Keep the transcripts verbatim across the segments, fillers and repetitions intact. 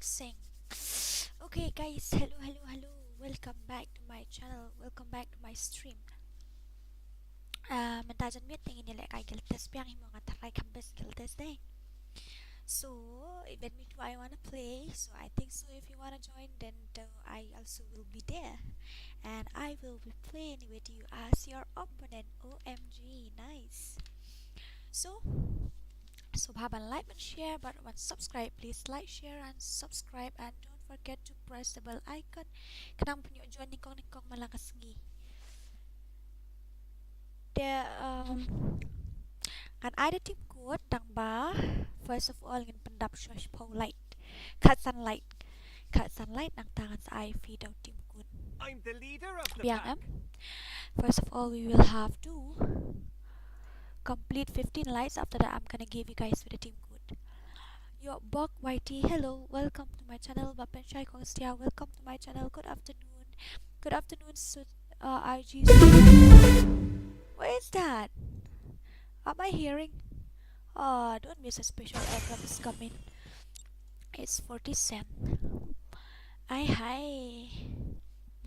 Sing. Okay guys, hello, hello, hello. Welcome back to my channel. Welcome back to my stream. Ah, mynta janmiet te ngin ïa leh kai guild test biang, hi mo, nga tharai kham best guild test dei. So, even me too, I wanna play. So I think so if you wanna join, then uh, I also will be there. And I will be playing with you as your opponent. O M G, nice. So, sngewbha ban like, ban share, bad ban subscribe. Please like, share and subscribe, and don't forget to press the bell icon. Khnang phin ïoh join nyngkong nyngkong man la ka sngi. Te, um, ngan ai da team code tang ba, first of all ngin pyndap shuwa shiphew light. Khatsan light. Khatsan light nangta ngan sa ai phi da u team code. I'm the leader of the biang pack. Em. First of all, we will have to complete fifteen lights. After that, I'm gonna give you guys with the team code. Yo, Bok Y T, hello. Welcome to my channel. Bapen Shai Kong Stia, welcome to my channel. Good afternoon. Good afternoon, Su- uh, R G. What is that? Am I hearing? Ah, don't miss a special items coming. It's forty cent. Ai hi.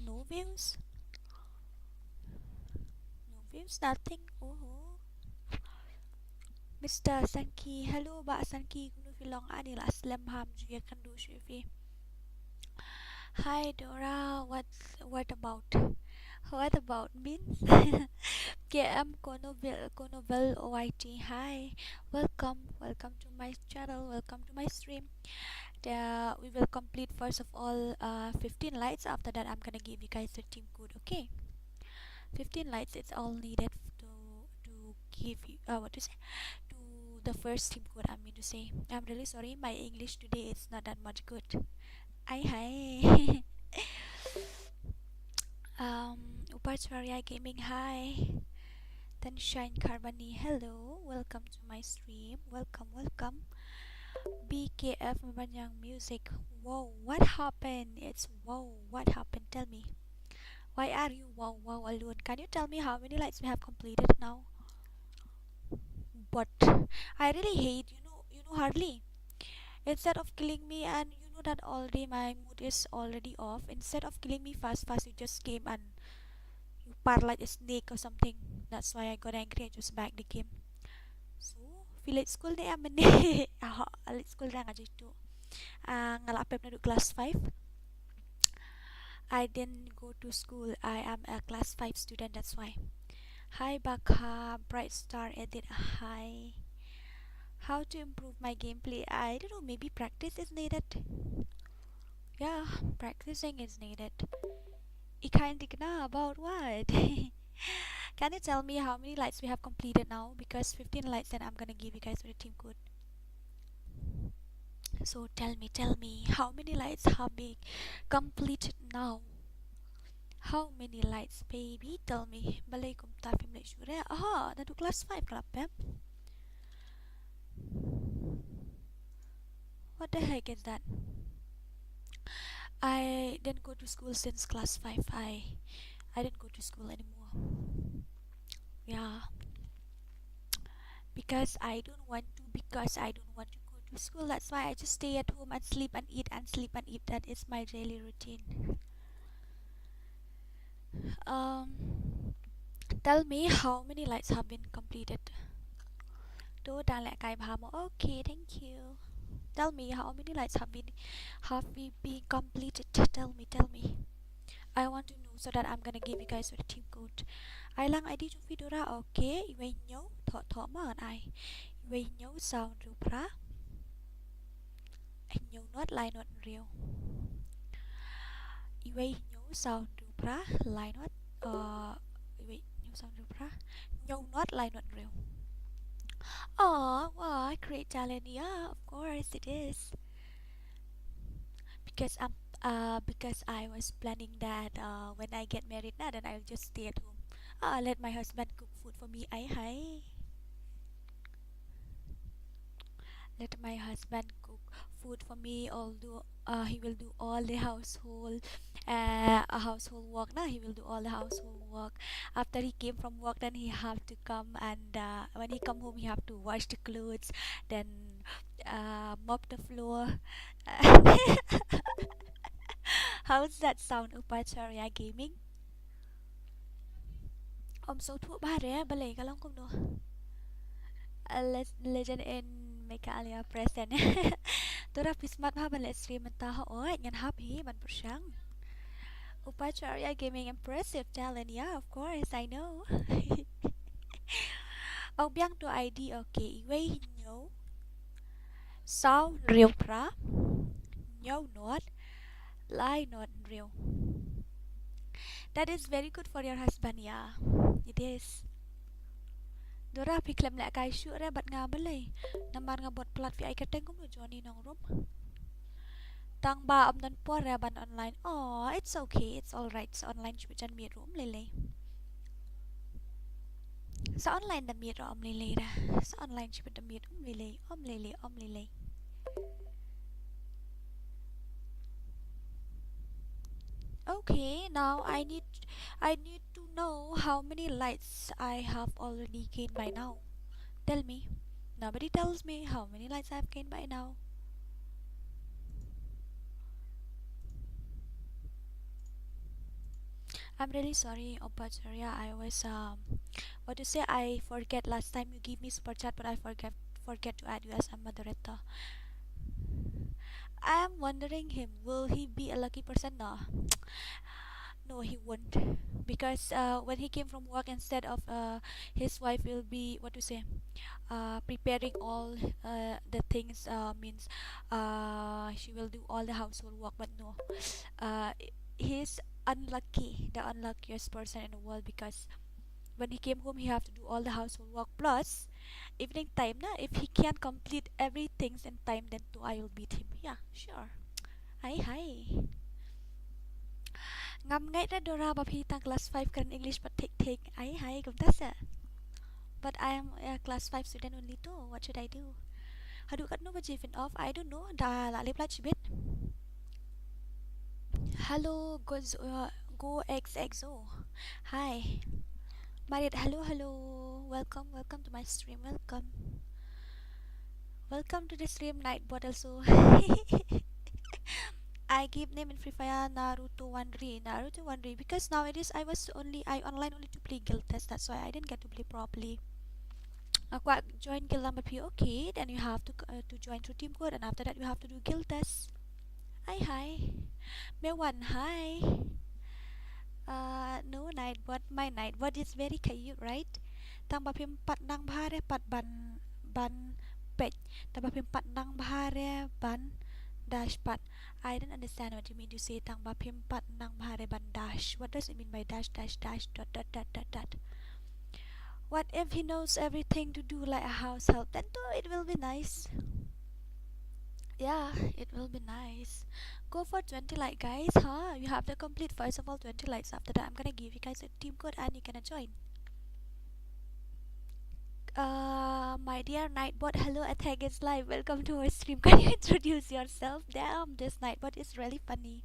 No views. No views, nothing. Oh. Mister Sanki, hello Bah Sanki, kumno phi long? Ani la slem ham ju ïa kynduh shuh ïa phi. Hi Dora, what what about? What about means? K M Konovel Konovel O I T. Hi. Welcome. Welcome to my channel. Welcome to my stream. Uh, we will complete first of all uh, fifteen lights. After that, I'm gonna give you guys the team code. Okay. Fifteen lights. It's all needed to to give you uh, what to say to the first team code. I mean to say, I'm really sorry. My English today is not that much good. Ai hi. Um, Upachwarya Gaming, hi. Then Shine Carboni, hello. Welcome to my stream. Welcome, welcome. B K F Manyang Music. Wow, what happened? It's wow, what happened? Tell me. Why are you wow, wow alone? Can you tell me how many lights we have completed now? But I really hate, you know, you know, Harley. Instead of killing me, and you know that already my mood is already off. Instead of killing me fast, fast, you just came and you part like a snake or something. That's why I got angry. I just back the game. So, phi leit skul ne em mynne? Ah, leit skul, nga ju tu. Ah, nga la pep naduh class five. I didn't go to school. I am a class five student, that's why. Hi Bakha, Bright Star Edit. Hi. How to improve my gameplay? I don't know, maybe practice is needed. Yeah, practicing is needed. Ikai Indigna, about what? Can you tell me how many lights we have completed now? Because fifteen lights, then I'm gonna give you guys the team code. So tell me, tell me, how many lights have been completed now? How many lights, baby? Tell me. Balei kumta, phim leit shuh re? Aha, naduh class five ka la pep. What the heck is that? I didn't go to school since class five. I I didn't go to school anymore. Yeah. Because I don't want to, because I don't want to go to school. That's why I just stay at home and sleep and eat and sleep and eat. That is my daily routine. Um, tell me how many lights have been completed. To dang leh kai bha mo. Okay, thank you. Tell me how many lights have been have we been completed. Tell me, tell me. I want to know so that I'm gonna give you guys the team code. Ai lang I D jong phi Dora. Okay, iwei hynñiew, thoh thoh ma ngan ai. Iwei hynñiew saw hynriew phra. Hynñiew not lai not hynriew. Iwei hynñiew saw hynriew phra lai not. Uh, iwei hynñiew saw hynriew phra. Hynñiew not lai not hynriew. Oh, wow, great talent. Yeah, of course it is. Because um uh because I was planning that uh when I get married na, then I'll just stay at home. Uh, let my husband cook food for me. Ai hi. Let my husband cook food for me. Although uh he will do all the household uh a household work na, he will do all the household work. After he came from work, then he have to come and uh, when he come home, he have to wash the clothes, then Uh, mop the floor. How's that sound, Upacharya Gaming? Ym sngewthuh bha re, balei ka long kumno? A le-, legend in Meghalaya present. Dora phi smat bha ban leh stream mynta ha, oi ngan hap hi ban pyrshang. Upacharya Gaming, impressive talent. Yeah, of course, I know. Ong biang to I D, okay. Iwei hynñiew, saw hynriew phra, hynñiew not, lai not hynriew. That is very good for your husband, yeah. It is. Dora phi khlem lehkai shuh re bad nga balei? Namar nga bud plat phi ai kyrteng kumno, Johnny Nongrum? Tang ba ym don por re ban online. Oh, it's okay, it's all right. Sa online shibit jan miet ruh ym lei lei. Sa online da miet ruh ym lei lei da. Sa online shibit da miet ym lei lei, ym lei lei, ym lei lei. Okay, now I need, I need to know how many likes I have already gained by now. Tell me. Nobody tells me how many likes I've gained by now. I'm really sorry, Upacharya. I was, um, what to say? I forget last time you give me super chat, but I forget forget to add you as a moderator. I am wondering him. Will he be a lucky person? No. No, he won't. Because, uh, when he came from work, instead of, uh, his wife will be, what to say, uh, preparing all, uh, the things, uh, means, uh, she will do all the household work, but no. Uh, he's unlucky, the unluckiest person in the world, because when he came home, he have to do all the household work. Plus, evening time na, if he can complete everything in time, then to I will beat him. Yeah, sure. Ai hai. Ngam ngeit re Dora ba phi tang class five kren English pat thik thik. Ai hai, kumta sa. But I am a class five student only too. What should I do? Haduh katno baje phin off? I don't know. Da la lip la chibit. Hello, go, uh, go X X O. Hi. Marit, hello, hello. Welcome, welcome to my stream. Welcome. Welcome to the stream, Nightbot also. I give name in Free Fire Naruto Wanri. Naruto Wanri. Because nowadays I was only, I online only to play Guild Test. That's why I didn't get to play properly. Aku join Guild number P O K, then you have to, uh, to join through team code, and after that you have to do Guild Test. Hi, hi. Mewan, hi. Uh, no, Nightbot, my Nightbot is very cute, right? Tang ba phim pat nang bha re pat ban, ban peit. Tang ba phim pat nang bha re ban dash pat. I don't understand what you mean to say. Tang ba phim pat nang bha re ban dash. What does it mean by dash, dash, dash, dot, dot, dot, dot, dot? What if he knows everything to do, like a house help? Then too, it will be nice. Yeah, it will be nice. Go for twenty like, guys, huh? You have to complete first of all twenty likes. After that, I'm gonna give you guys a team code and you can join. Uh, my dear Nightbot, hello, Attack is live. Welcome to our stream. Can you introduce yourself? Damn, this Nightbot is really funny.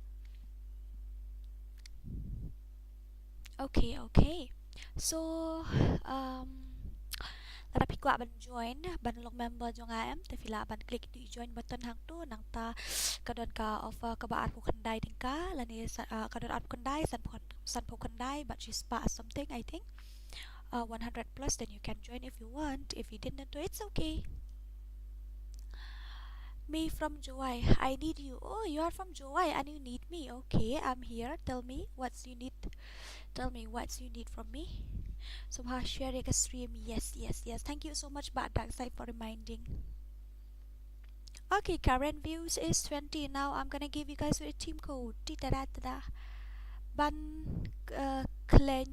Okay, okay. So, um, lada phi kwah ban join, ban long member jong nga em, te phi lah ban click ïa u join button hangto, nangta ka don ka offer kaba arphew khyndai tyngka, lane sa-, ah, ka don arphew khyndai, sanphew, sanphew khyndai, bad shispah something, I think. Uh, one hundred plus, then you can join if you want. If you didn't, then it's okay. Me from Jowai. I need you. Oh, you are from Jowai and you need me. Okay, I'm here. Tell me what's you need. Tell me what's you need from me. So, ha, share ïa ka stream. Yes, yes, yes. Thank you so much, Bah Darkseid, for reminding. Okay, current views is twenty. Now I'm gonna give you guys a team code. Ti ta da ta da. Ban, uh, Khlaiñ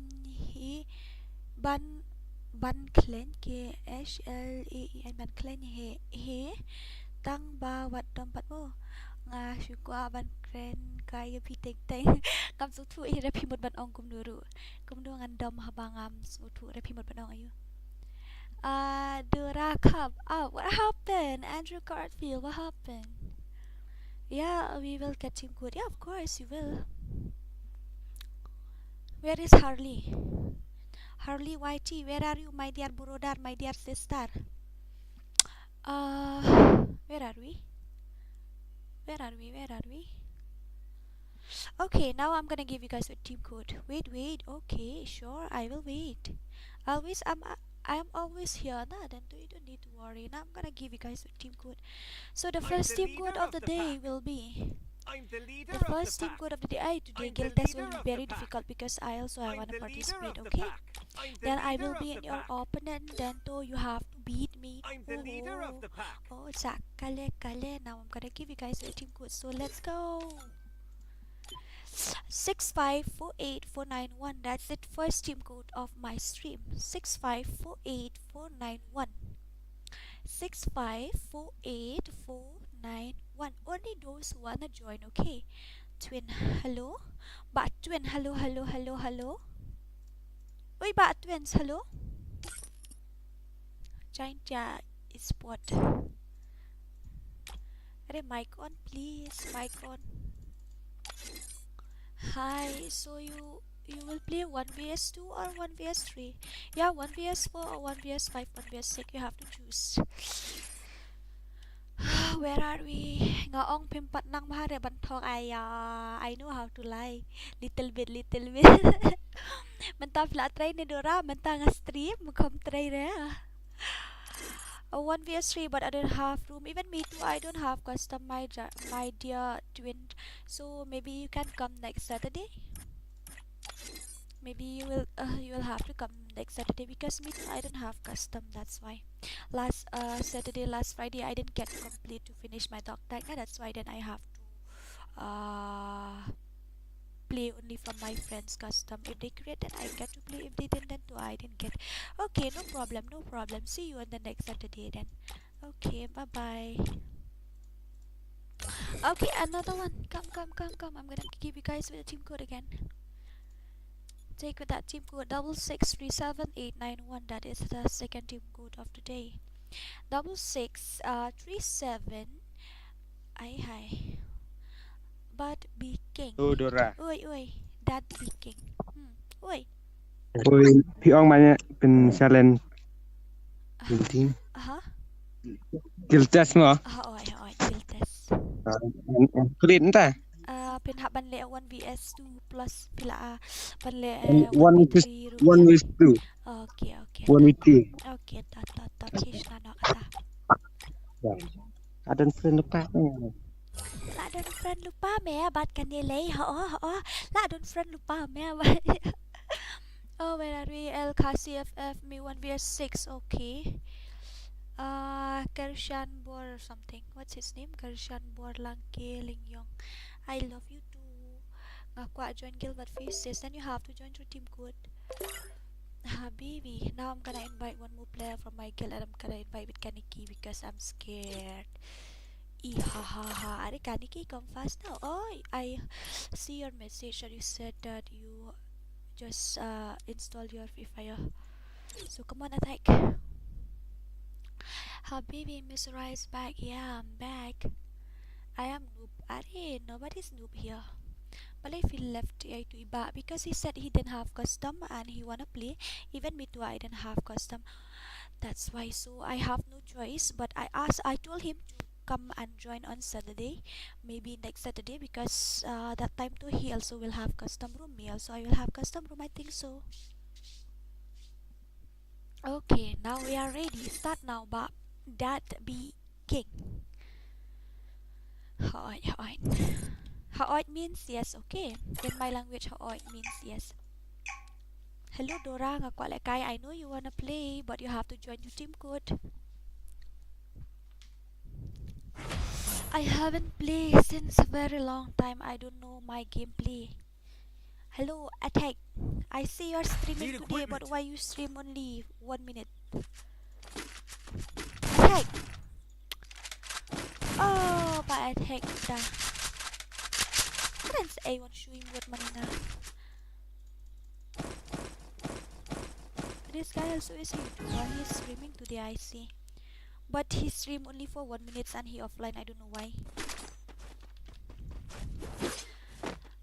hi, ban, ban Khlaiñ, K H L A I Ñ, ban Khlaiñ hi, hi. Tang ba wat dom pat mo. Nga shu kwah ban kren kai ïa phi teng teng. Ngam sngewthuh hi re phi mut ban ong kumno ruh. Kumno ngan dom haba ngam sngewthuh re phi mut ban ong aïu. Uh, Dora Cup. Ah, what happened? Andrew Garfield, what happened? Yeah, we will get him good. Yeah, of course you will. Where is Harley? Harley Y T, where are you, my dear brother, my dear sister? Uh, Where are we? Where are we? Where are we? Okay, now I'm gonna give you guys a team code. Wait, wait. Okay, sure, I will wait. Always, I'm, I am always here, na. Then you don't need to worry. Now I'm gonna give you guys a team code. So the first team code of the day will be the first team code of the day. Ay, today guild test will be very difficult because I also I wanna participate. Okay. Then I will be in your opponent. Then though you have to beat me. Oh, sa kale kale. Now I'm gonna give you guys a team code. So let's go. Six five four eight four nine one. That's the first team code of my stream. Six five four eight four nine one. Six five four eight four nine one. Only those who wanna join, okay? Twin, hello? Bah Twin, hello, hello, hello, hello. Oi, Bah Twins, hello? Giant Tia Esport. Are, mic on, please, mic on. Hi, so you you will play one v s two or one v s three? Yeah, one v s four or one v s five, one v s six, you have to choose. Where are we? Nga ong phim pat nang bha re ban thok, ai ya. I know how to lie. Little bit, little bit. Mynta phi la trei ne Dora, mynta nga stream, kham trei re. A one v s three, but I don't have room. Even me too, I don't have custom, my ja- my dear Twin. So maybe you can come next Saturday. Maybe you will uh, you will have to come next Saturday because me too, I don't have custom. That's why last uh Saturday, last Friday, I didn't get to complete to finish my dog tag. Yeah, that's why then I have to uh play only from my friends custom. If they create, then I get to play. If they didn't, then too, I didn't get. Okay, no problem, no problem. See you on the next Saturday then. Okay, bye bye. Okay, another one. Come, come, come, come. I'm gonna give you guys with the team code again. Take with that team code double six three seven eight nine one. That is the second team code of the day. Double six uh three seven. Ai hai. But be king. Oh, Dora. Oi, oi. That be king. Hmm. Oi. Oi, phi ong mane pyn challenge. Guilty. Aha. Guiltas mo. Aha, oi, oi, guiltas. Clean ta. Uh, pyn hap ban leh one v s two plus phi la uh, ban leh One v one v two. Okay, okay. One v two. Okay, ta ta ta kish na no kata. Adan friend lupa. La don friend lupa me bat kan ye lei ha oh ha oh. La don friend lupa me. Oh, where are we? L K C F F me one v s six. Okay. Uh, Kershan Bor or something. What's his name? Kershan Bor Langke Lingyong. I love you too. Nga kwah join guild but faces. Then you have to join through team code. Habibi. Now I'm gonna invite one more player from my guild and I'm gonna invite with Kaniki because I'm scared. Ee ha ha ha. Are Kaniki, come fast now. Oh, I see your message that you said that you just uh, install your Free Fire. So come on, attack. Habibi, Miss Rice back. Yeah, I'm back. I am noob. Are, nobody's noob here. Balei phi left ai tu i Bah because he said he didn't have custom and he wanna play. Even me too, I didn't have custom. That's why. So I have no choice. But I asked, I told him to come and join on Saturday, maybe next Saturday, because uh, that time too he also will have custom room. Me also, I will have custom room, I think so. Okay, now we are ready. Start now, Bah. That be king. Hooid, hooid. Hooid means yes, okay. In my language, hooid means yes. Hello Dora, nga kwah lehkai. I know you wanna play, but you have to join your team code. I haven't played since a very long time. I don't know my gameplay. Hello, Attack. I see you're streaming today, but why you stream only one minute? Attack. Oh, Bah Attack dah. Karen sa ay wan shu im wot manina. This guy also is a YouTuber. He's streaming today, I see. But he stream only for one minute and he offline. I don't know why.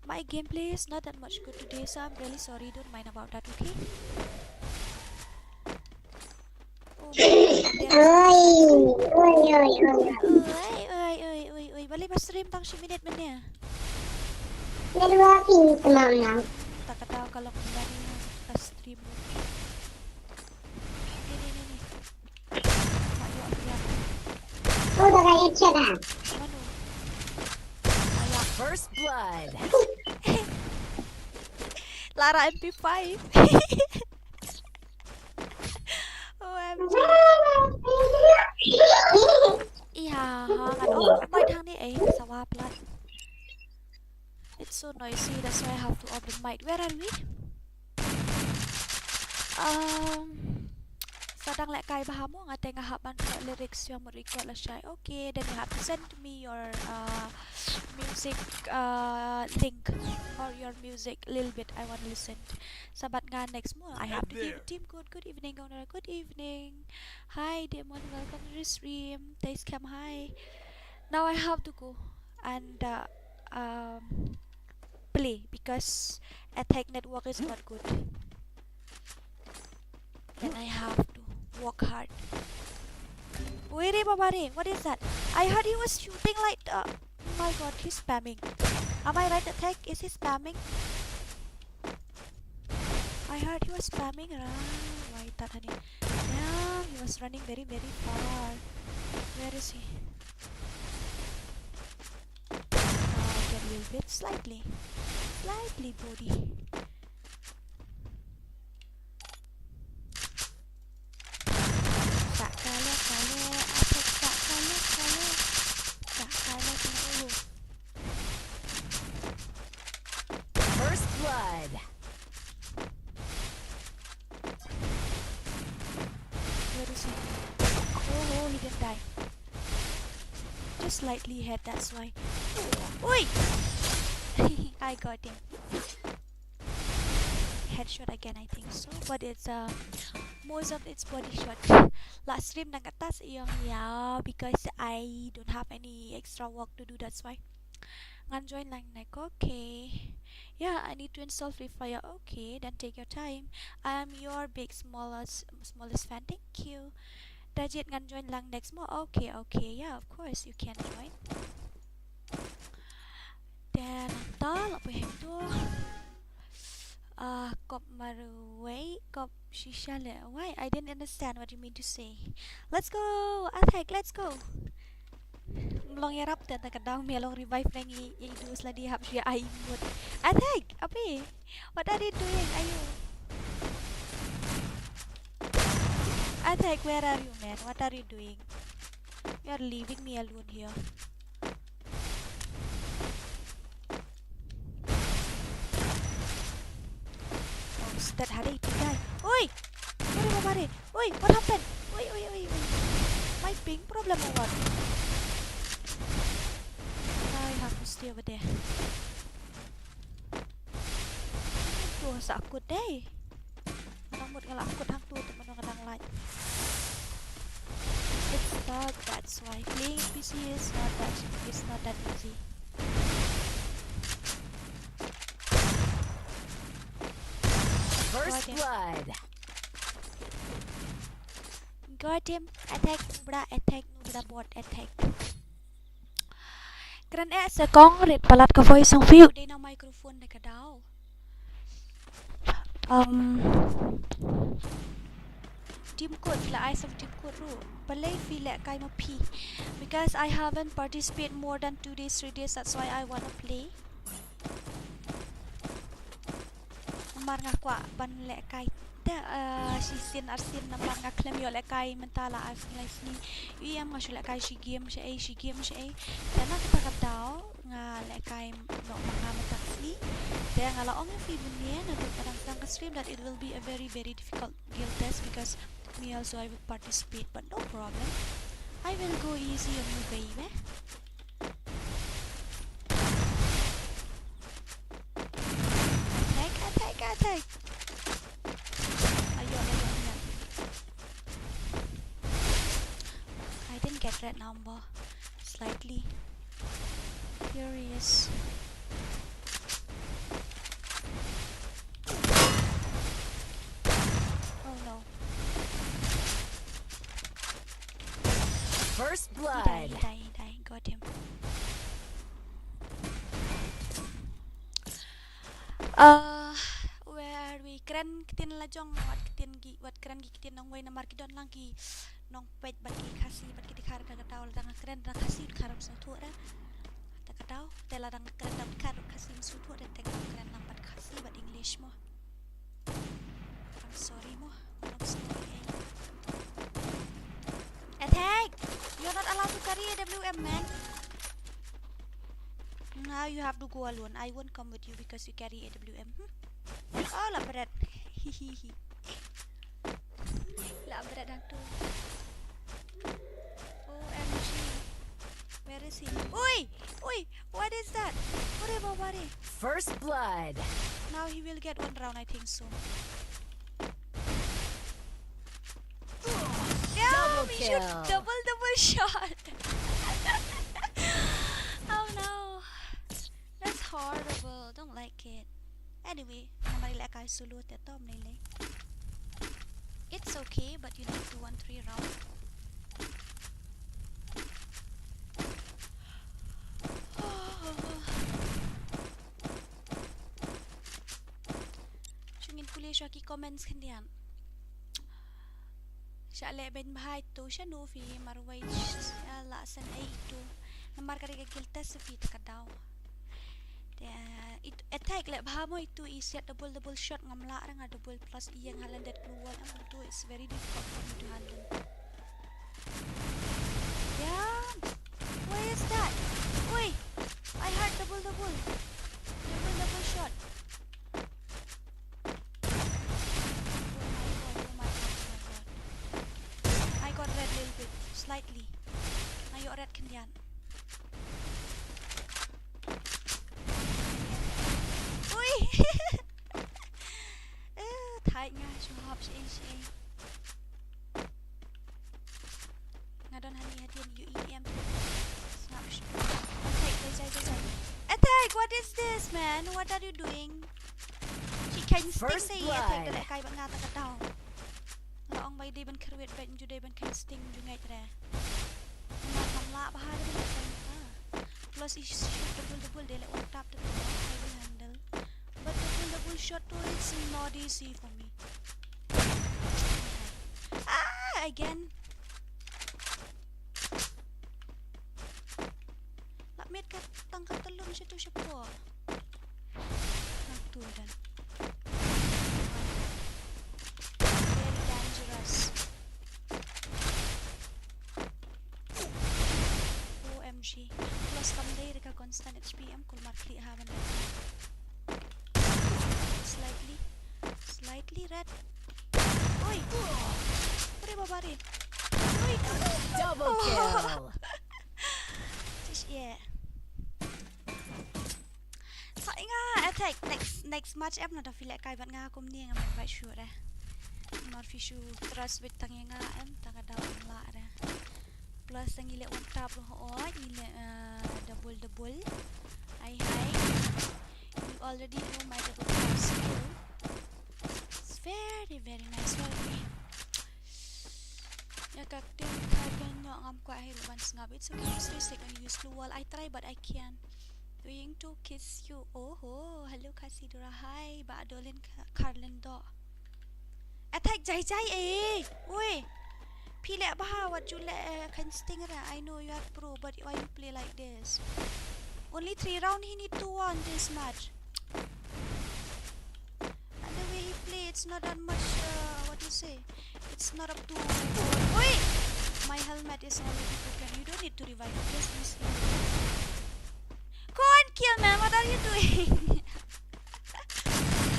My gameplay is not that much good today, so I'm really sorry. Don't mind about that, okay? Oh my God, there are Oi, oi, oi, oi. Oi, Ba stream tang shi minit mynne. Networking tamam nang. Ta ka daw ka long dari ka stream. Ni ni ni ni. Mak yo ya. Oh, da ka ya chat ah. Mano? Aya. First blood. Lara M P five. O M G. Iha ha ngan off mic hangne, eh, sawa plat. It's so noisy, that's why I have to off the mic. Where are we? Um, sa dang lehkai bha mo, nga te nga hap ban pynlong lyrics ïa mut record lashai. Okay, then you have to send to me your, uh, music, uh, link or your music little bit. I want to listen. Sa bat nga next mo. I have to give team code. Good evening, Governor. Good evening. Hi, Demon. Welcome to the stream. Taste cam. Hi. Now I have to go and, uh, um, play because Attack network is not good. And I have to work hard. Wait, re, baba re, what is that? I heard he was shooting like, uh, oh my god, he's spamming. Am I right, Attack? Is he spamming? I heard he was spamming around. Why that, honey? Yeah, he was running very, very far. Where is he? Uh, get a little bit, slightly, slightly body. Sa kale kale, Attack sa kale kale, sa kale kale. First blood. Where is he? Oh, oh, he didn't die. Just slightly ahead, that's why. Oi! I got him. Headshot again, I think so. But it's, uh, most of it's body shot. Last stream na katas ïong, yeah, because I don't have any extra work to do, that's why. Ngan join lang next, okay. Yeah, I need to install Free Fire. Okay, then take your time. I'm your big smallest smallest fan. Thank you. Dajit, ngan join lang next mo. Okay, okay. Yeah, of course you can join. Then ta la poi hang tu. Ah, kop marwei, kop shisha le. Why? I didn't understand what you mean to say. Let's go, Attack, let's go. Mlong ïarap te ta ka dang, me long revive lang i, i dus la di hap shu ai mut. Attack, ape? What are you doing? Are you, Attack, where are you, man? What are you doing? You are leaving me alone here. Oh, start hari tiga. Oi! Oi, baba re. Oi, what happened? Oi, oi, oi, oi. My ping problem or what? I have to stay over there. Tu sa akut dei. Nang mut nga la akut hangtu te mano nga dang like. It's dark, that's why playing P C is not that, it's not that easy. First blood. Got him. Attack, nubra, attack, nubra, bot, attack. Kren eh se kong rit palat ka voice song fiu dei na microphone de ka dau. Um, team code la ai sam team code ru. Balei phi lehkai ma phi? Because I haven't participated more than two days, three days. That's why I wanna play. Namar nga kwah ban lehkai te, eh, shisien arsien namar nga khlem ïoh lehkai mynta la ar sngi lai sngi. Ïa em nga shu lehkai shi game shi ei, shi game shi ei. Te na kata ka daw nga lehkai noh ma nga mynta ka sngi. Te nga la ong ïa phi mynne naduh ba dang sdang ka stream that it will be a very, very difficult guild test because me also I will participate, but no problem. I will go easy on you, baby. Attack, attack, attack. Ayo, ayo, ayo. I didn't get red number. Slightly. Here he is. Oh no. First blood. He died, he died, he died. Got him. Uh, where we kren ktien la jong, wat ktien ki, wat kren ki ktien nongwei namar ki don lang ki nongpeit bad ki Khasi bad ki Dkhar ka kata, la dang kren da Khasi Dkhar ym sngewthuh da. Ta kata, te la dang kren da Dkhar Khasi ym sngewthuh da, te kren lang bad Khasi bad English mo. I'm sorry mo. I'm sorry. Attack! You're not allowed to carry A W M, man. Now you have to go alone. I won't come with you because you carry A W M. Hmm? Oh, la bret. Hihihi. La bret dah tu. O M G. Where is he? Oi! Oi! What is that? Hore babare. First blood. Now he will get one round, I think so. Damn, double he shoot kill. Double, double shot. Oh no. That's horrible. Don't like it. Anyway, namar i lehkai solo te to ym lei lei. It's okay, but you need to win three round. Shu ngin pule shuwa ki comments khyndiat. Sha leh beiñ bha itu, shano phi marwei, sha la send ei itu. Namar ka dei ka guild test phi ta ka daw. Te, it, attack leh bha mo itu, i siat double double shot ngam lah re nga double plus i ïeng ha landed glue wall em itu, it's very difficult for me to handle. Yeah. Why is that? Oi. I heard double double. Double double shot. Oh my god, oh my god, oh my god. I got red little bit, slightly. Nga ïoh red khyndiat. Ui. Eh, thait nga shu hap shi shi. Nga don hani hadien ïohi em. Sngap shu. Attack, jai, jai, jai, jai. Attack, what is this, man? What are you doing? Shi kheiñ sting. First blood. Attack, da lehkai bad nga ta ka daw. Nga ong ba i dei ban kyrwit bad ju dei ban kheiñ sting ju ngeit re. Nga ngam lah bha da ban kheiñ ta. Plus i shoot double double de leh one tap da, I will handle. But double double shot to, it's not easy for me. Ah, again. Lah miet ka tang ka telun situ siapa. Nang tu dan. Very dangerous. O M G. Plus kam dei da ka constant H P em, kulmar khlieh ha ban. Slightly. Slightly red. Oi. Hore baba re. Oi. Double kill. Tish, yeah. Sa nga attack next, next match em na da phi lehkai bad nga kumne ngam invite shuh re. Mar phi shu trust beit tang ïa nga em, tang ka daw em lah re. Plus tang ngi leh one tap ruh, oh, ngi leh, uh, double double. Ai hai. You already know my double tap skill. It's very, very nice, very. Ïa ka ktien Thai ka ñiah ngam kwah hi ruh ban sngap. It's okay, it's too sick when you use blue wall. I try, but I can't. Doing to kiss you. Oh ho, hello Khasi Dura. Hi, ba Adolin Ka-, Karlin do. Attack jai jai eh. Oi. Phi leh bha wat ju leh, eh, kheiñ sting re. I know you are pro, but why you play like this? Only three round hi need to win this match. And the way he play, it's not that much, uh, what do you say? It's not up to. Oi! My helmet is already broken. You don't need to revive. Just miss him. Go and kill, man. What are you doing?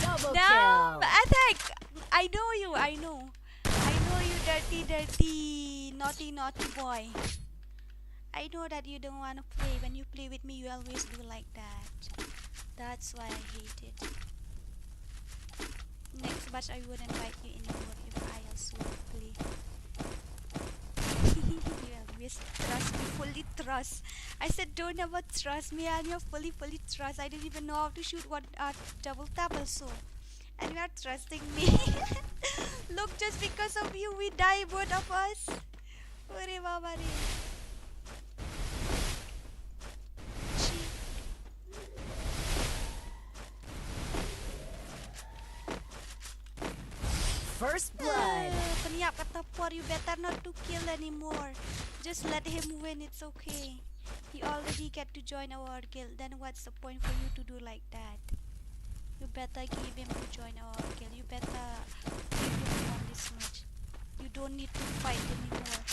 Double kill. Damn, Attack. I know you. I know. I know you, dirty, dirty, naughty, naughty boy. I know that you don't wanna play. When you play with me, you always do like that. That's why I hate it. Next batch, I won't invite you anymore if I also play. You always trust me, fully trust. I said, "Don't ever trust me," and you're fully, fully trust. I didn't even know how to shoot one, uh, double tap also. And you are trusting me. Look, just because of you, we die, both of us. Ore baba re. Chi. First blood. Pynïap kata por, you better not to kill anymore. Just let him win, it's okay. He already get to join our guild. Then what's the point for you to do like that? You better give him to join our guild. You better give him one this much. You don't need to fight anymore.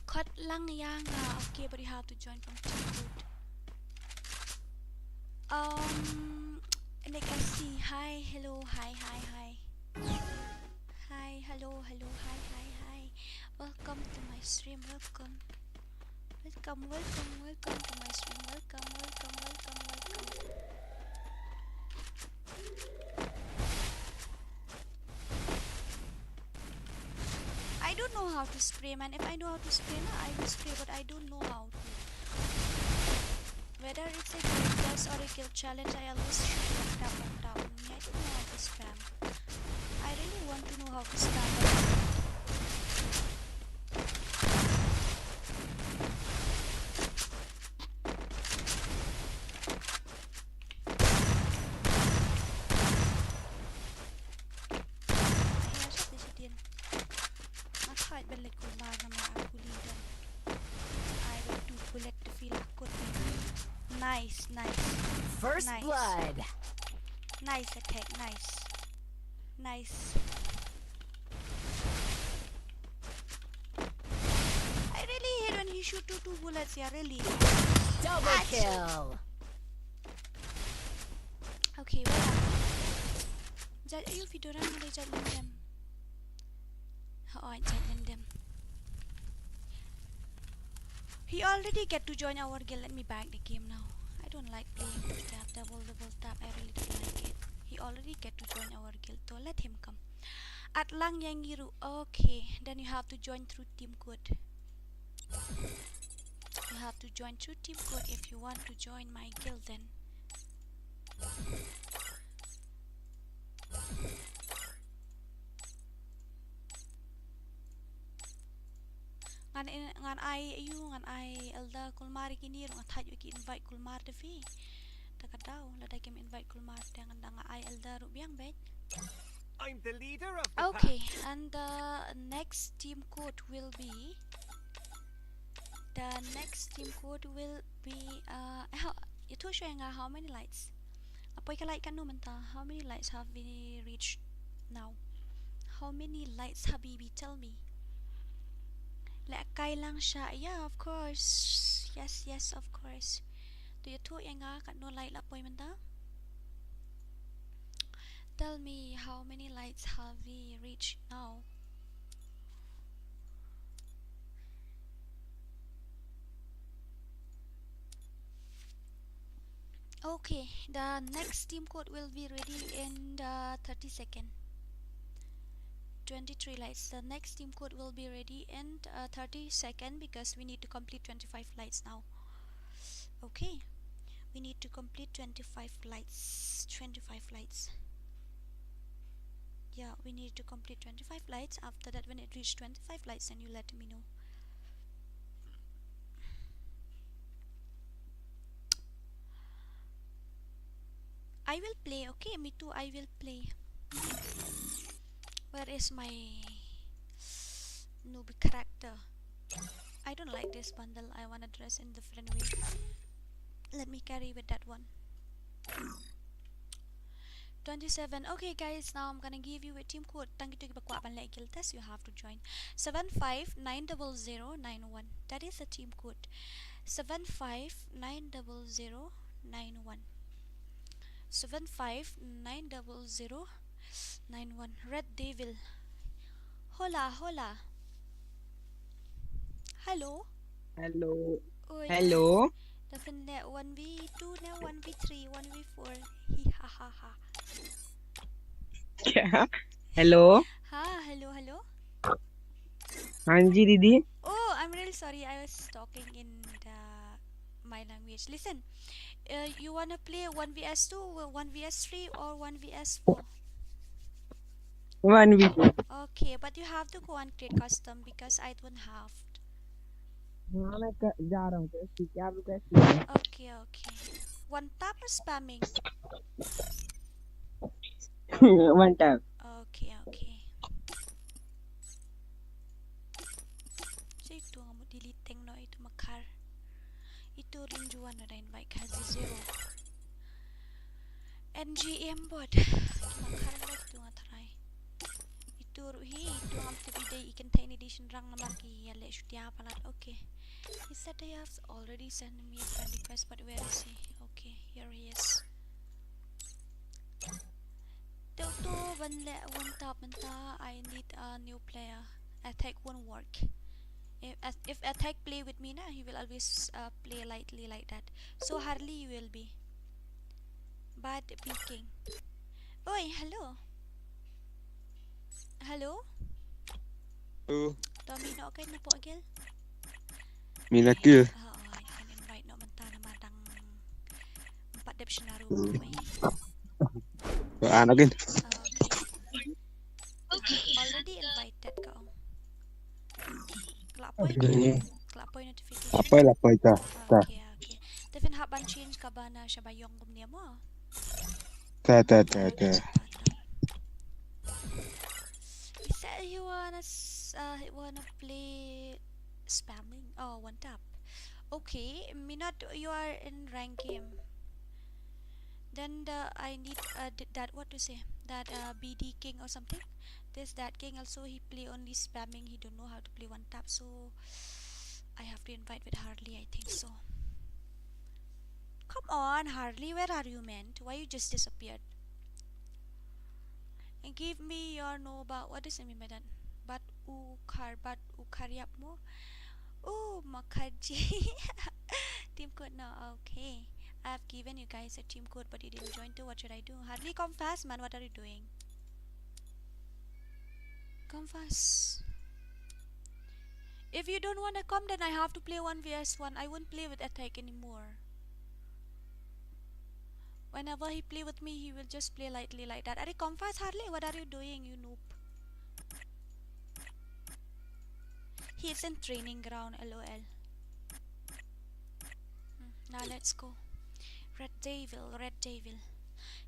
Khot lang ïa nga. Okay, but you have to join from childhood. Um, Legacy, hi, hello, hi, hi, hi. Hi, hello, hello, hi, hi, hi. Welcome to my stream, welcome. Welcome, welcome, welcome to my stream. Welcome, welcome, welcome, welcome. I don't know how to spray, man. If I know how to spray, na, I will spray, but I don't know how to. Whether it's a guild test or a guild challenge, I always shoot one tap, one tap. I don't know how to spam. I really want to know how to spam. Ai, ïa, shit, shit, shit. Nga thait ban leit kulmar namar a kuli don. Ai, wait, dude, bullet the feel a kut. Nice, nice. First Nice. blood. Nice attack, nice. Nice. I really hate when he shoot two, two bullets, yeah, really. Double Action. kill. Okay, well done. Judge, ayu video ram hali judge lem dem. Oh, I judge lem dem. He already get to join our guild. Let me back the game now. I don't like playing with that double, double tap. I really don't like it. He already get to join our guild. So let him come. At lang yang ngi ruh. Okay, then you have to join through team code. You have to join through team code if you want to join my guild then. Ngan in, ngan ai ayu, ngan ai Elder kulmar kine ruh, nga thait ïa ki invite kulmar te phi. Te ka daw, lada kim invite kulmar te ngan da nga ai Elder ruh biang beit. I'm the leader of the pack. Okay, and the next team code will be, the next team code will be, uh, how, ïathuh shuwa ïa nga, how many likes? Nga poi ka like katno mynta? How many likes have we reached now? How many likes, Habibi? Tell me. Leh kai lang sha. Yeah, of course. Yes, yes, of course. To ïathuh ïa nga katno like la poi mynta? Tell me, how many likes have we reached now? Okay, the next team code will be ready in the thirty second. Twenty-three likes. The next team code will be ready in, uh, thirty second because we need to complete twenty-five likes now. Okay, we need to complete twenty-five likes. Twenty-five likes. Yeah, we need to complete twenty-five likes. After that, when it reach twenty-five likes, then you let me know. I will play, okay? Me too, I will play. Where is my newbie character? I don't like this bundle. I wanna dress in different way. Let me carry with that one. Twenty-seven. Okay, guys, now I'm gonna give you a team code. Tang kito kiba kwah ban leh guild test, you have to join. Seven five nine double zero nine one. That is the team code. Seven five nine double zero nine one. Seven five nine double zero nine one. Red Devil. Hola, hola. Hello. Hello. Oi. Hello. Da phin leh one v two ne one v three, one v four. Hi ha ha ha. क्या? Hello. Ha, hello, hello. हाँ जी दीदी. Oh, I'm really sorry. I was talking in the, my language. Listen, uh, you wanna play one v s two, one v s three, or one v s four? One v four. Okay, but you have to go and create custom because I don't have. हाँ, मैं कर, जा रहा हूँ, तो इसकी क्या request है? Okay, okay. One tap or spamming? Mantap. Okay, okay. Sa itu nga mut deleting noh itu Makhar. Itu Rinjuan na da invite ka zero. N G M bot. Makhar bot itu nga try. Itu ruh hi, itu ngam tip i dei i kynthei ne dei shynrang namar ki ïaleh shutia palat. Okay. He said he has already sent me a friend request, but where is he? Okay, here he is. To, to ban leh one tap mynta, I need a new player. Attack won't work. If, if Attack play with me na, he will always uh, play lightly like that. So Harley will be. But picking. Oi, hello. Hello. Tu. Tommy no kan na po agel. Mina ke. Ah, oh, I can invite no mentah nama dang empat dep senaru. Hmm. Ba ano kin. Ah, okay. Already invited ka ong. Kelak poi. Okay. Kelak poi notification. Apa lah apa itu? Ah, okay, okay. Tefin hap ban change ka bana shaba yong kum niam mo. Ta ta ta ta. He said he wanna s- uh, he wanna play spamming. Oh, one tap. Okay, Minot, you are in rank game. Then the I need uh, th- that what to say, that uh, B D king or something. This that king also, he play only spamming. He don't know how to play one tap. So I have to invite with Harley, I think so. Come on, Harley, where are you, man? Why you just disappeared? And give me your no ba. What does it mean by that? Bat u khar, bat u khar yap mo. Oh, Makhaji. Team code now. Okay. I've given you guys a team code, but you didn't join too. What should I do? Harley, come fast, man. What are you doing? Come fast. If you don't wanna come, then I have to play one v one. I won't play with Attack anymore. Whenever he play with me, he will just play lightly like that. Are you come fast, Harley? What are you doing, you noob? He is in training ground, lol. Hmm, now let's go. Red Devil, Red Devil.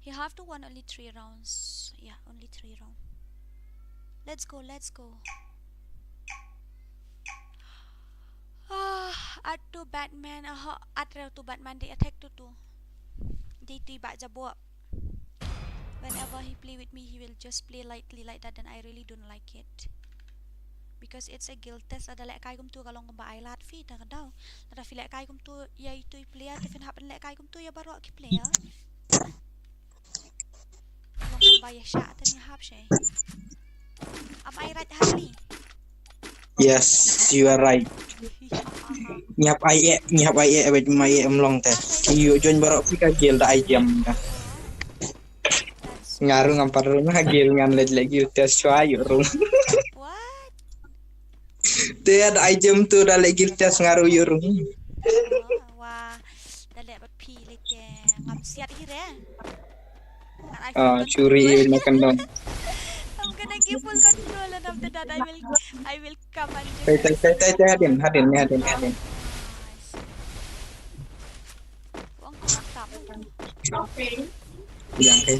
You have to win only three rounds. Yeah, only three rounds. Let's go, let's go. Ah, add to Batman. Ah, add to Batman, they attack to two. They three back jabok. Whenever he play with me, he will just play lightly like that, and I really don't like it. Because it's a guild test, ada leh kai kumtu ka long kumba ai lad fi ta ka daw. Ada fi leh kai kumtu ya itu i player, te fin hap leh kai kumtu ya baroh ki player. Long kumba ya sha ta ni hap shi. Am I right, Harley? Yes, you are right. Ngiap ai e, ngiap ai e, wait my e em long te. Ki yu join baroh fi ka guild da ai jam ka. Nga ruh ngam pat rung ha guild, ngan leit leit guild test shwa yu rung. What? Te da ai jam tu da leit guild test nga ruh yu rung. Oh, wah, da leh bad phi leh te ngam siat hi re. And I feel Ah, curi control. na kandang. I'm gonna give full control, and after that I will, I will come and Tai tai tai tai tai, hadien hadien ni, hadien hadien. Nice. Wang ko tap. Yang kai.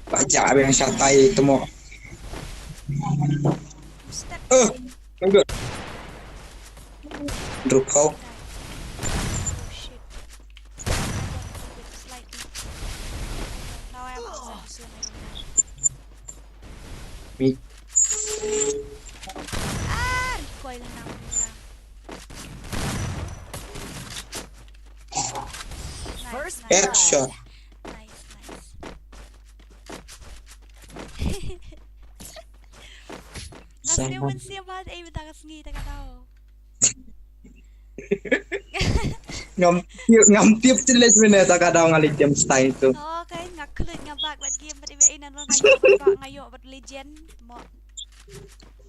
Baca abang shatai temo. Step. Eh, tunggu. Drop kau. Oh shit. Slightly. Now I have access to my room. Mi. Ah, recoil na mura. Nice, nice. Headshot. Nice, nice. Nga sdang ban sia bad ei bad ka sngi ta ka daw. Ngam ngam tip te leh mene ta ka daw nga leit jam style tu. Oh, kai nga klut nga bak bad game bad ei nan nga ïoh bad bak nga ïoh bad legend mo.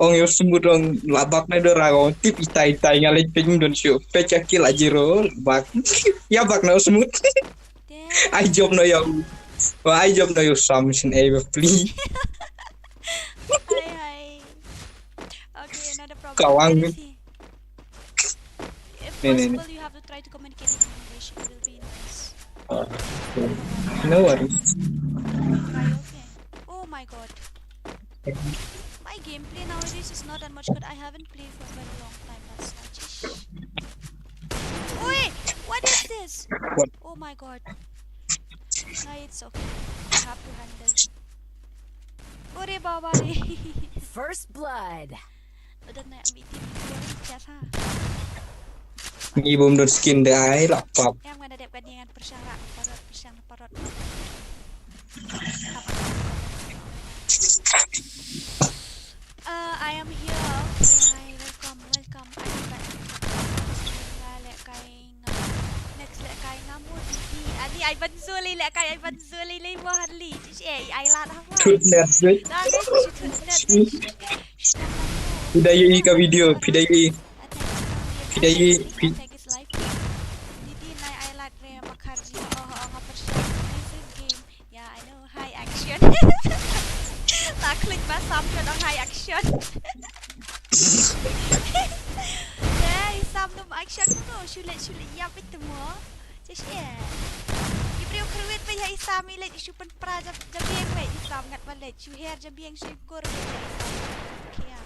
Ong ïoh sumut ong labak na dora ong tip itai itai nga leit ping don shu. Pek ka kill a zero bak. Ya bak na sumut. Damn. Ai jop no ïoh. Wa ai jop no ïoh sam shin ei ba pli. Hi, hi. Okay, another problem. Kawang. Where is he? If Ni, ni, ni. Possible, you have to try to communicate in English. It will be nice. No worries. Why, okay. Oh my god. My gameplay nowadays is not that much good. I haven't played for a very long time. That's why. Oi! What is this? What? Oh my god. No, it's okay. I have to handle. Ore baba re. First blood. Udah naik meeting. Biasa. Ngi bym don skin de ai la pap. Em, ngan dep kan, ngan pyrshang rak parot, pyrshang parot. Uh, I am here. Okay, hi, welcome, welcome. Ai ban. Nga lehkai nga. Next lehkai nga mo di di. Ani ai ban zo lei, lehkai ai ban zo lei, lei mo Harley. Tish eh, ai la dah mo. Tut net wait. Dah, guys, you tut net. Phi da ïohi ka video, phi da ïohi. Phi da ïohi, phi- Attack is live. Didi nai ai lad re makhar ji. Oh, oh, nga pyrshang. This is game. Yeah, I know. High action. Ta klik ba sam ka dong high action. Dei, sam dum action no. Shulet, shulet, ya bit mo. Just eh. Ibreu kruit ba ya isam ilet isu pen pra jab jab yang we isam ngat balet. Shu her jab yang shu kur we ya isam. Okay, ya.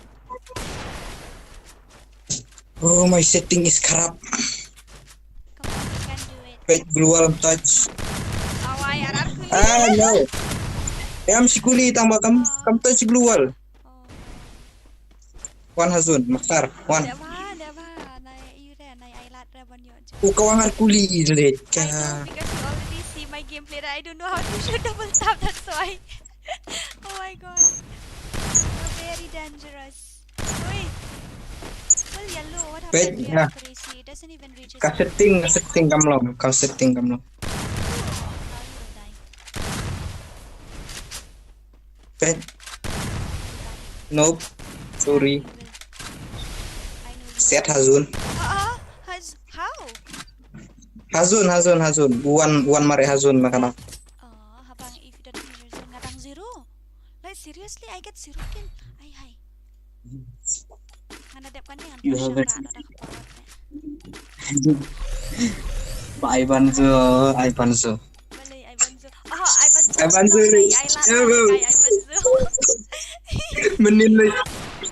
Oh, my setting is kharap. Come on, you can do it. Peit global touch. Awai, arar kuli. Ah, no. Em sikuli tang ba kam kam touch global. Oh. Wan hazun, makhar, wan. Dep ba, dep ba. Nai, you re, nai ai lad re ban yo. U kawang ar kuli le I know, ka. because you already see my gameplay that I don't know how to shoot double tap, that's why. Oh my god. You're very dangerous. Oi. Full yellow, what Wait, happened to your yeah. accuracy? It doesn't even reach his Ka setting, ka setting kam long, ka setting kam long. Now you will die. Peit. Nope. Sorry. I know you. Set hazun. Ah, ah, has how? Hazun, hazun, hazun. Wan, wan mare hazun makana. Ah, habang if you don't finish your zone, ngadang zero. Like seriously, I get zero kill. Ai hai. Ngana dep kan ni ngan You have pyrshang it. Rak, rak, rak, rak. Ba ai ban zo, ai ban zo. Balei ai ban zo. Ah, ai ban zo. Ai ban zo. Ai la, Eh, bro. Ai ban zo. Menin lei,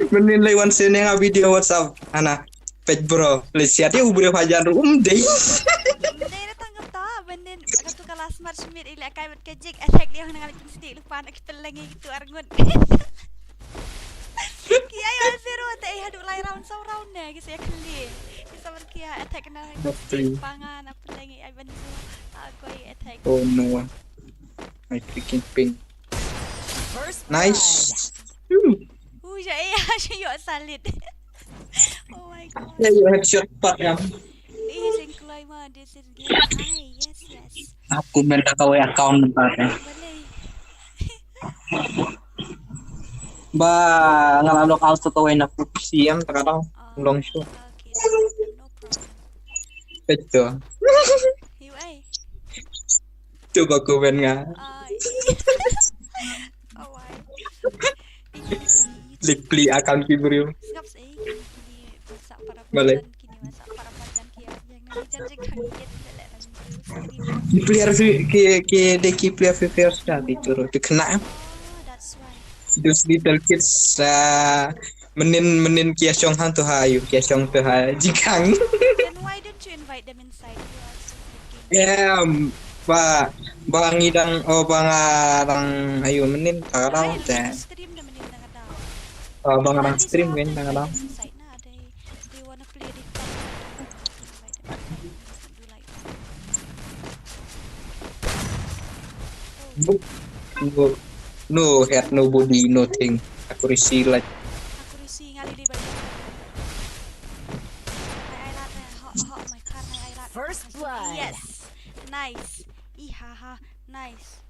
menin lei wan sene nga video WhatsApp. Ana, peit bro, lei siat ya ubre fajar um dei. Dei na tang kata, benin katu ka last match mid ila kai bat ka jik attack dia nang alip sidi lupa nak kita lagi gitu arngut. Kia ya zero te eh hadu lai round sau round ne kisa ya kali. Kisa ber kia attack na Betul. Pangan apa lagi ai ban zo. Aku ai attack. Oh no. I freaking ping. First Nice. Hu ya eh ya yo salit. Oh my god. Yeah, you headshot pat ya. Eh sing kloi ma this is game. Ai yes yes. Aku main ka kawai account ba. Balei. Ba nga la log out ka kawai na P U B G em ta ka dong. Long show. Okay, no problem. Peit to. Hiu ai. Coba komen nga. Ai. Oh wai. Klik klik account ki bro. Sngap sih. Ini pasal para Boleh. Kini masa para pajan kia yang nanti janji kang iet jelek lagi terus. Jadi Ki player fi ki ki de ki player fi first da ki turu tu kena. Oh, that's why. Those little kids uh, menin menin kia shong han tu ha yu kia shong tu ha jikang. Then why don't you invite them inside? You are so freaking. Em ba ba ngi dang oh ba nga dang ayu menin ta ka dau Ay, te. Stream na menin na ka dau. Oh, ba nga dang Nanti stream sa kan akan ta ka dau. invite them inside na, they they wanna play the top. Invite them inside. Do like that. No, no, no head, no body, nothing. Accuracy like Accuracy nga lili ba. Ai ai lat na hot hot my car na ai lat. First blood. Yes. Nice. Ihaha. Nice.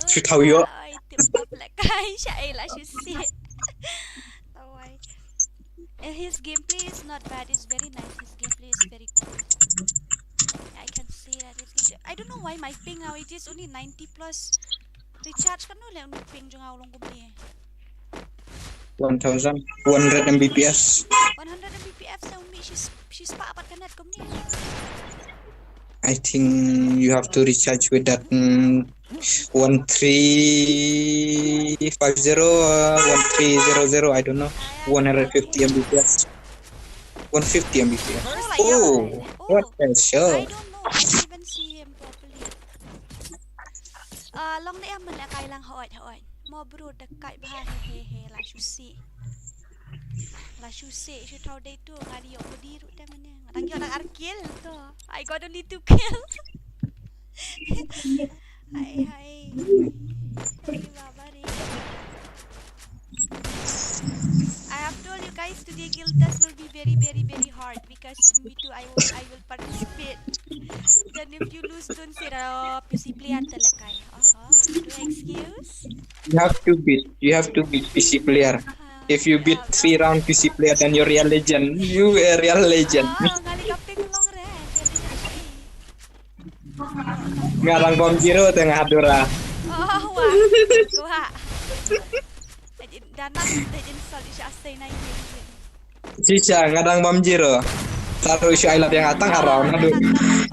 Shu tau yo. Ai tip tap lek kai sha ai la shu si. Tawai. Eh, his gameplay is not bad. It's very nice. His gameplay is very cool. I can see that his gameplay. I don't know why my ping now. It is only ninety plus. Recharge kan no le unu ping jong au long kumni. One thousand, one hundred M B P S. One hundred M B P S sa umi she's she's pa apat kanat kumni. I think you have to recharge with that mm, one three five zero, uh, one three zero zero, I don't know, one hundred fifty M B P S. One fifty M B P S. Oh, what a shot. I don't know. I didn't even see him properly. Uh, long na em man la kai lang hoi hoi. Mo bro da kai bha he he he la shu si. La shu si shu thau dei tu nga di yok di ru te mane. Nga dang yok dang ar kill to. I got only two kill. Hai hai. Hai baba re. I have told you guys today guild test will be very very very hard because me too I will I will participate. Then if you lose don't say oh P C player talakai. Aha. No excuse. You have to beat. You have to beat P C player. If you beat three round P C player, then you're real legend. You a real legend. Ah, ngali kaping long re. Nga dang bom zero tengah dura. Oh, wah. Wah. Dana, dajin sol isha asai na ini. Shisha nga dang bom zero. Taru isha ai lap yang atang around. Aduh.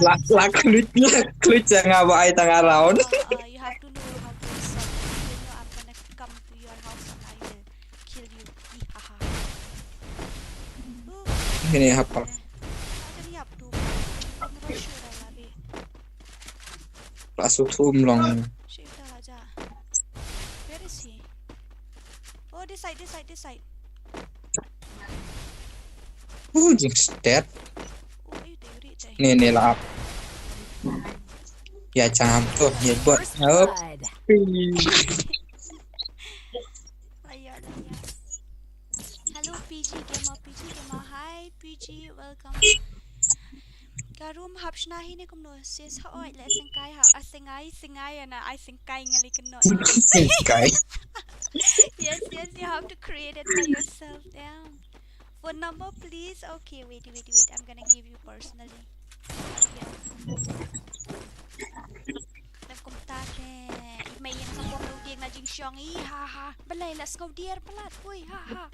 Lak lak klik lak klik yang apa ai tang around. Uh, you have to know how to solve. You know I'm gonna come to your house and I will kill you. Ihaha. Ini apa? Pasu thum long. Where is he? Oh, this side, this side, this side. Oh, jing stet. Ni ni lah. Ya jam tu, ya buat. Up. Hello P G Gamer, P G Gamer. Hi P G, welcome. Ka room hap shna hi ne kumno? Sis ha oi le sengkai ha. A sengai sengai ana ai sengkai ngali keno. Sengkai. Yes, yes, you have to create it by yourself. Damn. Phone number please. Okay, wait, wait, wait. I'm gonna give you personally. Tam kumta te. Mai yang sa pom lu dieng na jing shong i ha ha. Balai la sngau dier pelat. Oi ha ha.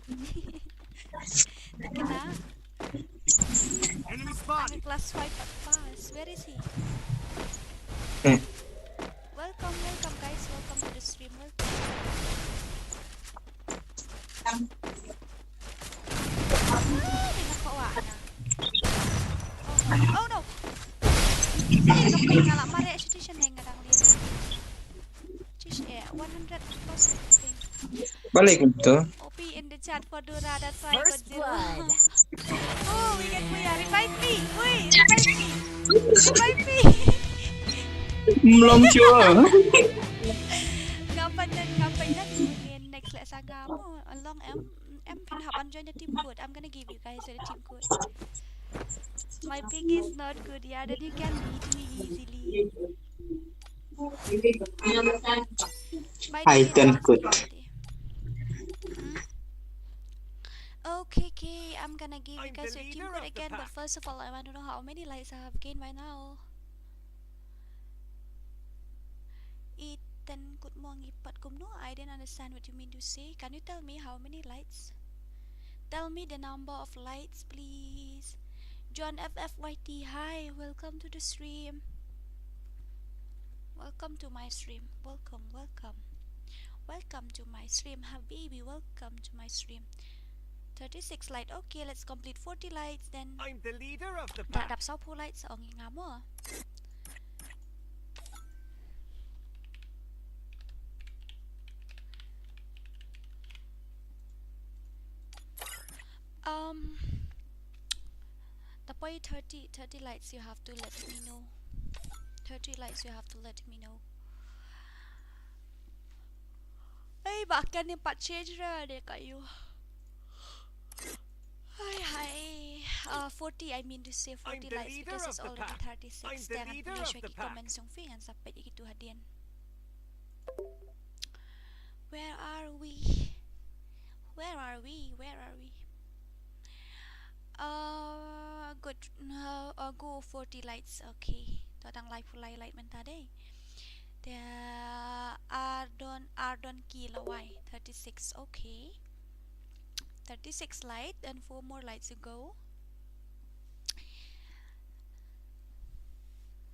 Kena. Enemy spot. Class five at pass. Where is he? Welcome, welcome guys. Welcome to the stream. Welcome. Ah, dia nak bawa na. Oh no. Oh no. Dia nak pergi ngalah marik station yang kadang dia. Cish eh, one hundred plus something. Balik tu. O P in the chat for Dora, that's why I got zero. Oh, we get Kuya. Revive me. Oi, revive me. Revive me. Mlong chua. Ngapain dan ngapain dan. Next let's go. Along em em pin hap join the team code. I'm gonna give you guys the team code. My ping is not good, yeah, then you can beat me easily. I don't good. Hmm? Okay, okay, I'm gonna give you guys your team code again, but first of all, I want to know how many likes I have gained by now. Ethan, good morning, pat kumno? I didn't understand what you mean to say. Can you tell me how many likes? Tell me the number of likes, please. John F F Y T, hi, welcome to the stream. Welcome to my stream. Welcome, welcome. Welcome to my stream, Habibi. Welcome to my stream. Thirty-six light. Okay, let's complete forty lights then. I'm the leader of the pack. Dap saw phew lights ong nga mo. Um, the boy thirty, thirty likes, you have to let me know. Thirty likes, you have to let me know. Hey, bahkan ni pat change ra de kayu. Hi, hi. Uh, forty, I mean to say forty likes because it's already thirty-six. Then I'm gonna show ki comment song fi and sa pet ki tu hadien. Where are we? Where are we? Where are we? Uh, good. No, uh, go forty lights. Okay. To dang lai phew lai light mynta dei. There are don are don ki lawai. Thirty-six. Okay. Thirty-six light and four more lights to go.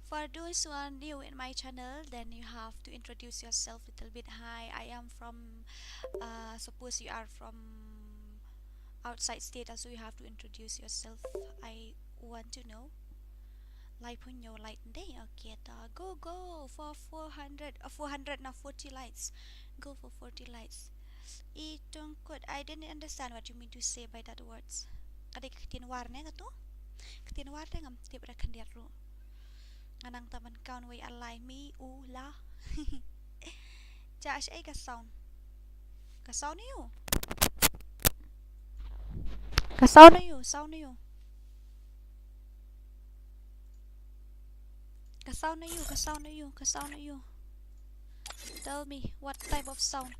For those who are new in my channel, then you have to introduce yourself a little bit. Hi, I am from, uh, suppose you are from outside state, also you have to introduce yourself. I want to know. Laiphew hynñiew light ndei. Okay, ta go, go for four hundred, uh, four hundred na forty lights. Go for forty lights. I tong kut, I didn't understand what you mean to say by that words. Ka dei ka ktien War ne katu? Ka ktien War te ngam tip re khyndiat ruh. Nga nang ta ban count wei a lai mi u la. Cha shaei ka sound. Ka sound ïa u. Ka sound ïa u, sound ïa u. Ka sound ïa u, ka sound ïa u, ka sound ïa u. Tell me what type of sound.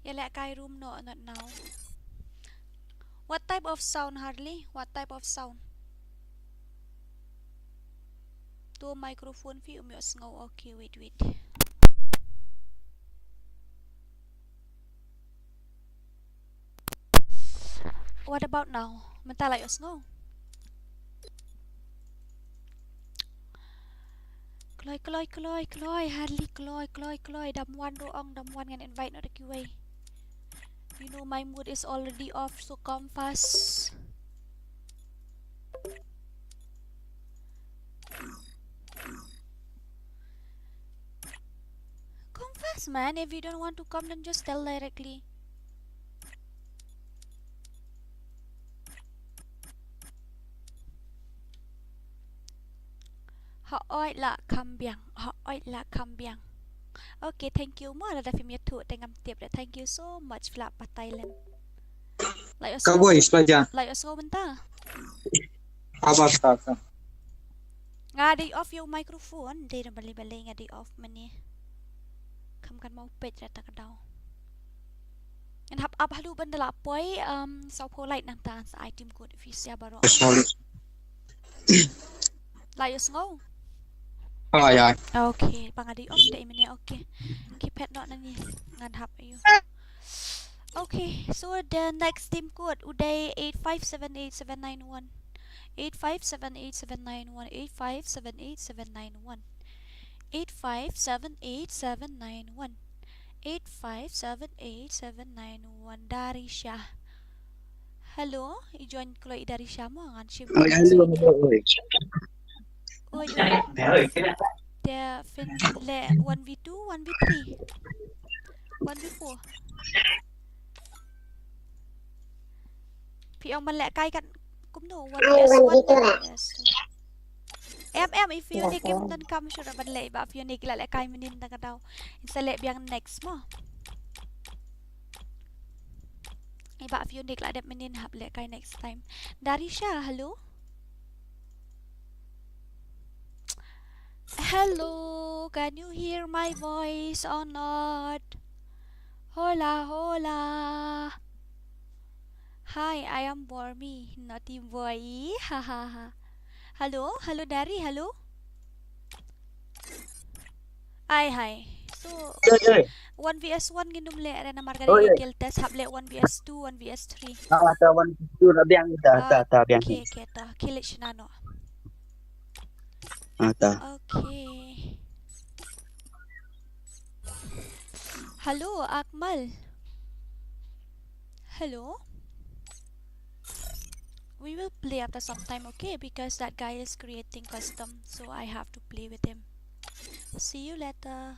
Ïa leh kai room no, not now. What type of sound, Harley? What type of sound? To microphone phi um ïohsngew. Okay, wait, wait. What about now? Mynta la ïohsngew? Kloi, kloi, kloi, kloi, Harley, kloi, kloi, kloi. Dam wan ruh ong, dam wan, ngan invite noh da kiwei. You know my mood is already off, so come fast. Come fast, man. If you don't want to come, then just tell directly. Hooid, la kham biang. Hooid, la kham biang. Okay, thank you mo, lada phim ïathuh te ngam tip re. Thank you so much, phi la batai lem. La ïohsngew, ka voice la ja, la ïohsngew mynta? Aba ka ka. Nga dei off ïa u microphone, dei na balei balei nga dei off mynne. Kham kan mo peit re ta ka daw. Ngan hap ap haduh ban da la poi, um, sawphew light nangta sa ai tim code phi sia baroh. Sorry. La ïohsngew? Ah, ïa. Okay, ba nga dei off te mynne, okay. Ki phet noh nangne ngan hap ïa u. Okay, so the next tim code u dei eight five seven eight seven nine one. Eight five seven eight seven nine one, eight five seven eight seven nine one. Eight five seven eight seven nine one. Eight five seven eight seven nine one. Darisha. Hello, i join kloi i Darisha mo, ngan shim. Oi, hello, hello, oi. Oi, oi. Te phin leh one v two, one v three, one v four. Phi ong ban lehkai kat kumno, one v one, one v two. Em, em, i Fionic kim don kam shuh ban leh, i Bah Fionic la lehkai mynnin ta ka daw. Ngin sa leh biang next mo. I Bah Fionic la dep mynnin, hap lehkai next time. Darisha, hello. Hello, can you hear my voice or not? Hola, hola. Hi, I am Bormi, naughty boy. Ha ha ha. Hello, hello Dari, hello. Ai hai. So, oi, oi, one v s one ngin ym leh re namar ka dei, oi, oi, kill test, hap leh one v s two, one v s three. Ah, ta one v s two la biang ta, ta, ta biang. Okay, okay, ta. Kill it shinano. Ah, ta. Okay. Hello, Akmal. Hello. We will play after some time, okay? Because that guy is creating custom, so I have to play with him. See you later.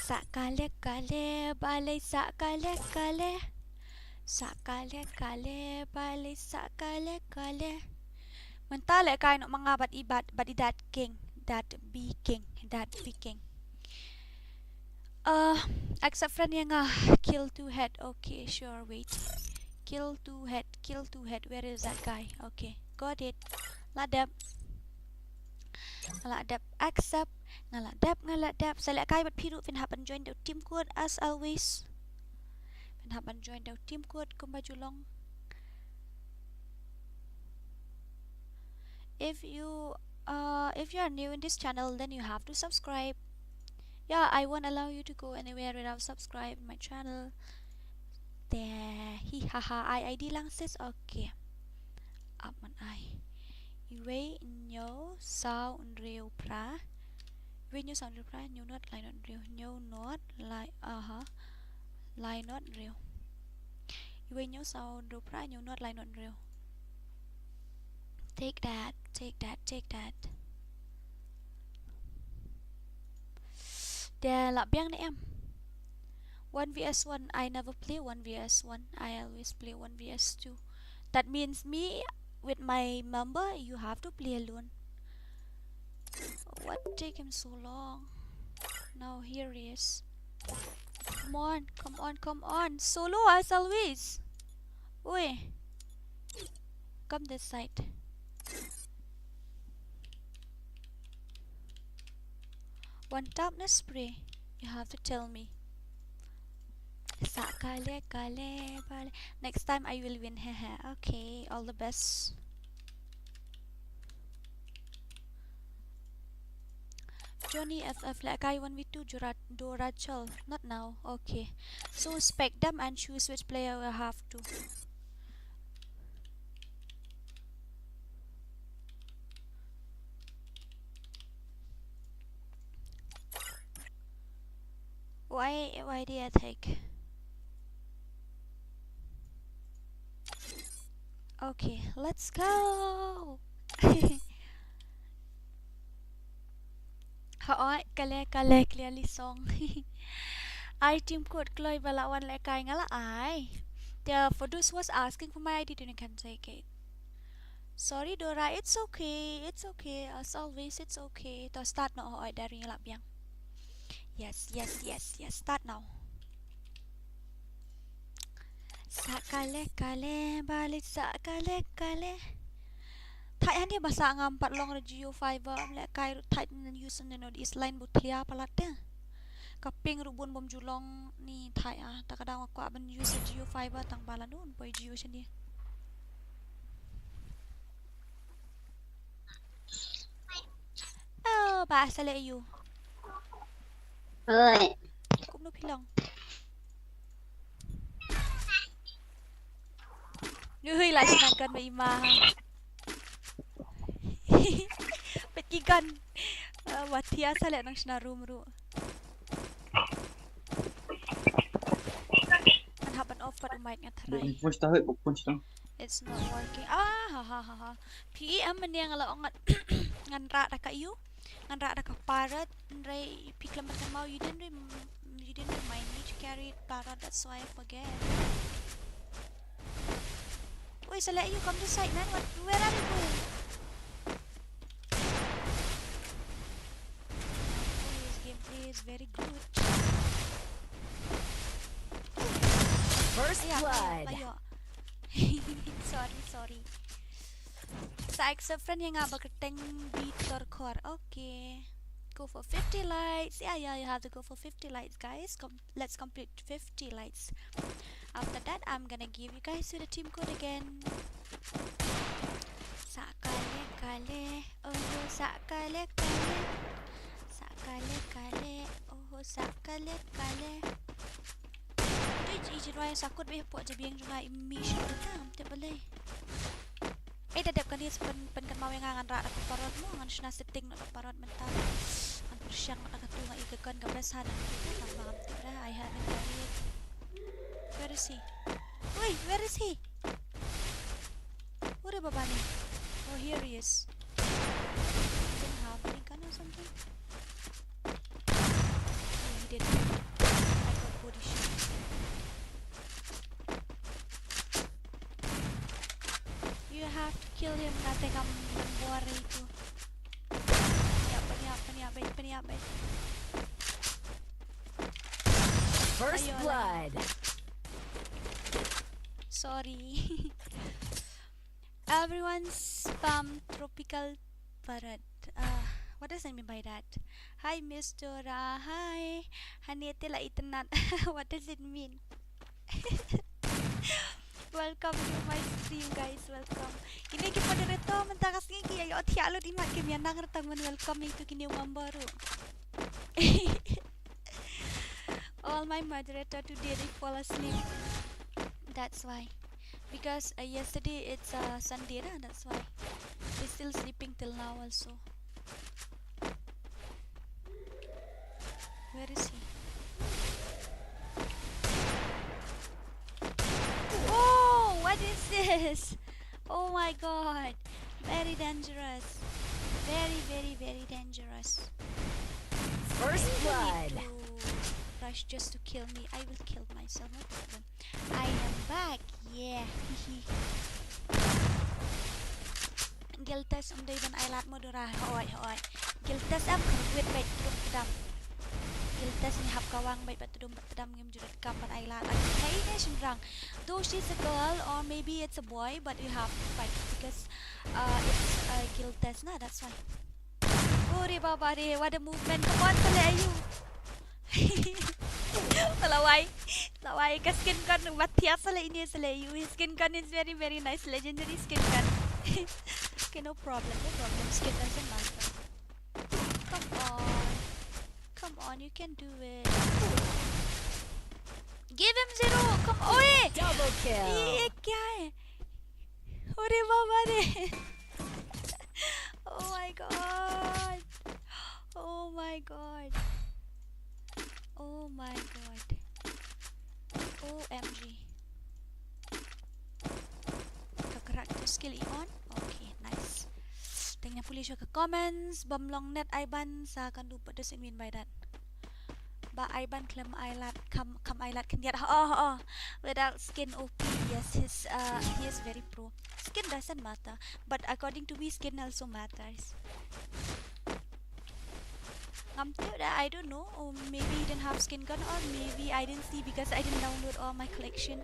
Sa kale kale, balei sa kale kale. Sa kale kale, balei sa kale kale. Mynta lehkai noh ma nga bad i bad, bad i Dat King, Dat B King, Dat B King. Uh, accept friend ïa nga, kill two head. Okay, sure, wait. Kill two head, kill two head. Where is that guy? Okay, got it. La dep. Nga la dep accept. Nga la dep, nga la dep. Sa lehkai bad phi ruh, phin hap ban join da u team code as always. Phin hap ban join da u team code kumba ju long. If you, uh, if you are new in this channel, then you have to subscribe. Yeah, I won't allow you to go anywhere without subscribe my channel. Te, hi ha ha, ai I D lang sis, okay. Ap man ai. Iwei hynñiew saw hynriew phra. Iwei hynñiew saw hynriew phra, hynñiew not lai not hynriew. Hynñiew not lai, aha. Lai not hynriew. Iwei hynñiew saw hynriew phra, hynñiew not lai not hynriew. Take that, take that, take that. Te lah biang ne em? One v s one, I never play one v s one. I always play one v s two. That means me with my member, you have to play alone. What take him so long? Now here he is. Come on, come on, come on. Solo as always. Oi. Come this side. One tap na spray. You have to tell me. Sa kale kale bale. Next time I will win. Hehe. Okay, all the best. Johnny F F, lehkai one v two, Dora, Dora Chol. Not now. Okay. So spec them and choose which player we have to. Why, why did I take? Okay, let's go. Hooid, kale kale, clearly song. Ai, team code kloi ba la wan lehkai, nga la ai. Te for those who was asking for my I D, you can take it. Sorry Dora, it's okay, it's okay. As always, it's okay. To start noh, hooid, da ring lah biang. Yes, yes, yes, yes. Start now. Sa kale kale bale, sa kale kale. Thait hangne ba sah ngam pat long ruh Jio Fiber, lehkai ruh thait, ngan use hangne noh, is line bun thlia palat te. Ka ping ruh bun, bym ju long ni thait ah. Ta ka daw nga kwah ban use Jio Fiber tang ba la nun poi Jio shane. Oh, ba sa leh ïa u. Oi. Kumno phi long? Ui, la shna gun ba i ma. Peit ki gun. Ah, wat ïa sa leh nang shna room ruh. Ngan hap ban off pat u mic, nga tharai. Buk punch ta, hoi, buk punch ta. It's not working. Ah, ha, ha, ha, ha. Phi em, mynne nga la ong ngan, ngan rah da ka ïu. Ngan rah da ka parrot. Hynrei phi khlem ban kynmaw, you didn't rem-, you didn't remind me to carry parrot. That's why I forget. Wait, so let you come this side, man. What? Where are you going? Oh, his gameplay is very good. First blood. Ayo, ayo. Sorry, sorry. Sa accept friend ïa nga ba kyrteng Bitor Khor. Okay. Go for fifty likes. Yeah, yeah, you have to go for fifty likes, guys. Come, let's complete fifty likes. After that, I'm gonna give you guys to the team code again. Sa kale kale, oh, sa kale kale. Sa kale kale, oh, sa kale kale. Dei ji, ji rwai sa kut beh pok jabieng jong nga, i mih shuh kam te balei. Eh, da dep kane sa pyn, pynkynmaw ïa nga, ngan rah da ka parrot mo, ngan shna setting na ka parrot mynta. Ngan pyrshang na ka tu nga i ka gun ka best ha na ka tu, ngan ma ngam tip da, I haven't done it. Where is he? Wait, where is he? Ure baba ni. Oh, here he is. Didn't have any gun or something. Oh, he did. I got body shot. You have to kill him, nga te kam nang bor itu. Pynïap, pynïap, pynïap, beit, pynïap, beit. First blood. Sorry. Everyone spam tropical parrot. Uh, what does it mean by that? Hi, Miss Dora. Hi. Hani te la itynnad. What does it mean? Welcome to my stream, guys. Welcome. Kine ki moderator mynta ka sngi ki ïoh thiah lut imat, kim ïa nang ruh tang ban welcome ïa kine u member ruh. All my moderator today they fall asleep. That's why. Because, uh, yesterday it's, uh, Sunday, na? That's why. It's still sleeping till now also. Where is he? Oh, what is this? Oh my god. Very dangerous. Very, very, very dangerous. First blood. Rush just to kill me. I will kill myself, no problem. I am back. Yeah. Guild test ym dei ban ai lad mo Dora. Hooid, hooid. Guild test em kyrwit bad tdum tdam. Guild test ngi hap kawang bad tdum tdam, ngim ju donkam ban ai lad. Hei ne shynrang. Though she's a girl or maybe it's a boy, but we have to fight because uh, it's a guild test na, that's why. Ore baba re, what a movement. Come on, sa leh aïu. Lawai. Lawai ka skin gun, wat thiah sa leh ine sa leh aïu. His skin gun is very, very nice. Legendary skin gun. Okay, no problem, no problem. Skin doesn't matter. Come on. Come on, you can do it. Give him zero. Come on. Oye. Double kill. Ye kya hai? Ore baba re. Oh my god. Oh my god. Oh my god. O M G. Ka character skill i on. Okay, nice. Teng na pule shuh ka comments. Bym long net ai ban sa kan du, what does it mean by that? Ba ai ban khlem ai lad, kham, kham ai lad khyndiat. Oh, oh. Without skin O P, yes, his uh he is very pro. Skin doesn't matter, but according to me, skin also matters. Ngam tip da, I don't know. Or maybe he didn't have skin gun, or maybe I didn't see because I didn't download all my collection.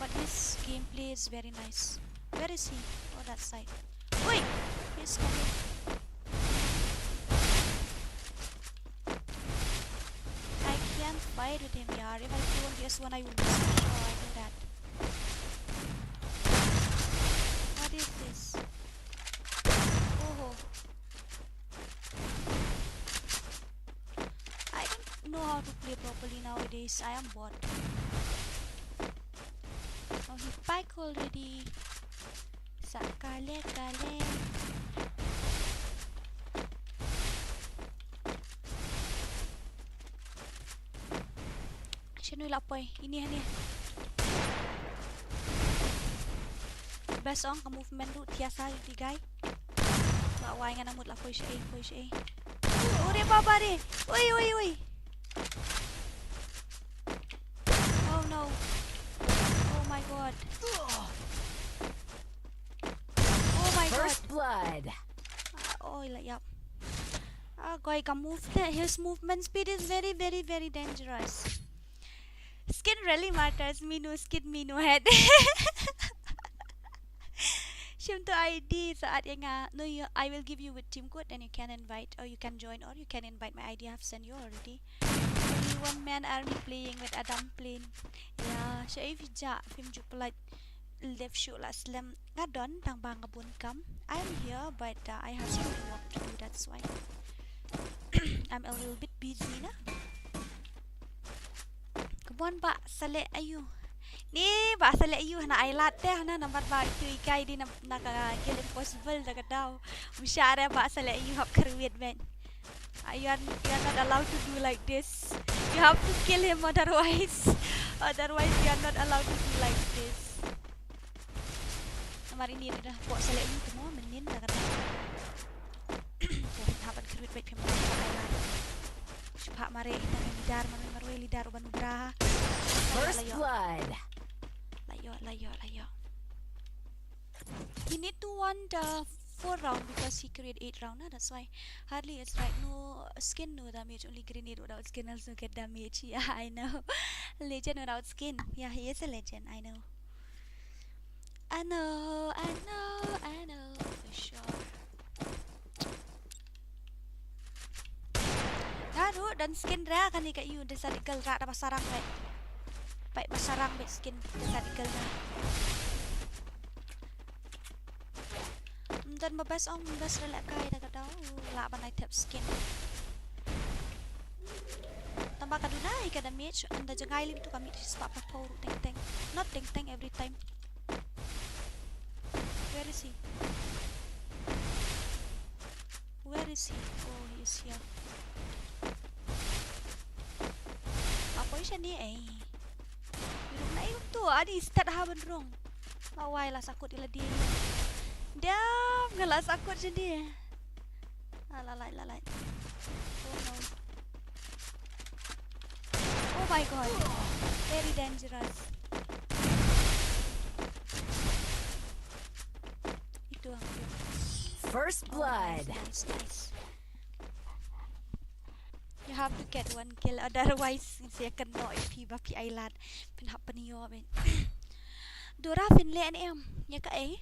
But his gameplay is very nice. Where is he? Oh, that side. Wait! He's coming. I can't fight with him, yaar. If I kill this one, I will miss it. Oh, I know that. What is this? Oh. I don't know how to play properly nowadays. I am bored. Oh, he pack already. Sa kale kale. Shano i la poi? Ini hane. Best ong ka movement ruh thiah sa ïa u guy. Ba wai ngan mut la poi sha ei, poi sha ei. Ore baba re. Oi, oi, oi. Oh no. Oh my god. Oh my god. First blood. Ah, oh, la ïap. Ah, koi ka move, his movement speed is very, very, very dangerous. Skin really matters. Minu skin, minu head. Shim to I D sa at ïa nga. No, you, I will give you with team code, then you can invite, or you can join, or you can invite. My I D I have sent you already. Only one man army playing with Adam plane. Yeah, sha ei phi jah, phim ju pynlait. Left shoot la slem. Nga don tang ba nga bun kam. I'm here, but uh, I have some work to do, that's why. I'm a little bit busy na. Come on, ba sa leh aïu. Ni ba sa leh aïu, hana ai lad te, hana namar ba itu ikai di na, na ka Guild Impossible da ka daw. Mshare ba sa leh aïu hap kyrwit ben. Uh, you are, you are not allowed to do like this. You have to kill him, otherwise, otherwise you are not allowed to do like this. Namar ini dah pok selek ini temo menin dah kata. Dah hap ban kyrwit bad phi mara. Shu phah mare ita ngi leader, mare mare leader uban ubra. First blood. Layo, layo, layo. He need to won the four round because he create eight round, na, that's why. Hardly it's right, no skin, no damage, only grenade without skin also get damage. Yeah, I know. Legend without skin. Yeah, he is a legend, I know. I know, I know, I know for sure. Nga ruh don skin ra kane ka ïu, Desert Eagle ra da ba sarang bad. Bad ba sarang bad skin Desert Eagle ra. Don ba best ong, best ra leh kai da ka daw, lah ban ai thep skin. Tang ba ka duna ïa ka damage, ynda jngai lem tu ka mih spah pa pau ruh teng teng. Not teng teng every time. Where is he? Where is he? Oh, he is here. Apoy siya ni eh. Yuruk na yung tu, ani start ha ban rung. Lawai la sakut ila di. Diam, nga la sakut siya ni. Ah, la lai, la lai. Oh no. Oh my god. Very dangerous. Itu ang. First blood. Oh, nice, nice, nice. You have to get one kill, otherwise, siya kan no, if he ba phi ai lad. Phin hap pynïoh, ben. Dora phin leh ne em. Ïa ka ei.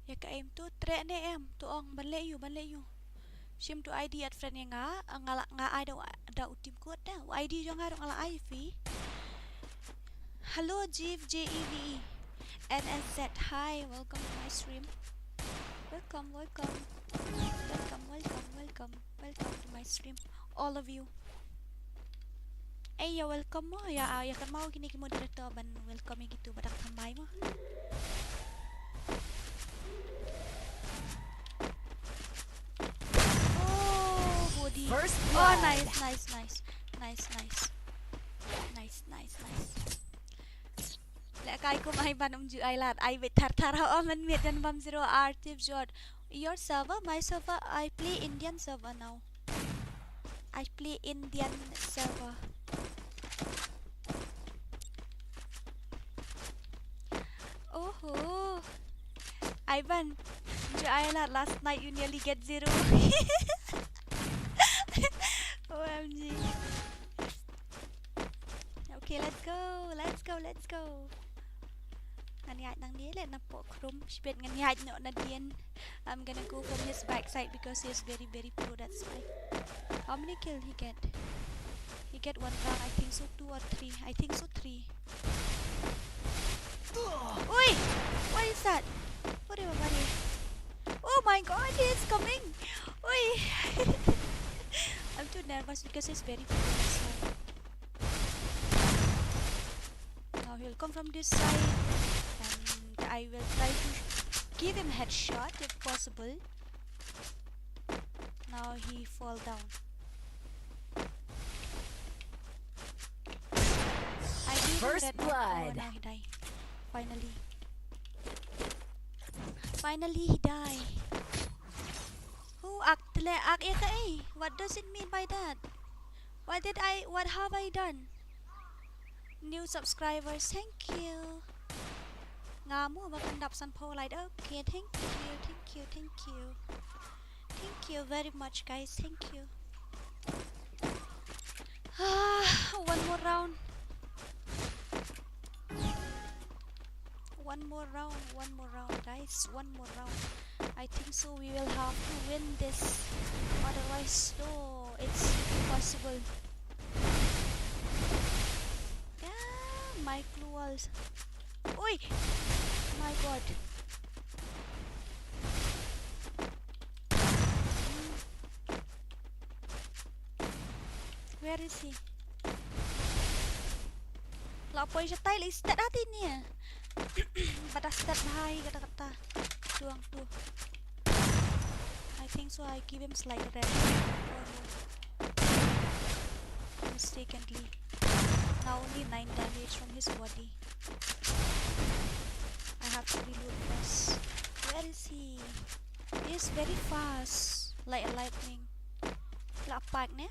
Ïa ka em tu, treh ne em. Tu ong, ban leh ïu, ban leh ïu. Shim tu I D at friend ïa nga, nga la, nga ai da, da u team code da. U I D jong nga ruh nga la ai phi. Hello, Jeev, J E V E. N S Z, hi, welcome to my stream. Welcome, welcome. Welcome, welcome, welcome. Welcome to my stream. All of you. Ei, you're welcome mo. Ïa, ah, ïa kan mo kine ki moderator ban welcome ïa kitu ba dang thymmai mo. Oh, body. First blood. Oh, nice, nice, nice. Nice, nice. Nice, nice, nice. Leh kai kum ai ban um ju ai lad. Ai beit thar thar ha, oh, man miet jan bam zero ar tip jot. Your server, my server, I play Indian server now. I play Indian server. Oho. Ivan, ju ai lad, last night you nearly get zero. O M G. Okay, let's go, let's go, let's go. Ngan ïaid nangne leh napoh khrum, shibit ngan ïaid noh nadien. I'm gonna go from his backside because he is very, very pro, that's why. How many kill he get? He get one round, I think so, two or three. I think so, three. Oi! What is that? What am I? Oh my god, he is coming! Oi! I'm too nervous because he's very pro, that's why. Now he'll come from this side, and I will try to give him headshot if possible. Now he fall down. I gave him red mark. First blood. Oh, now he die. Finally. Finally he die. Who act le ak ïa ka ei? What does it mean by that? What did I, what have I done? New subscribers, thank you. Nga mu ba kan dap san phew like. Okay, thank you, thank you, thank you. Thank you very much, guys. Thank you. Ah, one more round. One more round, one more round, guys. One more round. I think so we will have to win this. Otherwise, no, it's impossible. Yeah, my clue walls. Oi! My god. Where is he? La poi shatai la i stet hati ni. Bad da stet bha hi kata kata. Tuang tu. I think so I give him slight red. Mistakenly. Now only nine damage from his body. I have to reload first. Where is he? He is very fast. Like a lightning. La pak ne?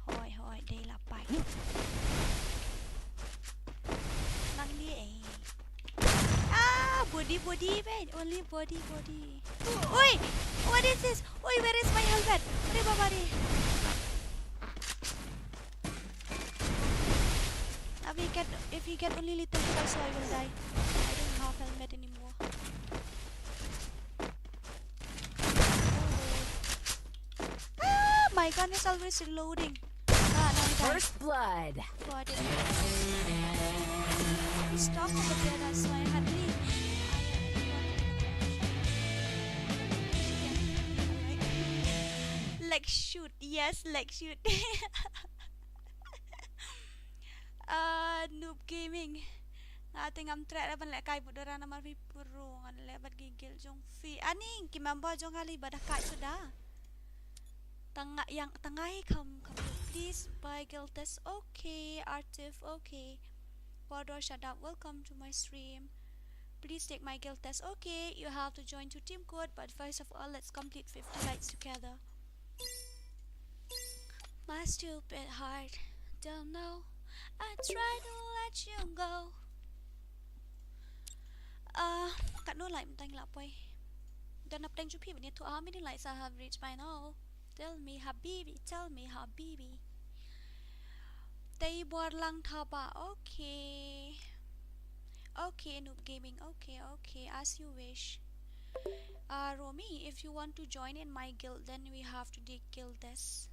Hoi, hoi, dei la pak. Nang ni eh. Ah, body, body, man. Only body, body. Oi! What is this? Oi, where is my helmet? Are baba re. If he get, if he get only little bit also, I will die. I don't have helmet anymore. Ah, my gun is always reloading. Ah, now he died. First blood. Got it. He's stuck over there, that's why I had to leave. Leg shoot, yes, leg shoot. Ah, Noob Gaming. Nga te ngam treh ban lehkai bad Dora namar phi puro, ngan leh bad ki guild jong phi. Ani ki member jong nga li ba da kai suda. Tang nga, ïa tang nga hi kham, kham. Please buy guild test. Okay, Artif, okay. Border Shadab, welcome to my stream. Please take my guild test. Okay, you have to join to Team Code, but first of all, let's complete fifty likes together. My stupid heart, don't know. I try to let you go. Ah, katno like mynta ngi la poi? Don na pdeng jong phi ba ngi thoh, how many likes I have reached by now? Tell me, Habibi, tell me, Habibi. Tei Borlang Thaba, okay. Okay, Noob Gaming, okay, okay, as you wish. Uh, Romy, if you want to join in my guild, then we have to take guild test.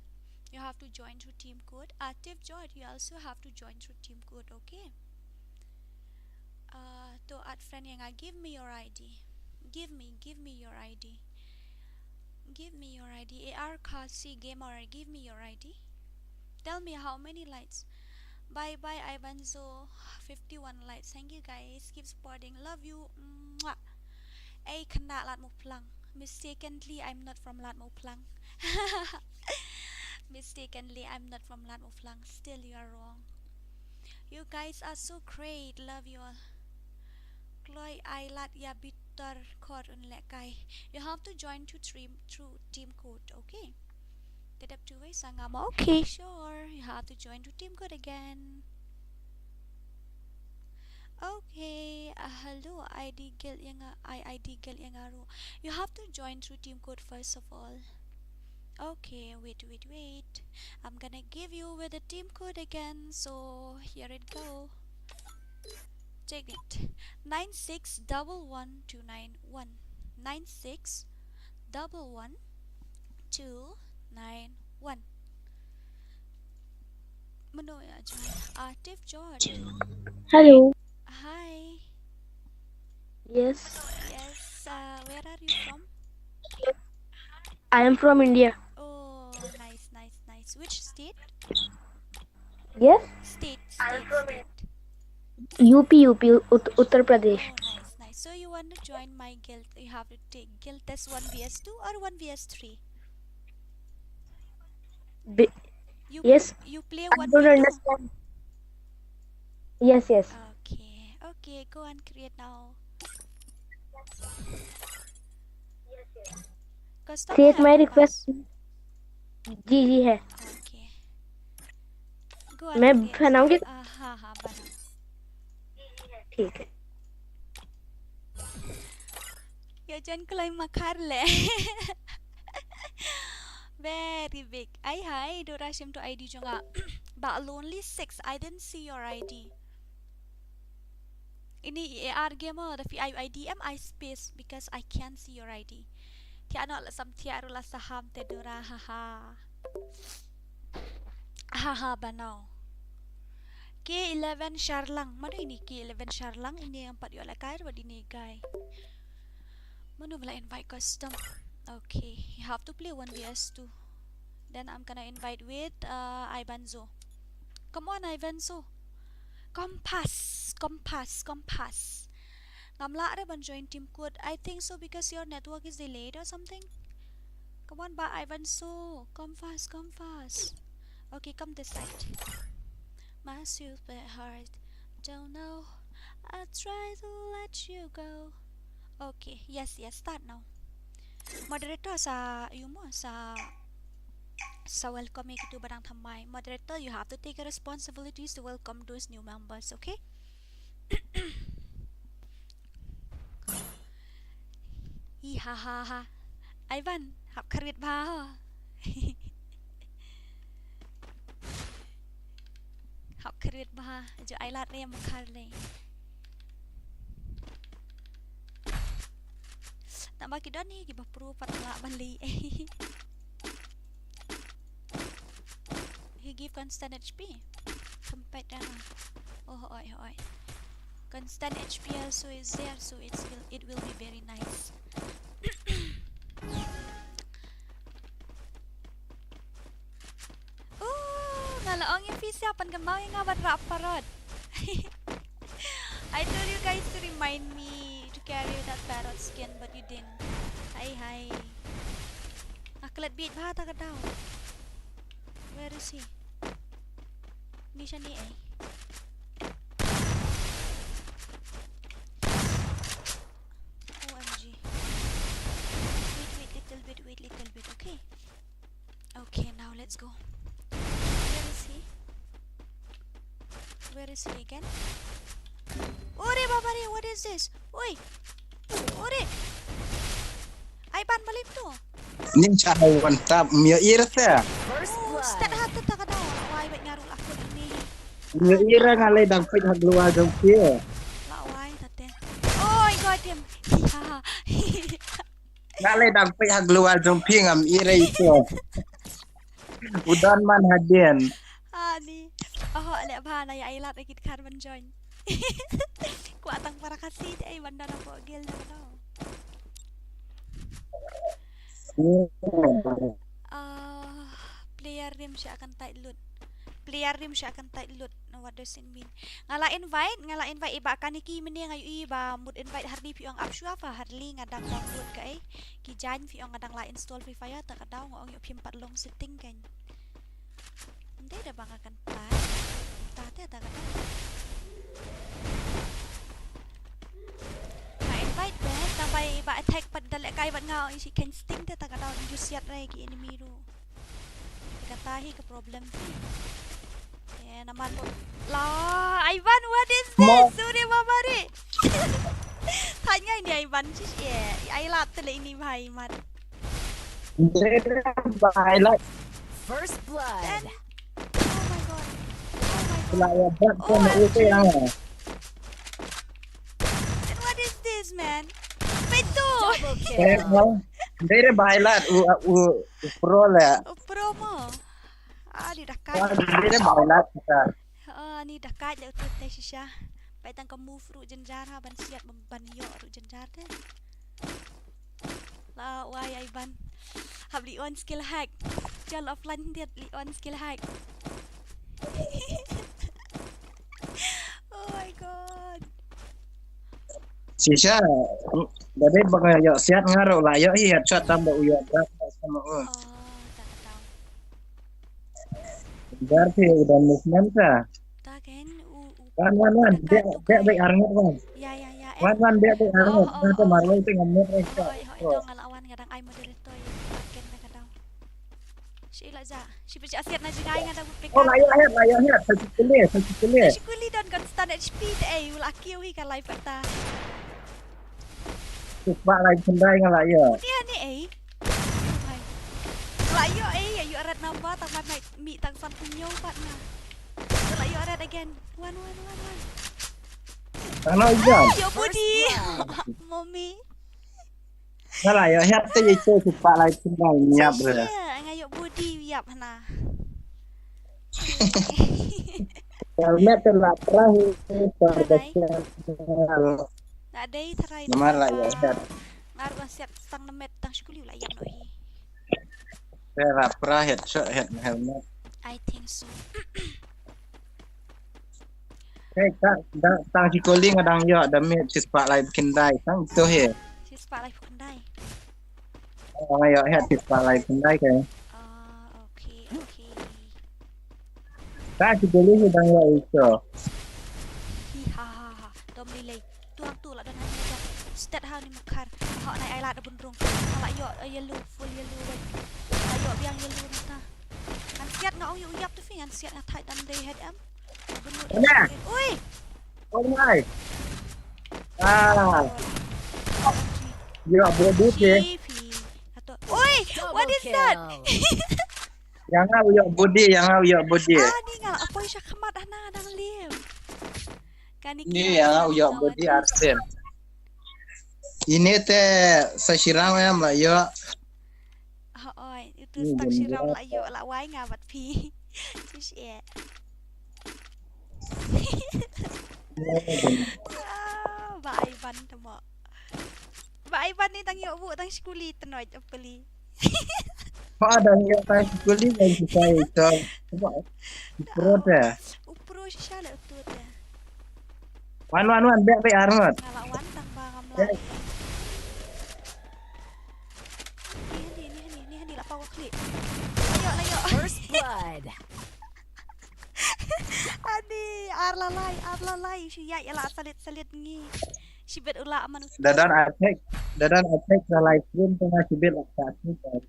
You have to join through Team Code. Active George, you also have to join through Team Code, okay? Uh, to add friend ïa nga, give me your I D. Give me, give me your I D. Give me your I D. A R Khasi Gamer, give me your I D. Tell me how many likes. Bye bye, Ivanzo. Fifty-one likes. Thank you, guys. Keep supporting. Love you. Mwah. Ei, khynnah Lad Mawphlang. Mistakenly, I'm not from Lad Mawphlang. Mistakenly, I'm not from Lad Mawphlang. Still, you are wrong. You guys are so great. Love you all. Kloi ai lad ïa bitar khor un lehkai. You have to join to stream through Team Code, okay? Tedap tu wei sangama. Okay, sure. You have to join to Team Code again. Okay, uh, hello, I D guild ïa nga, I, I D guild ïa nga ruh. You have to join through Team Code first of all. Okay, wait, wait, wait. I'm gonna give you with the Team Code again. So here it go. Check it. Nine six double one two nine one. Nine six double one two nine one. Mano ïa join? Active George. Hello. Hi. Yes. Yes. Uh, where are you from? I am from India. Oh, nice, nice, nice. Which state? Yes. State, state, state. U P, U P, Ut- Uttar Pradesh. Oh, nice, nice. So you want to join my guild? You have to take guild test one V S two or one V S three? Bi- You, yes. You play I one don't v two? Understand. Yes, yes. Okay, okay. Go and create now. Custom create my request. जी जी है। Okay. Go on, मैं बनाऊंगी। हाँ हाँ बनाओ। ठीक है। Ïa jan kloi makhar le. Very big. Ai hai, Dora shim to I D jong nga. Ba lonely six, I didn't see your I D. Ini A R Gamer, da phi ai I D em ai space because I can't see your I D. Thiah noh la sam thiah ruh la saham te Dora, haha. Haha, banau. K eleven Sharlang. Mano ini K eleven Sharlang? Ini yang pat ïoh lehkai bad ini guy. Mano ba la invite custom? Okay, you have to play one V S two. Then I'm gonna invite with uh, Ivanzo. Come on, Ivanzo. Compass, compass, compass. Ngam lah re ban join Team Code. I think so because your network is delayed or something. Come on, ba Ivanzo. Come fast, come fast. Okay, come this side. My stupid heart. Don't know. I try to let you go. Okay, yes, yes, start now. Moderator sa, ïa mo, sa, sa welcome ïa kitu ba dang thymmai. Moderator, you have to take your responsibilities to welcome those new members, okay? Hi ha ha ha. Ivan, hap khyrwit bha ho. Hap khyrwit bha, ju ai lad re makhar le. Tang ba ki don hi kiba pro pat la ban leh. He give constant H P. Compact armor. Oh, oi, oi. Constant H P also is there, so it's will, it will be very nice. Oh, nga la ong ïa phi sa pynkyndit ïa nga ban rah parot. I told you guys to remind me to carry that parrot skin, but you didn't. Hi, hi. Nga klet bit bha ta ka daw. Where is he? Ni shane eh. O M G. Wait, wait, little bit, wait, little bit, okay? Okay, now let's go. Where is he? Where is he again? Ore baba re, what is this? Oi! Ore! Ai ban balik tu. Nin cha hai wan tap mio ir te. First Oh, blood. Start hat ta ka daw. Wai bai ngaru lah aku ni. Mio ir nga le dang peit ha glua jong phi. La wai ta te. Oh, I got him. Nga le dang peit ha glua jong phi ngam ir ito. U don man hadien. Ani. Oh, ale bha na ya ilat kit kar ban join. Kwah tang para kasi te ai ban da na po gel da no. Ah, player rim sha kan tight loot. Player rim sha kan tight loot. Now what does it mean? Nga la invite, nga la invite iba kane ki mene nga yu iba mut invite Harley phi ong ap shwa pa Harley nga dang download ka eh. Ki jan phi ong nga dang la install Free Fire ta ka daw nga ong yu phim pat long setting kan. Nde da ba nga kan ta. Ta te ta ka daw. Nga invite be, ta bai ba attack pat da le kai bat nga ong shi kan sting te ta ka daw ndu siat rai ki enemy ru. Kata hi ka problem hi. Eh, naman mo. La, Ivan, what is this? Mo- Sorry, mama re. Tanya ini Ivan, sis eh. Ai la tele ini bhai mat. Dere bhai la. First blood. Then, oh my god. Oh my god. La ya bat ko Oh, na ute M G. Yang. Then what is this, man? Peto. Double Eh, kill. No. Dere bhai la u u u pro la. Oh, pro mo. Ah, ni dah kai. Ah, dere bhai la kita. Ah, ni dah kai le utut te shisha. Pai tang ka move ru jenjar ha ban siat ban, ban yo ru jenjar te. La wai ai ban. Hap li on skill hack. Jal offline dia li on skill hack. Oh my god. Shisha, da dei ba nga ïoh siat nga ruh la ïoh hi headshot tam ba u ïoh brak sama u. Oh, tak tahu. Jar phi u don movement ta. Ta ken u u. Wan wan wan, bek bek bek arngut wan. Ya ya ya. Wan wan bek bek arngut. Oh, oh, oh. Nga te marwei te ngamut eh. Hoi hoi, dong nga la wan nga dang ai moderator ya. Ken da ka dong. Shi la ja. Shi phi asiat na jingai nga da bu pika. Oh, la ïoh head, la ïoh head. Sa shi kuli, sa shi kuli. Sa shi kuli don constant H P te eh, u la kiew hi ka live ata. Shisha lai khyndai nga la ïoh. Ni ni eh. Hai. La ïoh eh, ïoh red number tang mai mi tang san pynïoh pat na. La ïoh red again. One one one one. Tang no ïoh. Ah, ïoh body. First blood. Mommy. Nga la ïoh head te ïoh shisha lai khyndai ngiap re. Shisha, nga ïoh body ïap hana. Helmet te la pra hi, par Hana, eh? Basket. Na dei tharai. Namar la ïoh head. Nga ruh siat tang na met tang shi kuli la ïap no hi. Te la pra head shot head helmet. I think so. Hey, ta, ta, tang shi kuli nga dang ïoh damage shispah lai phew khyndai. Tang to he. Shispah lai phew khyndai. Oh, nga ïoh head shispah lai phew khyndai ke. Ah, okay, okay. Tang shi kuli hi dang ïoh ito. Hi ha ha ha. Dom lei lei. Tu hang tu la don ha ni. Stet ha ni mukhar. Ha nai ai la da bun rung. La ïoh, eh, yellow, full yellow wei. La ïoh biang yellow nata. Ngan siat nga ong ïoh ïap tu phi ngan siat nga thait dam dei head em. Ui! Oh my! Ah! Ïoh body te. Ui! What is that? Ïa nga u ïoh body, ïa nga u ïoh body. Ah, ni nga la poi sha khmat hana dang liw. Kane ki ïa nga u ïoh body arsien. Ine te sa shirang em la ïoh. Oi, itu stang shirang la ïoh la wai nga bad phi. Shish eh. Ah, ba ai ban tamo. Ba ai ban ni tang ïoh bu tang shkuli tnoi apeli. Ba dang ïoh tang shkuli ngan shisha ito. Ba pro te. U pro shisha le utu te. Wan, wan, wan, bek, bek, armor. Nga la wan tang ba ngam la. Bek. Ni hani, ni hani, ni hani la paw khlieh. Layo, layo. First blood. Ani, ar la lai, ar la lai. Shu ïa, ïa la salit, salit ngi. Shibit u la man. Da don attack, da don attack la live stream tu nga shibit la ka attack.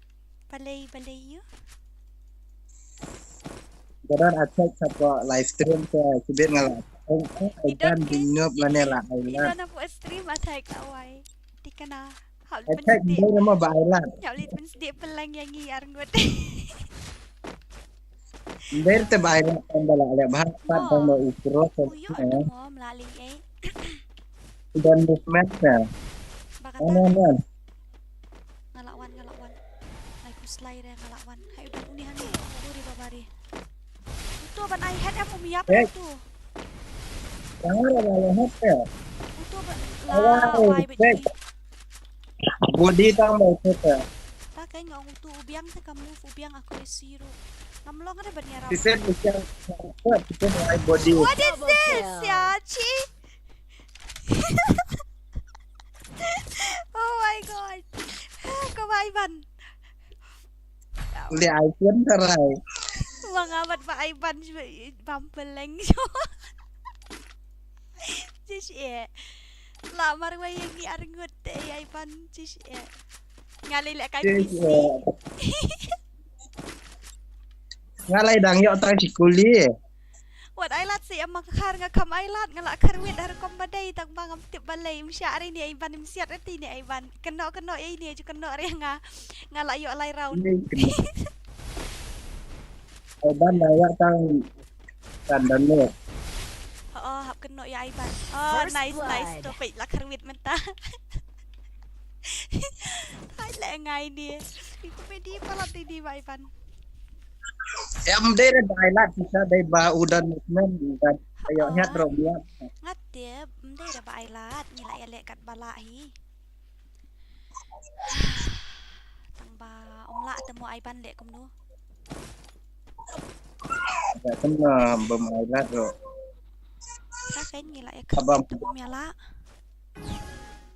Balei, balei ïa. Ka don attack sha ka live stream ka shibit nga la. Ong ong dan binop la ne la ai la. Ida na pu stream attack la wai. Tikana. Hap attack dei nama ba ai la. Hap li pun sdi pelang yang ngi ar ngut. Nder te ba ai la tang ba la leh bha pat tang ba u cross. Uyo tu mo mlaling eh. Dan movement na. Bakata. Ano ano. Ngalak wan, ngalak wan. Ai ku slay re ngalak wan. Hai udah uni hani. Duri babari. Uto ban ai head em um yap eh. Uto. Jangan ada head eh. Uto ban la wai bit. Body tang ba uto te. Ta kai nga ong utu u biang te ka move u biang aku ri siru. Ngam long ada ban yarap. Tisen tisen tisen ai body. What is this? Ya chi. Oh my god. Ka bai ban. Li ai tien tarai. Wang amat ba ai ban bam peleng. Jish eh. La marwei ïa ngi arngut te ïa Ivan jish eh. Nga lei leh kai P C. Nga lei dang ïoh tang shi kuli. Wat ai lad si ama khar nga kham ai lad nga la khar wit har kom ba dei tang ba ngam tip balei im shah ri ni Ivan im siat ri ni Ivan. Keno keno ïa ni ju keno ri nga. Nga la ïoh lai round. Ivan na ïoh tang Kan dan ne. Oh, hap keno ïa Ivan. Oh, nice nice to peit la kharwit mynta. Hai le ngai ni. Ki komedi palat di di Ivan. Em dei re ba ai lad kita dei ba udan men dan ayo nyat ro miat. Ngat dei em dei re ba ai lad ni la ïa le kat bala hi. Tang ba ong la te mo ai ban le kumno. Ya kan na bam ai la ro. Ta kan ngi la ek bam te mo ya la.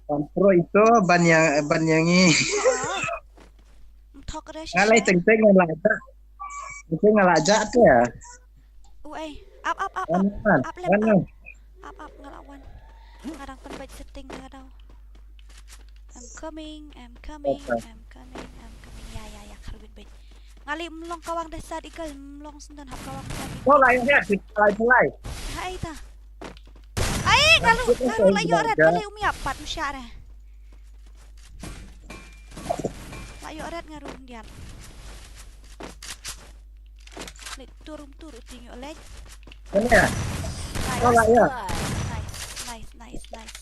Bam pro ito ban yang ban yang ngi. Mthok re shi. Ngalai teng teng ngalai ta. Teng teng ngalai ja te ya. Uai, ap ap ap ap. Ap lem ap. Ap ap nga la wan. Nga dang pynbeit setting nga dau. I'm coming, I'm coming, I'm coming, I'm coming. Ya ya ya khar beit beit. Nga lei mlong kawang da sad igal mlong sendon hap kawang da sad. Ko lai ya sit lai lai. Hai ta. Ai nga lu nga lu la yo rat balik umi apat musyak re. La yo rat nga run diat. Leit tur um tur u ting ïoh leit. Kane ah. Nice. Kau lah ya. Nice, nice, nice, nice.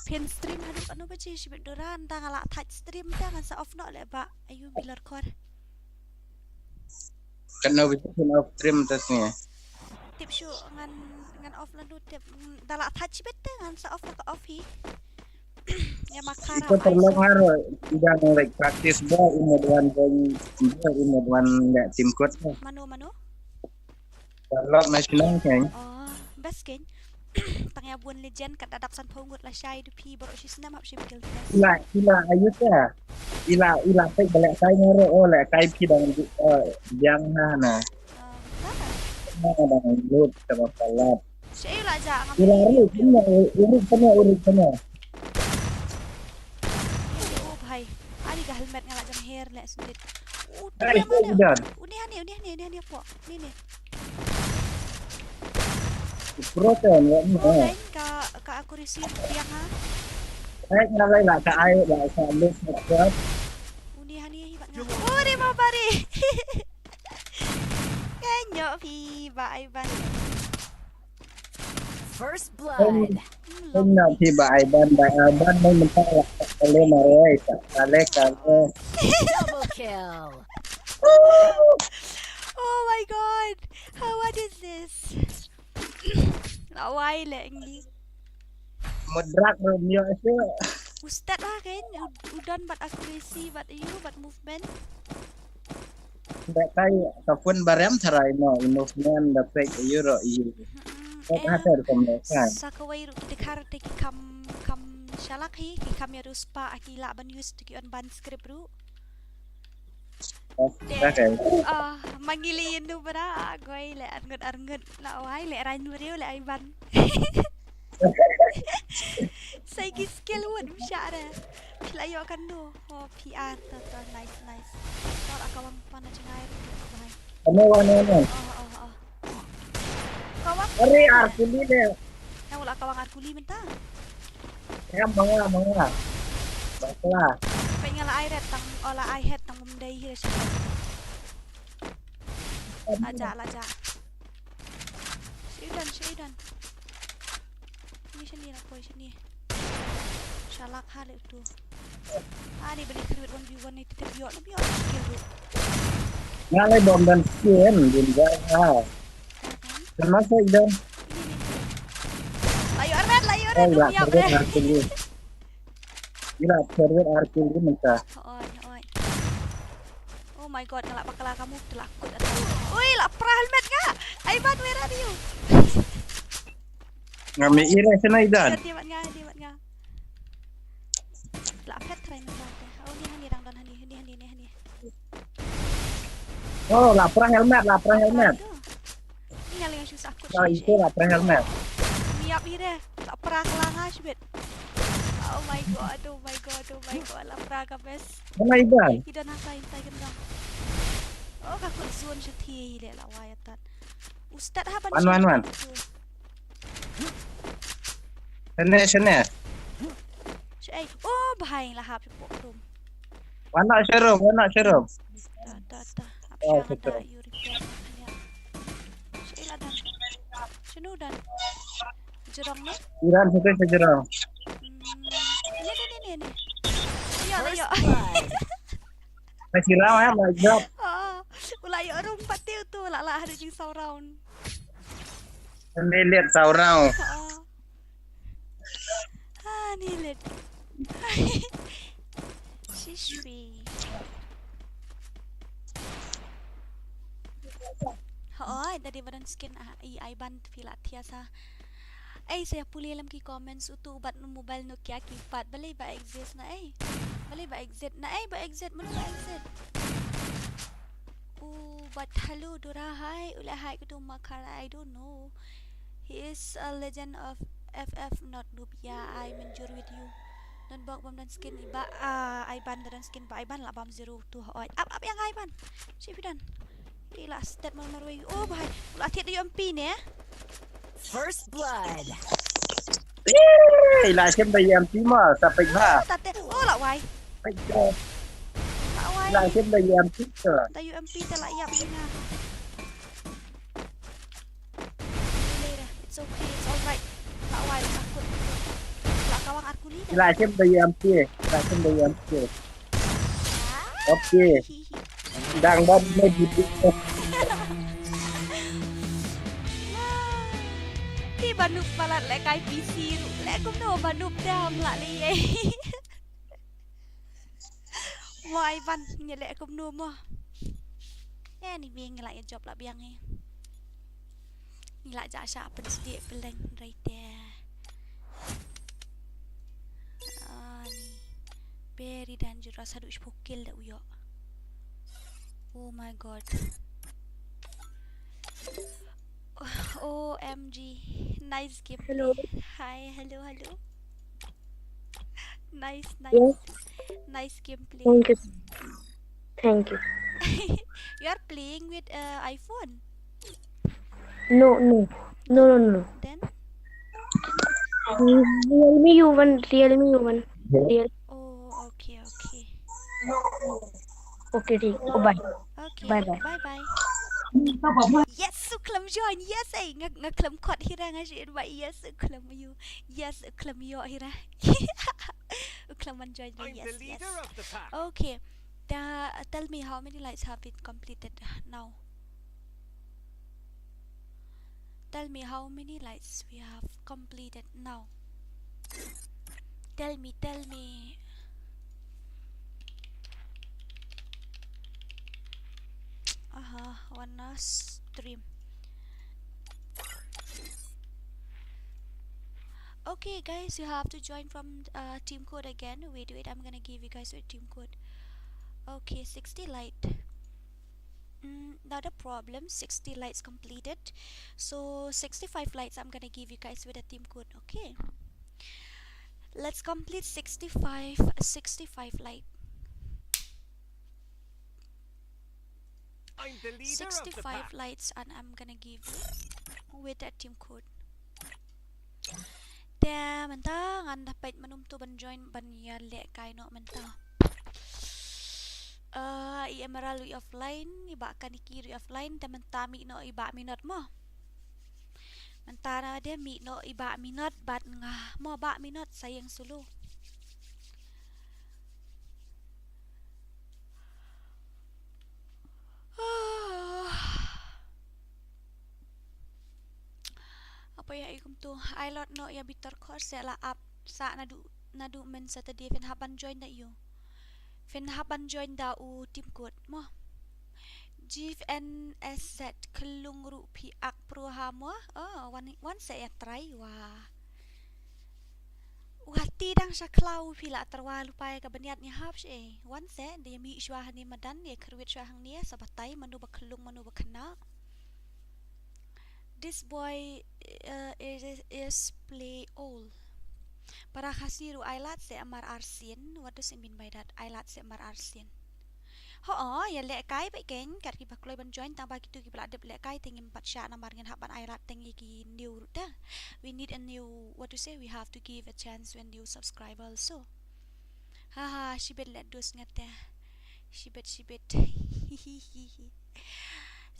Phin stream haduh katno baje shibit dura nda nga lah thait stream te ngan sa off noh leh ba ayu bilar khor. Katno baje phin off stream te sngi. Tip shu ngan ngan off la du tip da lah thait shibit te ngan sa off la ka off hi. Ita terlok ngar ida nang like practice ba ina duan ba ina duan le team coach. Mano mano? Terlok national kan. Oh, best kan. Tang ya bun legend kat adap san pau ngut la shai du pi baru shi snam hap shi bigil. Ila ila ayu ta. Ila ila kai balik kai ngar oh le kai pi dang yang na na. Na dang lut sama palat. Sha ïa la ja ngam. Ila ri kena uri kena uri kena. Oh bhai. Ani ka helmet nga la jam hair le sundit. Uni hani uni hani uni hani po. Ni ni. Pro kan ya ni. Oh lain ka ka aku receive dia ha. Ai nga lai la ka ai la ka lut na kuat. Uni hani hi bat nga. Oh ni ma bari. Kenyok phi ba ai ban. First blood. Kum na phi ba ai ban ba ai ban mai mynta la ka le ma re ai sa ka le ka le. Double kill. Oh my god. How what is this? La wai le ngi. Modrak ro mio se. Ustad ha kan udan bat accuracy bat you bat movement. Ba kai ka phone ba rem tharai no, i movement da pek ïu ro ïu. Mm, eh, ka ter kom ne ka. Sa kawei ruh ki dkhar te ki kham, kham shalak hi, ki kham ïa riewspah, ki lah ban use te ki on ban script ruh. Te, okay. Ah, ma ngi lei ïa nu bra, ah, goi le arngut arngut la wai, le rain briew le ai ban. Sai ki skill wut msha re. Phi la ïoh kan nu. Oh, P R, to, to, nice, nice. To la kawang pan na jngai ruh, bai. Ano, ano, ano. Oh, oh, oh. Kawang. Are, ar kuli le. Nang la kawang ar kuli mynta. Ya, manga, manga. Bakla. Peit nga la ai red tang, oh, la ai head tang um dei hi shi. La ja, la ja. Shi don, shi don. Ni shani na poi shani. Shalak ha le utu. Ani beli khrut one v one ni titip biok na biok skill tu. Nga le bom dan skin din jar ha. Termasuk dan. Ini, ini. Layu armet, layu armet, oh, dum ya, biok re. Termasuk ini. Ila server arcade ni mynta. Oi, oi. Oh my god, nga la bakla kamu, te la kut atas. Ui, la pra helmet nga. Aiban, where are you? Nga me ira sena idan. Dia mat nga, dia mat nga. La pet try mynta. Oh, ni hani rang don hani, ni hani, ni hani. Oh, la pra helmet, la pra helmet. Aduh. Ni nga leng shu sakut. Oh, itu la pra helmet. Miap ira. La pra kelanga shibit. Oh my god, oh my god, oh my god, la pra ka best. Mana iban? Ida na kai tai kan dang. Oh, ka kut zone shathi le la wai atat. Ustad ha ban. Wan, wan, wan. Sene, sene. Shai. Oh, bahai la hap pok rum. Wana sharum, wana sharum. Ta, ta, ta. Oh, betul. Shai la dan. Shinu dan. Jerong ne? Iran satu sejerong. Hmm. Ni, ni, ni, ni, ni. Yo, yo. Masih lama ya, Mak Job. Oh, ula yo rung pati tu la la hari jing saw round. Ni lihat saw round. Oh. Ah, ni lihat. Shishui. Hooid, da dei ba don skin, ah, i Aiban phi la thiah sa. Ei, sa ïa pule lem ki comments utu u bat mobile Nokia keypad. Balei ba exist na ei? Balei ba exist na ei? Ba exist, mano ba exist? U bat hello Dora, hi, u leh hi kutu Makhar, I don't know. He is a legend of F F, not noob. Yeah, I am injured with you. Don bok bam don skin iba, ah, Aiban don skin ba Aiban la bam zero tu. Oi, ap, ap ïa nga Aiban. Shi phi don. Ila stet mar mar wei. Oh, bhai. La thied da U M P ne. First blood. Eh, la shem da U M P ma, sa pek ba. Oh, tate. Oh, la wai. Pek ba. La wai. La shem da U M P ta. Da U M P ta la ïap ni nga. It's okay, it's alright. La wai, la takut. La kawang arkuli. La shem da U M P. La shem da U M P. Okay. Dang bad me di. Ti banuk palat le kai P C ru. Le kumno banuk dam la le ye. Mo Aiban, ngi le kumno mo. Eh, ni bing la ye job la biang eh. Ngi la ja sha pynsdiah pylleng rei te. Ah, ni. Very dangerous, haduh shiphew kill da u ïoh. Oh my god. O M G. Nice gameplay. Hello. Hi, hello, hello. Nice, nice. Yes. Nice gameplay. Thank you. Thank you. You are playing with, uh, iPhone? No, no. No, no, no. Then? Realme U one, Realme U one. Real- Oh, okay, okay. Okay, ठीक. Oh, bye. Okay, bye bye. Bye bye. Yes, u khlem join. Yes, eh, nga, nga khlem kot hi ra, nga shu invite. Yes, u khlem ïoh. Yes, u khlem ïoh hi ra. U khlem wan join. Yes, yes. Okay. Ta-, tell me how many lights have been completed now. Tell me how many lights we have completed now. Tell me, tell me. on a stream. Okay, guys, you have to join from uh, team code again. Wait, wait, I'm gonna give you guys a team code. Okay, sixty light. Mm, not a problem. sixty lights completed. So sixty-five lights I'm gonna give you guys with a team code. Okay. Let's complete sixty-five, sixty-five light. I'm the leader of the sixty-five pack. Lights, and I'm gonna give you with a team code. Te mynta ngan da peit mano to ban join ban ïa lehkai noh mynta. Eh, i Emerald ruh i offline, i Bah Kaniki ruh i offline, te mynta mih noh i Bah Minot mo. Mynta na de mih noh i Bah Minot bad nga mo, Bah Minot sa ïeng solo. Apa ïa i kumto, ai lot noh ïa bitar khor se la ap sa naduh, naduh myn Saturday. Phin hap ban join da ïu. Phin hap ban join da u team code mo. G F N S Z khlung ruh phi ak pro ha mo. Oh, wan, wan se ïa try wa. U hati dang sha khlaw phi la tyrwa lypa ïa ka bniat, ngi hap shi. Wan se de ïa mih shuwa hangne madan, ïa kyrwit shuwa hangne sa batai mano ba khlung mano ba khynnah. This boy uh, is, is play old. Para Khasi ruh ai lad se mar arsien. What does it mean by that? Ai lad se mar arsien. Ho, ïa lehkai bad keiñ, kat kiba kloi ban join, tang ba kito kiba la dep lehkai te ngim pat shah namar ngin hap ban ai lad tang ïa ki new ruh te. We need a new, what to say, we have to give a chance to a new subscriber also. Haha, shibit leh dus nga te. Shibit, shibit.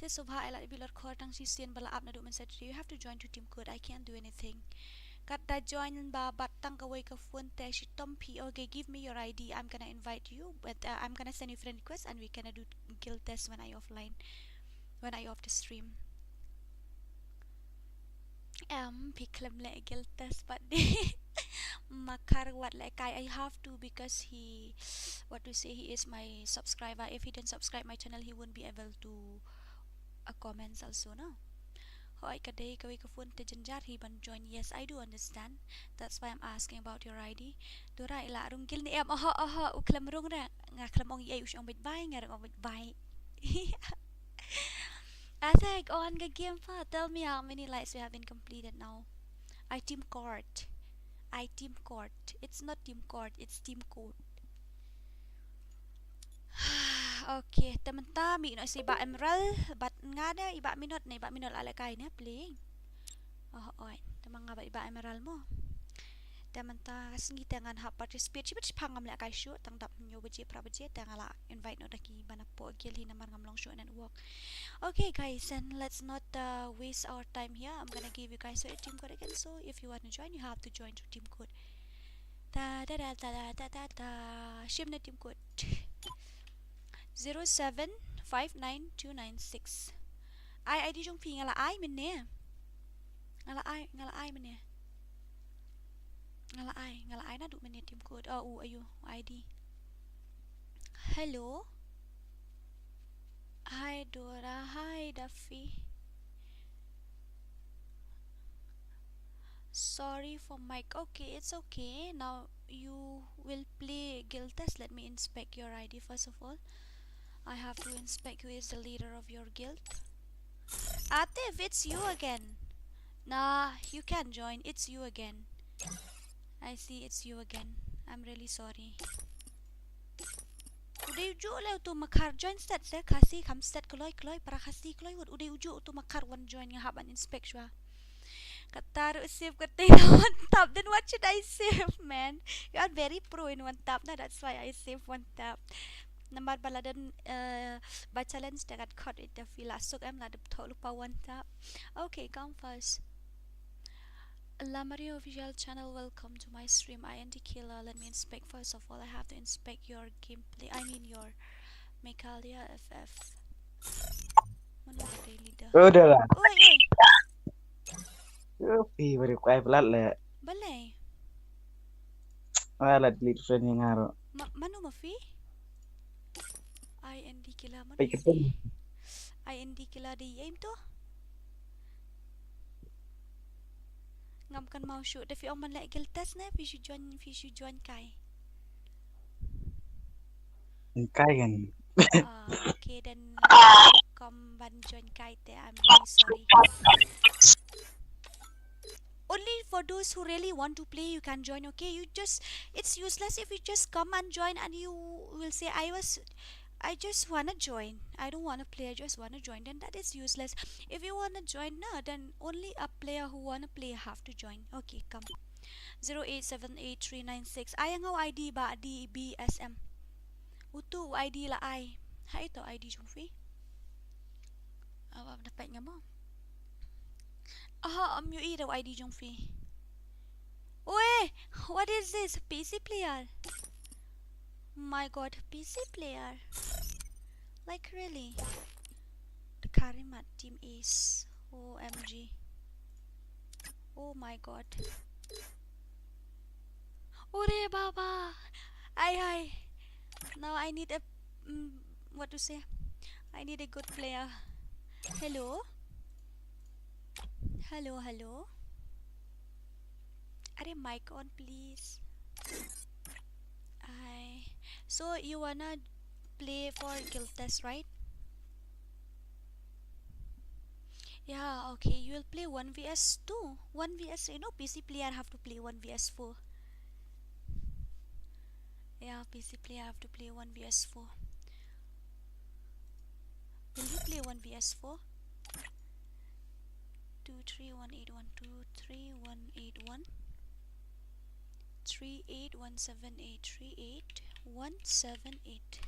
Te Subha, ai lad bit lot khor tang shisien ba la ap naduh mynstep. You have to join to team code. I can't do anything. Kat da join ba bad tang kawei ka phone te shitom phi. Okay, give me your I D. I'm gonna invite you, but uh, I'm gonna send you friend request and we gonna do guild test when I offline, when I off the stream. Em, phi khlem leh guild test pat de. Makhar wat lehkai, I have to because he, what to say, he is my subscriber. If he didn't subscribe my channel, he wouldn't be able to uh, comments also, no? Hooid, ka dei kawei ka phone te jynjar hi ban join. Yes, I do understand. That's why I'm asking about your I D. Dora, i la rung guild ne em? Oho, oho, u khlem rung re. Nga khlem ong ei, u shong bit bai, nga rung ong bit bai. Attack on ka game pa. Tell me how many lights we have been completed now. I team court. I team court. It's not team court, it's team court. Okay, te mynta mih noh i Bah Emerald bad nga ne i Bah Minot ne, i Bah Minot la lehkai ne playing. Oh, oi, te ma nga bad i Bah Emerald mo. Te mynta ka sngi te ngan hap participate shibit, shipang ngam lehkai shuh, tang dap hynñiew baje, phra baje te nga la invite noh da ki ba napoh guild hi namar ngam long shuh network. Okay guys, and let's not uh, waste our time here. I'm gonna give you guys a team code again. So if you wanna join, you have to join through team code. Ta ta ta ta ta ta ta ta. Shim na team code. Zero seven five nine two nine six. Ai I D jong phi nga la ai mynne. Nga la ai, nga la ai mynne. Nga la ai, nga la ai naduh mynne team code. Oh, u ayu I D. Hello. Hi Dora, hi Duffy. Sorry for mic. Okay, it's okay. Now you will play guild test. Let me inspect your I D first of all. I have to inspect who is the leader of your guild. Atif, it's you again. Nah, you can join. It's you again. I see it's you again. I'm really sorry. U dei uju le utu makhar join stet se Khasi kham stet kloi kloi para Khasi kloi wut u dei uju utu makhar wan join nga hap ban inspect shwa. Kata ruh save kata na one tap, then what should I save, man? You are very pro in one tap na, that's why I save one tap. Namar ba la don uh, ba challenge da kat khot ita fila suk em la dep thok lupa one tap. Okay, come first. La Maria Official Channel, welcome to my stream. I N D Killer, let me inspect first of all. I have to inspect your gameplay. I mean your Meghalaya F F. Mano ba dei leader? Oh, dah lah. Oi, oi. Oh, pi bari kuai pelat le. Balai. Ah, la delete friend yang ngaro. Ma, mano ma phi? I N D Killer, mano ma phi? I N D killer de aim to. Ngam kan mau shu. Da phi ong ban leh guild test ne, phi shu join, phi shu join kai. Kai kan. Ah, okay, then, uh, kom ban join kai te, I'm very sorry. Only for those who really want to play, you can join, okay? You just, it's useless if you just come and join and you will say, "I was, I just wanna join. I don't wanna play, I just wanna join." Then that is useless. If you wanna join, na, then only a player who wanna play have to join. Okay, come. Zero eight seven eight three nine six. Ai nga u I D ba D B S M. Utu u I D la ai. Hai to I D jong phi. Awa na pek nga mo. Aha, am yu i da u I D jong phi. Oi, what is this? P C player. My God, P C player. Like, really? The Karimat team is O M G. Oh my God. Ore baba. Ai, ai. Now I need a, mm, what to say? I need a good player. Hello? Hello, hello? Are mic on, please? I, so you wanna play for guild test, right? Yeah, okay, you will play one V S two. One V S, you know, P C player have to play one V S four. Yeah, P C player have to play one V S four. Will you play one V S four? Two three one eight one two three one eight one. Three eight one seven eight three eight one seven eight.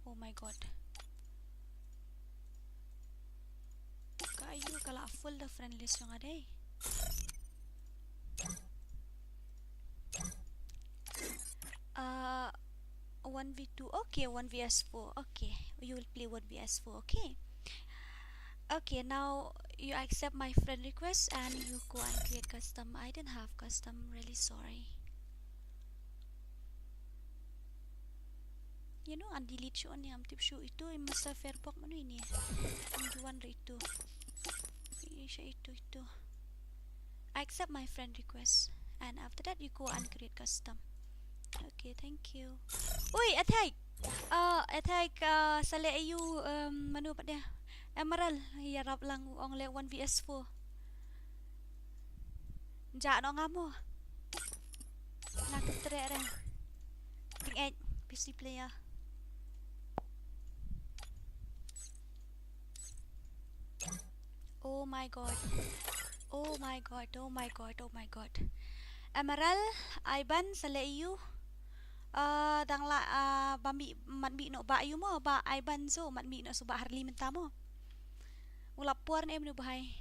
Oh my God. Ka ayu ka la full the friend list jong nga dei. Uh, one v two. Okay, one v s four. Okay, you will play one v s four. Okay. Okay, now you accept my friend request and you go and create custom. I didn't have custom, really sorry. You know, and delete shuh ni, am tip shuh itu, i masa fair pok manu ini. Am juan re itu. Ini sha itu, itu. I accept my friend request. And after that, you go and create custom. Okay, thank you. Ui, attack! Uh, attack, uh, sale ayu, um, manu pat dia? Emerald, ya rap lang ong le one v s four. Ja no ngamo. Nga tu tre re. Ting eh, P C player. Oh my God. Oh my God, oh my God, oh my God. Emerald, Ivan, sale ayu. Uh, dang la, uh, ba mi, mat mi no ba ayu mo, ba Ivan so, mat mi no so ba Harley mynta mo. U la por ne mnu bahai.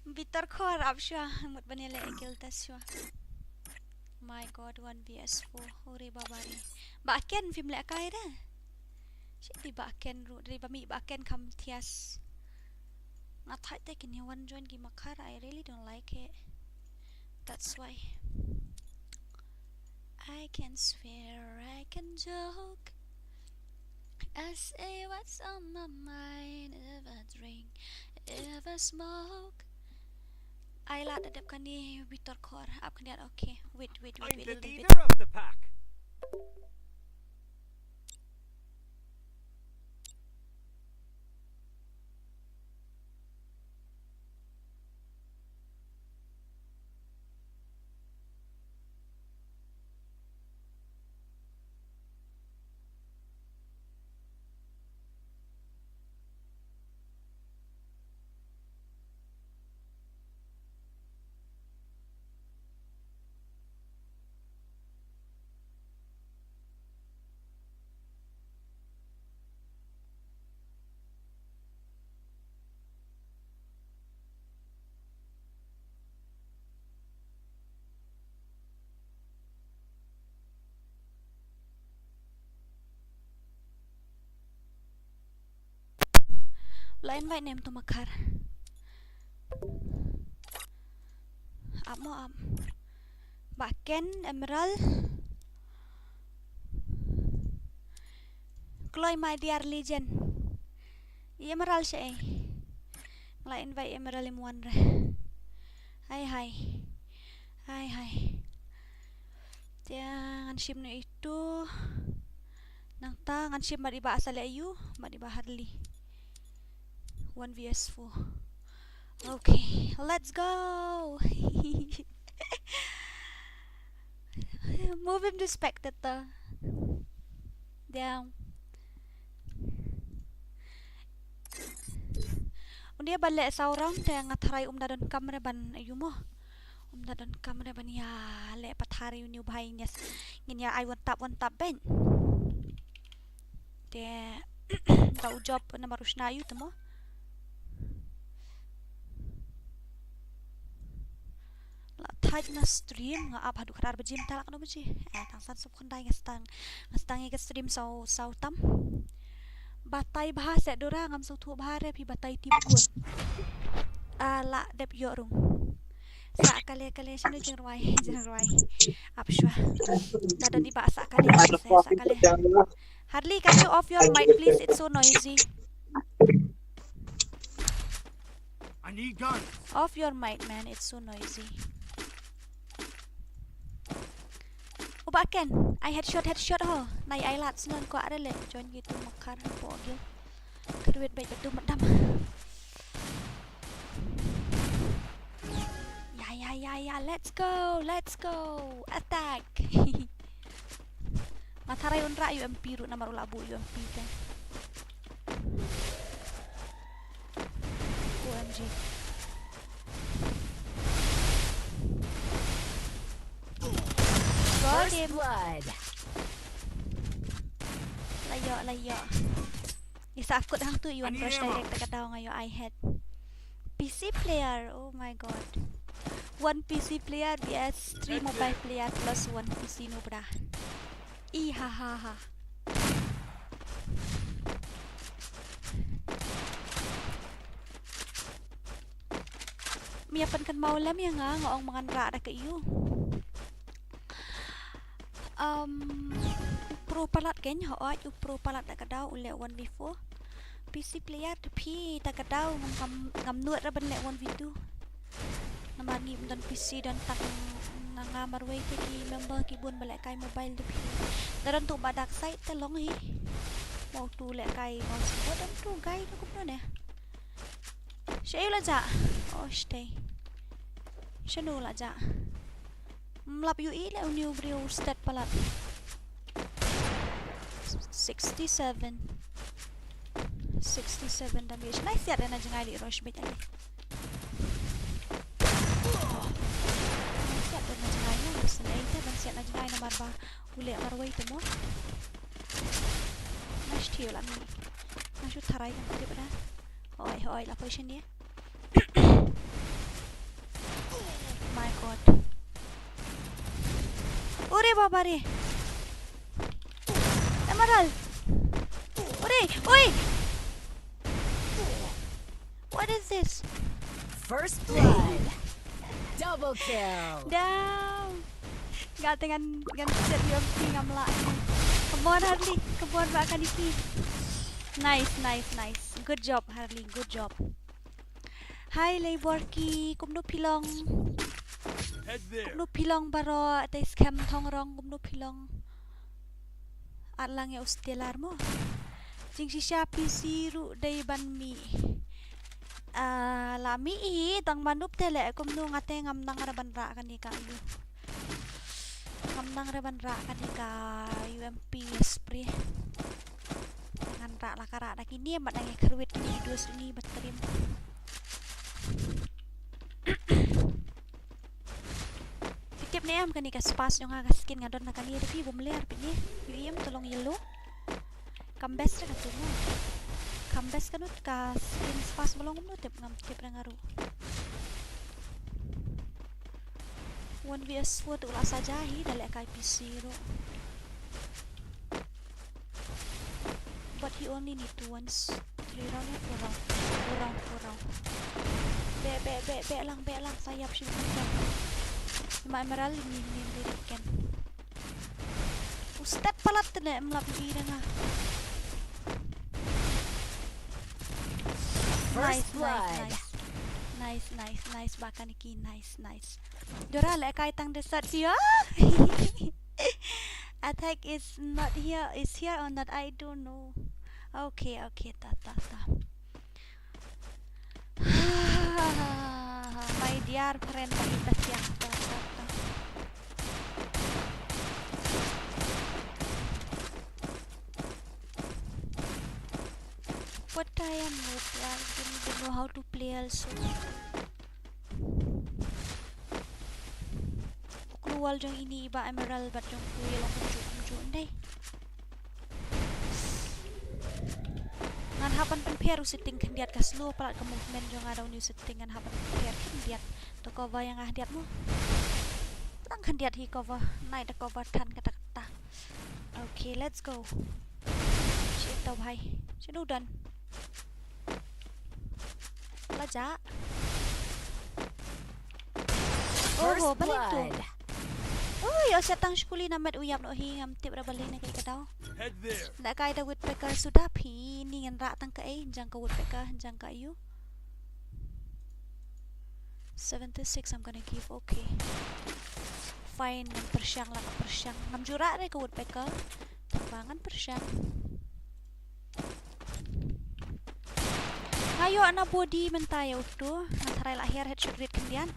Bitar khor ap shwa, mut bane le guild test shwa. My God, one v s four. Ore baba re. Ba Ken phim le kai da. Shit, di ba Ken ru, di ba mi ba Ken kham thias. Nga thait te kini one join ki makhar, I really don't like it. That's why. I can swear, I can joke. I say what's on my mind. If I drink, if I smoke. Ai la da dep kani bitar khor ap kani, okay. Wait, wait, wait, I'm wait the a little bit. Leader of the pack. La invite nem tu makhar. Ap mo ap. Ba Ken, Emerald. Kloi, my dear legend. I Emerald sha ei? Nga la invite Emerald im wan re. Hai hai. Hai hai. Te ngan shim noh ito. Nangta ngan shim bad i Bah Saleh ïu, bad i Bah Harley. One versus four. Okay, let's go. Move him to spectator. Damn. Une ba leh saw round te nga tharai um da donkam re ban ïu mo. Um da donkam re ban ïaleh pathar ïa une u bhai, ngin ïa, ngin ïa ai one tap one tap bad. Te da u job namar u shna ïu te mo. La thait na stream nga ap haduh khatar baje, mynta la katno baje? Eh, tang san sawphew khyndai nga start, nga start ïa ka stream saw, saw tam. Batai bha seh Dora, ngam sngewthuh bha re phi batai tim kut. Ah, la dep ïoh rung. Sa kale kale shano jingrwai, jingrwai. Ap shwa. Da don i Bah sa kale, sa kale. Harley, can you off your mic, please? It's so noisy. I need guns. Off your mic, man. It's so noisy. U Bah Ken, ai headshot, headshot ho. Nai ai lat snon ko are le. Join gitu makar po gil. Kruit baik betul madam. Ya, ya, ya, ya. Let's go, let's go. Attack. Nga tharai un rah U M P ruh namar u la buh U M P te. O M G. Got him. First blood. La ïoh, la ïoh. Isa kut hangtu, ïa wan rush direct, ta ka daw nga ïoh ai head. P C player, oh my god. One P C player versus three mobile player plus one P C nobra. I ha ha ha. Me ïa pynkynmaw lem ïa nga, nga ong ma ngan rah da ka ïu. Um, u pro palat ken, hooid, u pro palat da ka daw u leh one v four. P C player te phi, ta ka daw ngam, ngam, ngam nud re ban leh one v two. Namar ngim don P C don tang na nga marwei te ki member ki bun ba lehkai mobile te phi. Da don tu ba dark side te long hi. Mo tu lehkai mouse keyboard, don tu guy tu kumno ne. Shaei u la jah? Oh, shatei. Shano u la jah? Mlap ïohi leh une u briew, stat palat. Sixty-seven. Sixty-seven damage. Nice shot, na jngai leh rush bit ale. Nice shot, na jngai na, bas na ita, ban shot na jngai namar ba u leh marwei te mo. Nice thiu la mi. Nice u tharai kan tip da. Hoi, hoi, la position dia. My god. Ore baba re. Emerald. Ore, oi. What is this? First blood. Double kill. Down. Nga te ngan, ngan set U M P ngam lah. Come on, Harley. Come on, ba kan iki. Nice, nice, nice. Good job, Harley. Good job. Hi, Leiborki. Kumno phi long? Head there. Kumno phi long baroh? Te skhem thong rong, kumno phi long? Ar lang ïa u Stellar mo. Jingshisha P C ruh dei ban mih. Ah, la mih hi, tang ban up te leh kumno, nga te ngam nang re ban rah kane ka ïu. Ngam nang re ban rah kane ka U M P spray. Ngan rah la ka rah da kine, mat nang ïa kyrwit kine i dos ini ba trim. Phi tip ne em kane ka spas jong nga, ka skin nga don na kane, da phi bym ler phi ne. Ïohi em, to long yellow. Kam best re katu mo. Kam best kano ka skin spas ba long kumno tip, ngam tip re nga ruh. One versus four tu la saja hi, da lehkai P C ruh. But he only need to once. Three round ya, four round. Four round, four round. Beh, beh, beh, beh lang, beh lang, sa ïap shi bun. Ma Emerald ni, ni, ni, ni, ken. U stat palat te ne, em lap ni da nga. First blood. Nice, nice, nice. Nice, nice, nice. Ba kane ki, nice, nice. Dora lehkai tang desert sha. Attack is not here, is here or not, I don't know. Okay, okay, ta, ta, ta. My dear friend, ta, ta, ta, ta, ta. What I am with, I don't even know how to play also. Kloi wall jong ine i Bah Emerald bad jong u ïa long kumjuh kumjuh ndei. Ngan hap ban pynpher u setting khyndiat, ka slow palat ka movement jong nga da une u setting, ngan hap ban pynpher khyndiat. To cover ïa nga khyndiat mo. Tang khyndiat hi cover, nai da cover than kata kata. Okay, let's go. Shit, to bhai. Shit, u don. La jah. First blood. Oho, balei tu? Oi, ïoh sha tang skuli na met u ïap noh hi, ngam tip ra balei na kaei ka daw. Head there. Da kai da woodpecker suda phi, ni ngan rah tang kaei, jang ka woodpecker, jang ka ïew. Seventy-six, I'm gonna give, okay. Fine, ngan pyrshang la ka pyrshang. Ngam ju rah re ka woodpecker. Tang ba ngan pyrshang. Nga ïoh na body mynta ïa uto. Ngan tharai la her headshot rate khyndiat.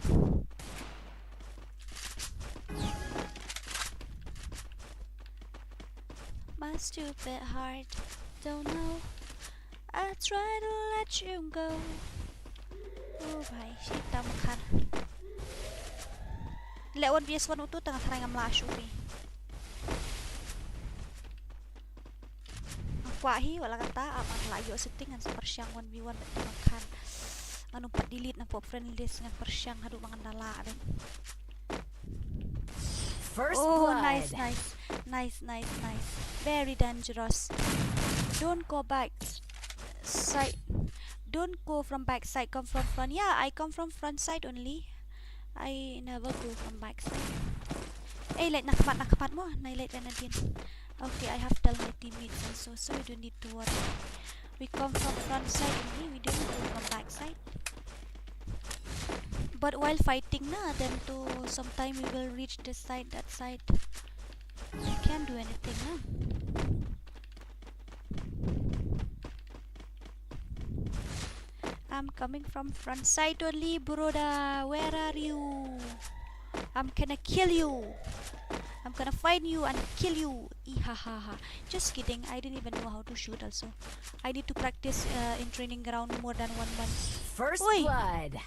My stupid heart don't know. I try to let you go. Oh bhai, shit, tam khan. Leh one versus one uto tang tharai ngam lah shuh hi. Kwah hi, wat la kata, ap ngan lah ïoh setting ngan sa pyrshang one v one bad tang khan. Ngan ym pat delete na pop friend list ngan pyrshang haduh ba ngan da lah dei. First blood. Oh, nice, nice. Nice, nice, nice. Very dangerous. Don't go back side. Don't go from back side. Come from front. Yeah, I come from front side only. I never go from back side. Eh, leit na khmat, na khmat mo. Na leit na din. Okay, I have tell my teammates also, so you don't need to worry. We come from front side only. We don't go from back side. But while fighting na, then to sometime we will reach this side, that side. We can't do anything na. I'm coming from front side only, brother. Where are you? I'm gonna kill you. I'm gonna find you and kill you. Ihahaha. Just kidding. I didn't even know how to shoot also. I need to practice, uh, in training ground more than one month. First blood.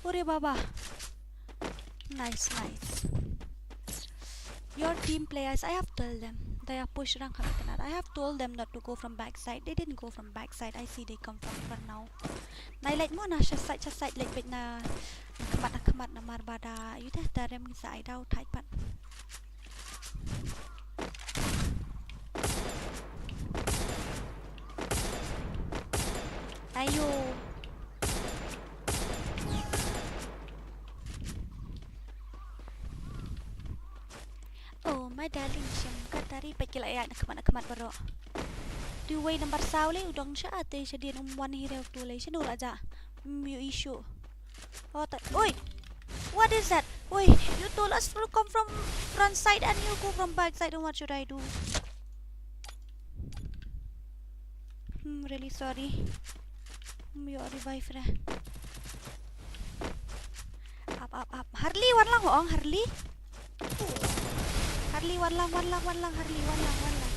Ore baba. Nice, nice. Your team players, I have told them. They are push rang kami kenat. I have told them not to go from backside. They didn't go from backside. I see they come from front now. Na leit mo na sha side, sha side leit beit na, na khmat, na khmat namar ba da ïoh te da rem sa ai daw thait pat. Ayo. Oh my darling, shem ka tari pat ki la ïaid na khmat na khmat baroh. Tu wei number saw lei u dong sha ate sha dien um wan hi reu tu lei sha nu la ja. Mm, yu issue. Oh, ta-, oi! What is that? Oi, you told us to come from front side and you go from back side. What should I do? Hmm, really sorry. Hmm, you are revive re. Up, up, up. Harley, wan lang ong, Harley. Harley, wan lang, wan lang, wan lang, Harley, wan lang, wan lang.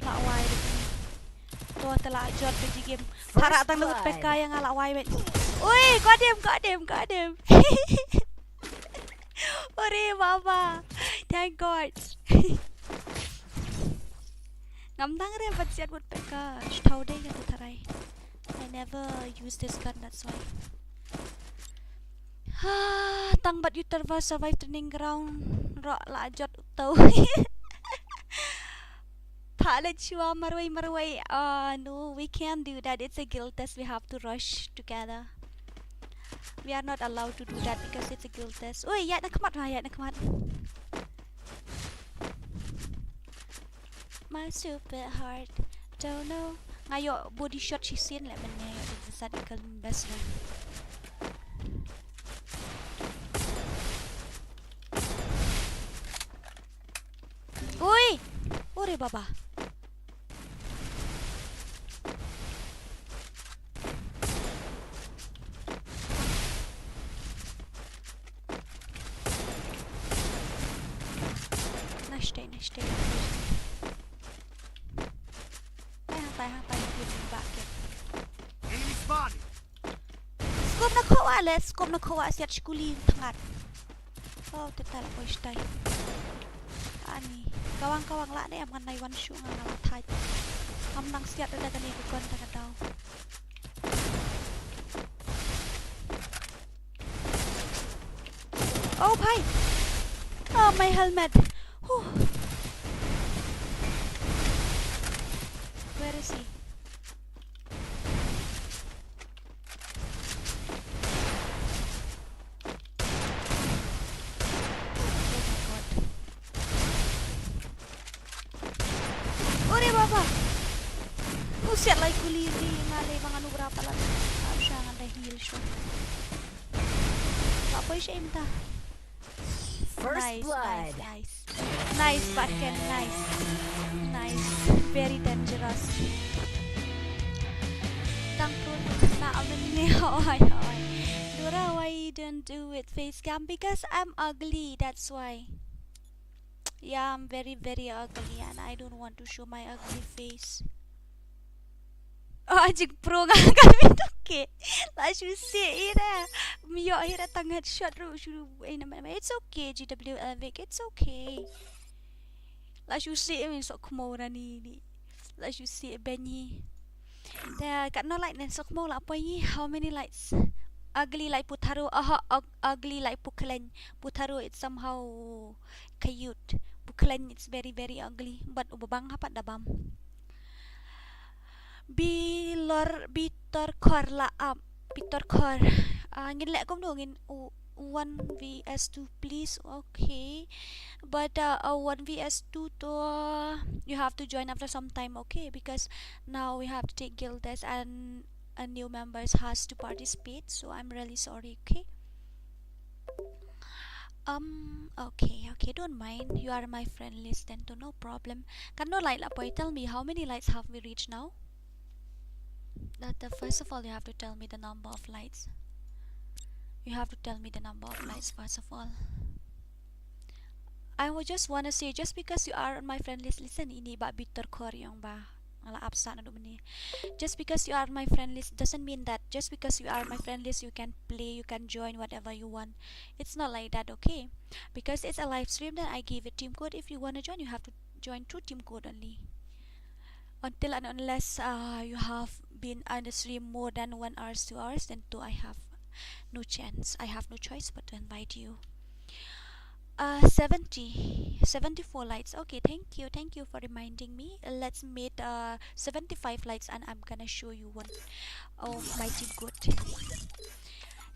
La wai. To te la jot te ji game. Para tang lut peka yang ala wai met. Oi, got him, got him, got him. Ore baba. Thank God. Ngam tang re pat siat woodpecker. Shu thaw dei ka tu tharai. I never use this gun, that's why. Ha, tang bat uter ba survive training ground. Ro la jot uto. Pha le chua marwei marwei. Ah, no, we can't do that. It's a guild test. We have to rush together. We are not allowed to do that because it's a guild test. Oi, ïaid na khmat, ha, ïaid na khmat. My stupid heart don't know Nga ïoh body shot shisien leh mynne, ïoh da sat i kal best leh. Ui! Ore baba. Nice try, nice try. Hang tai, hang tai, hang tai, hang tai. Enemy spotted. Scope na khawa le, scope na khawa siat skuli thngat. Oh, te tal poi stai. Ani, kawang kawang lah ne, am ngan nai wan shu nga nga lah thait. Am nang siat da kane ka gun da ka daw. Oh, bhai. Oh, my helmet. Whew. Where is he? Oh my God. Ore baba. Buset, lai kuli ri nga le, ba ngan nubra palat. Am sha ngan da heal shuh. Ba poi sha im ta. First nice, blood. Nice, nice. Nice, Batken, nice. Nice. Very dangerous. Tang pro na amen ne, oi, oi. Nora, why you don't do it face cam? Because I'm ugly, that's why. Yeah, I'm very, very ugly and I don't want to show my ugly face. Oh, jing pro nga ka mi toke. La shu si ira. Mio ira tang headshot ru shu. Eh, nama, nama. It's okay, G W L Vic. It's okay. La shu si, eh, sok mo rani ni. La shu si Benny. Te kat no light nen sok mo la poi. How many lights? Ugly light putharu. Aha, ug- ugly light pukhleng. Putharu, it's somehow cute. Pukhleng, it's very, very ugly. But u babang hapat da bam. Bilor, bitor khor la ap. Bitor khor. Ah, ngin leh kumno ngin u-, one V S two, please. Okay. But, uh, uh, one V S two to, uh, you have to join after some time, okay? Because now we have to take guild test and a new members has to participate. So I'm really sorry, okay? Um, okay, okay, don't mind. You are my friend list, then to no problem. Kan no light la poi, tell me how many lights have we reached now? That, uh, first of all, you have to tell me the number of lights. You have to tell me the number of lights, first of all. I would just wanna say, just because you are on my friend list, listen, ini ba bitor khor yang ba. Nga la ap sah naduh mynne. Just because you are my friend list doesn't mean that just because you are my friend list, you can play, you can join whatever you want. It's not like that, okay? Because it's a live stream, then I give a team code. If you wanna join, you have to join through team code only. Until and unless, uh, you have been on the stream more than one hours, two hours, then to I have no chance. I have no choice but to invite you. Uh, seventy, seventy-four lights. Okay, thank you, thank you for reminding me. Uh, let's meet, uh, seventy-five lights, and I'm gonna show you one. Oh, my team code.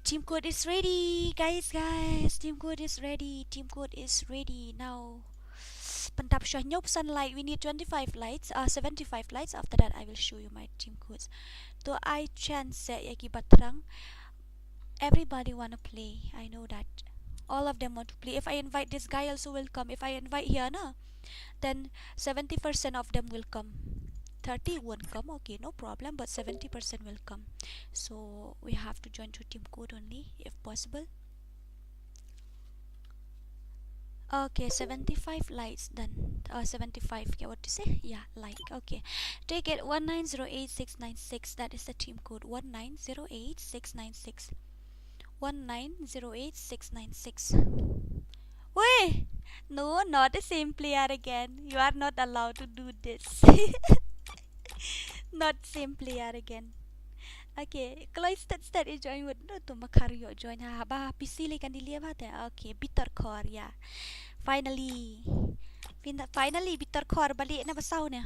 Team code is ready, guys, guys. Team code is ready. Team code is ready now. Pyntap shuh, hynñiew phew san light. We need twenty-five lights, uh, seventy-five lights. After that, I will show you my team codes. To ai chance ïa ki ba thrang. Everybody wanna play. I know that. All of them want to play. If I invite this guy also will come. If I invite here, na, then seventy percent of them will come. Thirty won't come. Okay, no problem. But seventy percent will come. So we have to join through team code only, if possible. Okay, seventy-five lights done. Uh, seventy-five, okay, what to say? Yeah, like, okay. Take it, one nine zero eight six nine six. That is the team code, one nine zero eight six nine six. One nine zero eight six nine six. Wait! No, not the same player again. You are not allowed to do this. Not same player again. Okay, kloi stet stet i join wut. No, to makhar ïoh join ha, ba P C lei kan di lia ba te. Okay, bitor khor ïa. Finally. Fin-, finally bitor khor balik na ba saw ne.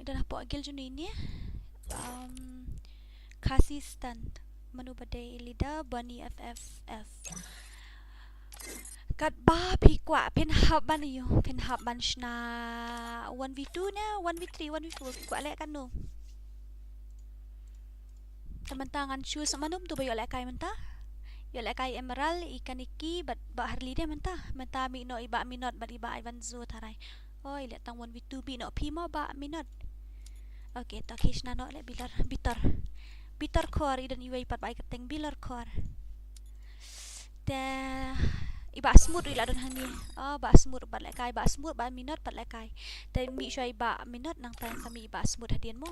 Ida na pok gil juni ni. Um, Khasi stand. Manu badai leader, Bani F F F. Katba phi kwah phin hap ban ïoh, phin hap ban shna one v two ne, one v three, one v four, phi kwah leh katno. Te mynta ngan choose, mano to ba ïoh lehkai mynta. Ïoh lehkai Emerald, i Kaneki bad Bah Harley de mynta. Mynta mih noh i Bah Minot bad i Bah Ivanzo tharai. Oh, i leh tang one v two, mih noh phi mo Bah Minot. Okay, to khie shna noh leh Bilor, Bitor. Bitor Khor, i don iwei pat ba ai kyrteng Bilor Khor. Te i Bah Smut ruh i la don hangne. Oh, Bah Smut pat lehkai, Bah Smut, Bah Minot pat lehkai. Te mih shuwa i Bah Minot nangta sa mih i Bah Smut hadien mo.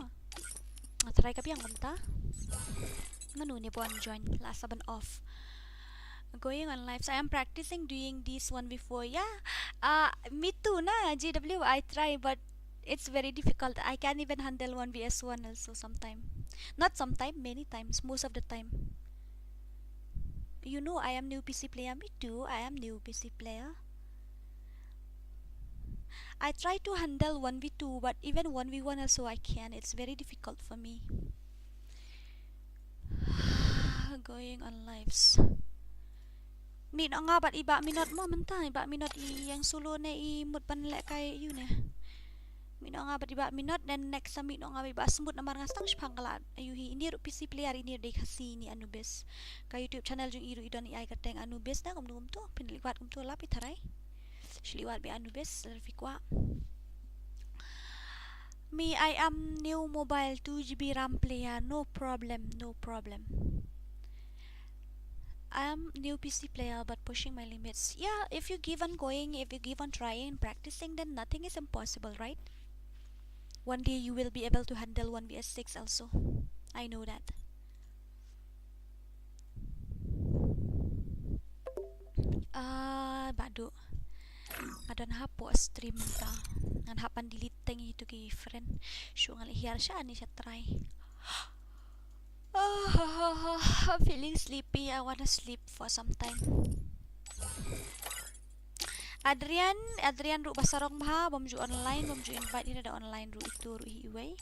Nga try ka biang kumta. Mano ne ban join, la sa ban off. Going on live. So I am practicing doing this one before. Yeah. Uh, me too na, J W, I try, but it's very difficult. I can't even handle one v s one also sometime. Not sometime, many times, most of the time. You know, I am new P C player. Me too, I am new P C player. I try to handle one v two, but even one v one also I can. It's very difficult for me. Going on lives. Mih noh nga bad i Bah Minot mo mynta, i Bah Minot i ïeng solo ne i mut ban lehkai ïa u ne. Mih noh nga bad i Bah Minot, then next sa mih noh nga bad i Bah Smut namar nga sdang shipang ka lad. Ayu hi, ini ruh P C player, ini ruh dei Khasi, ini Anubis. Ka YouTube channel jong i ruh i don i ai kyrteng Anubis na, kumno kumto, phin leh wat kumto lap i tharai. Shu leh wat bad Anubis, lada phi kwah. Me, I am new mobile, two G B RAM player, no problem, no problem. I am new P C player but pushing my limits. Yeah, if you give on going, if you give on trying, practicing, then nothing is impossible, right? One day you will be able to handle one v s six also. I know that. Ah, badu. Nga don hapoh stream ta. Ngan hap ban delete teng itu ki friend. Shu ngan leh hiar sha ni sha try. Ah, I'm feeling sleepy. I wanna sleep for some time. Adrian, Adrian ruh ba sarong bha, bym ju online, bym ju invite hi, da online ruh itu ruh hi iwei.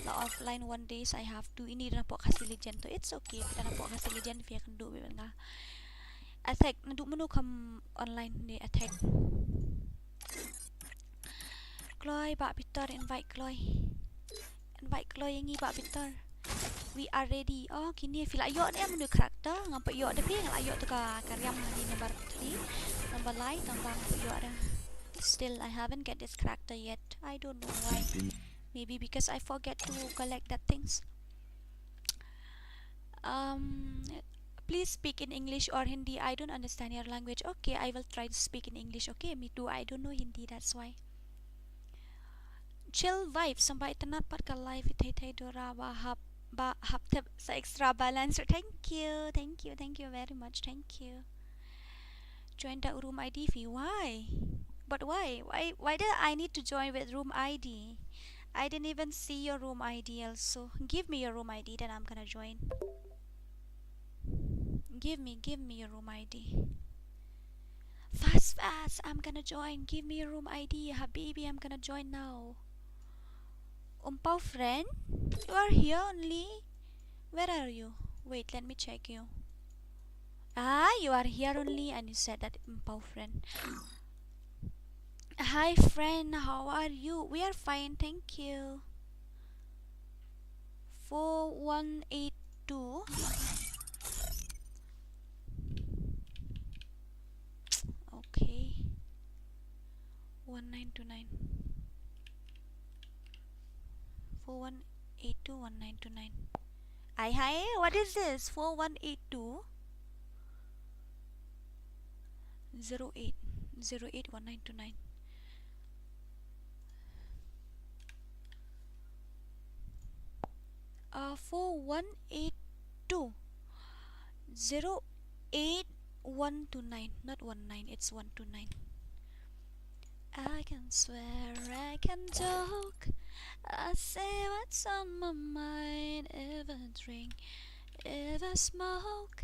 La offline one days I have to, ini da napoh Khasi Legend to, it's okay, da napoh Khasi Legend phi ïakynduh bad nga. Attack, naduh mano kham online ne Attack. Kloi, Bah Bitor, invite kloi. Invite kloi ïa ngi Bah Bitor. We are ready. Oh, kine phi la ïoh ne mano character? Ngam pat ïoh da phi, nga la ïoh te ka, ka riam ha ni number three. Number lai, tang ba ngam pat ïoh da. Still, I haven't get this character yet. I don't know why. Maybe because I forget to collect that things. Um, please speak in English or Hindi. I don't understand your language. Okay, I will try to speak in English. Okay, me too. I don't know Hindi, that's why. Chill vibes, sngewbha itynnad pat ka live i Thei Thei Dora ba hap, ba hap tip sa extra balance. Thank you, thank you, thank you very much. Thank you. Join da u room I D phi. Why? But why? Why, why do I need to join with room I D? I didn't even see your room I D also. Give me your room I D, then I'm gonna join. Give me, give me your room I D. Fast, fast, I'm gonna join. Give me your room I D, habibi, I'm gonna join now. Umpau friend, you are here only. Where are you? Wait, let me check you. Ah, you are here only, and you said that, Umpau friend. Hi friend, how are you? We are fine, thank you. Four one eight two. Okay. One nine two nine. Four one eight two one nine two nine. Hi, hi, what is this? Four one eight two zero eight zero eight one nine two nine. Uh, four one eight two zero eight one two nine, not one nine, it's one two nine. I can swear, I can joke, I say what's on my mind. If I drink, if I smoke,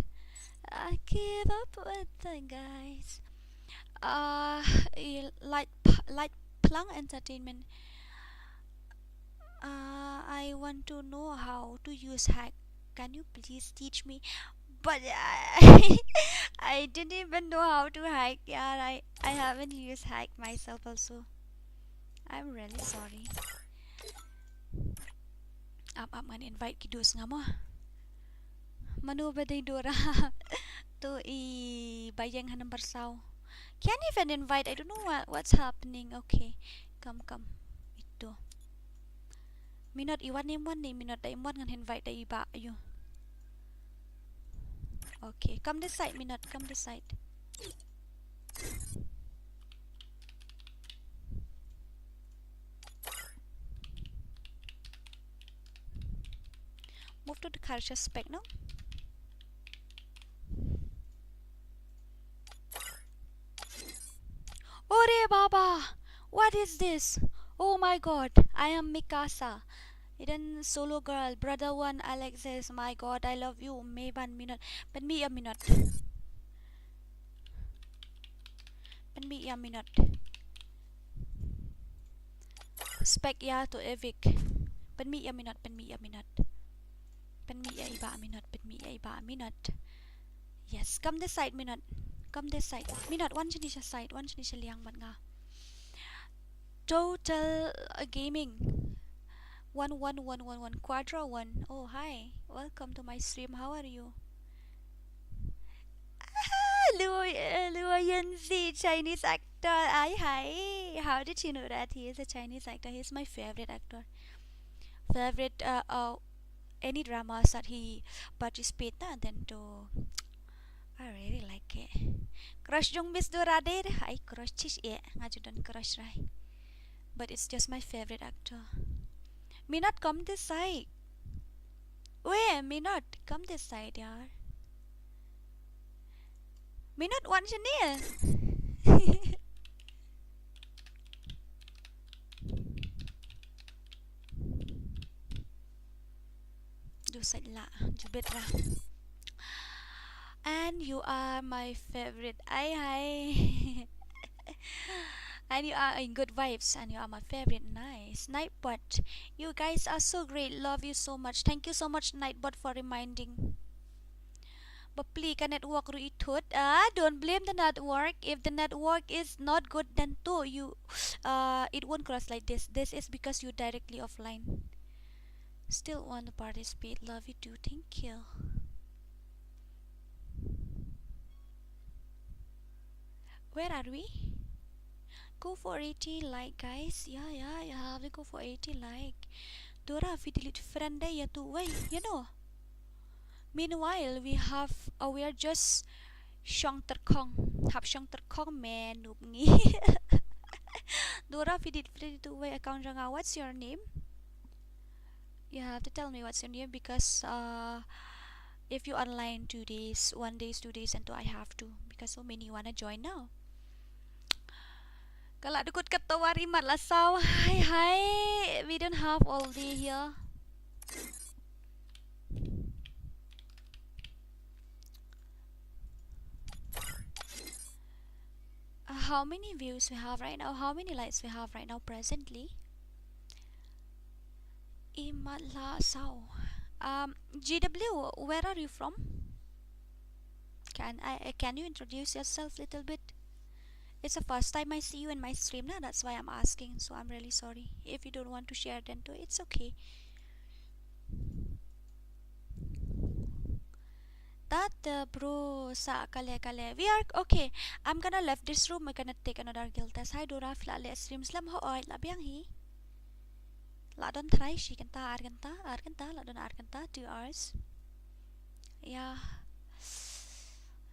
I keep up with the guys. Uh, i Light P-, Light Plang Entertainment. Uh, I want to know how to use hack. Can you please teach me? But I, I didn't even know how to hack. Yeah, I, I haven't used hack myself also. I'm really sorry. Ap ap ngan invite ki dos nga mo. Mano ba dei Dora? To i Bayeng ha number saw. Can't even invite. I don't know what, what's happening. Okay. Come, come. Ito. Minot, i wan ne im wan ne Minot, da im wan ngan invite da i Bah ïa u. Okay, come this side, Minot, come this side. Move to the car suspect, no? Ore Baba! What is this? Oh my God, I am Mikasa. Eden Solo Girl, Brother One, Alexis, my God, I love you, Meban Minot. Pynmih ïa Minot. Pynmih ïa Minot. Spec ïa to Evic. Pynmih ïa Minot, pynmih ïa Minot. Pynmih ïa i Bah Minot, pynmih ïa i Bah Minot. Yes, come this side, Minot. Come this side. Minot, wan shane sha side, wan shane sha liang bad nga. Total, uh, Gaming. One one one one one Quadra one. Oh, hi. Welcome to my stream. How are you? Ah, Luo, uh, Luo Yunzi, Chinese actor. Hi, hi. How did you know that he is a Chinese actor? He's my favorite actor. Favorite, uh, uh, any dramas that he participate na, then to, I really like it. Crush jong Miss Dora Dare. Ai crush chish eh, nga ju don crush rai. But it's just my favorite actor. Minot, come this side. Weh, Minot, come this side, yaar. Minot, wan shane. Ju sait la, ju bet la. And you are my favorite. Ai hai. And you are in good vibes and you are my favorite. Nice. Nightbot. You guys are so great. Love you so much. Thank you so much, Nightbot, for reminding. Bapli ka network ruh i thut. Ah, don't blame the network. If the network is not good, then to you, uh, it won't cross like this. This is because you directly offline. Still want to participate. Love you too. Thank you. Where are we? Go for eighty like, guys. Yeah, yeah, yeah. We go for eighty like. Dora, phi delete friend de ïa tu wei, you know. Meanwhile, we have, uh, we are just shong terkong. Hap shong terkong, man, noob ngi. Dora, phi delete friend ïa tu wei account jong nga. What's your name? You have to tell me what's your name because, uh, if you online two days, one days, two days, and two, I have to because so many wanna join now. Ka la dukut ka tawar i mat la saw. Hi, hi. We don't have all day here. Uh, how many views we have right now? How many likes we have right now presently? I mat la saw. Um, G W, where are you from? Can I, uh, can you introduce yourself little bit? It's the first time I see you in my stream, na. That's why I'm asking. So I'm really sorry. If you don't want to share, then too, it's okay. Tata bro, sa kale kale. We are okay. I'm gonna left this room. We're gonna take another guild test. Hi Dora, phi la leh stream slem ho oi, la biang hi. La don try shi kynta, ar kynta, ar kynta, la don ar kynta, two hours. Yeah.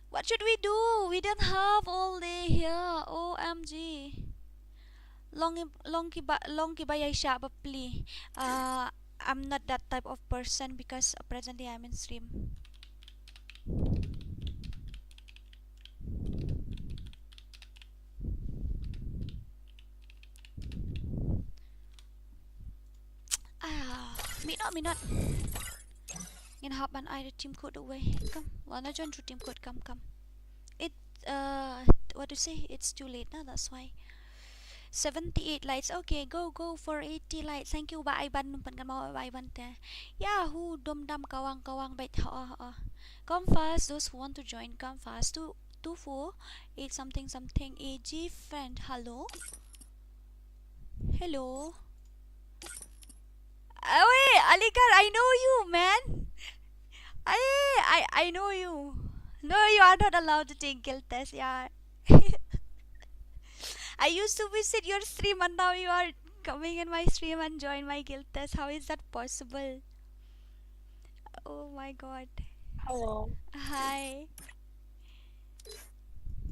What should we do? We don't have all day here. O M G. Long, long kiba, long kiba ïa sha bapli. Uh, I'm not that type of person because presently I'm in stream. Ah, Minot, Minot. Ngin hap ban ai team code away. Come, wanna join to team code? Come, come. It, uh, what to say? It's too late na, that's why. Seventy-eight likes. Okay, go, go for eighty likes. Thank you, Bah Ivan. Num pan kan mau Bah Ivan te. Yahoo, dom dam kawang kawang bait. Oh, oh. Come fast, those who want to join, come fast. Two, two, four, eight, something, something. A G friend, hello. Hello. Oh, wait, Aligar, I know you, man. I, I, I know you. No, you are not allowed to take guild test, yeah. I used to visit your stream and now you are coming in my stream and join my guild test. How is that possible? Oh my god. Hello. Hi.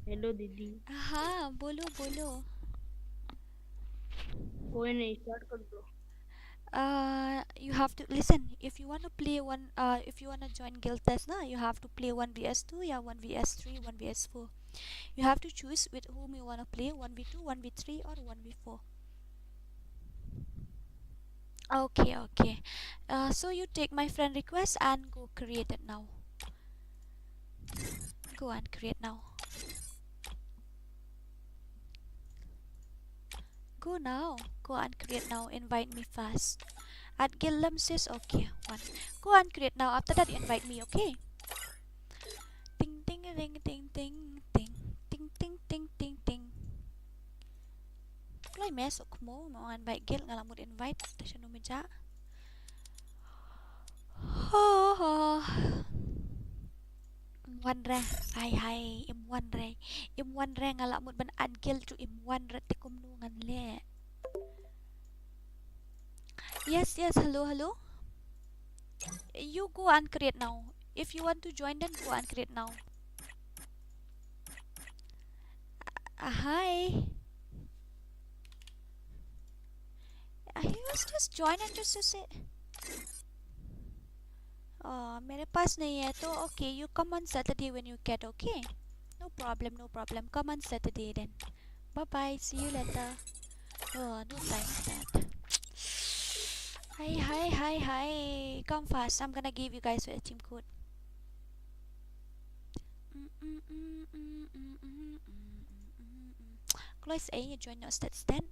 Hello, Didi. हाँ, बोलो, बोलो. कोई नहीं, स्टार्ट कर दो. Uh, you have to listen. If you want to play one, uh, if you want to join guild test, na, you have to play one v s two, yeah, one v s three, one v s four. You have to choose with whom you want to play, one v two, one v three, or one v four. Okay, okay. Uh, so you take my friend request and go create it now. Go and create now. Go now. Go and create now. Invite me fast. At Gillam says okay. One. Go and create now. After that, invite me, okay? Ting ting ting ting ting ting ting ting ting ting ting. Kloi me sok mo mo invite guild, nga la mut invite. Ta shanu meja. Ho ho. Im wan re. Hai hai, im wan re. Im wan re, nga la mut ban add guild tu im wan re, te kumno ngan leh. Yes, yes, hello, hello. You go and create now. If you want to join, then go and create now. Uh, hi. Uh, he was just join and just to say. Oh, मेरे पास नहीं है तो okay, you come on Saturday when you get, okay? No problem, no problem. Come on Saturday then. Bye bye, see you later. Oh, no time for that. Hi, hi, hi, hi. Come fast, I'm gonna give you guys a team code. Kloi sa ei join noh stet stet.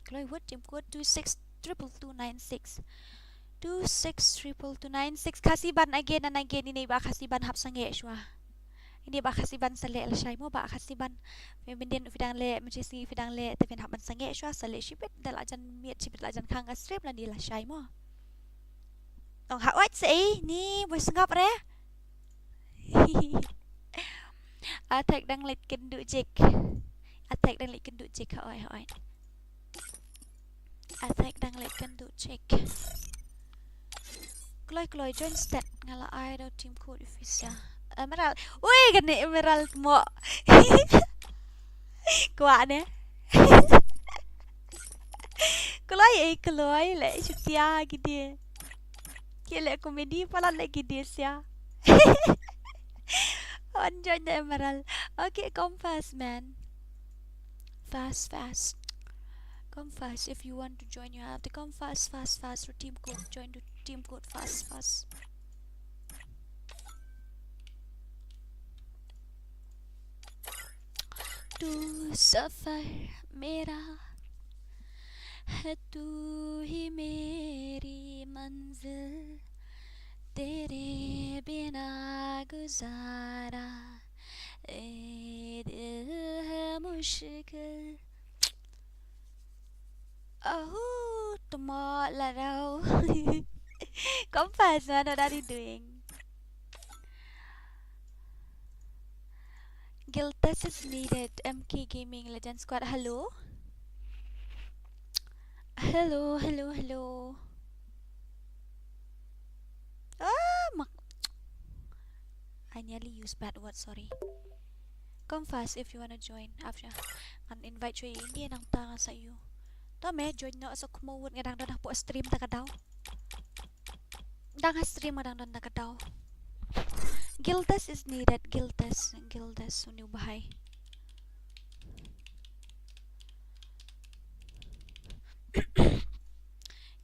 Kloi wut team code two six triple two nine six. Two six triple two nine six. Khasi ban again and again, ine i Bah Khasi ban hap sangeh shuwa. Ine i Bah Khasi ban sa leh lashai mo, Bah Khasi ban. Phi mynta phi dang leh, mynta sngi phi dang leh, te phin hap ban sangeh shuwa, sa leh shibit da la jan miet, shibit la jan khang ka stream lane lashai mo. Ong ha oi sa ei, ni boi sngap re. Attack dang leit kynduh jik. Attack dang leit kynduh jik, ha oi, ha oi. Attack dang leit kynduh jik. Kloi kloi join stet, nga la ai da u team code officer. Emerald. Ui, kane Emerald mo. Kwah ne. Kloi ei kloi leh shutia kine. Ki leh comedy palat leh kine sia. Wan join da Emerald. Okay, come fast, man. Fast, fast. Come fast. If you want to join, you have to come fast, fast, fast. To team code, join to team code fast, fast. तू सफर मेरा है, तू ही मेरी मंजिल, तेरे बिना गुजारा ए दिल है मुश्किल. Oh, tomorrow. Come fast, man. What are you doing? Guild test is needed. M K Gaming Legend Squad. Hello. Hello, hello, hello. Ah, mak. I nearly use bad word, sorry. Come fast if you wanna join. After ngan invite shuwa ïa ine nangta nga sa ïoh. To me join noh sa khmut, nga dang don hapoh stream ta ka daw. Dang ha stream nga dang don ta ka daw. Guild test is needed, guild test, guild test, uni u bahai.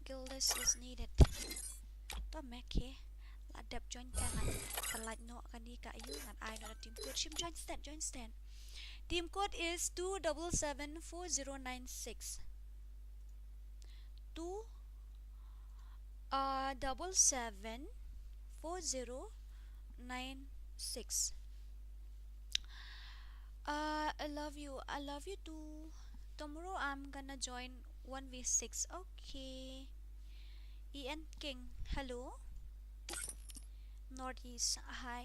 Guild test is needed. To me ki la dep join te ngan pynlait noh kane ka ïoh, ngan ai noh da team code. Shim join stet, join stet. Team code is two double seven four zero nine six. Two, uh, double seven four zero nine six. Uh, I love you. I love you too. Tomorrow I'm gonna join one v six. Okay. Ian King, hello. Northeast, hi.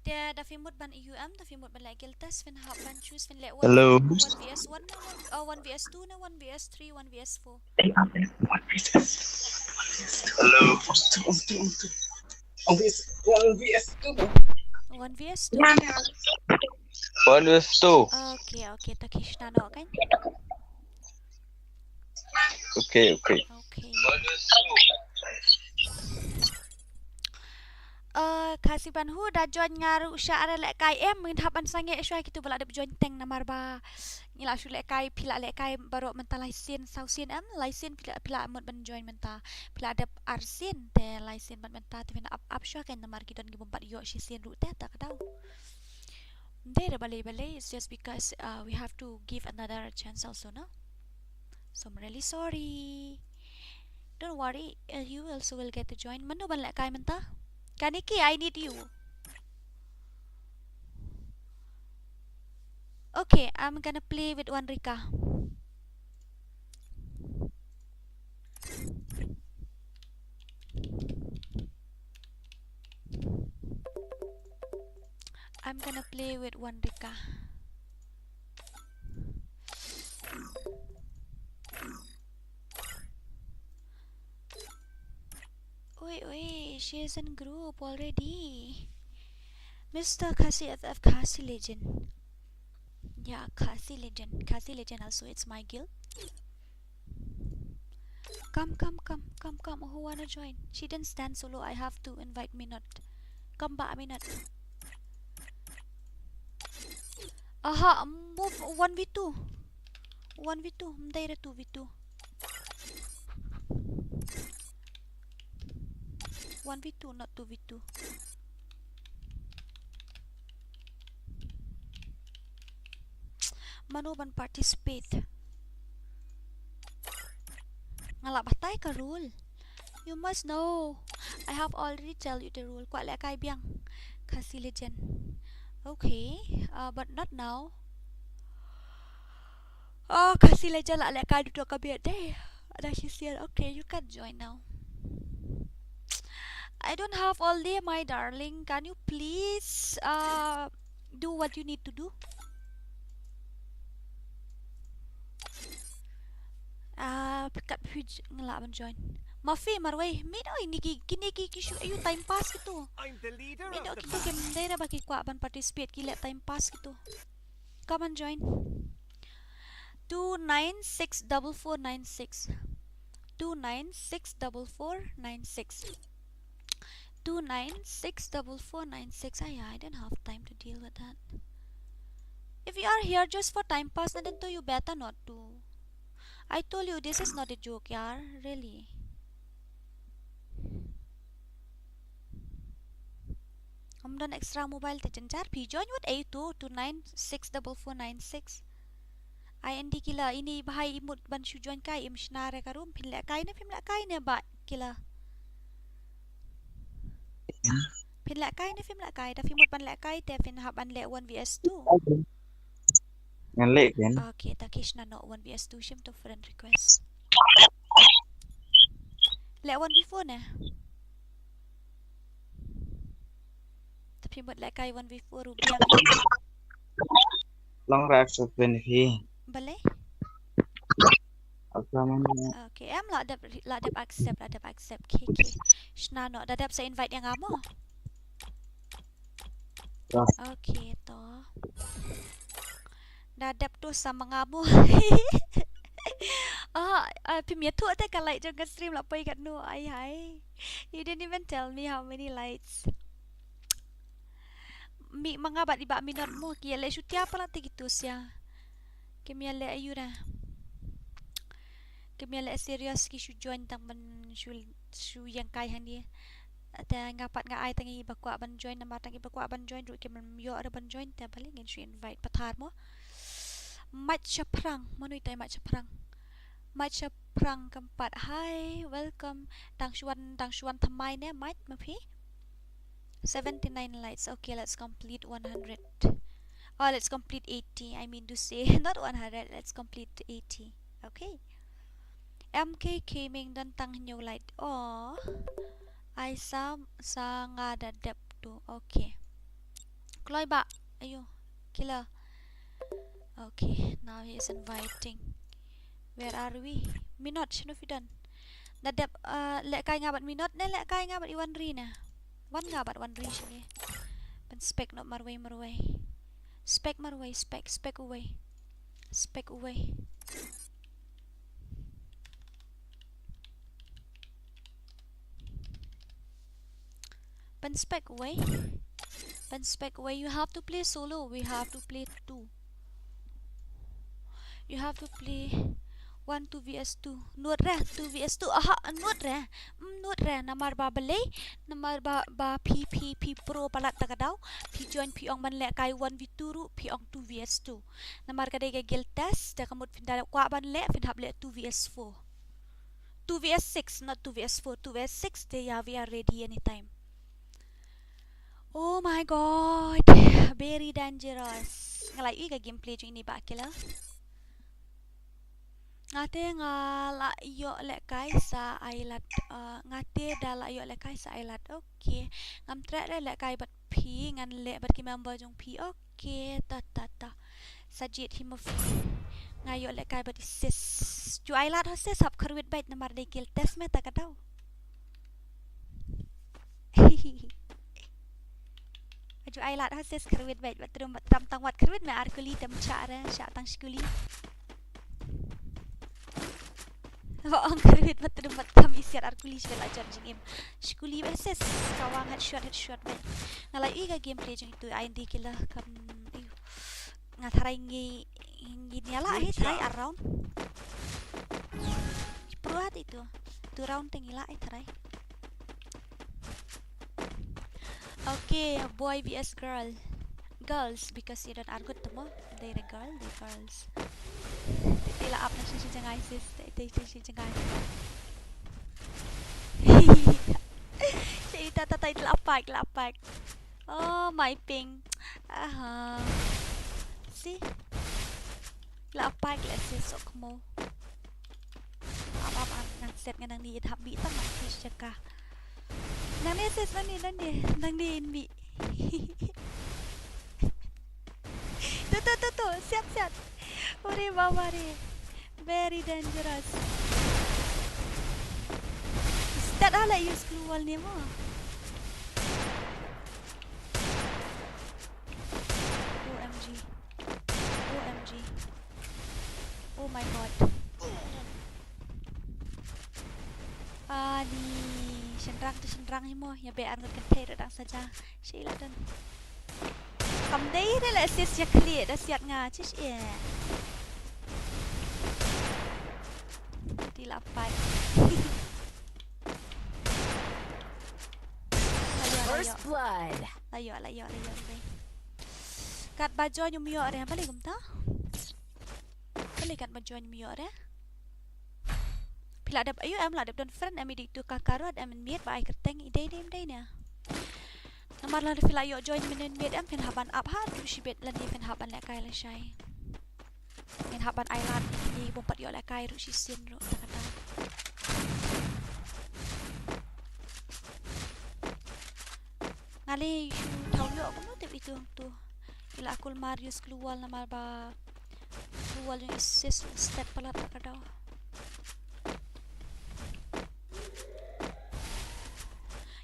Te da phi mut ban U M, da phi mut ban leh guild test, phin hap ban choose, phin leh one, hello, one v s one, ne one, uh, one v s two, ne one v s three, one v s four. Hello. One v s two. One v s two. One v s two. Okay, okay, ta ki shna noh kan. Okay, okay. Okay. Uh, Khasi Banhu, da join nga ruh sha, are lehkai em, ngin hap ban sangeh shuwa kito ba la dep join teng namar ba ngi la shu lehkai, phi la lehkai baroh mynta lai sien, saw sien em, lai sien phi la, phi la mut ban join mynta. Phi la dep ar sien, te lai sien bad mynta te phin ap ap shuwa kan namar ki don ki bym pat ïoh shisien ruh te ta ka daw. Ym dei re balei balei, it's just because, uh, we have to give another chance also, no? So I'm really sorry. Don't worry, uh, you also will get to join. Mano ban lehkai mynta? Kaniki, I need you. Okay, I'm gonna play with Wanrika. I'm gonna play with Wanrika. Oi, oi, she is in group already. Mister Khasi F F, Khasi Legend. Yeah, Khasi Legend. Khasi Legend also, it's my guild. Come, come, come, come, come. Who wanna join? She didn't stand solo. I have to invite Minot. Come back, Minot. Aha, move one v two. One v two. Ym dei re two v two. One v two, not two v two. Mano ban participate? Nga lah batai ka rule. You must know. I have already tell you the rule. Kwah lehkai biang. Khasi Legend. Okay, uh, but not now. Oh, Khasi Legend lah lehkai duh ka biang dei. Ada shisien. Okay, you can join now. I don't have all day, my darling. Can you please, uh, do what you need to do? Ah, pick up huge ngelak ban join. Mafi marwei. Mi doi niki, kini ki, ki shu ayu time pass gitu. Mi doi kito kim dei ra ba ki kwah ban participate, ki leh time pass gitu. Come and join. Two nine six double four nine six. Two nine six double four nine six. Two nine six double four nine six. Ay, I don't have time to deal with that. If you are here just for time pass, then you better not to. I told you this is not a joke, yaar. Really. Ym don extra mobile te jynjar phi join wat ei tu, two nine six double four nine six. Ai, ynda kila ini bahai imut ban shu join kai, im shna re ka room, phin lehkai ne phim lehkai ne ba kila. Phin lehkai ne phim lehkai, da phi mut ban lehkai te phin hap ban leh one v s two. Ngan leh kan. Okay, ta ki shna noh one v s two, shim to friend request. Leh one v four ne? Te phi mut lehkai one v four ruh biang. Long ra accept ne phi. Balei? Accept ne. Okay, em la dep, la dep accept, la dep accept. Ki, ki. Shna noh, da dep sa invite ïa nga mo. Okay, to. Da dep tu sa ma nga mo. Ah, ah, phim ïathuh te ka light jong ka stream la poi katno, ai hai. You didn't even tell me how many lights. Mih ma nga bad i Bah Minot mo, ki ïaleh shutia palat te kito sia. Kim ïaleh aïu ra. Kim ïaleh serious, ki shu join tang ban shu, shu ïeng kai hangne. Te nga pat nga ai tang i ba kwah ban join, namar tang i ba kwah ban join ruh kim ïoh re ban join, te balei ngin shu invite pathar mo. Mike Shaphrang, mano ita i Mike Shaphrang? Mike Shaphrang kam pat. Hi, welcome. Tang shu wan, tang shu wan thymmai ne Mike ma phi? Seventy-nine likes. Okay, let's complete one hundred. Oh, let's complete eighty. I mean to say, not one hundred. Let's complete eighty. Okay. M K Gaming don tang hynñiew like. Oh. Ai sa, sa nga da dep tu. Okay. Kloi ba. Ayo. Killer. Okay, now he is inviting. Where are we? Minot, shano phi don? Da dep, uh, lehkai nga bad Minot ne lehkai nga bad i Wanri ne? Wan nga bad Wanri shane. Pynspek noh marwei marwei. Spek marwei, spek, spek uwei. Spek uwei. Pynspek uwei. Pynspek uwei. You have to play solo. We have to play two. You have to play one two V S two. Nud re, two V S two. Aha, nud re. Mm, nud re. Namar ba balei? Namar ba, ba phi, phi, phi pro palat ta ka daw. Phi join phi ong ban lehkai one V two ruh, phi ong two V S two. Namar ka dei ka guild test, te ka mut phin da kwah ban leh, phin hap leh two V S four. Two V S six, not two V S four, two V S six, te ïa we are ready anytime. Oh my god, very dangerous. Nga la ïohi ka gameplay jong ini ba killer. Nga te nga la ïoh lehkai sa Ailad, uh, nga te da la ïoh lehkai sa Ailad. Okay. Ngam treh re lehkai bad phi, ngan leh bad ki member jong phi. Okay, ta ta ta. Sa jied hi mo phi. Nga ïoh lehkai bad i sis. Ju ai lad ho sis, hap kyrwit beit namar dei guild test me ta ka daw. Ju ai lad ho sis, kyrwit beit, bad trum bad tram tang wat kyrwit me ar kuli, tam cha re, sha tang shi kuli. Ba ong kyrwit bad trum bad tram, i siat ar kuli shi la jan jingim. Shi kuli beit sis, ka wang headshot, headshot beit. Nga la ïohi ka gameplay jong itu, ai ndi killer kam, iu. Nga tharai ngi, ngi nia la ai tharai around. Pro hat itu. Two round te ngi la ai tharai. Okay, boy V S girl. Girls, because you don't argue to mo. They the girl, they girls. Te la ap na shisha jangai sis, te te shisha jangai. Te ta ta ta la ap pack, la ap pack. Oh, my ping. Aha. See? La ap pack la sis sok mo. Ap ap ap ngan set ngan nang ni hap bi tang nang sis jaka. Nang ni sis nang ni nang ni nang ni in bi. Tu tu tu tu siap siap. Ore baba re. Very dangerous. Start ala use glue wall ni mo. O M G. O M G. Oh my god. Ani, shynrang te shynrang hi mo, ïa beh ar ngut kynthei ruh dang saja. Shi la don. Kam dei re la sis ïa khlieh da siat nga, chish eh. Ti la pai. First blood. La ïoh, la ïoh, la ïoh, la ïoh. Katba join ym ïoh re, balei kumta? Balei katba join ym ïoh re? Phi la dep aïu em, la dep don friend em, i dei tu ka karot em, in miet ba ai kyrteng, i dei ne em dei ne. Namar lada phi la ïoh join mynnin miet em, phin hap ban ap ha ruh shibit lane phin hap ban lehkai lashai. Ngin hap ban ai lad ïa ki bym pat ïoh lehkai ruh shisien ruh ta kata. Nga lei shu thaw ïoh kumno tip itu hangtu. Ki la kulmar use glue wall namar ba glue wall jong i sis u step palat ta ka daw.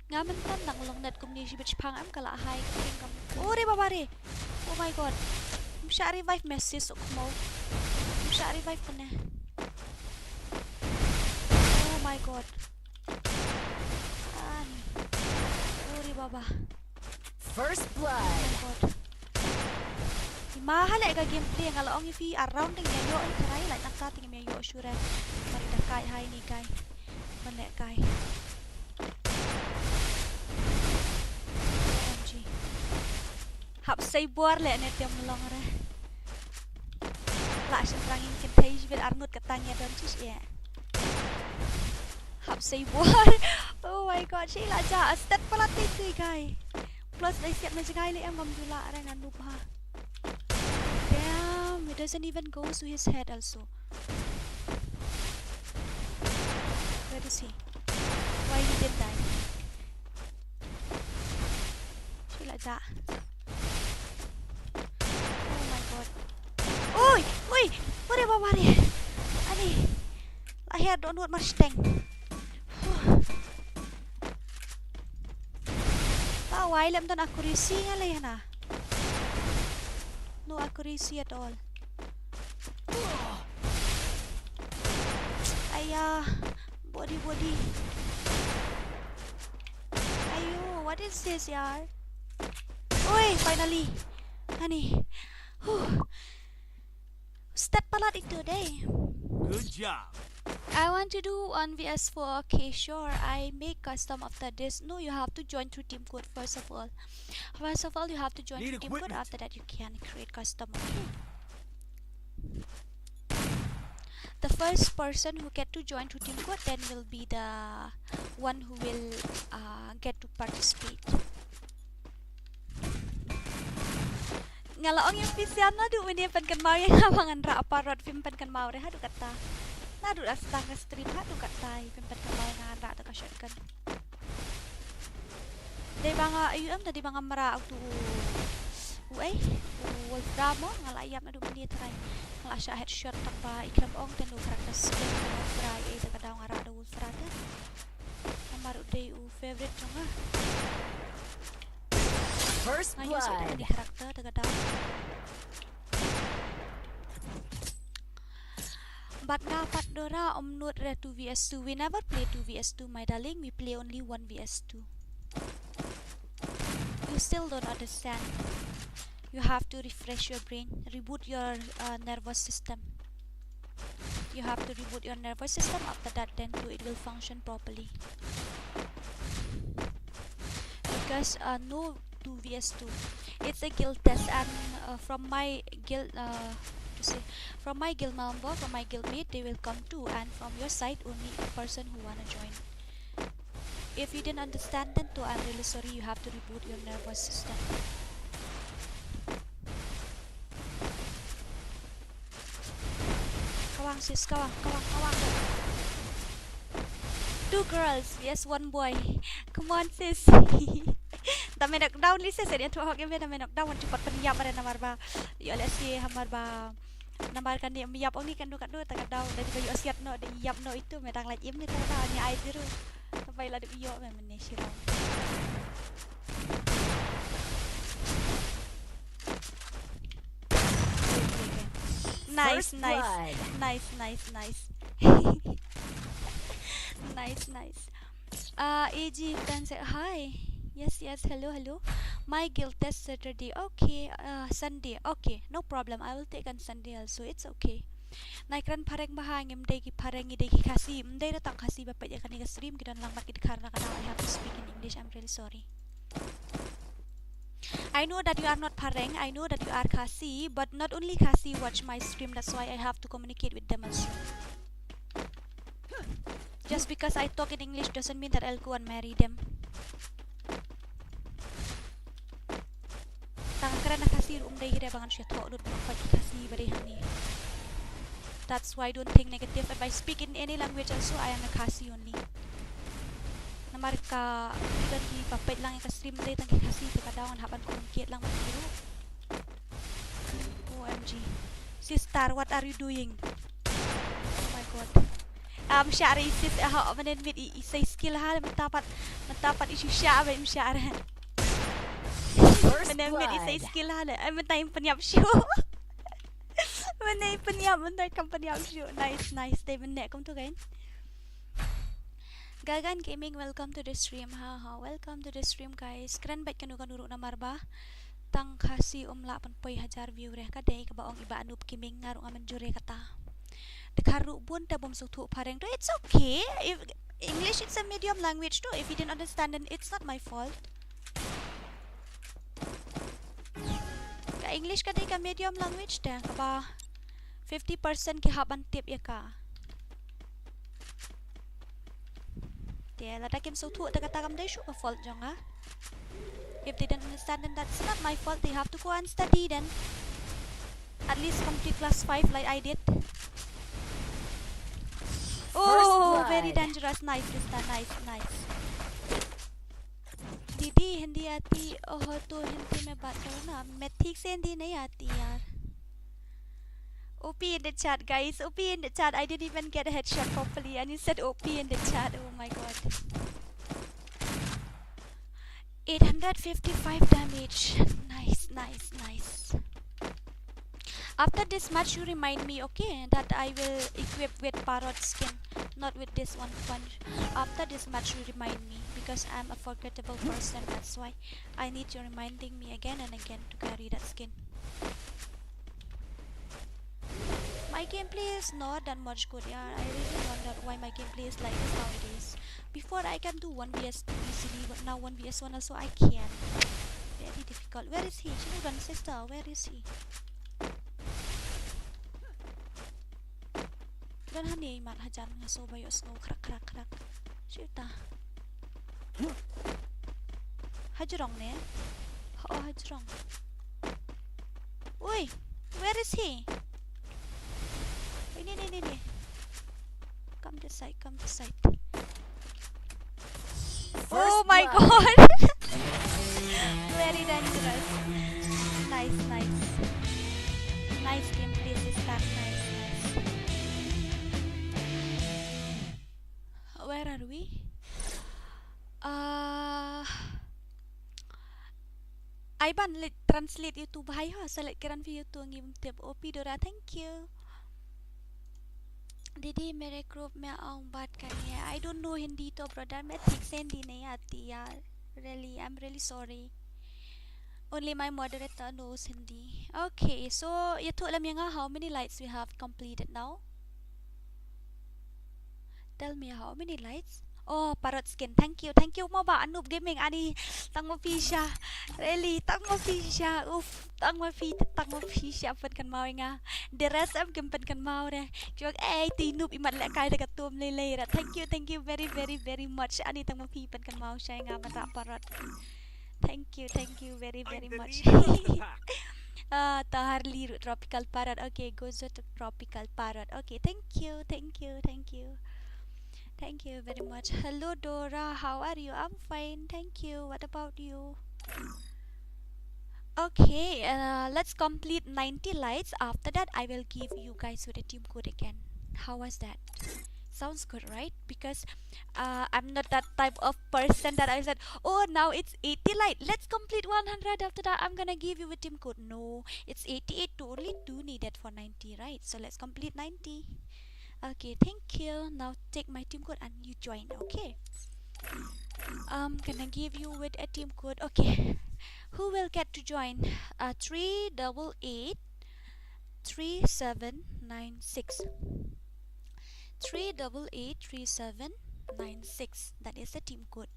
Nga mynta nang long net kumne shibit shipang em ka la hai ka ping kam. Oh re baba re. Oh my god. Ym shah revive me sis u khmo. Ym shah revive kane. Oh my god. Ani. Oh re baba. First blood. Oh my god. Ima ha leh ka gameplay nga la ong ïa phi around ding ïa ïoh ïa tharai la nangta ding ïa ïoh sure. Mari da kai hai ni kai. Ban lehkai. Hap sei bor leh ne tem long re. Lah shynrang ïa kynthei shibit arngut ka tang ïa don chish ïa. Hap sei bor. Oh my god, shi la ja. Stat palat te te guy. Plus dei siap na jngai leh em ngam ju lah re nga noob ha. Damn, it doesn't even go to his head also. Where is he? Why he didn't die? Shi la ja. Oh my god. Oi, oi, ore baba re. Ani. Lahir don wat masteng. Ba wai lem don accuracy nga leh na. No accuracy at all. Aya, body, body. Ayo, what is this, yaar? Oi, finally. Honey. Whew. Stat palat itu deh. Good job. I want to do one v s four. Okay, sure. I make custom after this. No, you have to join through team code first of all. First of all, you have to join Need through team code. Equipment. After that, you can create custom. Okay. The first person who get to join through team code then will be the one who will uh, get to participate. Nga la ong ïa phi sien naduh mynne pynkynmaw ïa nga ba ngan rah parot, phim pynkynmaw re haduh katta. Naduh la start ka stream haduh katta phim pynkynmaw ïa nga ngan rah da ka shotgun. Dei ba nga, ayu em, dei ba nga mra utu u, u ei, u Wolfram mo, nga la ïap naduh mynne trai. Nga la shah headshot tang ba i khlem ong te u character skill u Wolfram, ei, te ka daw nga rah da u Wolfram te. Namar u dei u favorite jong nga. First blood. Nga use u dei ka character te ka daw. But nga pat Dora, um nud re two v s two. We never play two v s two, my darling. We play only one v s two. You still don't understand. You have to refresh your brain, reboot your uh, nervous system. You have to reboot your nervous system. After that, then too it will function properly. Because uh, no two v s two. It's a guild test, and uh, from my guild, uh, to say, from my guild member, from my guildmate, they will come too, and from your side, only a person who wanna join. If you didn't understand, then too, I'm really sorry. You have to reboot your nervous system. Kawang sis, kawang, kawang, kawang. Two girls, yes, one boy. Come on sis. Te me knockdown li sis, ïa tu hok ïa me, te me knockdown, wan tu pat pynïap re namar ba. Ïa leh si hamar ba. Namar kane ym ïap ong ni kano kano, te ka daw da ba ïoh siat noh, da ïap noh itu, me dang lait im ni te ka daw ni ai biru. Te ba ïa la da ïoh me mynne shi round. Nice, nice. Nice, nice, nice. Nice, nice. Uh, A G fan say hi. Yes, yes, hello, hello. My guild test Saturday. Okay, uh, Sunday. Okay, no problem. I will take on Sunday also. It's okay. Nai kren phareng ba ha, ngim dei ki phareng, ngi dei ki Khasi. Ym dei re tang Khasi ba peit ïa kane ka stream, ki don lang bad ki dkhar na ka daw. I have to speak in English. I'm really sorry. I know that you are not phareng, I know that you are Khasi, but not only Khasi watch my stream, that's why I have to communicate with them also. Just because I talk in English doesn't mean that I'll go and marry them. Tang kren na Khasi ruh ym dei hi re ba ngan shu thoh lut ba ki Khasi ba dei hangne. That's why don't think negative. If I speak in any language also, I am a Khasi only. Namar ka don ki ba peit lang ïa ka stream, dei tang ki Khasi te ka daw ngan hap ban communicate lang bad ki ruh. O M G. Sister, what are you doing? Oh my god. Am share sis, eh, ha, mynne mit i, i sei skill ha, mynta pat, mynta pat i shu share ba im share. Mynne mit i sei skill ha le. Ai mynta im pynïap shu. Mynne im pynïap, mynta kam pynïap shu. Nice, nice. Dei mynne kum tu kan. Gagan Gaming, welcome to the stream. Ha ha, welcome to the stream guys. Kren bad kano kano ruh namar ba tang Khasi um lah pynpoi hajar view re, ka dei kaba ong i Bah Noob Gaming, nga ruh nga mynjur ïa kata. Dkhar ruh bun te bym sngewthuh phareng tu, it's okay. If English, it's a medium language tu. If you didn't understand, then it's not my fault. English ka dei ka medium language te kaba fifty percent ki hap ban tip ïa ka. Te lada kim sngewthuh te kata kam dei shuh ka fault jong nga. If they don't understand, then that's not my fault. They have to go and study then. At least complete class five like I did. Oh, very dangerous. Nice, sister. Nice, nice. दीदी, हिंदी आती हो तो हिंदी में बात करो ना। मैं ठीक से हिंदी नहीं आती यार। O P in the chat, guys. O P in the chat. I didn't even get a headshot properly, and you said O P in the chat. Oh my god. Eight hundred fifty-five damage. Nice, nice, nice. After this match, you remind me, okay, that I will equip with Parrot skin, not with this one punch. After this match, you remind me, because I'm a forgettable person. That's why I need you reminding me again and again to carry that skin. My gameplay is not that much good, yeah. I really wonder why my gameplay is like this nowadays. Before, I can do one V S two easily, but now one V S one also I can. Very difficult. Where is he? Shinodan sister, where is he? Don hani mat hajan nga so bayo snow krak krak krak. Shuta. Hajrong ne? Oh, hajrong. Oi, where is he? Ini, ini, ini. Come this side, come this side. Oh my god. Very dangerous. Nice, nice. Nice gameplay, sister. Nice, nice. Where are we? Uh, I ban let translate YouTube hai ha, select kiran fi YouTube ngim tip. O P Dora, thank you. दीदी मेरे ग्रुप में आओ बात करनी है। I don't know Hindi तो ब्रदर, मैं ठीक से हिंदी नहीं आती यार। Really, I'm really sorry. Only my moderator knows Hindi. Okay, so ïathuh lem ïa nga, how many lights we have completed now? Tell me how many lights. Oh, Parrot skin. Thank you, thank you. Mo ba Anub Gaming ani tang ma pisa. Really, tang ma pisa. Uff, tang ma pi, tang ma pisa. Pynkan mau nga. The rest em kim pynkan mau re. Kiwak eh ti nup imat leh kai da ka tum lei lei ra. Thank you, thank you very, very, very much. Ani tang ma pi pynkan mau sha nga ban rah Parrot. Thank you, thank you very, very much. Ah, Taharli Tropical Parrot. Okay, goes to Tropical Parrot. Okay, thank you, thank you, thank you. Thank you very much. Hello, Dora. How are you? I'm fine. Thank you. What about you? Okay, uh, let's complete ninety lights. After that, I will give you guys with a team code again. How was that? Sounds good, right? Because uh, I'm not that type of person that I said, "Oh, now it's eighty light. Let's complete one hundred. After that, I'm gonna give you a team code." No, it's eighty-eight. Only two needed for ninety, right? So let's complete ninety. Okay, thank you. Now take my team code and you join, okay? I'm gonna give you with a team code. Okay. Who will get to join? Uh, three double eight three seven nine six. Three double eight three seven nine six. That is the team code.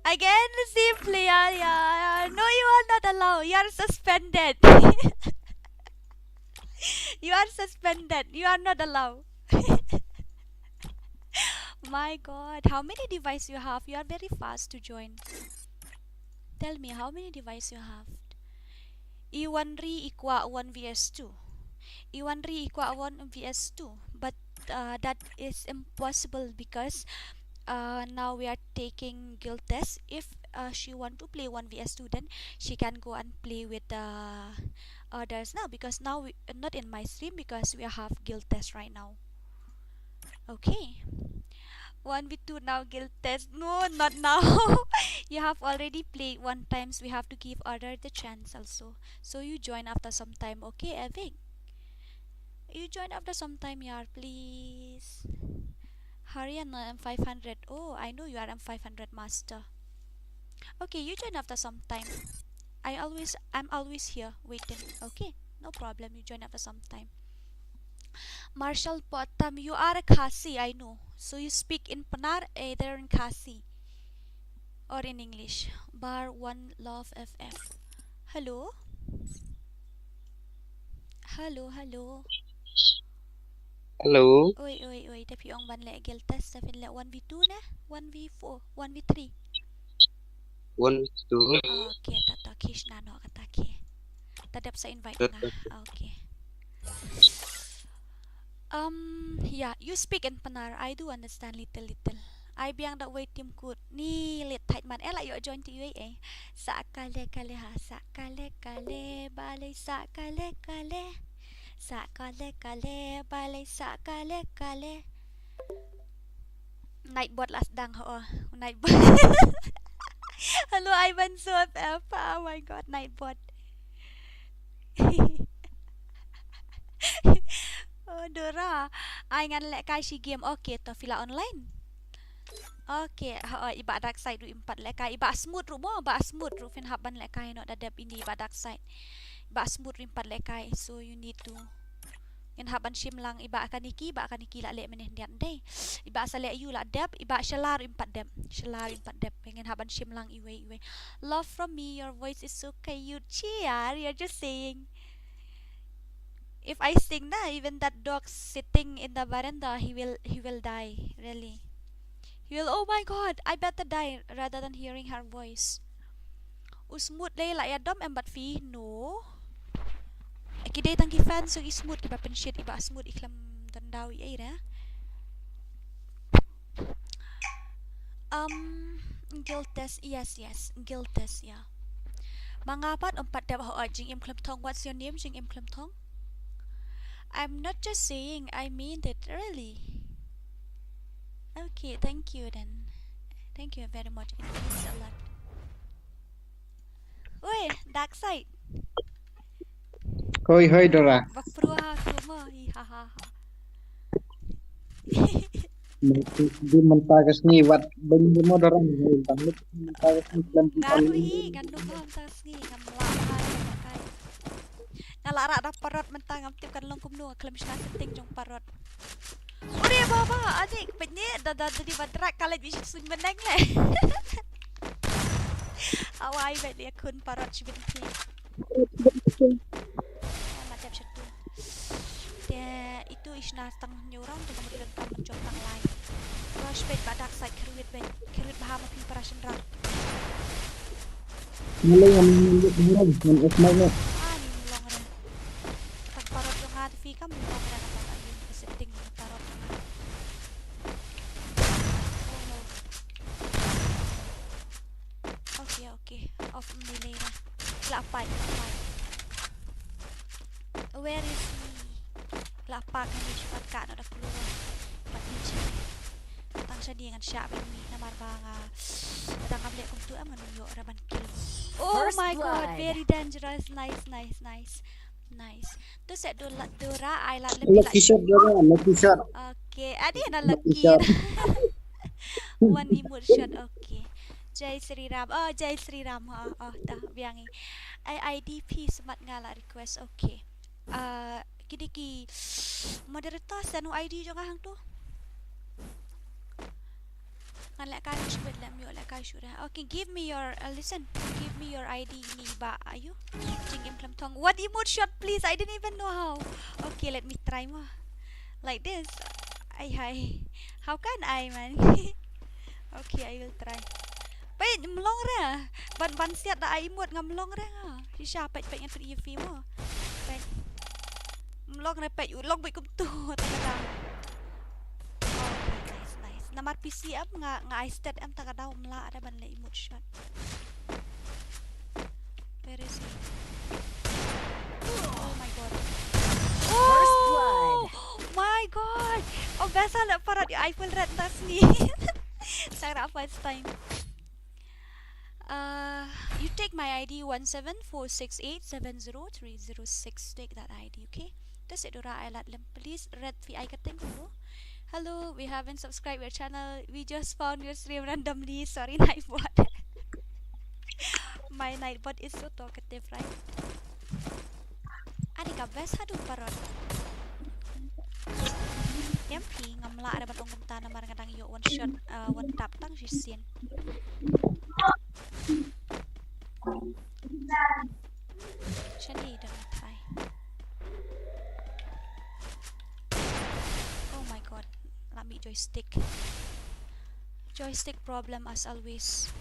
Again, the same player. Yeah, no, you are not allowed. You are suspended. You are suspended. You are not allowed. My God, how many device you have? You are very fast to join. Tell me how many device you have. Iwanri ikwa one V S two. Iwanri ikwa one V S two. But uh, that is impossible because uh, now we are taking guild test. If uh, she want to play one V S two, then she can go and play with the others now, because now we, not in my stream because we have guild test right now. Okay. One v two now guild test. No, not now. You have already played one times. We have to give other the chance also. So you join after some time, okay, Evic? You join after some time, yaar, please. Haryana M five hundred. Oh, I know you are M five hundred master. Okay, you join after some time. I always, I'm always here waiting. Okay, no problem. You join after some time. Marshall Potam, you are a Khasi, I know. So you speak in Pnar, either in Khasi or in English. Bar one Love F M. Hello. Hello, hello. Hello. Oi, oi, oi, da phi ong ban leh guild test, da phin leh one v two ne? One v four, one v three. One v two. Okay, ta ta kish na no kata ki. Ta dep sa invite na. Okay. Um, yeah, you speak in Pnar. I do understand little, little. Ai biang da wei tim kut. Ni lit thait man. Ela yo join ti wei eh. Sa kale kale ha, sa kale kale, balei sa kale kale. Sa kale kale, balei sa kale kale. Nightbot last dang ho. Nightbot. Hello, Ivan Sot. Apa? Oh my god, Nightbot. Oh, Dora. Ai ngan leh kai shi game. Okay, to phi la online. Okay, ha, oh, iba dark side ruh im pat leh kai. Iba smooth ruh mo, iba smooth ruh phin hap ban leh kai no da dep ini iba dark side. Iba smooth ruh im pat leh kai. So you need to. Ngin hap ban shim lang iba kane ki, iba kane ki la leh mynhynnin dei. Iba sa leh ïa u la dep, iba shala ruh im pat dep. Shala ruh im pat dep. Ngin hap ban shim lang iwei, iwei. Love from me, your voice is so cute. Cheer, you're just saying. If I sing na, even that dog sitting in the veranda, he will, he will die, really. He will, oh my god, I better die rather than hearing her voice. U Smut lei la ïa dom em bad phi, no. Ki dei tang ki fan so i Smut kiba pynshit, iba Smut i khlem don daw i ei re. Um, guild test, yes, yes, guild test, yeah. Ma nga pat ym pat dep ha, oh, Jingim Khlem Thong. What's your name, Jingim Khlem Thong? I'm not just saying, I mean it, really. Okay, thank you then. Thank you very much. It means a lot. Oi, dark side. Hoi, hoi, Dora. Bak pruha tu mo, hi ha ha ha. Di mynta ka sngi wat byn di mo Dora, mynta ka sngi khlem. Nga ruh hi, ngan dum ha mynta ka sngi, ngam lah bha ïa kai. Nga la rah da parot mynta, ngam tip kan long kumno, nga khlem shna setting jong parot. Ure baba, adik, pynne da da da di badrak kala bi suiñ bneng le. Awai, bad dia khun parot shibit phi. Ai, ma dep shatu. Te itu i shna tang hynñiew round, te ka mut ka mynjop tang lai. Rush bad ba dark side, kyrwit bad, kyrwit bha ma phi para shynrang. Ngi lei ngam ngam ngam ngam ngam es mai ne. Ah, ni long re. Tang parot jong nga te phi kam long re, ka tang ayu ka setting jong parot jong nga. Oh no. Okay, okay. Off melee na. La pai, la pai. Where is he? La pa kan ni shukat ka na da keluar. Pat ni shi. Tang shadi ngan shah ban ni namar ba nga. Tang ngam leh kumtu em ngan ïoh ra ban kill. Oh my god, very dangerous. Nice, nice, nice. Nice. Tu set Dora, Dora, ai lad lem. Lucky shot Dora, lucky shot. Okay, adi na lucky shot. One emote shot, okay. Jai Sri Ram. Oh, Jai Sri Ram. Oh, oh, dah biang i. Ai I D phi smat nga la request. Okay. Ah, kini ki moderator send u I D jong nga hangtu. Ngan lehkai shuh bad lem ïoh lehkai shuh re. Okay, give me your, uh, listen. Give me your I D ni ba ayu. Jingim Khlem Thong. What emote shot, please? I didn't even know how. Okay, let me try mo. Like this. Ai hai. How can I, man? Okay, I will try. Peit, mlong re. Ban ban siat da ai emote ngam long re nga. Shisha, peit peit ngan peit ïa phi mo. Peit. Mlong re peit, u long beit kumtu. Ta ka dang. Oh, nice, nice. Namar P C em nga, nga ai stat em ta ka dang mla ada ban leh emote shot. Where is he? Oh my god. First blood. Oh my god. Oh, best lah parot ïa iPhone Red tas ni. Saya first time. Uh, you take my I D one seven four six eight seven zero three zero six. Take that I D, okay? Just Dora ai lad lem, please. Red V I ka teng ko. Hello, we haven't subscribed your channel. We just found your stream randomly. Sorry, Nightbot. My Nightbot is so talkative, right? Ani ka best haduh parot. Em phi ngam lah re ban ong kumta namar nga dang ïoh one shot, uh, one tap tang shisien. Shane dang try. Joystick. Joystick problem as always.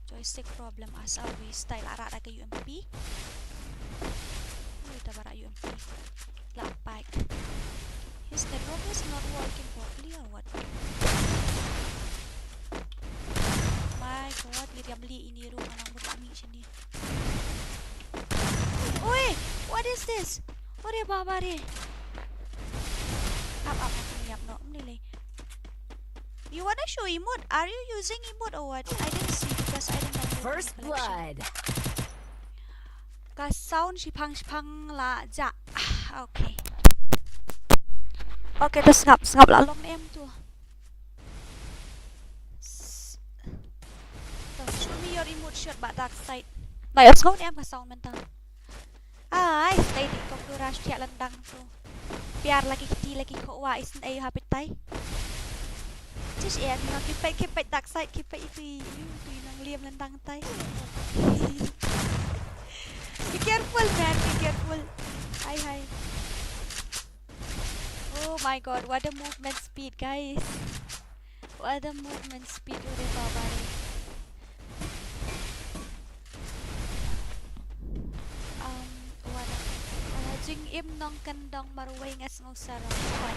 Joystick problem as always. Tai la rah da ka U M P. Ui, ta ba rah U M P. La pack. His network is not working properly or what? My God, ïa ri amli ini ruh ngan nang mut la mih shini. Oi, what is this? Ore baba re. Ap ap ap ap no mlele. You wanna show emote? Are you using emote or what? I didn't see because I didn't download First any collection. Blood. Ka sound shipang shipang la ja. Ah, okay. Okay, to sngap sngap la long em to. S- to, show me your emote shot ba dark side. Ba ïohsngew ne em ka sound mynta. Ai, stay di kong tu rush thiah lyndang tu. Piar lagi kiti lagi ko wa isn't ai happy tai. Just em, you know, keep it, keep it dark side, keep it itu i, itu i nang liam lyndang tai. Be careful, man, be careful. Hi, hi. Oh my God, what a movement speed, guys. What a movement speed, ure baba re. Um, what a, uh, jingim nongkyndong marwei nga sngewsarong. Oi.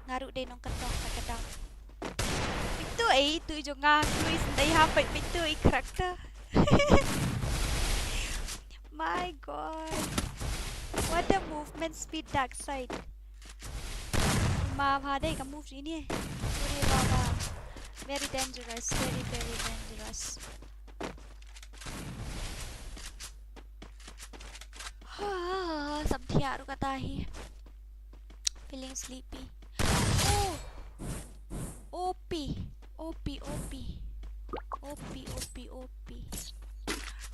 Nga ruh dei nongkyndong ka kdang. Itu eh, itu jong nga, itu is dei ha peit peit itu i character. My God. What a movement speed dark side. Ma bha dei ka move ini. Ure baba. Very dangerous, very, very dangerous. Ha, samthiah ruh kata hi. Feeling sleepy. Oh. O P. O P, O P. O P, O P, O P.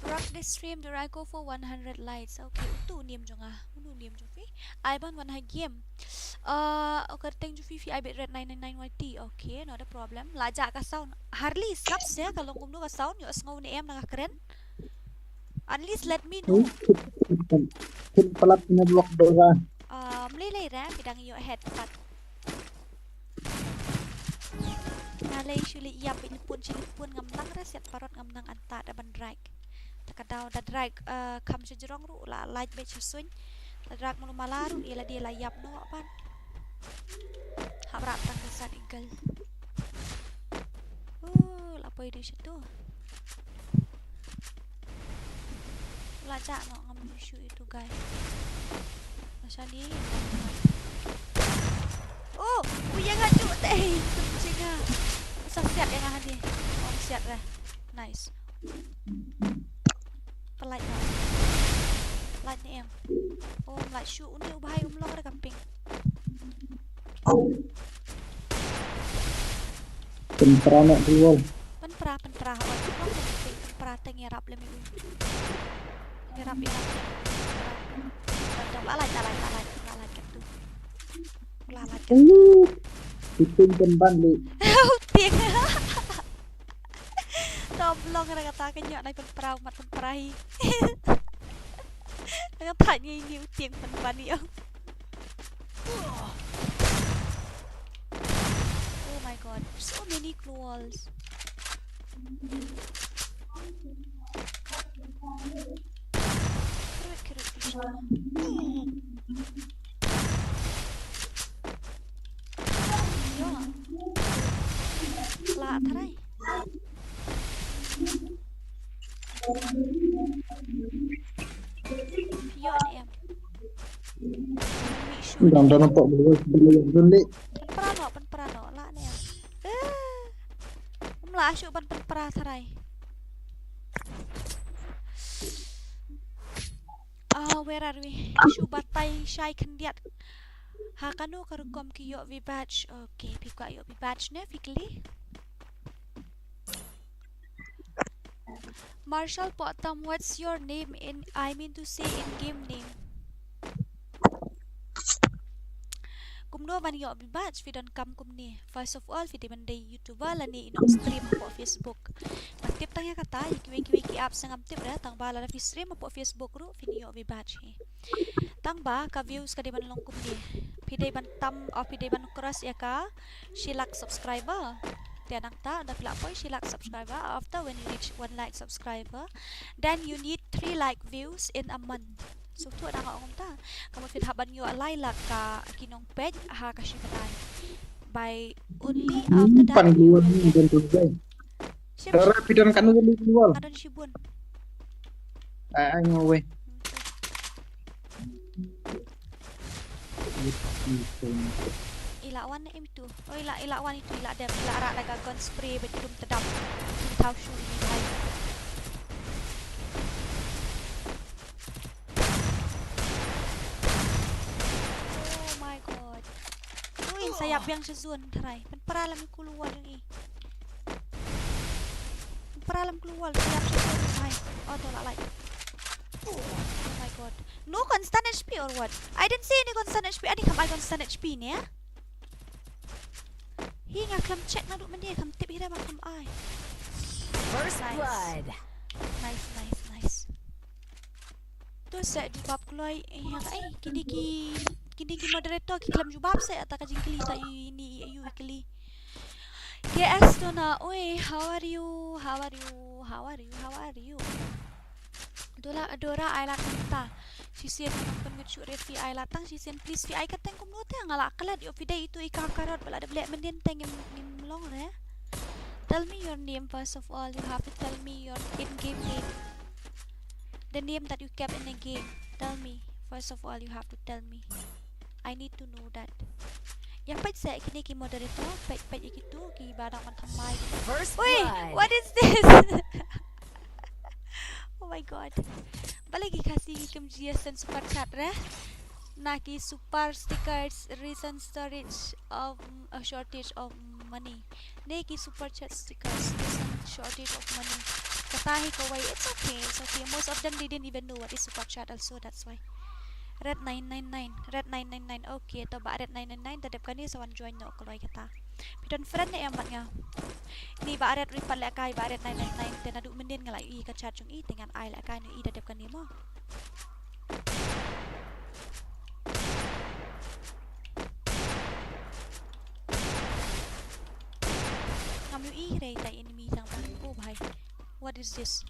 Rock this stream, do I go for one hundred likes? Okay, utu niam jong nga. Unu niam jong phi? Ivan wan ha game. Uh, okay, thank you Fifi, I bet red nine nine nine Y T. Okay, not a problem. La ja ka sound. Harley, sngap sia ka long kumno ka sound, ïohsngew ne em na ka kren. At least let me know. Kin palat network do ra. Ah, mlei lei ra, phi dang ïoh head pat. Nga lei shu leit ïap beit lipun shi lipun ngam nang ra siat parot ngam nang anta da ban drag. Ta ka daw da drag, eh, kham sha jrong ruh la lait beit sha suiñ. Da drag mulu mala ruh ïa lade la ïap noh ban. Hap rah tang ka sat eagle. Uh, la poi dei sha tu. La jah noh ngam issue itu guy. Masa ni. Oh, u ïa nga ju teh. Tum chinga. Sa siat ïa nga hani. Ong siat dah. Nice. Pynlait noh. Lait ne em. Oh, lait shu uni u bhai um long da ka ping. Pynpra noh tu wal. Pynpra, pynpra. Oh, pynpra teng ïarap lem ïa u. Ïarap, ïarap. Lalait, lalait, lalait, lalait kat tu. Lalait kat tu. Titing kan ban li. Titing. Tom long ra kata ka ñiah nai pynpra u mat pynpra hi. Nga thait ngi ni u tieng pynban ïa. Oh my god, so many claws. Khrut, khrut, khrut. Ïoh. Lah tharai. Ïoh ne em. Dang dang nampak beliau beliau dun leh. Pynpra noh, pynpra noh, lah ne em. Eh. Um lah shu ban pynpra tharai. Ah, where are we? Shu batai shai khyndiat. Ha kano ka rukom ki ïoh V badge? Okay, phi kwah ïoh V badge ne, phi kylli? Marshall Potam, what's your name in, I mean to say in game name? Kumno ban ïoh V badge phi donkam kumne. First of all, phi dei ban dei YouTuber lane i nong stream hapoh Facebook. Ban tip tang ïa kata, ïa kiwei kiwei ki apps ngam tip re, tang ba lada phi stream hapoh Facebook ruh phin ïoh V badge hi. Tang ba ka views ka dei ban long kumne. Phi dei ban tam, oh, phi dei ban cross ïa ka shi lak subscriber. Te nangta, ynda phi lah poi shi lak subscriber, after when you reach one lakh subscriber, then you need three lakh views in a month. So, to da nga ong ta. Ka mut phin hap ban ïoh lai lak ka ki nongpeit ha ka shi bnai. By only after that, pan global ni dan tu kan. Shim, shim. Rara pidan kan wali global. Nga don shibun. Ai, ai, ngawe. I la wan ne im tu. Oh, i la, i la wan itu, i la dep, i la rak da ka gun spray bad i dum tdap. Ki thaw shu ini bhai. Oh my God. Ui, sa ïap biang sha zone tharai. Pynpra lam i kulu wall jong i. Pynpra lam kulu wall, sa ïap sha zone bhai. Oh, to la lai. Oh my God. No constant H P or what? I didn't see any constant H P. Ani kham ai constant H P ne? Hi nga khlem check naduh mynne, kham tip hi re ba kham ai. First blood. Nice, nice, nice. To sa jubab kloi, eh, ïa ka, eh, kine ki, kine ki moderator ki khlem jubab sa ïa ta ka jingkylli ta i ni i ayu i kylli. K S Dona, oi, how are you? How are you? How are you? How are you? Dora, Dora, ai la tang ta. Shisien ngan pynkut shuh re phi ai la tang shisien please phi ai kyrteng kumno te nga la klet ïoh phi dei itu i ka karot ba la dep leh mynnin te ngim, ngim long re. Tell me your name first of all. You have to tell me your in-game name. The name that you kept in the game. Tell me. First of all, you have to tell me. I need to know that. Ïa peit sa kine ki moderator, peit, peit ïa kitu kiba dang wan thymmai. First blood. Wait, what is this? Oh my God. Balei ki Khasi ki kynjia send super chat re? Na ki super stickers, recent storage of, a shortage of money. Ne ki super chat stickers, recent shortage of money. Kata hi kawei, it's okay, it's okay. Most of them didn't even know what is super chat also, that's why. Red nine nine nine, Red nine nine nine. Okay, to ba Red nine nine nine, ta dep kane sa wan join noh kloi kata. Phi don friend ne em bad nga? Ni ba Red ri pat lehkai ba Red nine nine nine, te naduh mynnin nga la ïohi ka chat jong i, te ngan ai lehkai noh i da dep kane mo. Ngam ïohi re ta enemy tang bang. Oh bhai. What is this?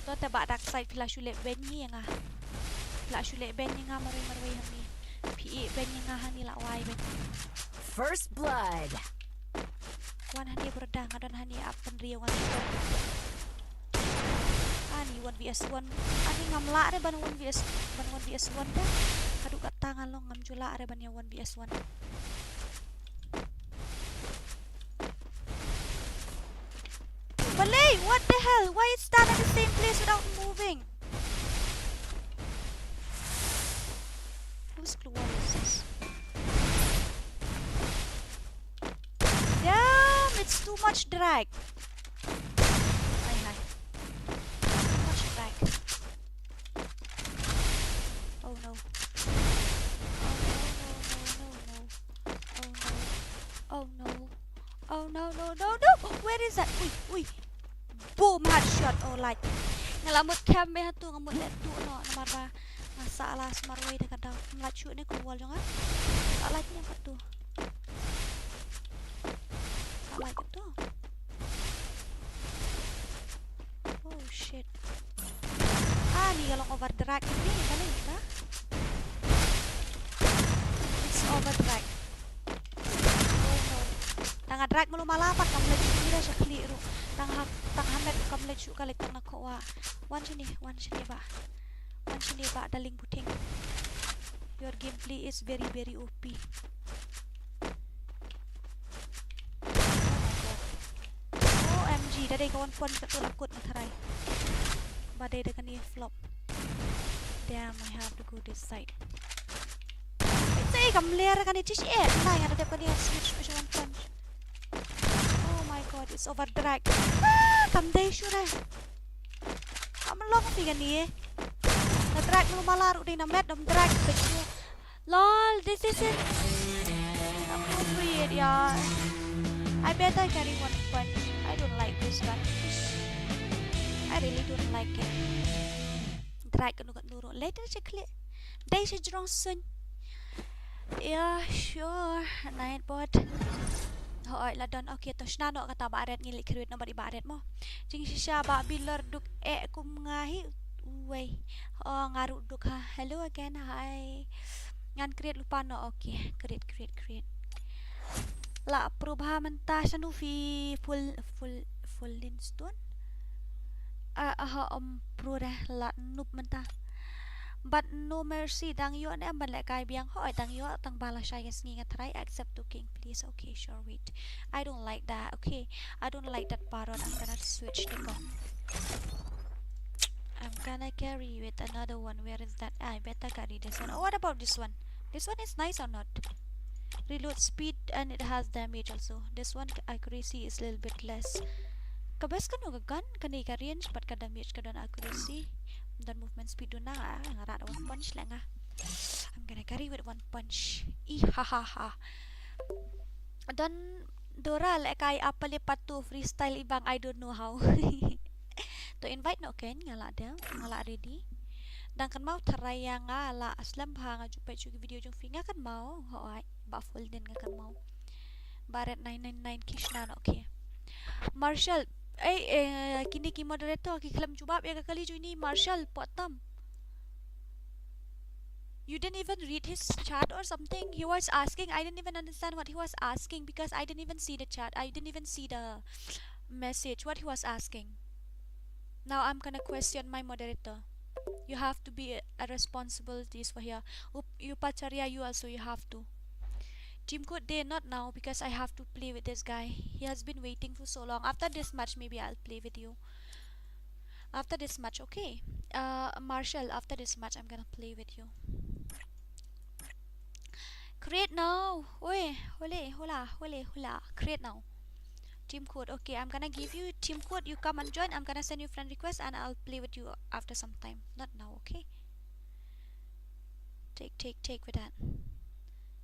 To te ba dark side phi la shu leh beiñ hi ïa nga. Phi la shu leh beiñ ïa nga marwei marwei hangne. Phi ïeh beiñ ïa nga hangne la wai beiñ. First blood. Wan hangne brother, nga don hangne ap pynriew ngan. Ani one V S one. Ani ngam lah re ban one V S, ban one V S one te. Haduh katta nga long ngam ju lah re ban ïa one V S one. Balei, what the hell? Why it stand at the same place without moving? Whose global is this? Damn, it's too much drag. Hi, hi. Too much drag. Oh no. Oh no, no, no, no, no. Oh no. Oh no. Oh no, no, no, no. Where is that? Ui, ui. Boom, headshot. Oh, light. Nga la mut camp beit hatu, nga mut leh tu no, namar ba nga sah la sumar wei da ka daw. Nga la shu ne ku wall jong nga. Ka light ne katu. Ka light katu. Oh shit. Ah, ni ka long over drag ni, balei ka? It's over drag. Oh no. Tang ha drag mulu mala pat kam leit shuh ïa sha khlieh ruh. Tang ha, tang ha met kam leit shuh ka leit tang na kowa. Wan shane, wan shane ba. Wan shane ba darling buteng. Your gameplay is very, very O P. O M G, da dei ka one point ka tu la kut na tharai. Ba dei da kane flop. Damn, I have to go this side. It's a kam ler kane tish eh. Nai nga da dep kane switch switch one punch. Oh my god, it's over drag. Ah, kam dei shuh re. Kam long phi kane. Na drag mulu mala ruh dei na met dom drag peit shuh. Lol, this isn't appropriate, yeah. I better carry one punch. I don't like this gun. I really don't like it. Drag kanu kat nuru. Later check click. Dei sha jrong suiñ. Yeah, sure. Nightbot. Hooid, la don. Okay, to shna noh kata Bah Red, ngi leit create noh bad i Bah Red mo. Jingshisha Bah Bilor duk eh kum nga hi. Uwei. Oh, nga ruh duk ha. Hello again. Hi. Ngan create lypa noh. Okay, create, create, create. La approve ha mynta, shano phi full, full, full lin stone? Ah, ah, um, pro deh, la noob mynta. But no mercy, dang ïoh ne em ban lehkai biang? Hooid, dang ïoh, tang ba lashai ka sngi nga try accept to king, please. Okay, sure, wait. I don't like that. Okay, I don't like that parrot. I'm gonna switch to gun. I'm gonna carry with another one. Where is that? Ah, I better carry this one. Oh, what about this one? This one is nice or not? Reload speed and it has damage also. This one accuracy is little bit less. Ka best kano ka gun, kane ka range, but ka damage ka don accuracy. Don movement speed duna, ah, nga rat one punch leh nga. I'm gonna carry with one punch. Ih, ha, ha, ha. Don Dora lehkai apale patu freestyle ibang, I don't know how. To invite noh ken, nga lah de, nga lah ready. Dang kynmaw tharai ïa nga la slem bha nga ju peit shuh ki video jong phi, nga kynmaw, hooid, Bah Full Din nga kynmaw. Bah Red nine nine nine ki shna noh, okay. Marshall, eh, eh, kine ki moderator ki khlem jubab ïa ka kali jong ini, Marshall, potam. You didn't even read his chat or something? He was asking, I didn't even understand what he was asking because I didn't even see the chat. I didn't even see the message, what he was asking. Now I'm gonna question my moderator. You have to be a, a responsible this for here. Up-, Upacharya, you also, you have to. Team Code Day, not now because I have to play with this guy. He has been waiting for so long. After this match, maybe I'll play with you. After this match, okay. Uh, Marshall, after this match, I'm gonna play with you. Create now. Oi, hole, hola, hole, hola. Create now. Team Code. Okay, I'm gonna give you team code. You come and join. I'm gonna send you friend request and I'll play with you after some time. Not now, okay? Take, take, take with that.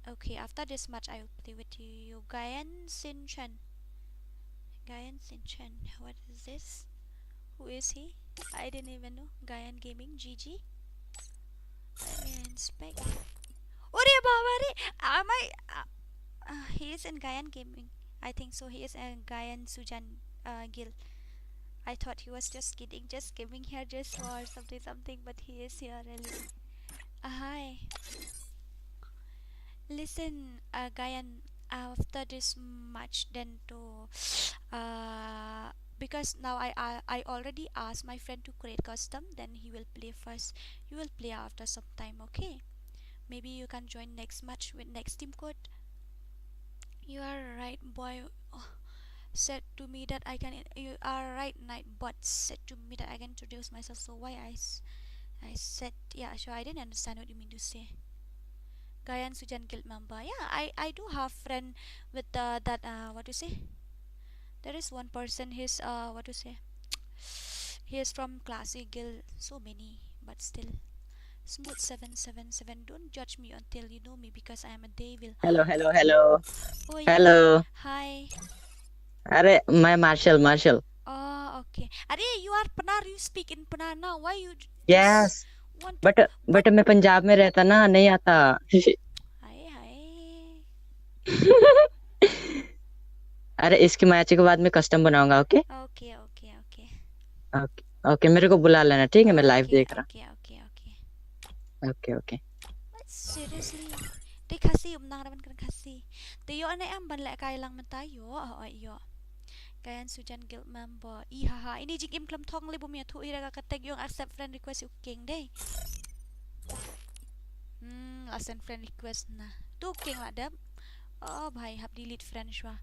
Okay, after this match, I will play with you. Gayan Sinchen. Gayan Sinchen. What is this? Who is he? I didn't even know. Gayan Gaming, G G. Let me inspect. Ore baba re. Am I, uh, uh, he is in Gayan Gaming. I think so. He is in Gayan Sujan, uh, Guild. I thought he was just kidding, just gaming here just for something, something, but he is here really. Uh, hi. Listen, uh, Gayan, after this match, then to, uh, because now I, I, I already asked my friend to create custom, then he will play first. You will play after some time, okay? Maybe you can join next match with next team code. You are right, boy. Oh, said to me that I can. You are right, Nightbot said to me that I can introduce myself. So why I, s-, I said, yeah, sure. I didn't understand what you mean to say. Gayan Sujan Guild member. Yeah, I, I do have friend with, uh, that, uh, what to say? There is one person. He's, uh, what to say? He is from Classic Guild. So many, but still. Smooth seven seven seven. Don't judge me until you know me because I am a devil. Hello, hello, hello. Oh, yeah. Hello. Hi. Are, मैं Marshal, Marshal. Oh, okay. Are, you are Pnar, you speak in Pnar now. Why you j-, Yes। Just want to, but, but, but मैं पंजाब में रहता ना, नहीं आता। हाय, हाय। अरे, इसकी मैच के बाद मैं कस्टम बनाऊंगा, okay? Okay, okay, okay. Okay, okay, मेरे को बुला लेना, ठीक है? मैं लाइव ओके, देख रहा। Okay, okay, okay. Okay, okay. Seriously. Te Khasi, um nang raban kren Khasi. Te ïoh ne em ban lehkai lang mynta, ïoh, oh, ïoh. Gayan Sujan Guild member. Ih, ha, ha. Ini jingim khlem thong lei, bym ïathuh ïa ka tag ïong accept friend request u king dei. Hmm, la send friend request na. Tu king la dep. Oh bhai, hap delete friend shuwa.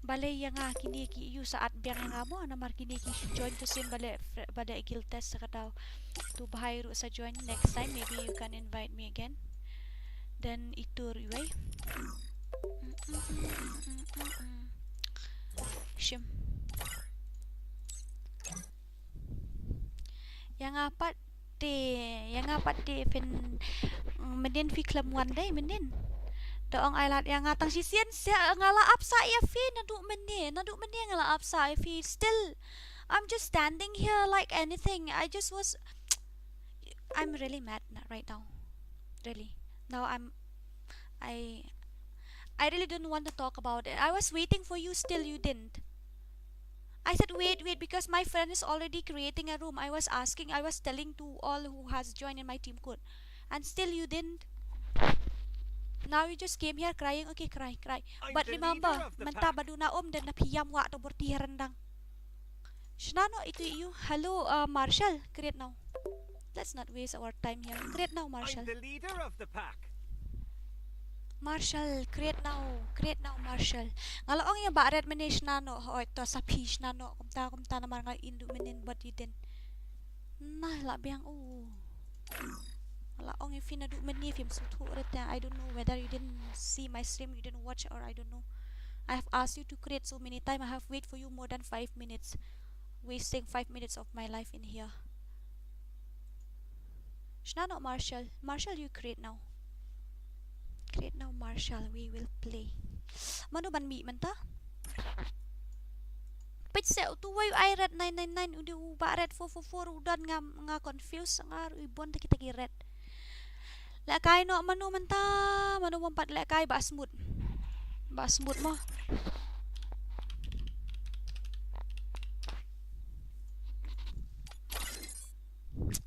Balei ïa nga kine ki ïoh sa add biang ïa nga mo, namar kine ki join tu sien balei fr-, balei guild test sa ka daw. Tu bhai ruh sa join, next time maybe you can invite me again. Then itur iwei. Shim. Ïa nga pat te, ïa nga pat te phin, mm, mynnin phi khlem wan dei mynnin. Da ong ai lad ïa nga tang shisien sa nga la ap sa ïa phi naduh mynne, naduh mynne nga la ap sa ïa phi. Still, I'm just standing here like anything. I just was, I'm really mad na-, right now. Really. Now I'm, I I really don't want to talk about it. I was waiting for you, still you didn't. I said, "Wait, wait," because my friend is already creating a room. I was asking, I was telling to all who has joined in my team code, and still you didn't. Now you just came here crying. Okay, cry, cry. But remember, mynta ba duna um, dei na phi ïam wah to bor ti ha ryndang. Shna noh itu ïa u. Hello, uh, Marshall, create now. Let's not waste our time here. Create now, Marshall. I'm the leader of the pack. Marshall, create now. Create now, Marshall. Nga la ong ïa ba red mynne shna noh, hooid to sa phi shna noh. Kumta, kumta namar nga in duh mynnin bad ïa dien. Nah, la biang u. Nga la ong ïa phi naduh mynne phim sngewthuh re te. I don't know whether you didn't see my stream, you didn't watch, or I don't know. I have asked you to create so many time. I have wait for you more than five minutes. Wasting five minutes of my life in here. Shna noh, Marshall. Marshall, you create now. Create now, Marshall. We will play. Mano ban mih mynta? Peit se utu uwei u ai red nine nine nine, u dei u ba red four four four, u don, nga, nga confuse, nga ruh i bun ta kita ki red. Lehkai noh mano mynta, mano bym pat lehkai, Bah Smut. Bah Smut mo.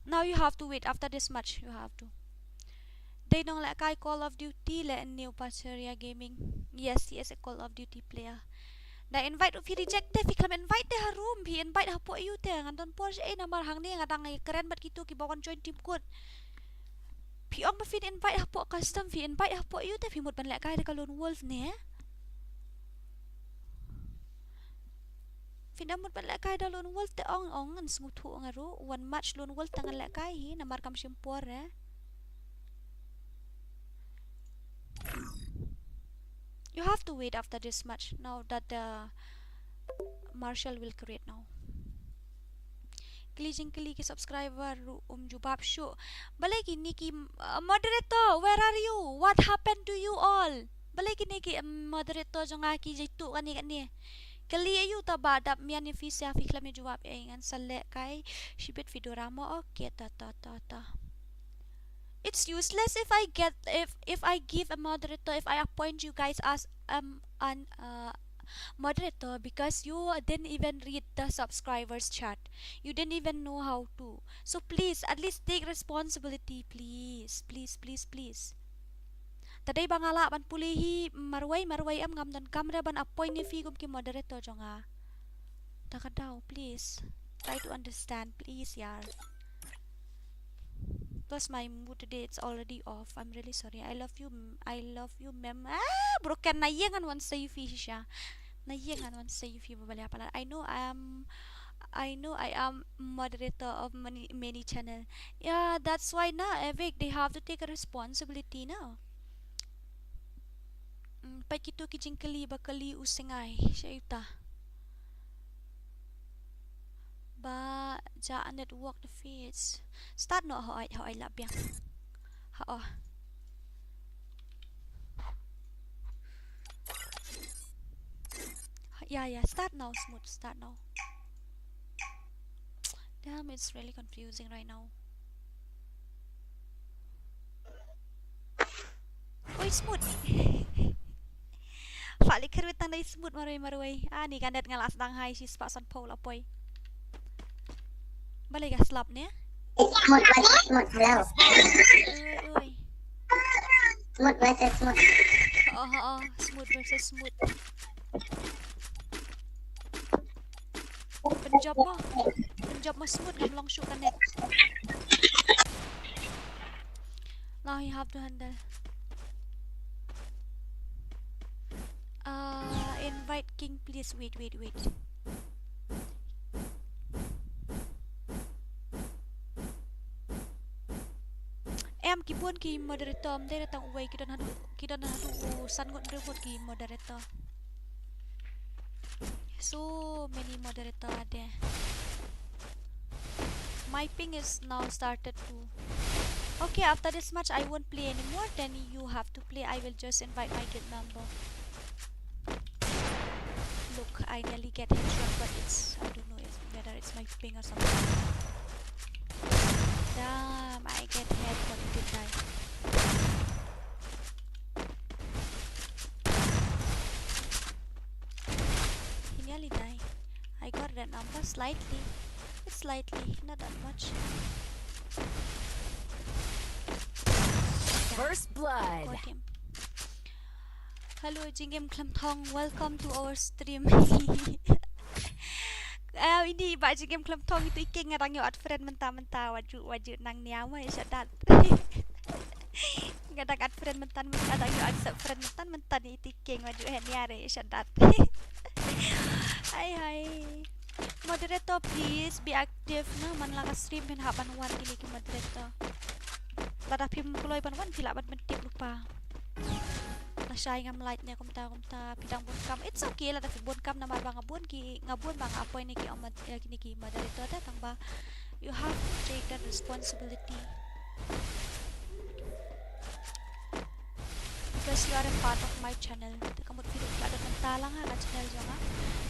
Now you have to wait. After this match, you have to. Dei nong lehkai Call of Duty leh, new Pateria Gaming. Yes, he is a Call of Duty player. Da invite ruh phi reject te, phi khlem invite te ha room, phi invite hapoh ïa u te. Ngan don por sha ei namar hangne nga dang ïakren bad kito kiba wan join team code. Phi ong ba phin invite hapoh custom, phi invite hapoh ïa u te, phi mut ban lehkai da ka lone wolf ne? Phi da mut ban lehkai da lone wolf te, ong ong ngan sngewthuh nga ruh. One match lone wolf te ngan lehkai hi namar kam shim por eh. You have to wait after this match now that the Marshall will create now. Kylli jingkylli ki subscriber ruh um jubab shuh. Balei kine ki, uh, moderator, where are you? What happened to you all? Balei kine ki, um, moderator jong nga ki jaituh kane kane. Kylli aïu ta ba dap mian ïa phi sha phi khlem ïa jubab eh, ngan sa lehkai shibit phi dura mo. Okay, ta ta ta ta. It's useless if I get, if, if I give a moderator, if I appoint you guys as, um, an, uh, moderator, because you didn't even read the subscribers chat. You didn't even know how to. So please, at least take responsibility, please, please, please, please. Tadei ba nga lah ban pule hi marwei marwei, em, ngam don kamra ban appoint ïa phi kum ki moderator jong nga. Ta ka daw, please. Try to understand, please, yaar. Plus my mood today, it's already off. I'm really sorry. I love you, m-, I love you, mem. Ah, broken na ïeng ngan wan save phi shisha. Na ïeng ngan wan save phi ba balei palat. I know I'm, I know I am moderator of many, many channel. Yeah, that's why na, Evic, they have to take a responsibility na. Mm, peit kito ki jingkylli ba kylli u Singai, sha ita. Ba ja network the feeds. Start noh, hooid, hooid, la biang. Hooid. Yeah, yeah, start now, Smooth, start now. Damn, it's really confusing right now. Oi, Smooth. Fak li kyrwit tang dei Smooth marwei marwei. Ah, ni ka net nga la sdang hai shi spah san phew la poi. Balei ka slap ne? Smooth versus Smooth, hello. Oi, oi. Smooth versus Smooth. Oh, oh, oh. Smooth versus Smooth. Pynjop mo. Pynjop mo Smooth, ngam long shuh ka net. Now you have to handle. Uh, invite King, please. Wait, wait, wait. Em, ki bun ki moderator, ym dei tang uwei, ki don haduh, ki don haduh u san ngut hynriew ngut ki moderator. So many moderator are there. My ping is now started to. Okay, after this match, I won't play anymore. Then you have to play. I will just invite my guild member. Look, I nearly get headshot, but it's, I don't know if, whether it's my ping or something. Damn, I get headshot, didn't I? Number slightly. It's slightly, not that much. First blood. Got him. Hello, Jingim Klemthong. Welcome to our stream. Ah, ini ba Jingim Klemthong itu i King nga dang ïoh add friend mynta mynta, wat ju wat ju nang niam ai shadat. Nga dang add friend mynta mynta, dang ïoh accept friend mynta mynta, ni itu i King, wat ju heh niam ai shadat. Hai hai. Moderator, please be active na, man la ka stream phin hap ban wan kine ki moderator. Lada phim kloi ban wan phi lah ban pyntip lypa. Lashai ngam like ne kumta kumta phi dang bun kam. It's okay lada phi bun kam, namar ba nga bun ki, nga bun ba nga appoint ne ki, kine ki moderator te, tang ba you have to take that responsibility. Because you are a part of my channel. Te ka mut phi ruh phi la don mynta lang ha ka channel jong nga.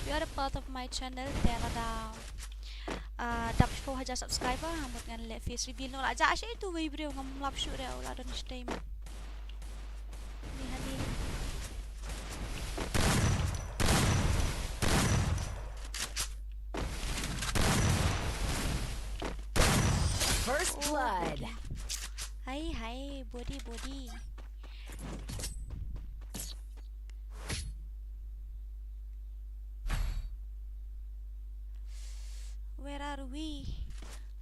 You are a part of my channel. Te lada, ah, dap shiphew hajar subscriber, ha mut ngan leh face reveal noh. La jah sha itu wei briew, ngam lap shuh re, u la don shatei mat. Ni hani. First blood. Hai hai, body body. Where are we?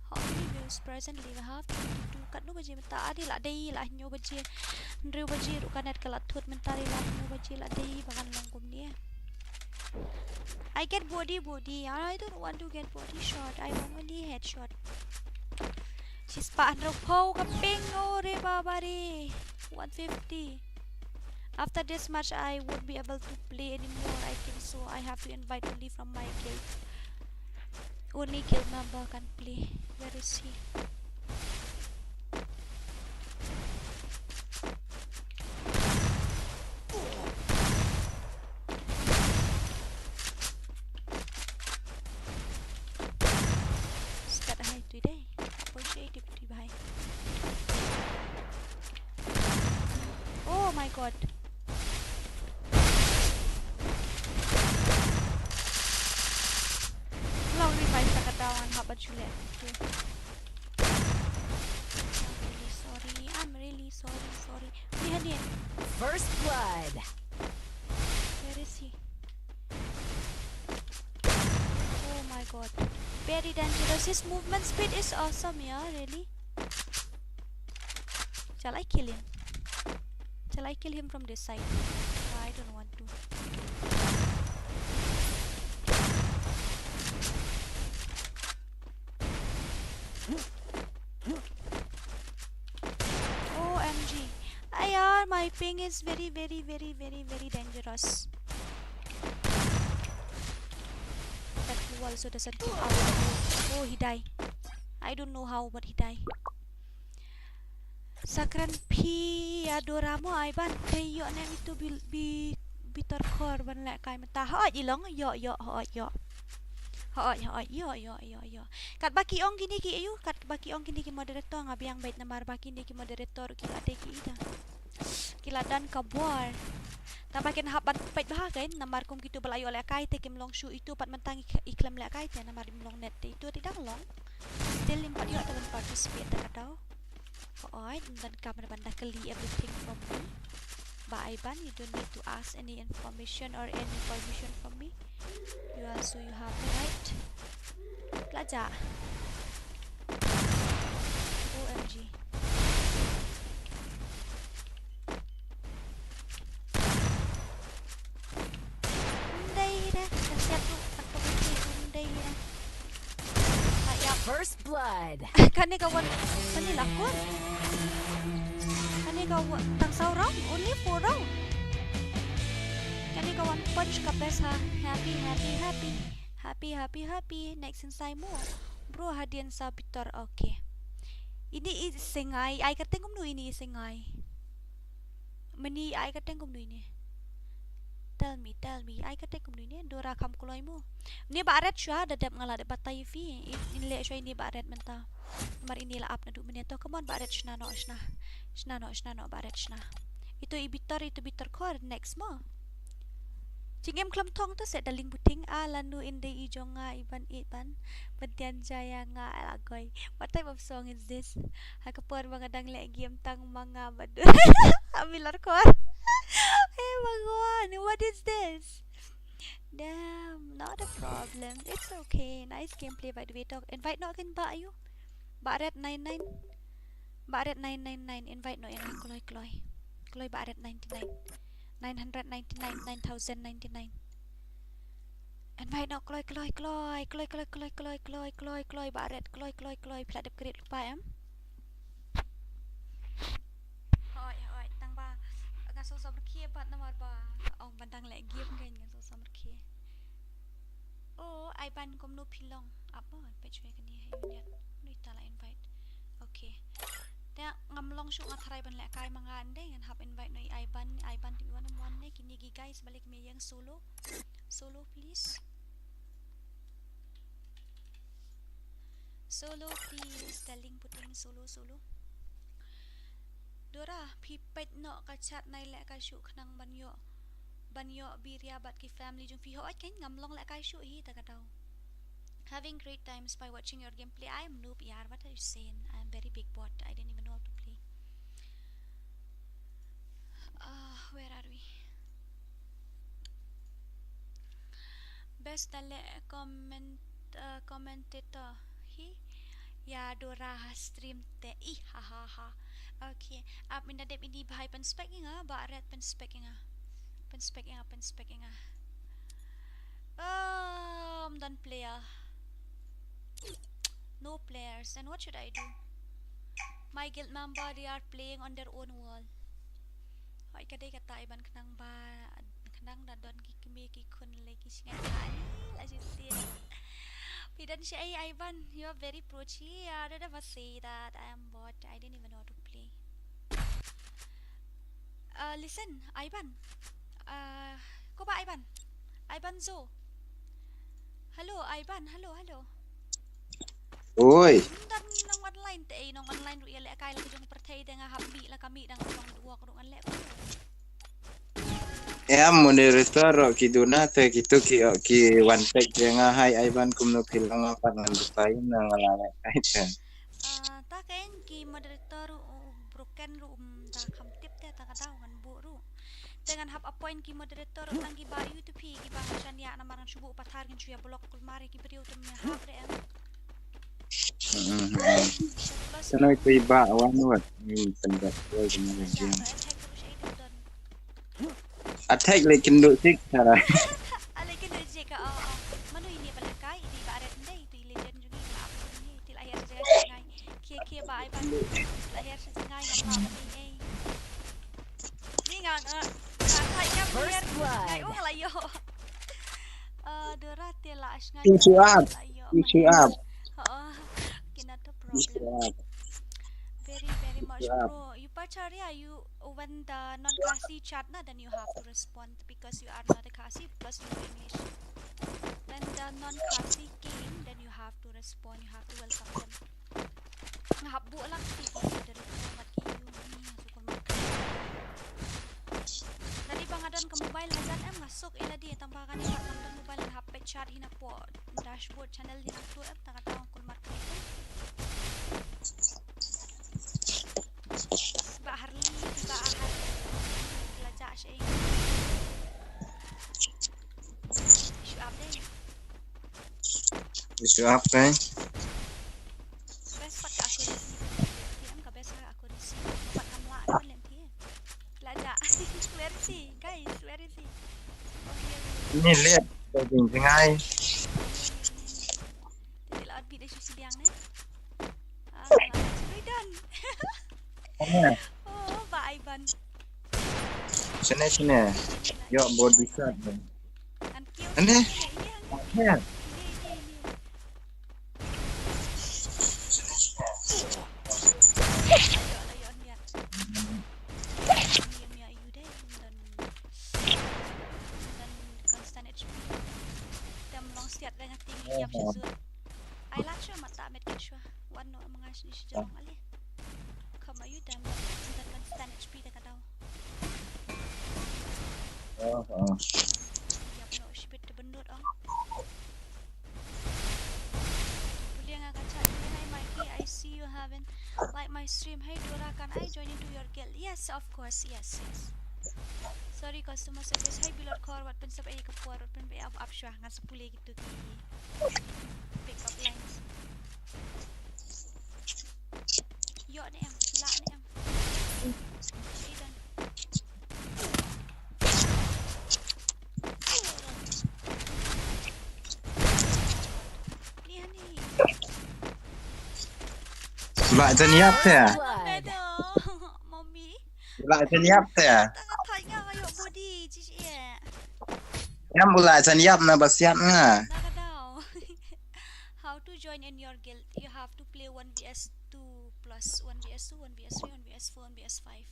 How many viewers presently? We have twenty-two. Katno baje mynta? Ah, dei la dei la hynñiew baje. Hynriew baje ruh ka net ka la thut mynta, dei la hynñiew baje la dei ba kan long kumne. I get body body. I don't want to get body shot. I want only headshot. Shispah hynriewphew ka ping, oh re baba re. One fifty. After this match, I won't be able to play anymore, I think so. I have to invite only from my guild. Only guild member can play. Where is he? Skat hai tu deh. Apa sih di Bye. Oh my god. Long revive ta ka daw ngan hap ban shu leh. Okay. I'm really sorry. I'm really sorry. Sorry. Ni hadien. First blood. Where is he? Oh my god. Very dangerous. His movement speed is awesome, yeah, really. Shall I kill him? Shall I kill him from this side? I don't want to. O M G. Ayar, my ping is very, very, very, very, very dangerous. That blue also doesn't come out. Oh, he die. I don't know how, but he die. Sakran phi ïa Dora mo ai ban, te ïoh ne itu bi, bi, bitor khor ban leh kai mynta. Hooid i long, ïoh, ïoh, hooid, ïoh. Hooid, hooid, ïoh, ïoh, ïoh, ïoh. Katba ki ong kine ki ayu, katba ki ong kine ki moderator, nga biang beit namar ba kine ki moderator ki la dei ki ita. Ki la don ka bor. Tangba kin hap ban peit bha kein, namar kum kitu ba la ïoh lehkai te kim long shuh itu pat mynta ngi khlem lehkai te namar im long net te itu te dang long. Still im pat ïoh te ban participate te ka daw. Hooid, ym donkam ban da kylli everything from me. Ba ai ban, you don't need to ask any information or any permission from me. You also, you have the right. Pelajar. O M G. Ym dei re, ka siat ruh katto katne, ym dei re. Hap ïap. First blood. Kane ka wan, kane la kut. Kane ka wan tang saw round, only four round. Kane ka wan punch ka best ha. Happy, happy, happy. Happy, happy, happy. Next inside mo. Bro, hadien sa bitor, okay. Ini i Singai, ai kyrteng kumno ini i Singai. Mane ai kyrteng kumno ine? Tell me, tell me, ai kyrteng kumno ine? Dora kham kloi mo. Mane ba red shuwa, da dep nga la dep batai ïa phi. In leh shuwa ine ba red mynta. Namar ine la ap naduh mynne, to come on ba red, shna noh, shna. Shna noh, shna noh ba red, shna. Itu i bitor, itu bitor khor, next mo. Jingim khlem thong to se darling puting a lanu inde i jong nga iban iban. Bentian jaya nga ala goi. What type of song is this? Ha ka por ba nga dang leh game tang ma nga badu. Ami lor kor. Hey Bhagwan, what is this? Damn, not a problem. It's okay. Nice gameplay by the way. Talk invite no kin ba ayu. Ba red nine nine. Ba red nine nine nine. Invite no ina kloi kloi. Kloi ba red ninety nine. Nine hundred ninety nine, nine thousand ninety nine. Invite no kloi kloi kloi. Kloi kloi kloi kloi kloi kloi kloi ba red kloi kloi kloi. Phi la dep create lypa em? Hoi hoi tang ba nga sngewsih markhie pat namar ba ong ban dang leh game kein nga sngewsih markhie. Oh, Aiban kumno phi long? Ap mo peit shwe kane ha union. Nui ta la invite. Okay. Te ngam long shuh nga tharai ban leh kai ma nga ande ngan hap invite no i Aiban, Aiban ti wan wan ne kini gi guys balik me yang solo. Solo please. Solo please, darling puting solo solo. Dora, phi peit noh ka chat nai leh kai shuh khnang ban ïoh ban ïoh biria bad ki family jong phi. Hooid kein ngam long leh kai shuh hi ta ka daw. Having great times by watching your gameplay. I am noob yar, what are you saying? I am very big bot. I don't even know how to play. Uh, where are we? Best da leh comment, uh, commentator hi. Ya Dora ha stream te. Ih ha ha ha. Okay. Ap minda dep ini bhai pen spek inga ba red pen spek inga. Pen spek inga pen spek inga. Um, don player. No players. Then what should I do? My guild member, they are playing on their own world. Hoi ka dei kata Aiban khnang ba khnang da don ki kmie ki khun le ki shngain ani la shi sien. Phi don shi ai Aiban, you are very pro chi. I don't ever say that I am bot. I didn't even know how to play. Uh, listen, Aiban. Uh, ko ba Aiban? Aiban Zo. Hello, Aiban. Hello, hello. Oi. Ndan nang online te, eh, nang online ruh ïa leh kai la ka jong pyrthei te nga hap mih la ka mih dang long duh wok ruh ngan leh ko. Em moderator ruh ki duna te kitu ki, ki wan tek te nga hai Aiban kumno phi long pat ngan bukai na nga la leh kai te. Ah, ta kein ki moderator ruh, uh, broken ruh, um, da kham tip te ta ka daw ngan buh ruh. Te ngan hap appoint ki moderator tang ki ba yu tu phi ki ba ngan shaniah namar ngan shu buh pathar ngin shu ïa block kulmar ïa ki briew te me hap re em. Hmm, hmm, hmm. Plus Tanoi tu ba wan wat. Ni tenggat tu kena lagi. Attack ruh shai dep don. Attack le kindu sik sara. Ale kindu sik ka, oh, oh. Manu ini ba la kai, ini ba red ndai, tu i legend jong ngi ba ap jong ngi, ti la hiar sha jngai. Khie khie ba ai ban. Ti la hiar sha jngai ngam hap ni ei. Ni nga nga nga thait nga biar ngai ung la ïoh. Eh, Dora te la shngain. Push you up. Push you up. Oh, okay, not a problem. Push you up. Very, very much, bro. You Pacharya, you, when the non-Khasi chat na, then you have to respond because you are not a Khasi, plus you know English. When the non-Khasi came, then you have to respond, you have to welcome them. Nga hap buh lang ki moderator mat ki yu ni, nga sukul mat. Ladi ba nga don ka mobile hajan em nga suk ïa ladi tang ba kane pat ngam don mobile nga hap peit chat hi na po dashboard channel hi na tu em tang ka tang kul mat ka. Ba Harli, ba Harli. La ja shei. Shu up dei. Shu up dei. Best pat ka accuracy. Em ka best ka accuracy. Pat kam la ka lem phi. La ja. Where is he? Guys, where is he? Oh, here he is. Ni leh. Ka jing jingai. Ti la bi de shu sidiang ne. Ah, shu done. Ane. Oh, ba Aiban. Sini sini. Yo body shot. Kan kill. Ane. Ini, ini, ini. Ane. Ini, ini, ini. Ayo, ayo, ayo. Ini, ini, ayo deh. Dan, dan constant H P. Dem long siat dengan tinggi yang sesut. Ai la shuwa mata met kin shuwa. Wan no manga shini shi jong ale. Kham ayu dem dan constant H P da ka daw. Oh, oh. Hey Dora, can I join into your guild? Yes, of course, yes, yes. Sorry, customer service. Hey Bilor Kor, wat pynsaphriang ïa ka por, wat pynbeit ap ap shuwa, ngan sa pule kito ki pick up lines. Ïoh ne em, lah ne em. Shi don. Ni hani. Lah jan ïap te. Mommy. Lah jan ïap te. Tang thai nga ïoh body, ji ji. Ïam u lah jan ïap na ba siat nga. Na ka daw. How to join in your guild? You have to play one v s two plus one v s two, one v s three, one v s four, one v s five,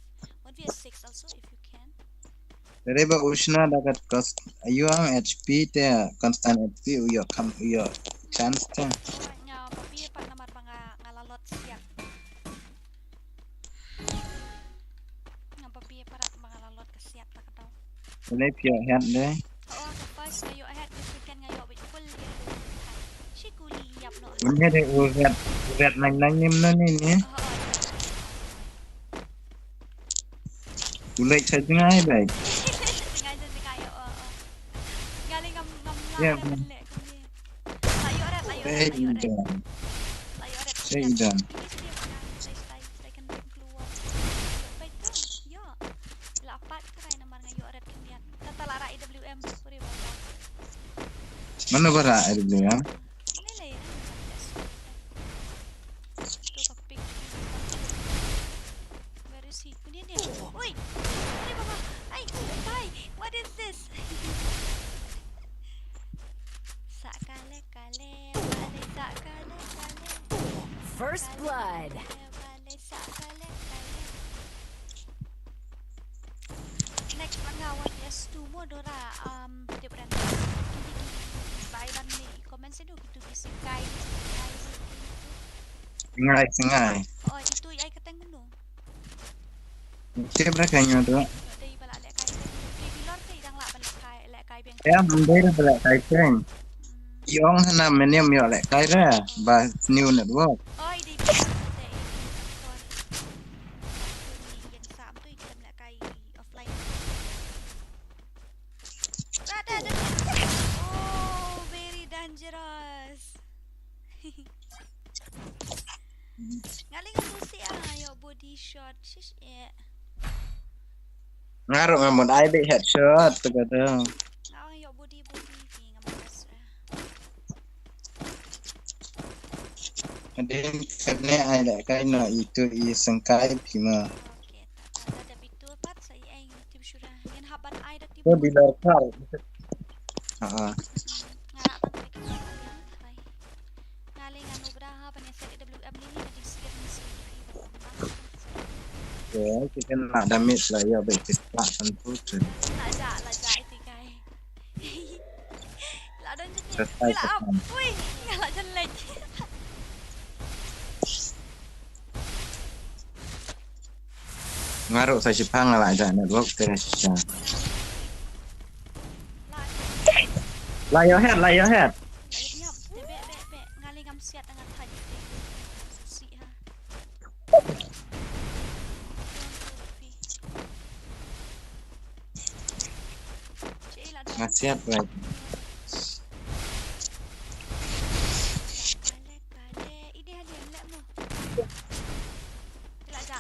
one v s six also if you can. Re ba ushna da kat cost. Ayu ang H P te constant H P u ïoh kam u ïoh chance te. Nga ba phi pat namar ba nga nga la lot siat. Nga ba phi pat namar ba nga la lot ka siat ta ka daw. Une phi ïoh head de. Oh, the first nga ïoh head, the second nga ïoh bit full yellow. Shi kuli ïap no. Une de u head, u head nang nang nim no ni ni. Oh, oh, ïoh. U leit sa jngai bai. Jngai sa jngai, oh, oh. Nga lei ngam ngam la. Ïa, ïa, man. Leh kumne. La ïoh ret, la ïoh ret, la ïoh ret. La ïoh ret. Ïa, ïa. Ini sini mana? Sai, sai, sai kan keluar. Ïoh pai tu. Ïoh. La pat try namar nga ïoh ret kenyat. Tata la rak A W M pure bata. Mano ba rak A W M? Lei lei. Where is he? Kunin dia. Oi. Oi baba. Ai, bye. What is this? Sa kale kale, bale sa kale kale. First blood. Bale sa kale kale. Next lang nga one v two mo Dora, um, different. Bai ban ni comment sini gitu bisa kai, kai gitu. Ngai, ngai. Oh, itu ai kateng menu. Siap dah kayaknya tu. Dei ba la lehkai te. Dei Bilor te i dang lah ban lehkai, lehkai biang. Ya, mending dah lehkai te. Hmm. Ïong hana meniam ïoh lehkai dah. Ba new network. Oh, i dei Bilor te, i dei Bilor. Ïeng sam tu i dei lehkai offline. Ada, ada. Oh, very dangerous. Nga lei nga tu si ah, ïoh body shot. Shish eh. Nga ruh nga mut ai beit headshot tu ka tu. Nga ong ïoh body body ki nga mut sra. Adin kane ai da kai no itu i sengkai pima. Okay, ta ta da bitu pat sa i ai tim shura. Ngan hap ban ai da tim. Ko di lor kau. Ha. Nga rak ban ai ka. Nga lei nga nubra ha ban ïa set A W M lili nga ding siat ni si. Ya, kita nak damage lah ya baik kita kan tu tu. La ja, la ja itu kai. La don jeni. Tetai la ap. Ui, nga la jan lek. Nga ruh sa shipang la ja network te shisha. La ïoh head, la ïoh head. Nga lei ngam siat nga thait te. Si ha. Nga siat wei.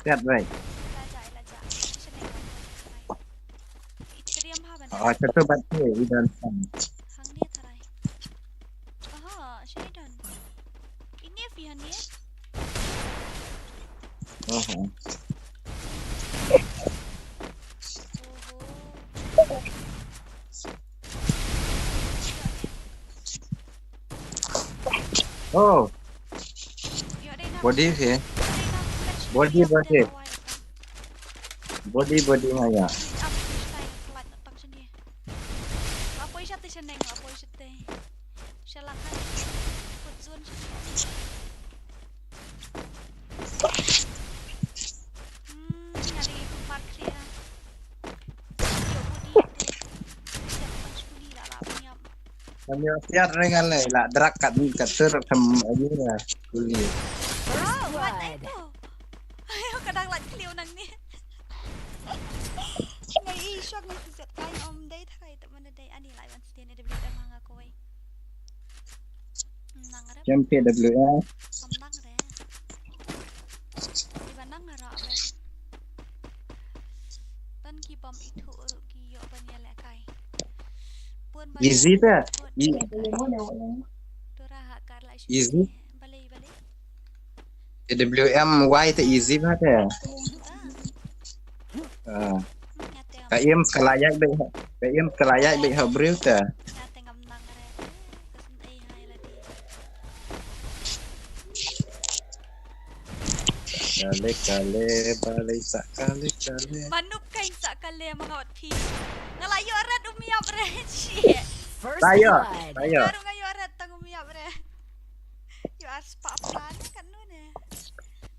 Siat wei. Oh, satu bat tu, i don. Aha, shi don. Ini phi han ye? Oho. Oho. Oh. Body phi. Body, body. Body, body nga ïa. Shalak hai. Kut zone sini. Hmm, nga dei pynpar khlieh. Ïoh body te. Siat tang skuli la la pynïap. Kami siat ring ale la drak kat ni kat ter tham ayu la skuli. Oh, what I do? Kem P W F. Kem nang re. Iba nang ra ben. Tan ki bom ithuh ruh ki ïoh ban ïalehkai. Pun ba Easy te. Pun Easy. Tura ha kar la shu Easy. Balei, balei. P W M Y te easy ba te. Ah. Ka im ka la ïaid beit ha, ka im ka la ïaid beit ha briew te. Kale kale, balei sa kale kale. Manup kain sa kale ma nga wat phi. Nga la ïoh red um ïap re. Shit. First blood. Tayo, tayo. Baru nga ïoh red tang um ïap re. You are spah plan kan nu ne.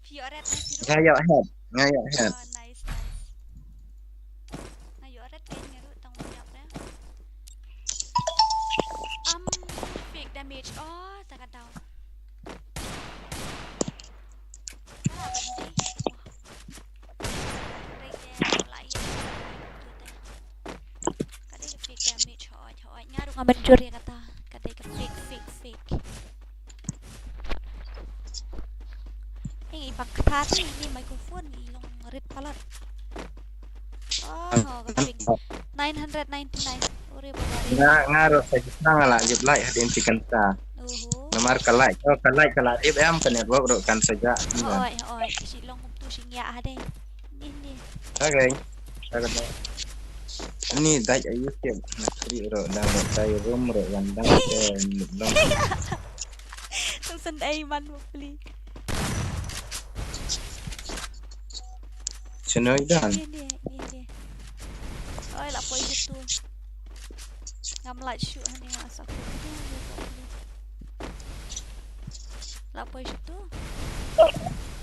Phi ïoh red ne phi ruh. Nga ïoh head. Nga ïoh head. Oh, nice, nice. Nga ïoh red kain nga ruh tang ïoh red. Um, fake damage. Oh, ta ka down. Ka la ban dei. Right there, la ïoh. Ka dei ka fake damage. Hooid, hooid. Nga ruh nga mynjur ïa kata. Ka dei ka fake, fake, fake. Hei, i bang kata te, ini microphone i long rit palat. Oh, oh, ka ping. Nine hundred ninety-nine. Ore baba re. Nga, nga ruh sa jisna nga la jop lai hadien ti kanta. Uhu. Namar ka light, oh, ka light ka la dip em, ka network ruh kan sa jah. Oi, oi, shi long kumtu shi ngiah hade. Ni, ni. Okay. Ni dai ayu ke na kri ro da ro tai rum ro wan da ke rum. Tung sen ai man mo pli. Cheno i dan. Ni, ni, ni, ni. Oi, la poi situ. Ngam lait shu hani nga sa ku. La poi situ.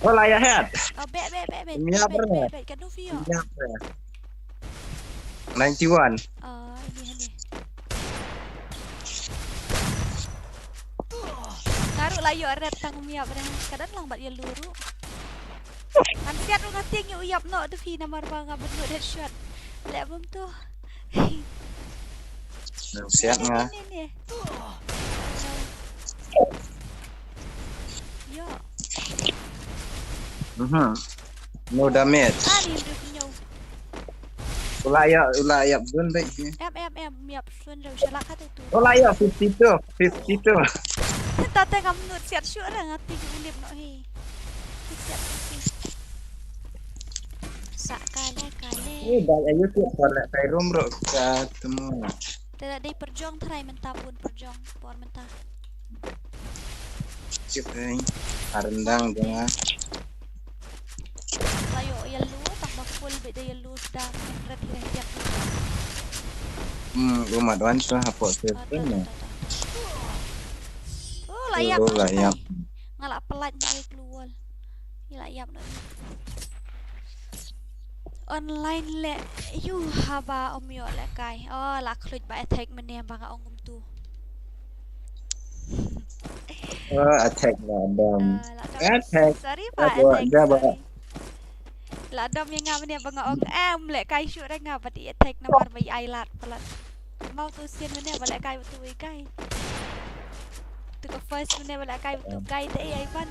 Oh, la ïa head. Oh, be, be, be, be. Miap be, re. Be, be, kanu fio. Miap re. Ninety-one. Oh, ini, ini. Taruh la ïoh red tang miap re. Kadan lang bat ïa luru. Kan siat ruh nga tieng ïa u ïap noh tu phi namar ba nga bynnud headshot. Leh bom tu. Nang siat nga. Ni, ni, ni. Yo. Mhm. No damage. Ah, ni, ni, ni. Ula ya, ula ya bun dai. Em, em, em, yap sun dai shala kata tu. Ula ya fifty-two, fifty-two. Tate ngam nud siat shu ra ngati ulip no hi. Siat shu. Sa kale kale. Ni dai ayu tu pala kai rum ro ka temu. Te dei perjong trai menta pun perjong por menta. Chip ring. Arendang dong ah. Layo yellow tambah full beda yellow sedang red red red. Hmm, umat wan tu hapo seven ya. Oh, layap. Oh, layap. Ngalak pelat ni keluar. Layap no. Online le yu haba om yo le kai. Oh, la khluit ba attack mene ba nga ong kumtu. Oh, attack la dom. Ah, la dom. Attack. Sorry ba attack. Sorry. La dom ya nga mene ba nga ong em le kai shu re nga ba di attack namar ba i ai lat palat. Mau tu sien mene ba le kai tu i kai. Tu ka first mene ba le kai tu kai te ai ban.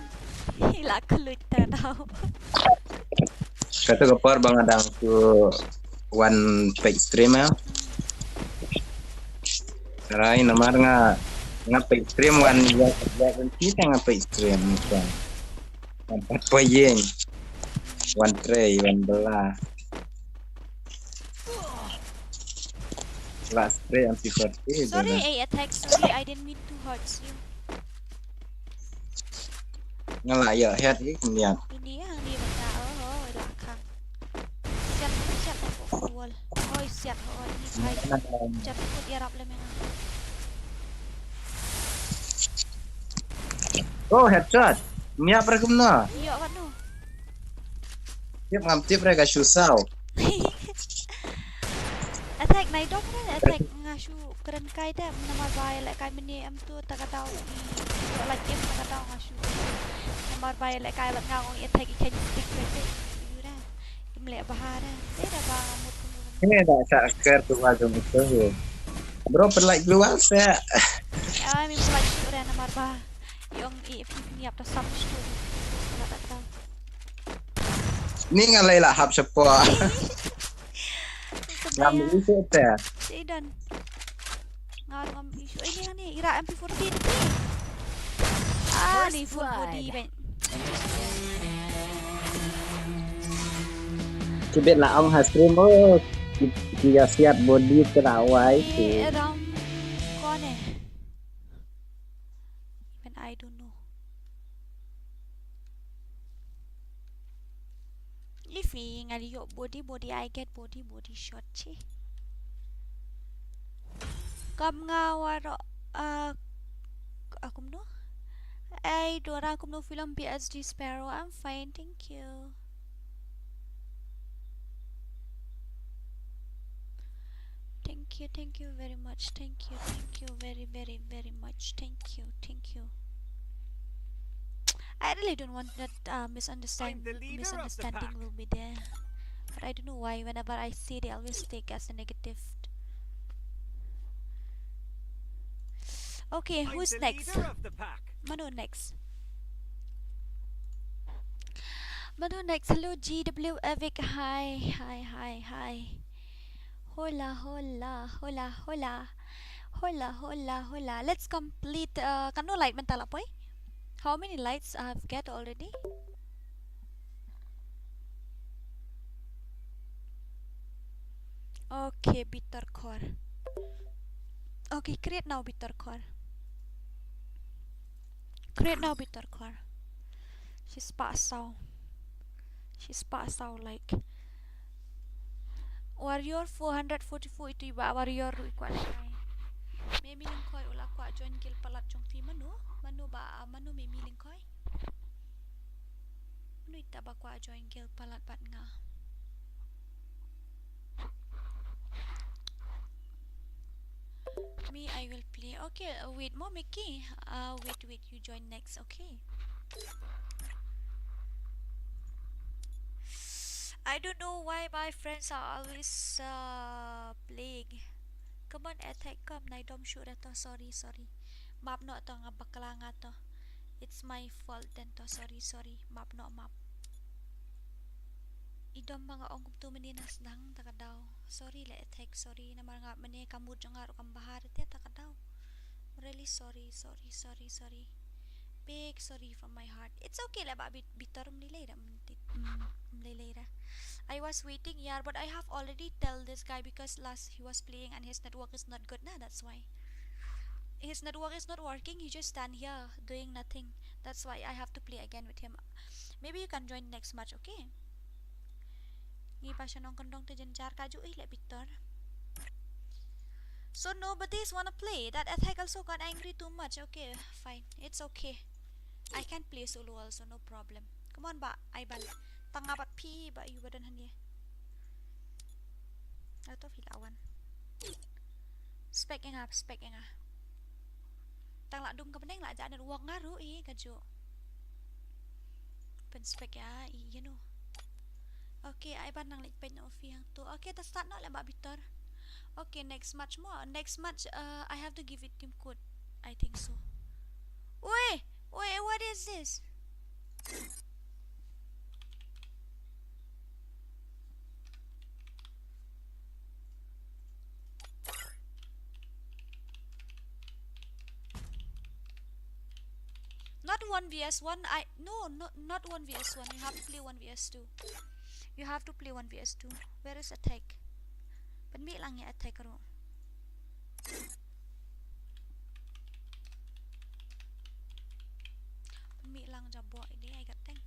I la khluit ta dau. Kata ka por ba nga dang tu wan page stream ya. Rai namar nga nga page stream wan ya ya kan kita nga page stream kan. Empat poin. Wan tray wan bela. Last tray anti forty. Sorry, I attack. Sorry, I didn't mean to hurt you. Nga la ïa head hi kumne. Ini ang di bata oh oh la khang. Siat siat ko wall. Oi siat oi ni kai. Siat ko ïarap le menga. Oh headshot. Nia pre kumno. Ïa kanu. Tip ngam tip re ka shu saw. Attack nai dom re attack nga shu kren kai te namar ba ïa leh kai mini em tu ta ka dau i ïa la jem ta ka dau nga shu namar ba ïa leh kai bad nga ong ïa attack i khen stick re te yu re im leh bahar re te da ba mut kum kum. Ini da sa ker tu wa jong itu. Bro pelak dua se. Ai mi pelak shu re namar ba Ong i phi phi ap ta sam stu. Ni nga lei la hap shapoh. Ngam issue te. Sedan. Nga ngam issue. Eh ni ni ira M P forty ni. Ah ni full body ben. Kibet la ong ha stream oh ki ya siat body te la wai ki. Ram kone. Even I don't know. If I nga ïoh body body I get body body shot chi. Kam nga waro uh, akum no. Ai dora akum no film P S G Sparrow. I'm fine, thank you. Thank you, thank you very much. Thank you, thank you very, very, very much. Thank you, thank you. I really don't want that uh, misunderstand misunderstanding will be there. But I don't know why whenever I see they always take as a negative. Okay, who's next? Manu next. Manu next. Hello G W Evic. Hi, hi, hi, hi. Hola, hola, hola, hola. Hola, hola, hola. Let's complete uh, kano light mynta la poi? How many lights I've get already? Okay, bitter core. Okay, create now bitter core. Create now bitter core. Shi spah saw. Shi spah saw like. Warrior four hundred forty-four itu iba warrior ruh i kwah shai. Me mi lyngkhoi u la kwah join guild palat jong phi mano? Mano ba mano me mi lyngkhoi? Mano ita ba kwah join guild palat bad nga? Me, I will play. Okay, uh, wait, mo Mickey. Uh, wait, wait, you join next, okay? I don't know why my friends are always uh, playing. Come on, attack, come. Nai dom shoot ato. Sorry, sorry. Map no ato nga bakla nga to. It's my fault then to. Sorry, sorry. Map no map. I dom ba nga ong kumtu mynne na sdang ta ka daw. Sorry le attack, sorry namar nga mynne ka mood jong nga ruh kam bha te ta ka daw. Really sorry, sorry, sorry, sorry. Big sorry from my heart. It's okay le ba bit bitter mlilei ra mlilei ra. I was waiting yar but I have already tell this guy because last he was playing and his network is not good na, that's why. His network is not working, he just stand here doing nothing. That's why I have to play again with him. Maybe you can join next match, okay? Ngi pa shanong kendong te jenjar kaju ih le bitter. So nobody is wanna play. That attack also got angry too much. Okay, fine. It's okay. I can play solo also, no problem. Come on ba, ai ban. Tang abat phi ba yu badan hanye. Ato phi lawan. Spek enga, spek enga. Tang la dum ka beneng la ja network nga ruh i kaju. Pen spek ya i you know. Okay, ai ban nang lek pen no fi hang tu. Okay, ta start no le ba bitter. Okay, next match mo. Next match uh, I have to give it team code. I think so. Wait, wait, what is this? Not one v s one. I no, no, not one v s one. You have to play one v s two. You have to play one v s two. Where is attack? But me lang ya attack ro. But me lang jabo ini I got thing.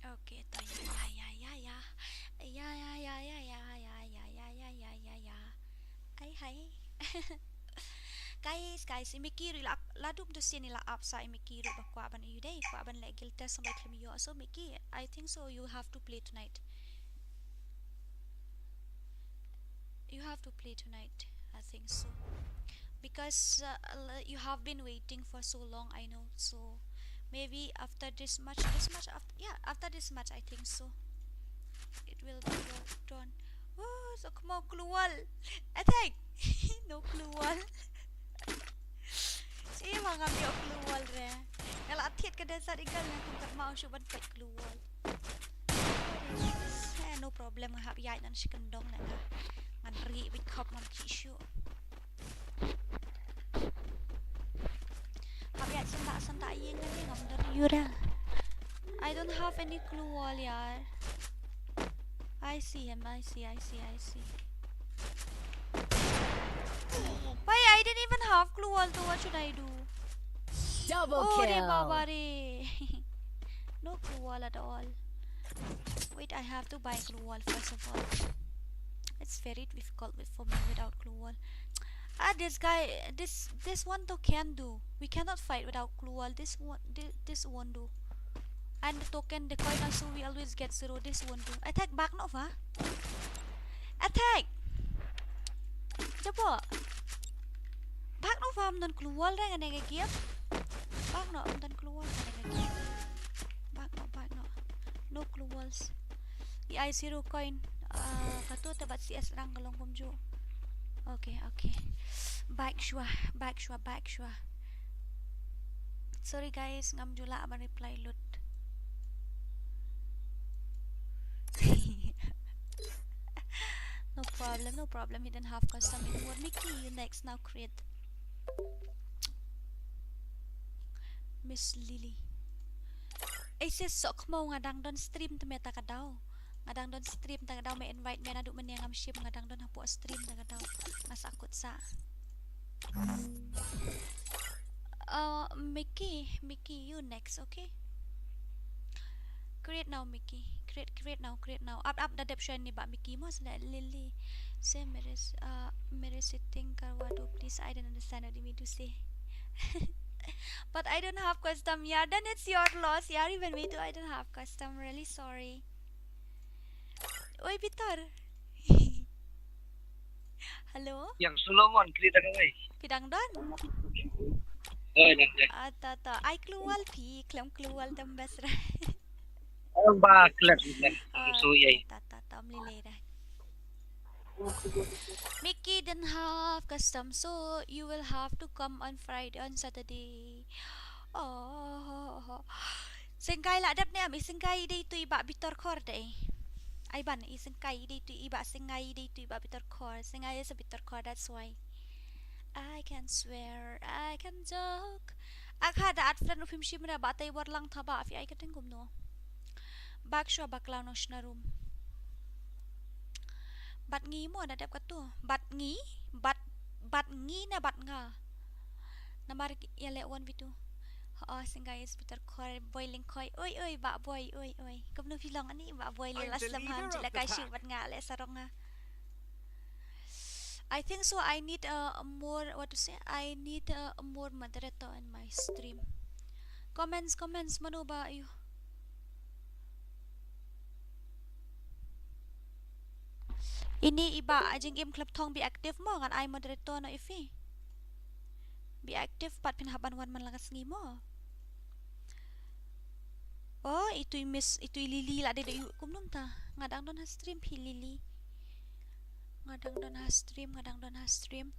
Okay, to ya ya ya ya ya. Ya ya ya ya ya ya ya ya ya ya ya. Ai hai. Guys, guys, i Mickey ruh la la dum tu sin i la ap sa i Mickey ruh ba kwah ban yu dei, kwah ban leh guild test sambai khlem yu. So Mickey, I think so you have to play tonight. You have to play tonight. I think so. Because uh, you have been waiting for so long, I know. So maybe after this match, this match, after, yeah, after this match, I think so. It will be your turn. Oh, sa kmau clue wall. Attack. No clue wall. Ïa ma ngam ïoh clue wall re. Nga la thied ka Desert Eagle nga kum kat ma u shu ban peit clue wall. Eh, no problem, nga hap ïaid nan shi kyndong na nga. Ngan ri bit khop ngam ki shu. Hap ïaid santa santa ïing ne ngam don ïura. I don't have any clue wall, yaar. I see him, I see, I see, I see. Why I didn't even have clue wall, so what should I do? Double Oh, re kill. baba re. No clue wall at all. Wait, I have to buy clue wall first of all. It's very difficult with, for me without clue wall. Ah, this guy, this this one though can do. We cannot fight without clue wall. This one, this, this won't do. And the token, the coin also, we always get zero. This won't do. Attack back, no fa? Attack. Jabo. Back, no fa, ym don clue wall re nga ne ka game. Back, no, ym don clue wall re nga ne ka game. Back, no, back, no. No clue walls. I ai zero coin. Ah, katu te bat C S rang ka long kumjuh. Okay, okay. Back shuwa, back shuwa, back shuwa. Sorry guys, ngam ju lah ban reply lut. No problem, no problem. He didn't have custom anymore. Mickey, you next now, create. Miss Lily. Ei sis, sok mo, nga dang don stream te mynta ka daw. Nga dang don stream mynta ka daw, me invite me naduh mynne ngam shim, nga dang don hapoh stream mynta ka daw. Nga sahkut sa. Uh, Mickey, Mickey, you next, okay? Create now, Mickey. Create, create now, create now. Up, up, da dep shwa ni ba Mickey mo, sila Lily. Say, Meris, uh, Meris sitting karwa do, please. I don't understand what you mean to say. But I don't have custom. Yeah, then it's your loss. Yeah, even me too. I don't have custom. Really sorry. Oi, Bitor. Hello? Yang Solomon, kita ka wai. Phi dang don? Oh, dah, dah. Ah, ta, ta. Ai clue wall phi, khlem clue wall tam bas ra. Ang ba klat kita. Ah, So, yai. Ta, ta, ta, mlile dah. Mickey didn't have custom, so you will have to come on Friday, on Saturday. Oh. Sengkai la dep ne am, i Sengkai dei tu i ba Bitor Khor dei. Ai ban, i Sengkai dei tu i ba, Sengkai dei tu i ba Bitor Khor. Sengkai is a Bitor Khor, that's why. I can swear, I can joke. Akha da at friend u phim shim ra ba tai war lang tha ba, phi ai ka teng kumno. Bak shwa bak law nong shna room. Bat ngi mo na dep katu. Bat ngi, bat, bat ngi na bat nga. Namar ïa le one v two. Oh, Sengkai is Bitor Khor, boiling koi. Oi, oi, ba boy, oi, oi. Kumno phi long ani ba boy le la slem ham, jila kai shu bat nga le sarong nga. I think so. I need a, a more, what to say? I need a, a more moderator in my stream. Comments, comments, mano ba ayu. Ini i ba ajing im klep thong be active mo, ngan ai moderator no ifi. Be active pat phin haban wan man langa sngi mo. Oh, itu i miss, itu i Lily la dei dei kumnum ta. Nga dang don ha stream phi Lily. Nga dang don ha stream, nga dang don ha stream.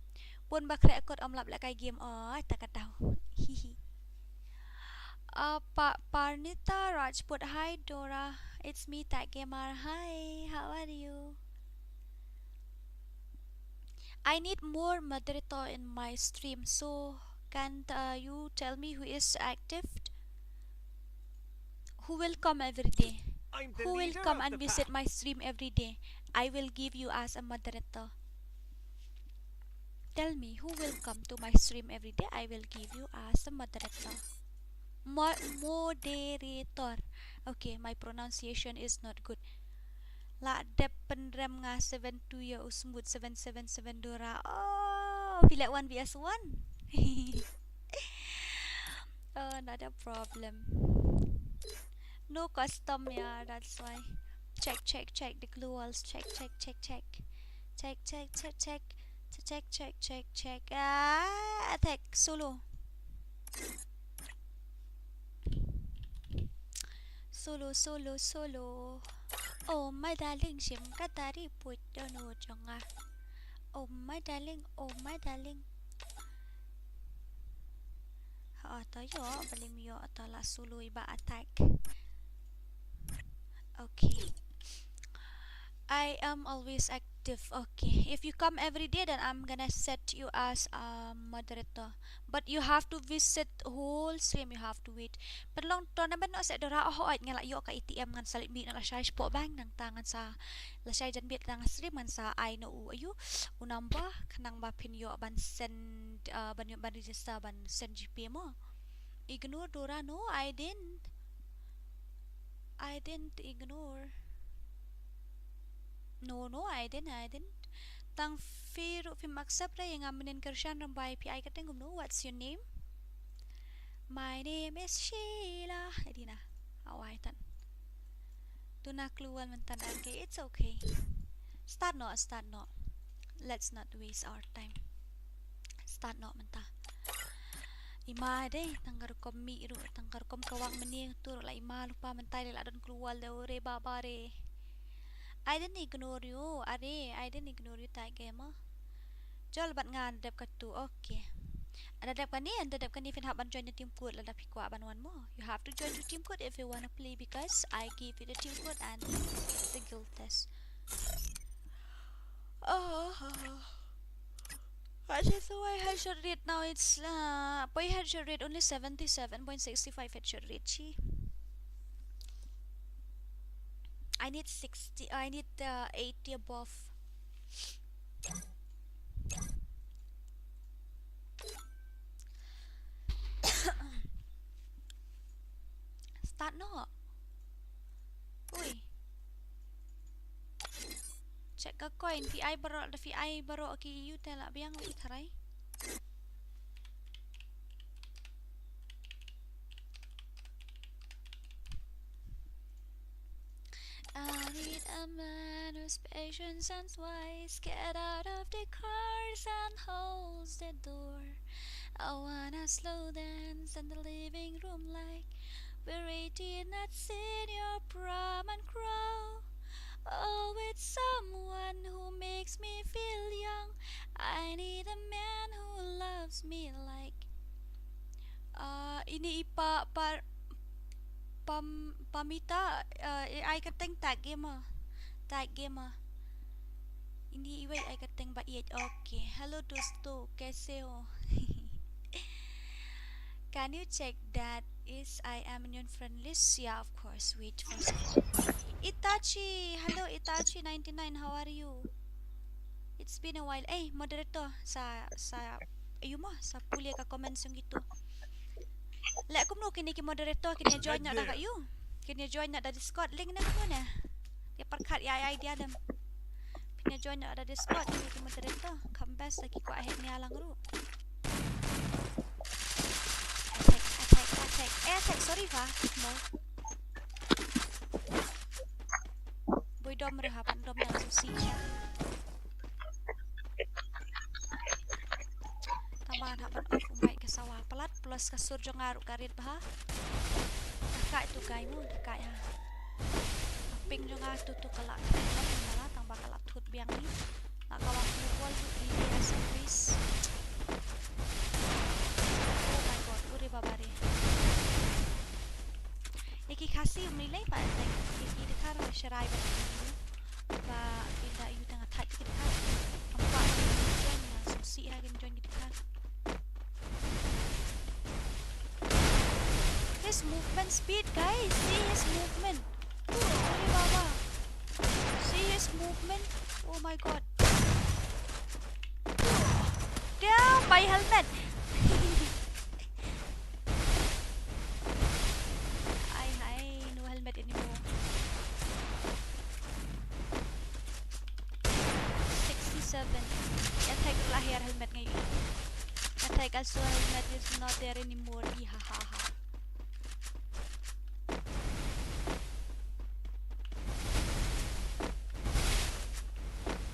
Bun ba khreh kot ym lap leh kai game. Oh, ta ka daw. Hihi. Uh, pa Parnita Rajput, hi Dora. It's me, Tech Gamer. Hi, how are you? I need more moderator in my stream. So can uh, you tell me who is active? Who will come every day? Who will come and visit my stream every day? I will give you as a moderator. Tell me who will come to my stream every day. I will give you as a moderator. Mo moderator. Okay, my pronunciation is not good. La dep pynrem nga seven two ya u smooth seven seven seven Dora. Oh, phi leh one V S one. Oh, not a problem. No custom, yeah, that's why. Check, check, check the glue walls. Check, check, check, check. Check, check, check, check. Check, check, check, check. Ah, attack solo. Solo, solo, solo. Oh my darling, shim ka dari put dono jong nga. Oh my darling, oh my darling. Ha, to ïoh, balim ïoh, to la sulu iba attack. Okay. I am always active. Okay. If you come every day, then I'm gonna set you as a moderator. But you have to visit whole stream, you have to wait. Pynlong tournament noh seh Dora, oh, oh, nga la ïoh ka A T M ngan sa leit mih noh lashai shapoh bank, nangta ngan sa lashai jan bit nang stream ngan sa ai noh u, aïu, u number khnang ba phin ïoh ban send, uh, ban ïoh ban register ban send G P mo. Ignore Dora, no, I didn't. I didn't ignore. No, no, I didn't, I didn't. Tang phi ruh phim accept re ïa nga mynnin kyrshan, rymbai phi ai kyrteng kumno, what's your name? My name is Sheila. Edina. Awai tan. Tuna clue wal mynta na ke. It's okay. Start noh, start noh. Let's not waste our time. Start noh mynta. Ima dei, tang ka rukom mih ruh, tang ka rukom kawang mynne tu ruh la ima lypa mynta, la don clue wal de, ore baba re. I didn't ignore you, are, I didn't ignore you, Tight Gamer. Jol bad nga, ynda dep katu, okay. Ynda dep kane, ynda dep kane phin hap ban join the team code lada phi kwah ban wan mo. You have to join the team code if you wanna play because I give you the team code and the guild test. Oh. Actually, so I headshot rate now it's, uh, poi headshot rate only seventy-seven point six five headshot rate chi. I need sixty, I need, uh, eighty above. Start noh. Ui. Check ka coin, phi ai baroh, da phi ai baroh ki ïu te la biang, ïu tharai. I need a man who's patient and wise. Get out of the cars and holds the door. I wanna slow dance in the living room like we're eighteen at senior prom and crow. Oh, with someone who makes me feel young. I need a man who loves me like. Ah, ini i pa, pa, pam, Pamita, ah, i ai kyrteng Tight Gamer. Tight Gamer. Ini iwei ai kyrteng ba ïeit. Okay. Hello dosto, kaise ho? Can you check that is I am in your friend list? Yeah, of course. Wait for support. Itachi, hello Itachi ninety-nine, how are you? It's been a while. Eh, moderator, sa, sa, aïu mo, sa pule ka comment song gitu. Leh kumno kine ki moderator, kine join na da ka ïu. Kine join na da Discord, link ne kumno ne. Ïa pyrkhat ïa idea dem. Phin ïa join na da Discord, kine ki moderator. Kham best da ki kwah heh nia lang ruh. Attack, attack, attack. Eh, attack, sorry ba. Mo. Boi dom re ha, ban dom na susi sha. Tang ba ngan hap ban off u mic ka sawa palat, plus ka sur jong nga ruh ka rit bha. Ka kai tu kai mo, ka kai ha. Ka ping jong nga tu tu ka la, ka la, tang ba ka la thut biang ni. La ka wan tu wall tu ki ri service. Oh my God, uri baba re. Ïa ki Khasi um lei lei pat, like, ïa ki dkhar sharai bad ki ïu. Ba ynda ïu tang attack ki dkhar. Kam kwah ki join, nga sngewsih ha ki join ki dkhar. His movement speed, guys, see his movement. Uri baba. See his movement. Oh my God. Damn, my helmet. Ai hai, no helmet anymore. Sixty-seven. Ïa thai ka la hair helmet ngai. Ïa thai ka su helmet is not there anymore. Iha ha ha.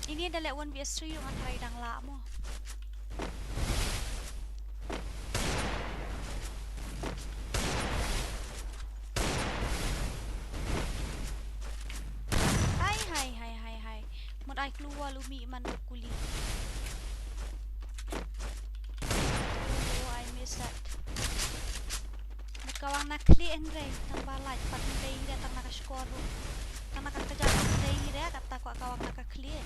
Ini da leh one versus three ruh nga tharai dang lah mo. Walu mi man kuli. Oh, I miss that. Ka wang na khlieh hynrei tang ba lait pat hynrei hi da tang na ka shkor ruh. Tang na ka kjat hynrei hi da kata ka wang na ka khlieh.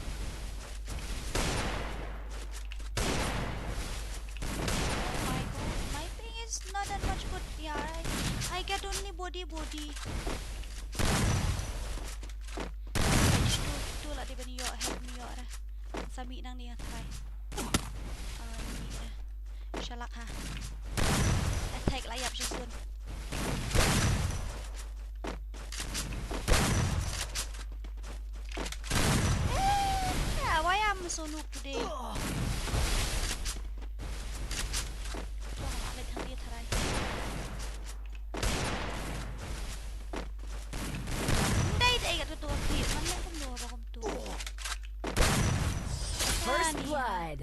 Oh my god, my ping is not that much good. Yeah, I, I get only body, body. Page two, two la dei ban ïoh, help me ïoh ra. Sa mih nangne nga try. Ah, mih ra. Shalak ha. Attack la ïap sha zone. Eh, why I'm so noob today? Tong la leit hangne tharai. Ndai dei ka tu tu ki man leh kumno ba kumtu. First blood.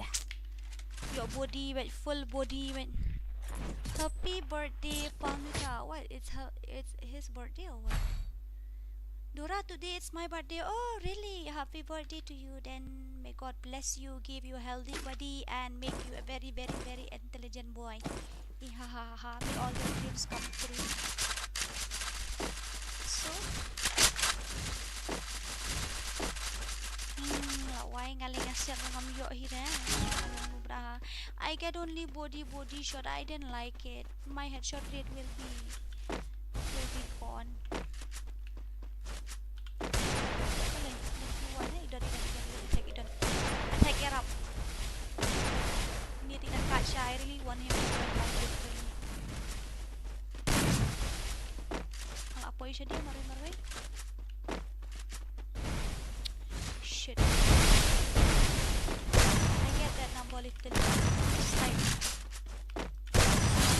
Your body, wait, full body, wait. Happy birthday, Panucha. What? It's her. It's his birthday or what? Dora, today it's my birthday. Oh, really? Happy birthday to you. Then may God bless you, give you a healthy body, and make you a very, very, very intelligent boy. Iha ha ha ha. May all your dreams come true. So, hmm, la wai nga leh nga siap ngam ïoh hi re. Ngam ïoh bra. I get only body, body shot. I didn't like it. My headshot rate will be, will be gone. Attack, attack, get up. Ni tina kat sha, I really want him to join my group, really. Ala poi sha dia, marwei, marwei. Shit. I get that number little slight.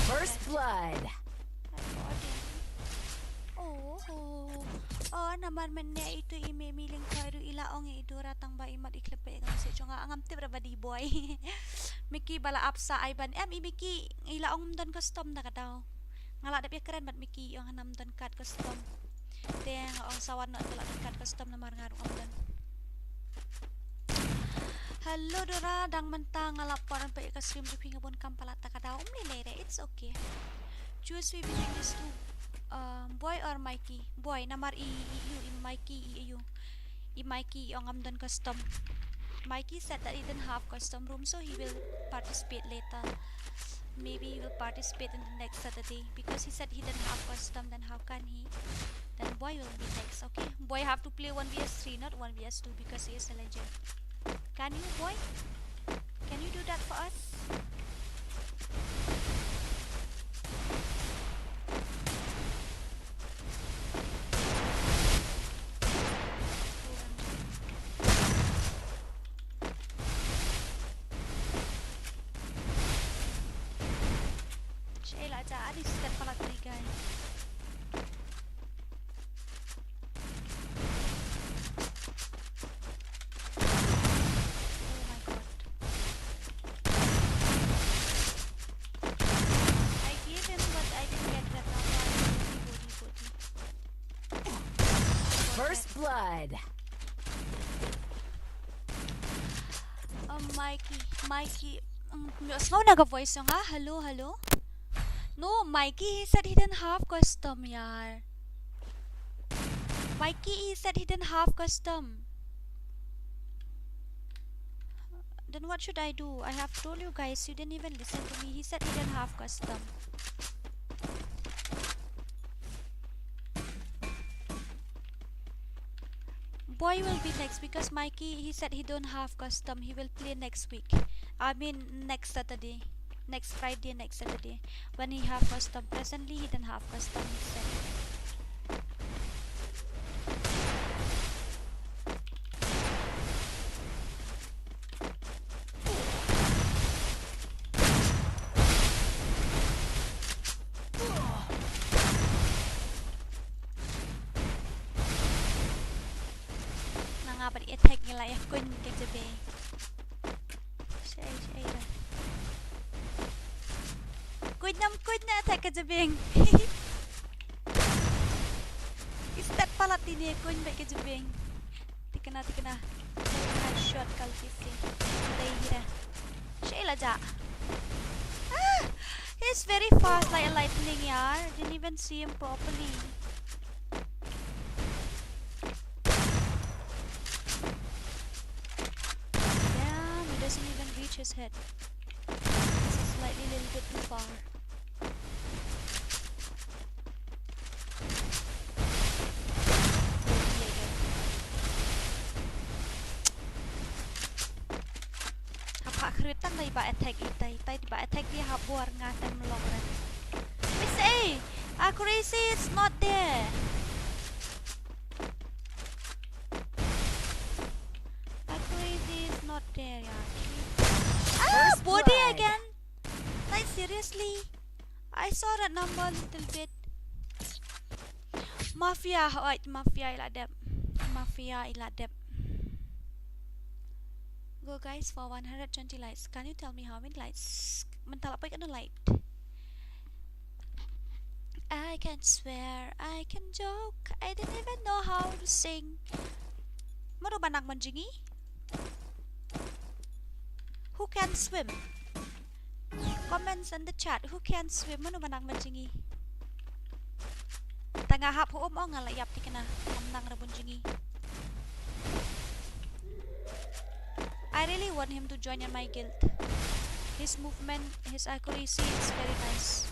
First blood. I got him. Oh, oh. Oh, namar mynne itu i Mei Mei Lyngkhoi ruh i la ong i Dora tang ba i mat i khlem peit ka message jong nga, ngam tip ra ba dei boy. Mickey ba la ap sa ai ban em i Mickey i la ong ym don custom da ka daw. Nga la dep ïakren bad Mickey i ong hana ym don card custom. Te nga ong sa wan noh te la don card custom namar nga ruh ngam don. Hello Dora, dang mynta nga la poi ban peit ka stream jong phi, nga bun kam palat ta ka daw. Ym lei lei re, it's okay. Choose between these two, um, boy or Mikey? Boy, namar i, i, i, i Mikey, i, i, i Mikey i ong ngam don custom. Mikey said that he didn't have custom room, so he will participate later. Maybe he will participate in the next Saturday because he said he didn't have custom. Then how can he? Then boy will be next, okay? Boy have to play one v s three, not one v s two because he is a legend. Can you, boy? Can you do that for us? Shayla, ja, at least step pala three guy. Oh my god. I gave him, but I didn't get that number. Body, body, body. First blood. Oh, Mikey, Mikey. Mm, sngew na ka voice jong nga. Hello, hello. No, Mikey, he said he didn't have custom, yaar. Mikey, he said he didn't have custom. Then what should I do? I have told you guys, you didn't even listen to me. He said he didn't have custom. Boy will be next because Mikey, he said he don't have custom. He will play next week. I mean, next Saturday. Next Friday, next Saturday. When he have custom. Presently, he don't have custom, he said. Na nga bad attack ngi la ïa kuñ ka jabeng. Shai, shai da. Kuñ nam kuñ na attack ka jabeng. Istat palat tine kuñ bad ka jabeng. Te Tikna, tikna. Headshot kalti si. Dei hi da. Shei la ja. Ah! He's very fast like a lightning, yaar. Didn't even see him properly. Damn, it doesn't even reach his head. This is slightly little bit too far. Hap ha khruit tang dei ba attack itai, itai ba attack di hap bor nga tem long ren. Wait, say, accuracy is not there. Accuracy is not there, yeah. Ah, body again. Like, seriously? I saw that number a little bit. Mafia, oh, Mafia ila dep. Mafia ila dep. Go guys for one hundred twenty likes. Can you tell me how many likes? Mynta la poi katno like. I can swear, I can joke. I didn't even know how to sing. Mano ba nang mynjngi? Who can swim? Comments in the chat. Who can swim? Mano ba nang mynjngi? Tang nga hap ha um, oh, nga la ïap tikna. Ngam nang ra bun jngi. I really want him to join in my guild. His movement, his accuracy is very nice.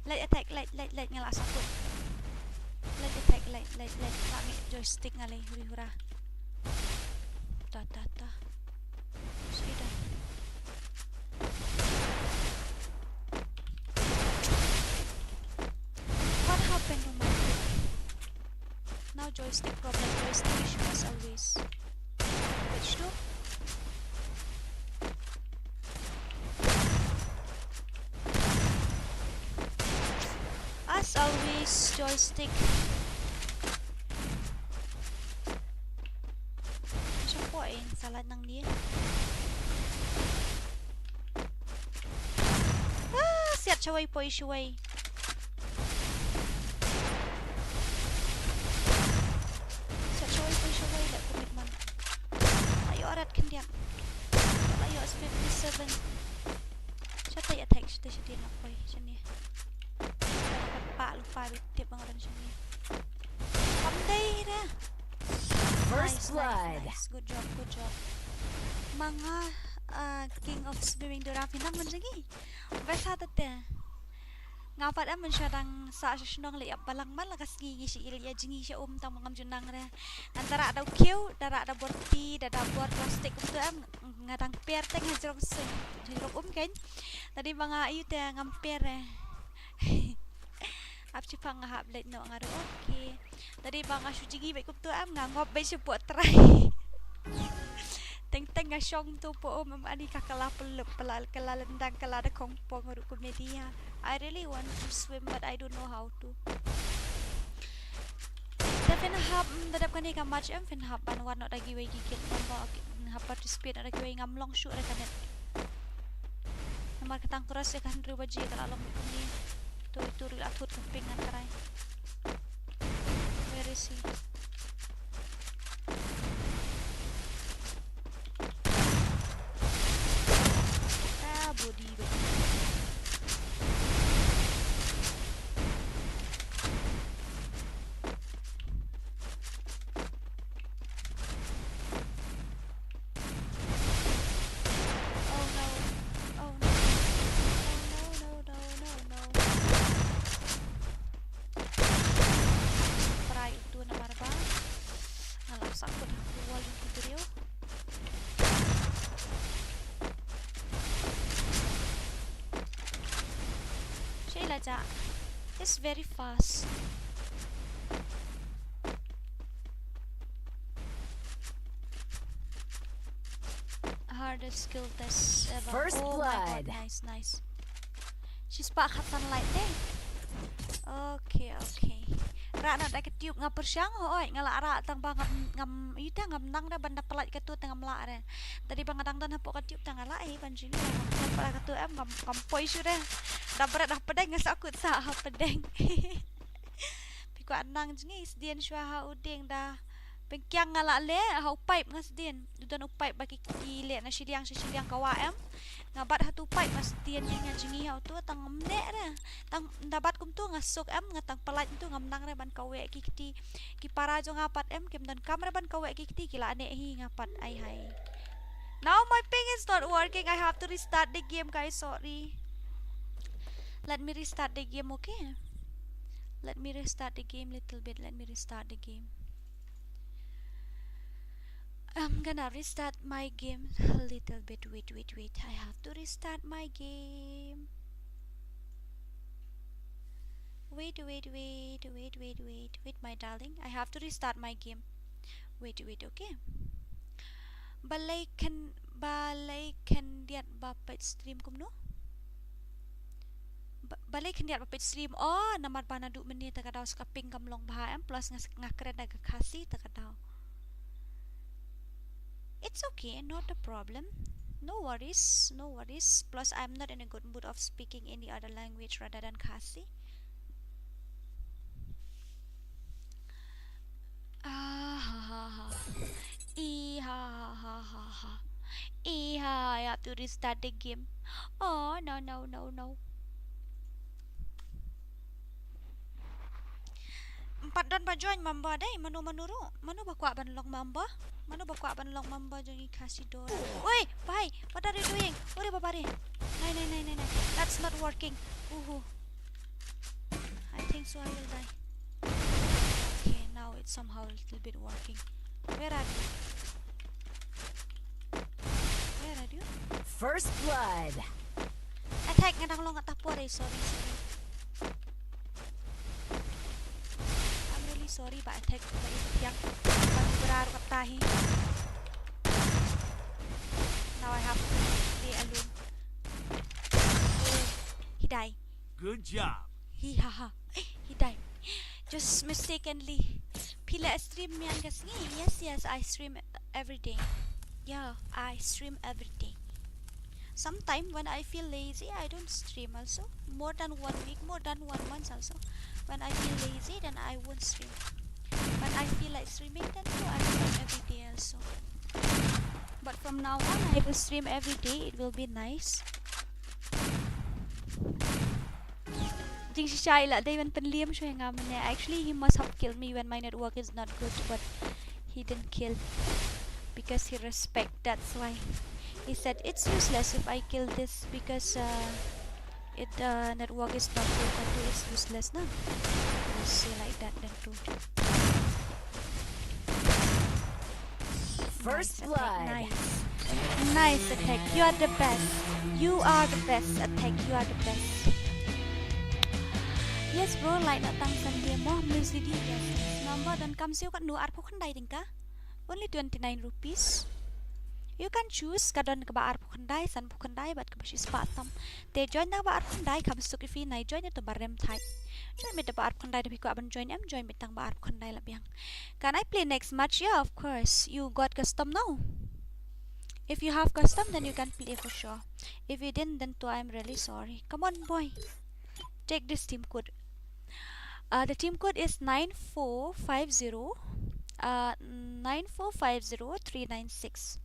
Light attack, light, light, light, nga la sakut. Light attack, light, light, light. Nga mih joystick nga lei, huri hura. Ta, ta, ta. Sida. What happened to my stick? Now joystick problem, joystick issue as always. Which two? As always, joystick. Sha poi, salat nang ni. Ah, siat shawei poi shawei. Siat shawei poi shawei la commitment. La ïoh rat khyndiat. La ïoh fifty-seven. Shata ïa attack, shata shata na poi shane. Pat pa lu pa bit tip bang ran shane. Kam dei ra. First blood. Nice, nice, nice. Good job, good job. Manga, uh, King of Swimming Dora phi nang mynjngi. Best ha te. Nga pat em mynshuwa dang sah sha shnong leit ïa balang man la ka sngi ngi shu ïa jngi sha um tang ma ngam ju nang re. Ngan da rah da u khiew, da rah da bor ti, da da bor plastik kumtu em nga dang per te nga jrong sui. Jrong um kein. Tadi ba nga ïu te ngam per re. Ap chi pang nga hap leit noh nga ruh. Okay. Tadi ba nga shu jngi bad kumtu em nga ngop bad shu pok trai. Teng teng nga shong tu po um em ani ka kala pelup pala kala lendang kala da kong pong ruh komedi ha. I really want to swim but I don't know how to. Te phin hap, mm, da dep kane ka match em phin hap ban wan noh da kiwei ki guild member, hap participate noh da kiwei, ngam long shuh re ka net. Namar ka tang cross ïa ka hynriew baje ka la long kumne. To itu ruh la thut ka ping ngan try. Where is he? Ah, body, body. Oh no. Oh no. Oh no, no, no, no, no. Try itu namar ba nga la sakut ha ka wall jong ki briew. Shei la ja. He's very fast. Hardest skill test ever. First blood. Oh my God, nice, nice. Shi spah khat sunlight te. Okay, okay. Rah noh da ka tube nga pyrshang, hooid, nga la rah tang ba ngam, ngam, ita ngam nang re ban da pynlait katu te ngam lah re. Te dei ba nga dang don hapoh ka tube te nga lah hi ban jingïaid. Ngam pynlait katu em, ngam, ngam poi shuh re. Da bret ha pdeng nga sahkut sah ha pdeng. Phi kwah nang jngi sdien shuwa ha u dieng da. Pynkiang nga la leh ha u pipe nga sdien. U don u pipe ba ki, ki leh na shiliang sha shiliang ka wah em. Nga bat ha tu pipe nga sdien nga jngi ha utu tang ngam neh re. Tang da bat kumtu nga suk em, nga tang pynlait tu ngam nang re ban kaweh ki kti. Ki para jong nga pat em kim donkam re ban kaweh ki kti, ki la neh hi nga pat, ai hai. Now my ping is not working. I have to restart the game, guys. Sorry. Let me restart the game, okay? Let me restart the game little bit. Let me restart the game. I'm gonna restart my game a little bit. Wait, wait, wait. I have to restart my game. Wait, wait, wait, wait, wait, wait, wait, my darling. I have to restart my game. Wait, wait, okay. Balei khyndai, balei khyndiat ba peit stream kumno? Ba-, balei khyndiat ba peit stream. Oh, namar ba naduh mynne te ka daw sa ka ping kam long bha em, plus nga, nga kren da ka Khasi te ka daw. It's okay, not a problem. No worries, no worries. Plus, I'm not in a good mood of speaking any other language rather than Khasi. Ah, ha, ha, ha. E, ha, ha, ha, ha, ha. E, ha, ha, I have to restart the game. Oh, no, no, no, no. Em pat don ba join member dei, mano mano ruh. Mano ba kwah ban long member? Mano ba kwah ban long member jong i Khasi Dor? Woi, bhai, what are you doing? Ore baba re. Nai, nai, nai, nai, nai. That's not working. Uhu. I think so I will die. Okay, now it's somehow a little bit working. Where are you? Where are you? First blood. Attack nga dang long kat ta por, eh, sorry, sorry. I'm really sorry, ba attack ba i tiang. Ba i berar kat ta hi. Now I have to play alone. Oh, he die. Good job. He ha ha. He die. Just mistakenly. Phi la stream mian ka sngi? Yes, yes, I stream every day. Yeah, I stream every day. Sometime when I feel lazy, I don't stream also. More than one week, more than one month also. When I feel lazy, then I won't stream. When I feel like streaming, then too, I stream every day also. But from now on, I will stream every day. It will be nice. Jingshisha i la dei ban pynliem shuwa ïa nga mynne. Actually, he must have killed me when my network is not good, but he didn't kill because he respect. That's why he said it's useless if I kill this because, uh, it, uh, network is not good. Then too, it's useless, na. We'll say like that then too. First blood. Nice attack, nice. Nice attack. You are the best. You are the best, attack. You are the best. Yes, bro, like na tang Sunday mo, miss di di. Yes, yes. Number don kam siew kat nu arphew khyndai tyngka. Only twenty-nine rupees. You can choose ka don kaba arphew khyndai, sanphew khyndai, bad kaba shispah tam. Te join na ba arphew khyndai kham suk ïa phi, nai join ïa to ba rem thait. Join beit da ba arphew khyndai, da phi kwah ban join em, join beit tang ba arphew khyndai la biang. Can I play next match? Yeah, of course. You got custom now? If you have custom, then you can play for sure. If you didn't, then too, I'm really sorry. Come on, boy. Take this team code. Uh, the team code is nine four five zero, uh, nine four five zero three nine six.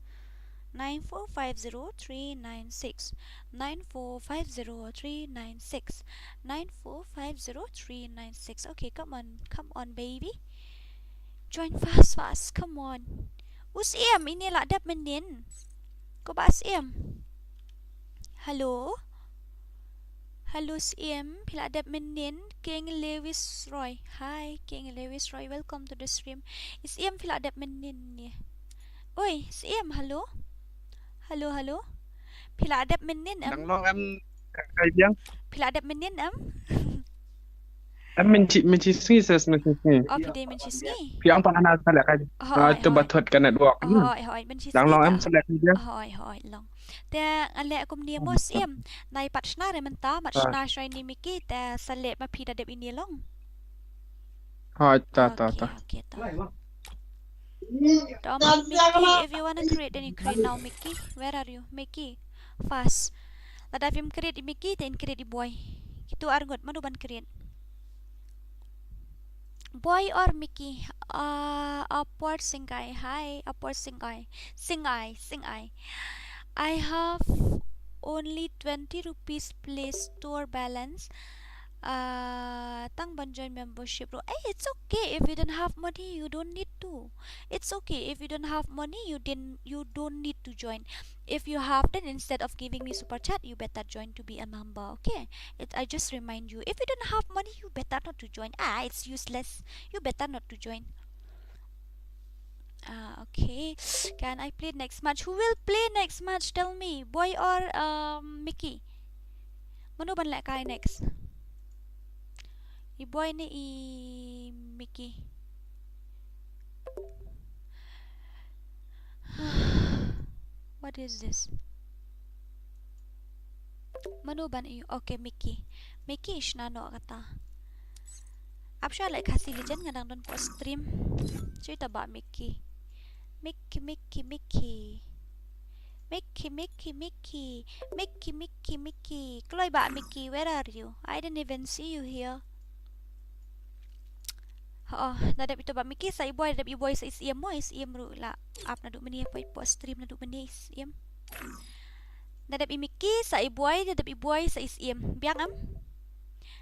Nine four five zero three nine six. Nine four five zero three nine six. Nine four five zero three nine six. Okay, come on, come on, baby. Join fast, fast, come on. U Siem, ine la dep mynnin? Ko ba Siem? Hello? Hello, Siem, phi la dep mynnin? King Lewis Roy. Hi, King Lewis Roy, welcome to the stream. Siem, phi la dep mynnin ne? Oi, Siem, hello? Hello, hello? Phi la dep mynnin em? Dang long em, kai biang. Phi la dep mynnin em? Em, mynshi, mynshi sngi, sis, mynshi sngi. Oh, phi dei mynshi sngi? Phi ong pat hana sa leh kai. Hooid, ah, to ba hooid. Thot ka network. Hooid, hooid, mynshi sngi. Dang long em sa leh kai biang. Hooid, hooid, long. Te nga leh kumne mo Siem. Nai pat shna re mynta, mat shna shwa ine Miki, te sa leh ma phi da dep ine long. Ha, ta, ta, okay, ta. Okay, ta. Tom, Mickey, if you wanna create, then you create now, Mickey. Where are you? Mickey, fast. Lada phim create i Mickey, then create i Boy. Kitu arngut, mano ban create? Boy or Mickey? Uh, Upward Singai. Hi, Upward Singai. Singai, Singai. I have only twenty rupees, please store balance. Uh, tang ban join membership ruh. Eh, it's okay if you don't have money, you don't need to. It's okay if you don't have money, you didn't, you don't need to join. If you have, then instead of giving me super chat, you better join to be a member. Okay? It, I just remind you, if you don't have money, you better not to join. Ah, it's useless. You better not to join. Ah, okay. Can I play next match? Who will play next match? Tell me, Boy or, um, Mickey? Mano ban lehkai next? I Boy ne i Mickey? What is this? Mano ban ïoh? Okay, Mickey. Mickey i shna noh kata. Ap shuwa leh Khasi Legend, nga dang don hapoh stream. Shu ïa ta bah Mickey. Mickey, Mickey, Mickey. Mickey, Mickey, Mickey. Mickey, Mickey, Mickey. Kloi bah Mickey, where are you? I didn't even see you here. Oh, da dep ito bah Mickey, sa i Boy, da dep i Boy sa i Siem mo, i Siem ruh la ap naduh mynne, hapoh stream naduh mynne i Siem. Da dep i Mickey, sa i Boy, da dep i Boy sa i Siem. Biang em?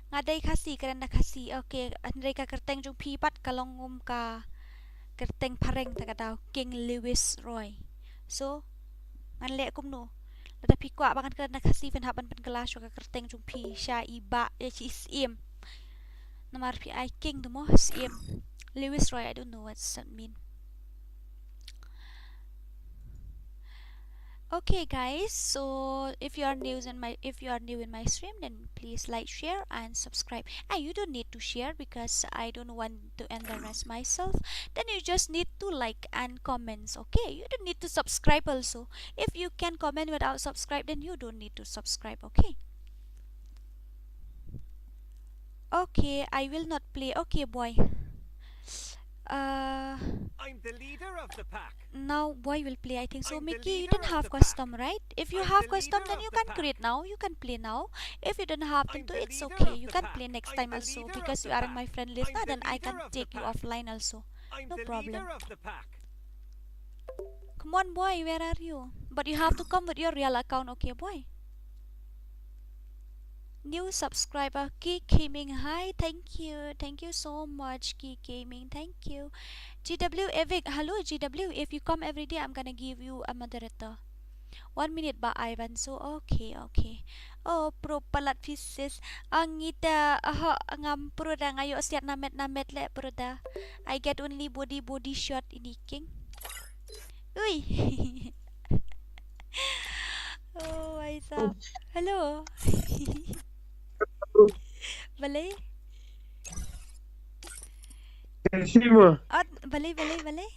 Nga dei Khasi, kren da Khasi. Okay, hynrei ka kyrteng jong phi pat ka long kum ka kyrteng phareng, ta ka daw King Lewis Roy. So ngan leh kumno? Lada phi kwah ba ngan kren da Khasi, phin hap ban pynkylla shuwa ka kyrteng jong phi sha i bah, eh, sha i Siem. Namar phi ai King tu mo, Siem. Lewis Roy, I don't know what's that mean. Okay, guys, so if you are new in my, if you are new in my stream, then please like, share, and subscribe. And you don't need to share because I don't want to embarrass myself. Then you just need to like and comments, okay? You don't need to subscribe also. If you can comment without subscribe, then you don't need to subscribe, okay? Okay, I will not play. Okay, Boy. Uh, I'm the leader of the pack. Now Boy will play, I think so. I'm the leader of the pack. Mickey, you don't have custom, right? If you have custom, then you can create now. You can play now. If you don't have, then too, it's okay. You can play next time also because you are in my friend list. Then I can take you offline also. No problem. Come on, Boy, where are you? But you have to come with your real account, okay, Boy? New subscriber, Ki Gaming. Hi, thank you. Thank you so much, Ki Gaming. Thank you. G W Evic. Hello, G W. If you come every day, I'm gonna give you a moderator. One minute bah, Ivan. So, okay, okay. Oh, pro palat phi sis. Ang ita, aha, ngam pro da, nga ïoh siat namet namet leh pro da. I get only body, body shot ini King. Ui. Oh, Aisa. Hello. Balei? Khasi mo? At, balei, balei, balei?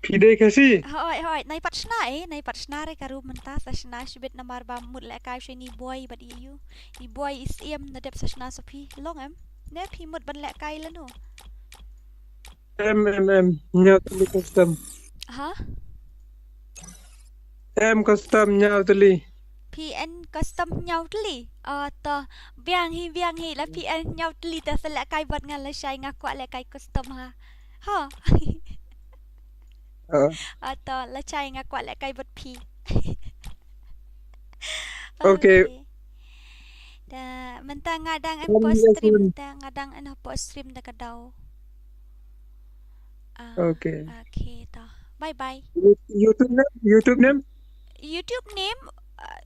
Phi dei Khasi? Hooid, hooid. Nai pat shna, eh, nai pat shna re ka room mynta, sa shna shibit namar ba mut lehkai sha ini Boy bad i ïu. I Boy i Siem, na dep sa shna sa phi. Long em? Ne phi mut ban lehkai lano? Em, em, em, ñiaw tylli custom. Ha? Em, custom ñiaw tylli. Phi en custom ñiaw tylli. Oh, to. Biang hi, biang hi, la phi en ñiaw tylli te sa lehkai bad nga lashai, nga kwah lehkai custom ha. Ha. Oh. Oh, to, lashai, nga kwah lehkai bad phi. Okay. Okay. Da, mynta nga dang en post stream, da nga dang en post stream da ka daw. Ah, okay. Okay, to. Bye bye. You-, YouTube name? YouTube name? YouTube name, uh,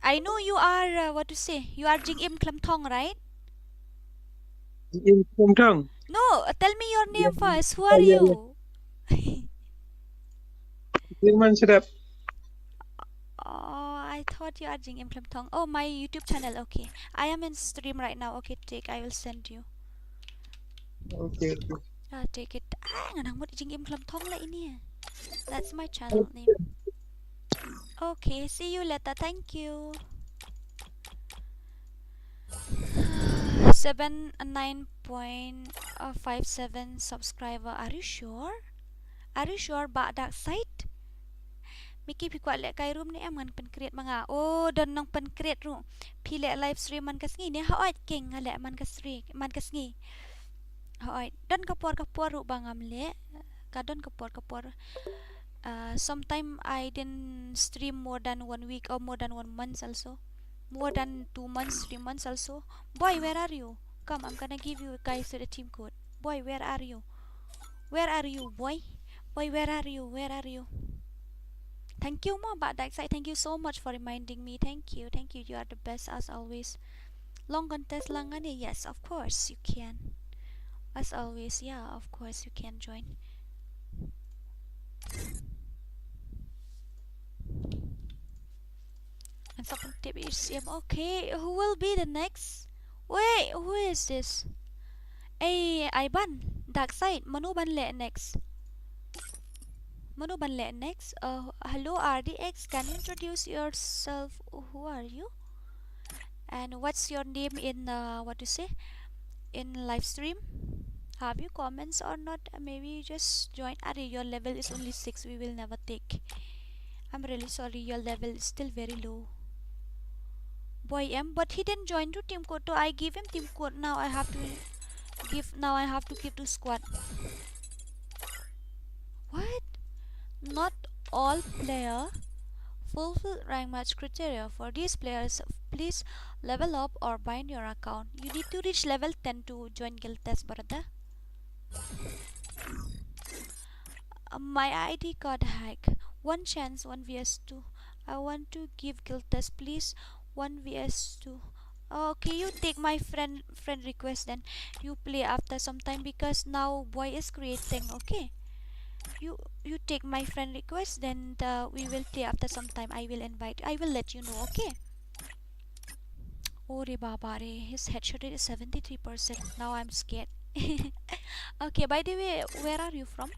I know you are, uh, what to say? You are Jingim Khlem Thong, right? Jingim Khlem Thong. No, uh, tell me your name first. Who are you? Jingman Sedap. Oh, I thought you are Jingim Khlem Thong. Oh, my YouTube channel. Okay. I am in stream right now. Okay, take. I will send you. Okay, okay. Ah, take it. Ah, nga nang mut Jingim Khlem Thong lah ini. That's my channel name. Okay, see you later. Thank you. Seven nine point five seven subscriber. Are you sure? Are you sure, Bah Darkseid? Miki, phi kwah leh kai room ne em? Ngan pynkreate ma nga. Oh, don nang pynkreate ruh. Phi leh live stream man ka sngi ne? Hooid, king, nga leh man ka sngi, man ka sngi. Hooid, don ka por ka por ruh ba ngam leh. Ka don ka por ka por. Uh, sometime I didn't stream more than one week or more than one month also. More than two months, three months also. Boy, where are you? Come, I'm gonna give you guys the team code. Boy, where are you? Where are you, boy? Boy, where are you? Where are you? Thank you, Mo, Bah Darkseid. Thank you so much for reminding me. Thank you. Thank you. You are the best as always. Long contest lang ani? Yes, of course you can. As always, yeah, of course you can join. And someone tip is, um, okay, who will be the next? Wait, who is this? Hey, Ivan, Darkseid, mano ban leh next? Mano ban leh next? Uh, hello, R D X, can you introduce yourself? Who are you? And what's your name in, uh, what to say, in live stream? Have you comments or not? Uh, maybe you just join. Are your level is only six. We will never take. I'm really sorry. Your level is still very low. Boy M, but he didn't join to team code. So I give him team code. Now I have to give. Now I have to give to squad. What? Not all player fulfill rank match criteria. For these players, please level up or bind your account. You need to reach level ten to join Guild Test, brother. Uh, my I D got hacked. One chance, one V S two. I want to give Guild Test, please. One V S two. Okay, you take my friend friend request then. You play after some time because now boy is creating, okay? You you take my friend request, then the, we will play after some time. I will invite. I will let you know, okay? Oh re baba re, his headshot rate is seventy-three percent. Now I'm scared. Okay, by the way, where are you from?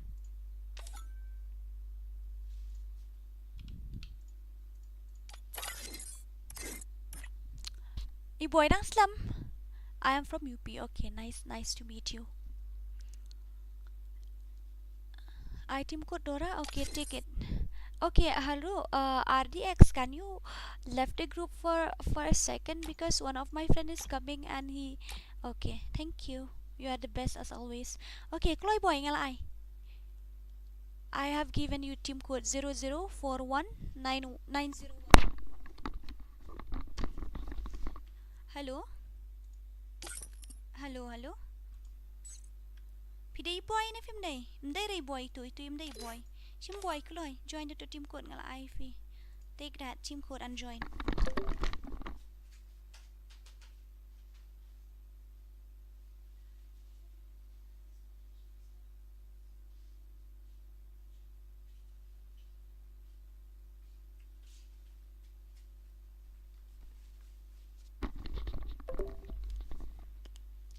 I boy dang slem. I am from U P. Okay, nice, nice to meet you. I team code Dora. Okay, take it. Okay, hello, uh, R D X, can you left the group for, for a second because one of my friend is coming and he, okay, thank you. You are the best as always. Okay, Chloe boy, nga la ai. I have given you team code zero zero four one nine nine zero one. Hello? Hello, hello? Phi dei boy ne phim dei? Ym dei re boy, itu, itu ym dei boy. Shim boy kloi, join the team code nga la ai phi. Take that team code and join.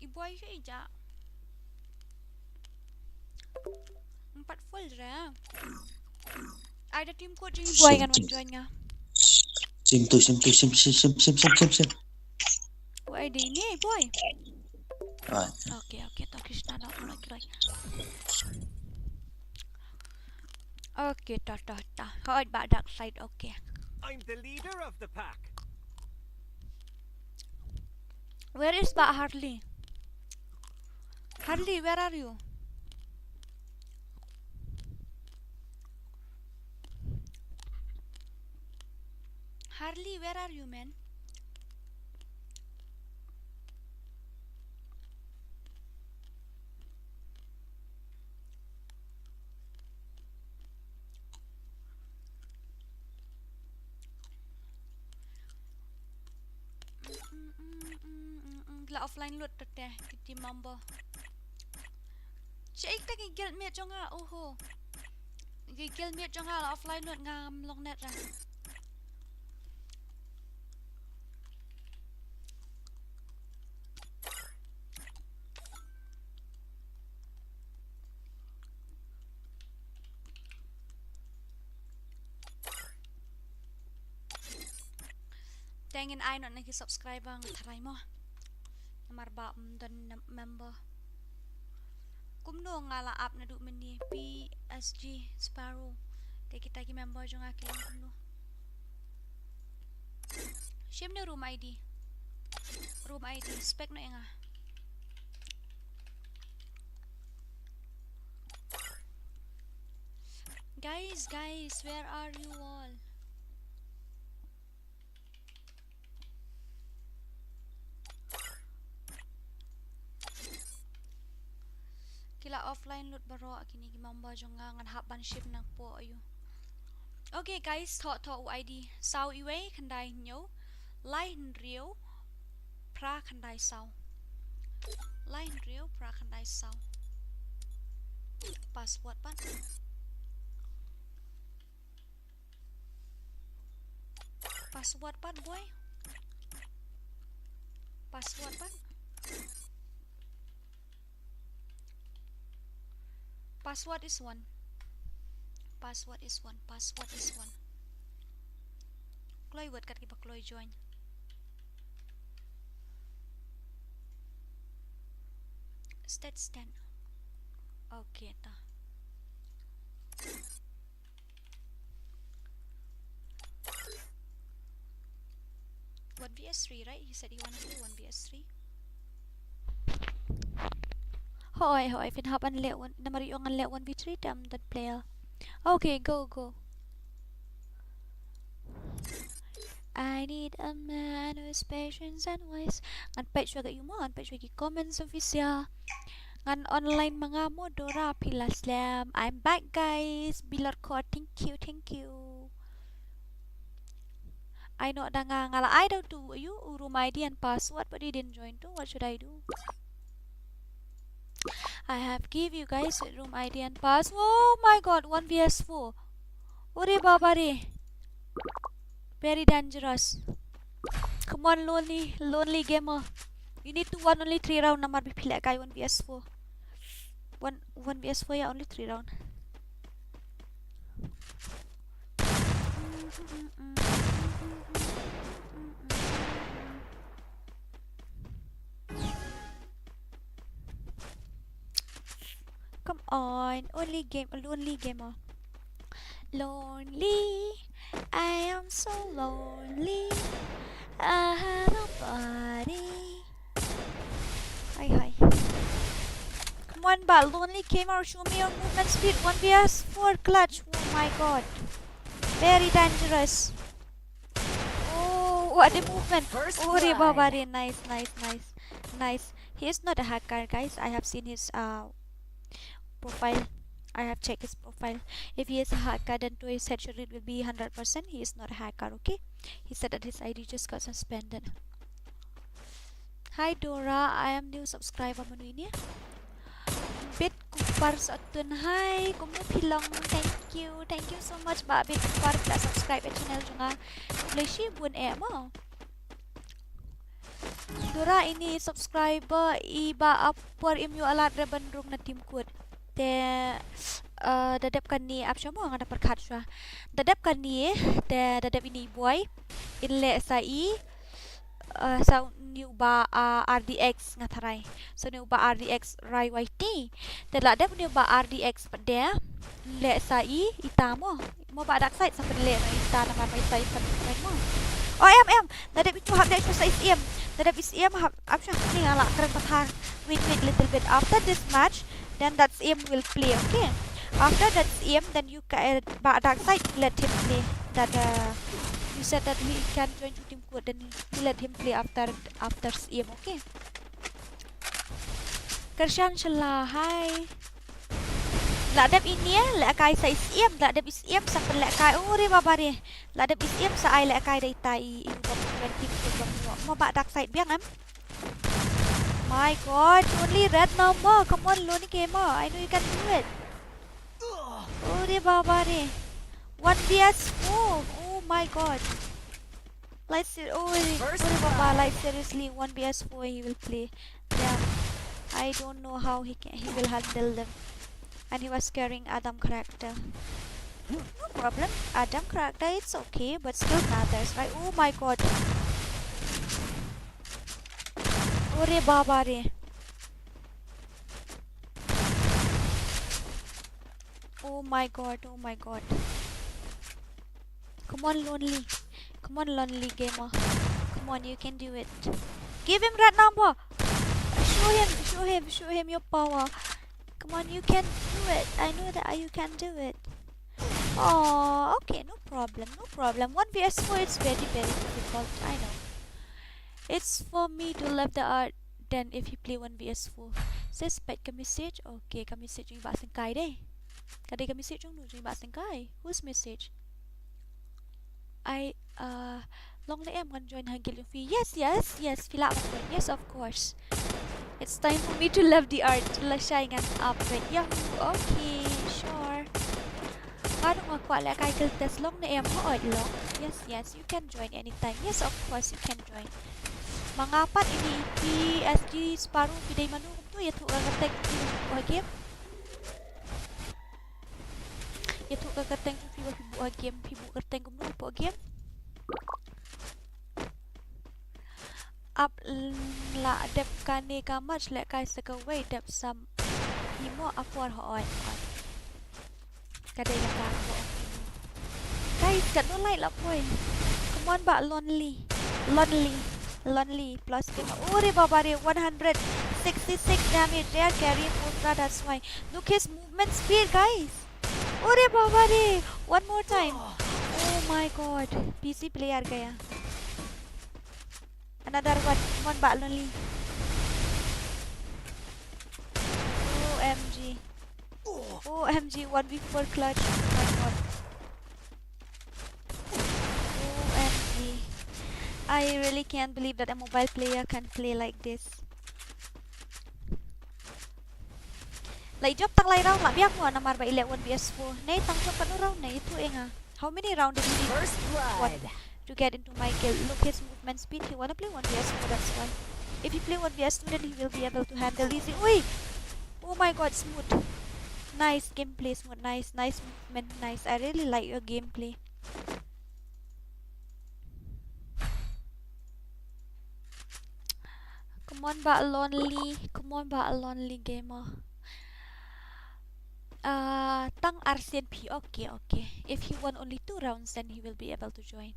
I boy sha ija. Empat full re. Ai da team code jong i boy ngan wan join nga. Sim tu, sim tu, sim, sim, sim, sim, sim, sim, sim. Wai dei ni boy. Ah. Okay, okay, to Krishna na, okay, okay. Okay, to, to, to. Hooid, Bah Darkseid, okay. I'm the leader of the pack. Where is Bah Harley? Harley, where are you? Harley, where are you, man? La offline lut te te ki team member. Che ik te ki guildmate jong nga, oho. Ki guildmate jong nga la offline lut, ngam long net ra. Te ngin ai noh na ki subscriber nga tharai mo. Namar ba ym don nam-, member. Kumno nga la ap naduh mynne? P S G Sparrow. Te kita ki member jong nga ki long kumno? Shim ne room I D. Room I D. Spek no enga. Guys, guys, where are you all? Ki la offline lut baroh kine ki member jong nga, ngan hap ban shim nangpoh aiu. Okay guys, thoh thoh u I D. Saw iwei khyndai hynñiew lai hynriew phra khyndai saw. Lai hynriew phra khyndai saw. Password pat. Password pat, boy. Password pat. Password is one. Password is one. Password is one. Kloi word kat kiba kloi join. Stat stat. Okay, ta. One V S three, right? He said he wanna play one V S three. Hooid, hooid, phin hap ban leh one, namar ïoh ngan leh one V three te ym don player. Okay, go, go. I need a man who's patience and wise. Ngan peit shuwa ka email, ngan peit shuwa ki comments officer. Ngan online ma nga mo Dora, phi la slem. I'm back, guys. Bilor Court, thank you, thank you. I know da nga nga la ai da u tu aiu u room I D and password, but he didn't join too. What should I do? I have give you guys room I D and pass. Oh my god, one V S four. Ore baba re. Very dangerous. Come on, lonely, lonely gamer. You need to win only three round namar ba phi lehkai one V S four. One, one V S four, yeah, only three round. Come on, only game, lonely gamer. Lonely, I am so lonely. I have nobody. Hi, hi. Come on, but lonely gamer, show me your movement speed. One V S four clutch. Oh my god. Very dangerous. Oh, what a movement. First Ore blood. Baba re. Nice, nice, nice. Nice. He is not a hacker, guys. I have seen his uh, profile. I have checked his profile. If he is a hacker, then to his headshot rate will be hundred percent. He is not a hacker, okay? He said that his I D just got suspended. Hi Dora, I am new subscriber, mano ine? Bit Kupar Satun, hi, kumno phi long? Thank you, thank you so much ba Bit Kupar ba la subscribe ïa channel jong nga. Khublei shibun eh mo. Dora, ine subscriber iba ap por im ïoh lad re ban rung na team kut. Te uh, da dep kane ap shuwa mo, nga da pyrkhat shuwa. Da dep kane te da dep ine i boi. In leh sa i uh, sa une uba uh, R D X nga tharai. Sa une uba R D X Rai Y T. Te la dep une uba R D X pat de. In leh sa i ita mo. Mo ba dark side sa pynleh na ita namar ba ita ita mo. O em em. Da dep itu hap leh shuwa sa i siem. Da dep i siem hap ap shuwa ni nga la kren pathar. Wait, wait, little bit. After this match, then that siem will play, okay? After that siem, then you ca- uh, ba dark side, let him play. That uh, you said that he can join to team kut, then you let him play after after siem, okay? Kyrshan Shala, hi. La dep ine lehkai sa i siem, la dep i siem sa pynlehkai. Ore baba re. La dep i siem sa ai lehkai da ita i i ba pynjoin team kut ba mo. Mo ba dark side biang em. My god, only red number. Come on, Loni Gamer. I know you can do it. Ore baba re. One V S four. Oh my god. Like ser- oh, ore, First ore baba, blood. Like seriously, one V S four he will play. Damn. I don't know how he can he will handle them. And he was carrying Adam character. No problem. Adam character, it's okay, but skill matters, right? Oh my god. Ore baba re. Oh my god, oh my god. Come on, Lonely. Come on, Lonely Gamer. Come on, you can do it. Give him red number. Show him, show him, show him your power. Come on, you can do it. I know that you can do it. Oh, okay, no problem, no problem. One v s four is very, very difficult, I know. It's for me to love the art, then if he play one v s four. Says pet ka message. Okay, ka message jong i Bah Sengkai de. Ka dei ka message jong nu, jong i Bah Sengkai. Whose message? I, uh, long ne em ngan join ha guild jong phi. Yes, yes, yes, phi lah ban join. Yes, of course. It's time for me to love the art. Lashai ngan upgrade. Yahoo. Okay, sure. Nga ruh nga kwah lehkai guild test, long ne em? Hooid long. Yes, yes, you can join anytime. Yes, of course you can join. Ma nga pat ine i P S G Sparrow, phi dei mano kumto, ïathuh ka kyrteng jong phi ba phi buh ha game. Ïathuh ka kyrteng jong phi ba phi buh ha game, phi buh kyrteng kumno hapoh game. Ap la dep kane ka match, lehkai sa kawei, dep sam hi mo, a por. Hooid, hooid. Ka dei kata ka bok. Guys, katno like la poi. Come on Bah Lonely. Lonely. Lonely plus gamer. Ore baba re, one hundred sixty-six damage. They are carrying Ultra, that's why. Look his movement speed, guys. Ore baba re. One more time. Oh my god. P C player gaya. Another one. Come on Bah Lonely. O M G. O M G, one v four clutch. Oh my god. O M G. I really can't believe that a mobile player can play like this. Lah jop tang lai round lah biang mo, namar ba i leh one v s four. Nei tang jop katno round nei, ïathuh ïa nga. How many round did he win? First blood. To get into my guild. Look his movement speed. He wanna play one v s four, that's why. If he play one v s two, then he will be able to handle easy. Ui! Oh my god, smooth. Nice gameplay, smooth. Nice, nice movement, nice. I really like your gameplay. Come on Bah Lonely. Come on Bah Lonely Gamer. Ah, tang arsien phi. Okay, okay. If he won only two rounds, then he will be able to join.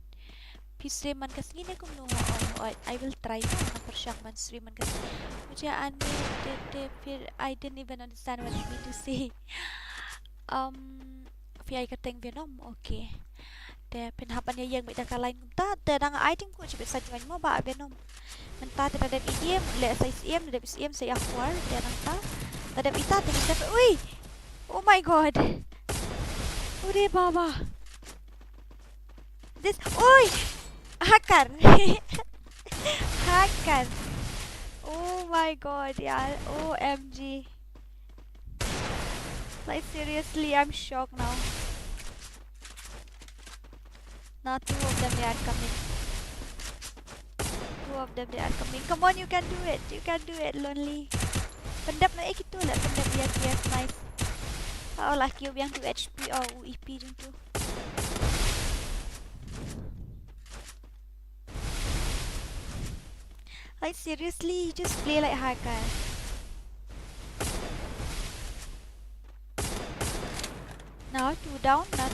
Phi stream man ka sngi ne kumno? Oh, oh, I will try to. Nga pyrshang ban stream man ka sngi. Mujhe aane de, de, phir, I didn't even understand what you mean to say. Um, phi ai kyrteng Venom. Okay. Te phin hap ban ïeng beit da ka line kumta. Te dang ai tim ko, shibit sa join mo Bah Venom. Mynta te da dep i game, leh sa i siem, da dep i siem sa i akwar, te nangta da dep ita te nangta. Ui! Oh my god. Ore baba. This, oi! Hacker. Hacker. Oh my god, yeah. O M G. Like, seriously, I'm shocked now. Now two of them, they are coming. Two of them, they are coming. Come on, you can do it. You can do it, Lonely. Pyndep noh ïa kitu, lah pyndep. Yes, yes, nice. Oh, lucky, u biang two H P. Oh, u E P jong tu. Like, seriously, you just play like hacker. Now two down, now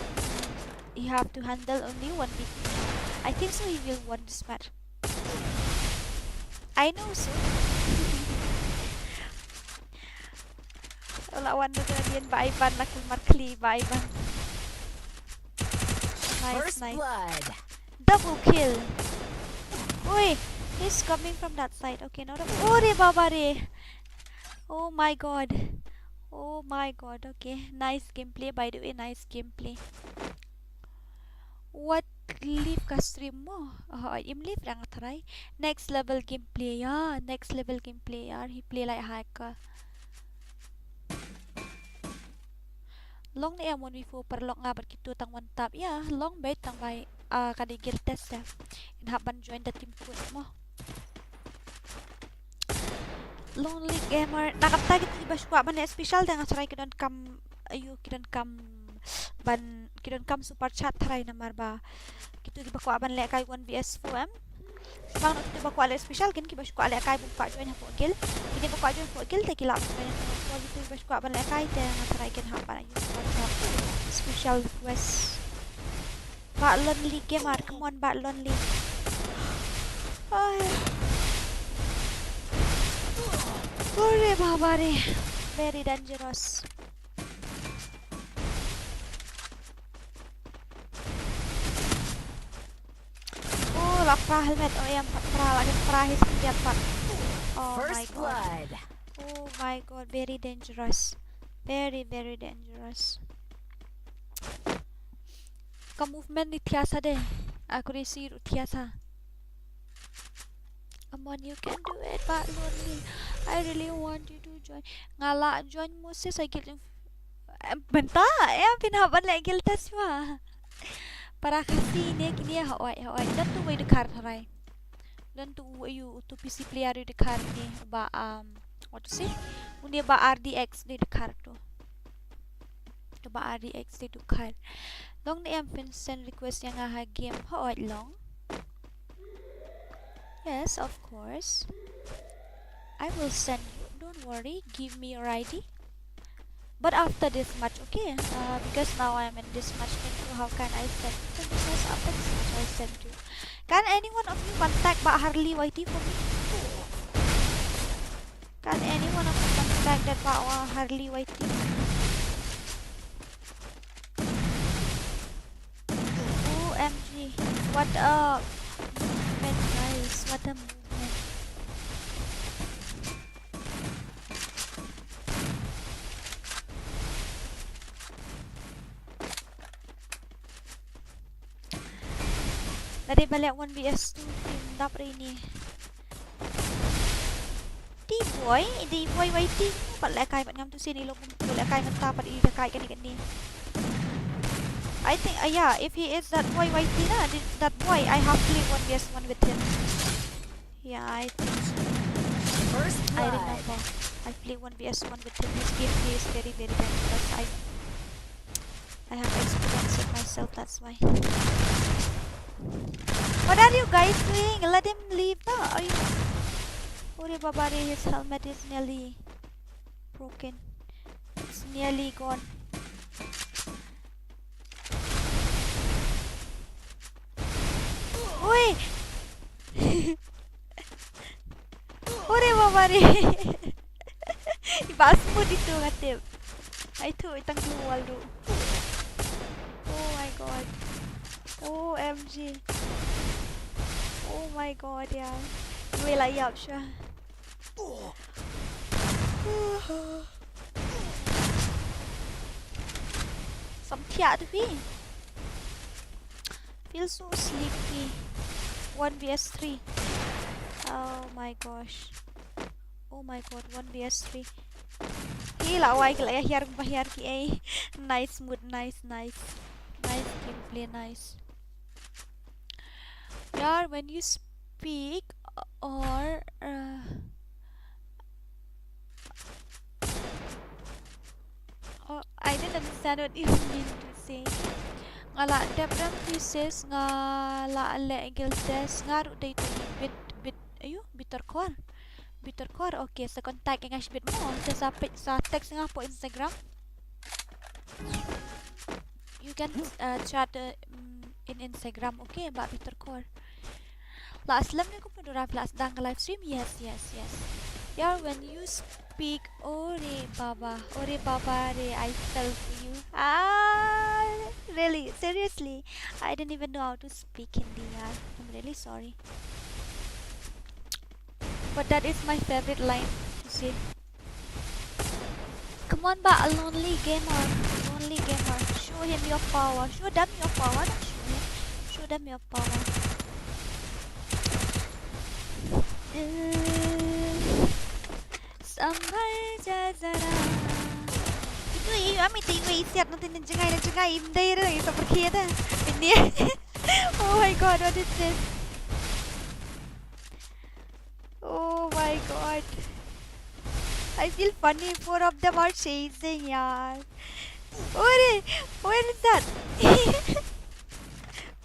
you have to handle only one big. I think so he will win this match. I know so. Ola wan da dien ba Ivan la kul markli ba Ivan. Nice, first nice. Blood. Double kill. Oi, he's coming from that side. Okay, not a, ore baba re. Oh my god. Oh my god. Okay, nice gameplay by the way, nice gameplay. Wat leave ka stream mo? Oh, im leave, dang try. Next level gameplay, ya, next level gameplay, ya, he play like hacker. Long ne em one v four paralok nga bad kitu tang one tap, ya, long beit tang bai, ah, ka dei guild test, ya. Ngin hap ban join the team kut mo. Lonely Gamer. Na kata kitu kiba shu kwah ban leh special te nga tharai ki donkam, ayu, ki donkam ban, ki donkam super chat tharai namar ba kitu kiba kwah ban lehkai one v s four em. Bang noh kito ba kwah leh special, kin ki ba shu kwah leh kai bun kwah join hapoh guild. Kito ba kwah join hapoh guild te ki lah join. Kito ba shu kwah ban leh kai te nga try kin hap ban use WhatsApp special request. Bah Lonely Gamer, come on, Bah Lonely. Ay. Ore baba re. Very dangerous. Oh, la pra helmet, oh, em, pra, la pra hi skin pat. Oh my God. First blood. Oh my God, very dangerous. Very, very dangerous. Ka movement ni thiah sa de. Accuracy ruh thiah sa. Come on, you can do it, Bah Lonely. I really want you to join. Nga lah join mo seh sa guild. Em, mynta, em, phin hap ban leh guild test ma. Para Khasi ne kine, haoid, haoid. Don tu wei dkhar tharai. Don tu u, u, tu P C player u dkhar ne, ba, um, what to say? Une ba R D X ne dkhar tu. Ba R D X te dukhan. Long ne em phin send request ïa nga ha game, haoid long. Yes, of course. I will send you. Don't worry. Give me your I D. But after this match, okay? Uh, because now I'm in this match, then how can I send you? Send request after this match, I'll send you. Can any one of you contact Bah Harley Y T for me? Can any one of you contact that Bah Harley Y T? O M G. What a movement, guys. What a movement. Lada ba leh one V S two team dap ri ni. Team boy, team boy, why team? Pat leh kai pat ngam tu sini lo kum tu leh kai mynta pat i leh kai kani kani. I think, uh, yeah, if he is that boy, why team na, that boy, I have played one V S one with him. Yeah, I think so. First blood. I remember. I played one V S one with him. His gameplay is very, very dangerous. I I have experienced it myself, that's why. What are you guys doing? Let him leave na. Are you? Ore baba re, his helmet is nearly broken. It's nearly gone. Oi! Ore baba re. Iba smooth itu nga tip. Ai tu itang keluar tu. Oh my god. O M G. Oh my god, yeah. Gue lah yap sha. Samthiah tu phi. Feel so sleepy. One V S three. Oh my gosh. Oh my god, one V S three. Ki la wai ki la ïa hiar ba hiar ki ei. Nice mood, nice, nice. Nice gameplay, nice. Yaar, when you speak or, uh, Oh, I didn't understand what you mean to say. Nga la dep rem phi sis, nga la leh guild test, nga ruh dei tu bit, bit, ayu, bitter core. Bitter core, okay, sa contact nga shibit mo, sa, sa, sa text nga hapoh Instagram. You can, uh, chat, uh, mm, in Instagram, okay, ba bitter core. La slem ne kum Dora la sdang ka live stream? Yes, yes, yes. Yeah, when you speak, ore baba, ore baba re, I fell for you. Ah, really, seriously, I didn't even know how to speak Hindi, yaar. I'm really sorry. But that is my favorite line to say. Come on, ba, a lonely gamer. Lonely gamer. Show him your power. Show them your power. Not show him. Show them your power. Eh, sambar ja zara. Itu, eh, ami tu, eh, siat nanti nanjingai, nanjingai, im dai re, isa pergi ada. Ini. Oh my god, what is this? Oh my god. I feel funny. Four of them are chasing, yaar. Ore, where is that?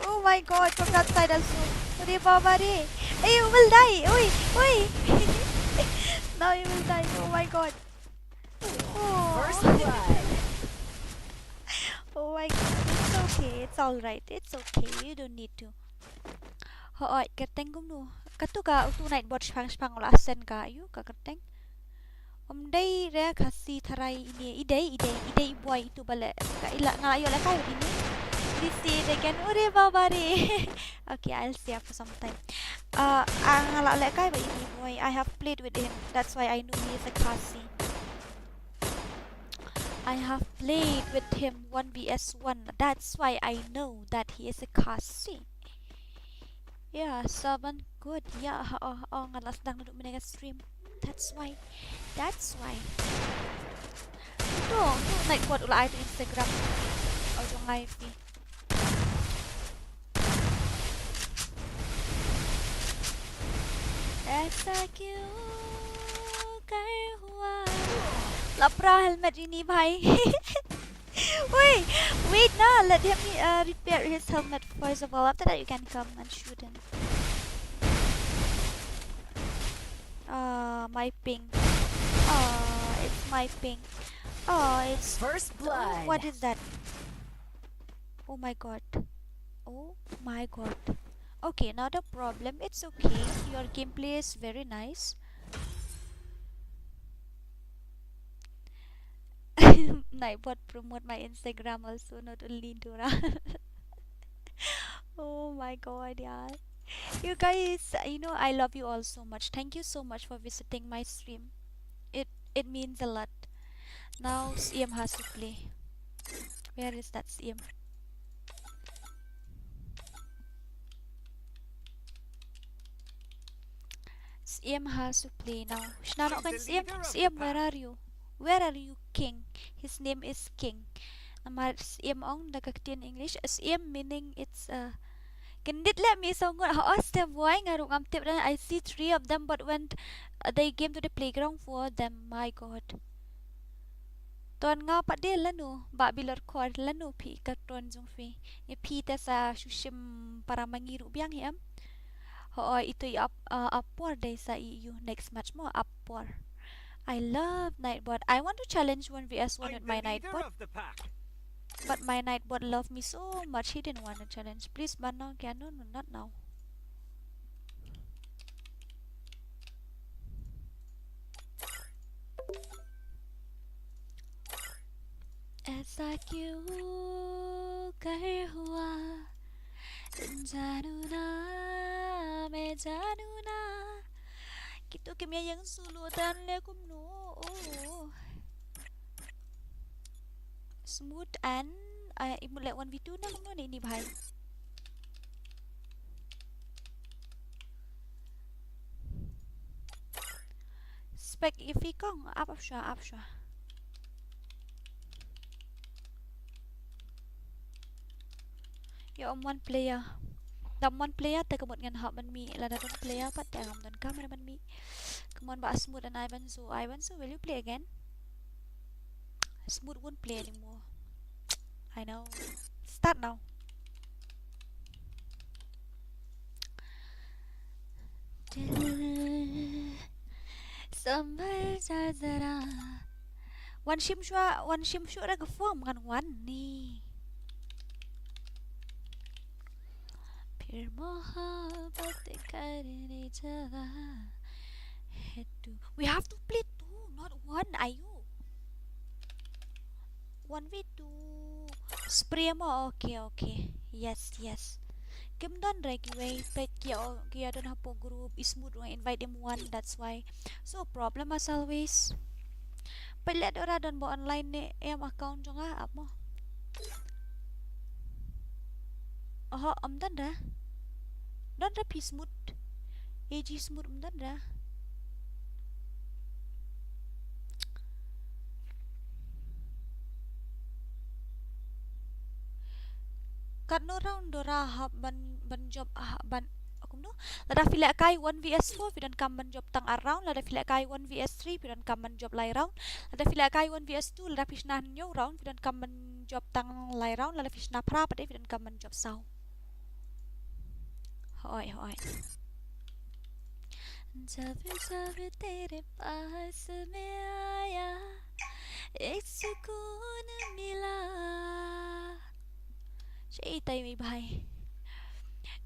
Oh my god, from that side also. Ore baba re. You will die. Oi, oi. Now you will die. Oh my god. Oh. First blood. Oh my god. It's okay. It's all right. It's okay. You don't need to. Hooid, kyrteng kumno? Katu ka utu Nightbot shipang shipang u la send ka ïa u ka kyrteng. Ym dei re Khasi tharai ine, i dei, i dei, i dei i boi itu ba leh. Ka i la, nga la ïoh lehkai bad ine. Please see it again. Ure baba re. Okay, I'll see you for some time. Uh, ah, nga la lehkai bad ine i boi. I have played with him. That's why I know he is a Khasi. I have played with him one v one. That's why I know that he is a Khasi. Yeah, seven good. Yeah, oh, oh, nga la sdang naduh mynne ka stream. That's why. That's why. Uto, uto Nightbot u la ai tu Instagram. Oh, jong nga ïa phi. ऐसा क्यों कर हुआ? Lapra helmet ini, bhai. Wait, wait na, let him uh, repair his helmet first of all. After that, you can come and shoot him. Ah, my ping. Ah, it's my ping. Oh, it's First oh, blood. What is that? Oh my god. Oh my god. Okay, not a problem. It's okay. Your gameplay is very nice. Nightbot promote my Instagram also, not only Dora. Oh my god, yeah. You guys, you know, I love you all so much. Thank you so much for visiting my stream. It it means a lot. Now, Siem has to play. Where is that Siem? Siem has to play now. Shna noh kan Siem. Siem, where are you? Where are you, King? His name is King. Namar Siem ong da ka ktien English. Siem meaning it's a. Kyndit leh mi song ngut ha os te buai nga ruh ngam tip dan. I see three of them, but when uh, they came to the playground, four of them. My god. Ton nga pat de lano ba bilor kor lano phi ka ton jong phi. Ngi phi te sa shu shim para mangi ruh biang hi em. Ho ito i ap uh, apor dei sa i you next match mo apor. I love Nightbot. I want to challenge one v one with my Nightbot. But my Nightbot love me so much, he didn't want to challenge. Please ban now, Keanu, no, not now. ऐसा क्यों कर हुआ जानू ना मैं जानू ना. Kito kim ïa ïeng sulu tan le kumno. Oh. Smooth and uh, imut leh one v two na kumno ne ini bhai. Spec ifi kong ap ap shwa ap shwa. Ïa um one player. Da um one player te ka mut ngan hap ban mih, lada don player pat te ngam don kamera ban mih. Come on ba Smooth and Ivan Su. Ivan Su, will you play again? Smooth won't play anymore. I know. Start now. दिल संभल जा जरा. Wan shim shuwa, wan shim shuwa da ka form ngan wan ni. फिर मोहब्बत करने जगह है तू. We have to play two, not one, ayo. One v two. Spray mo, okay, okay. Yes, yes. Kim don re kiwei, peit ki ïa, ki ïa don hapoh group, i Smooth nga invite im wan, that's why. So problem as always. Peit leh Dora don ba online ne em account jong nga ap mo. Oho, ym don re. Don re phi Smooth. A G Smooth ym don re. Katno round Dora hap ban, ban jop, ah, ban, kumno? Lada phi lehkai one v four phi donkam ban jop tang ar round, lada phi lehkai one v three phi donkam ban jop lai round, lada phi lehkai one v two, lada phi shna hynñiew round phi donkam ban jop tang lai round, lada phi shna phra pat phi donkam ban jop saw. Hooid, hooid. जब जब तेरे पास मैं आया, एक सुकून मिला। Shaei tai mi bhai.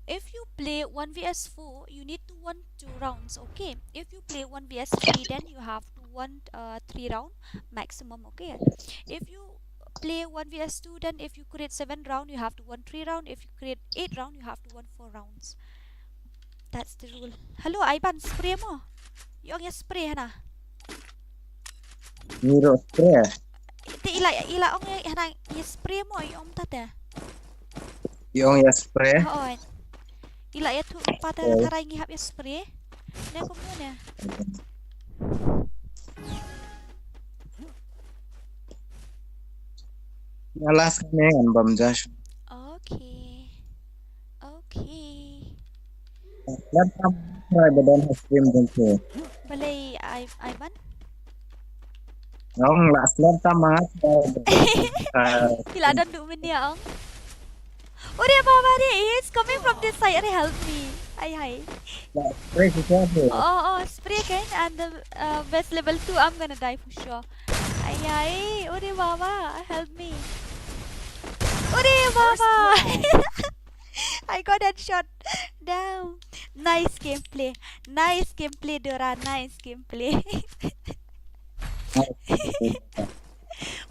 If you play one v s four, you need to win two rounds, okay? If you play one v s three, then you have to win uh, three round maximum, okay? If you play one v s two, then if you create seven round, you have to win three round. If you create eight round, you have to win four rounds. That's the rule. Hello, Aiban, spray mo? Ïong ïa spray hana. Ngi ruh spray. Te ila ila ong ïa hana ïa spray mo ïong ta te. Ïong ïa spray. Hooid. Ila ïa tu pa te tharai ngi hap ïa spray. Ne kumno ne. Ïa last ne ngan bam Josh. Okay. Okay. Let's come try the don has stream din tu. Balei ai ai ban? Ong la slap ta ma. Pila don du menia ong. Ore baba re, he's coming from this side. Are help me. Ai hai. Spray kita tu. Oh oh, spray again and the uh, best level two. I'm gonna die for sure. Ai ai. Ore baba, help me. Ore baba. I got headshot. Damn. Nice gameplay. Nice gameplay Dora. Nice gameplay.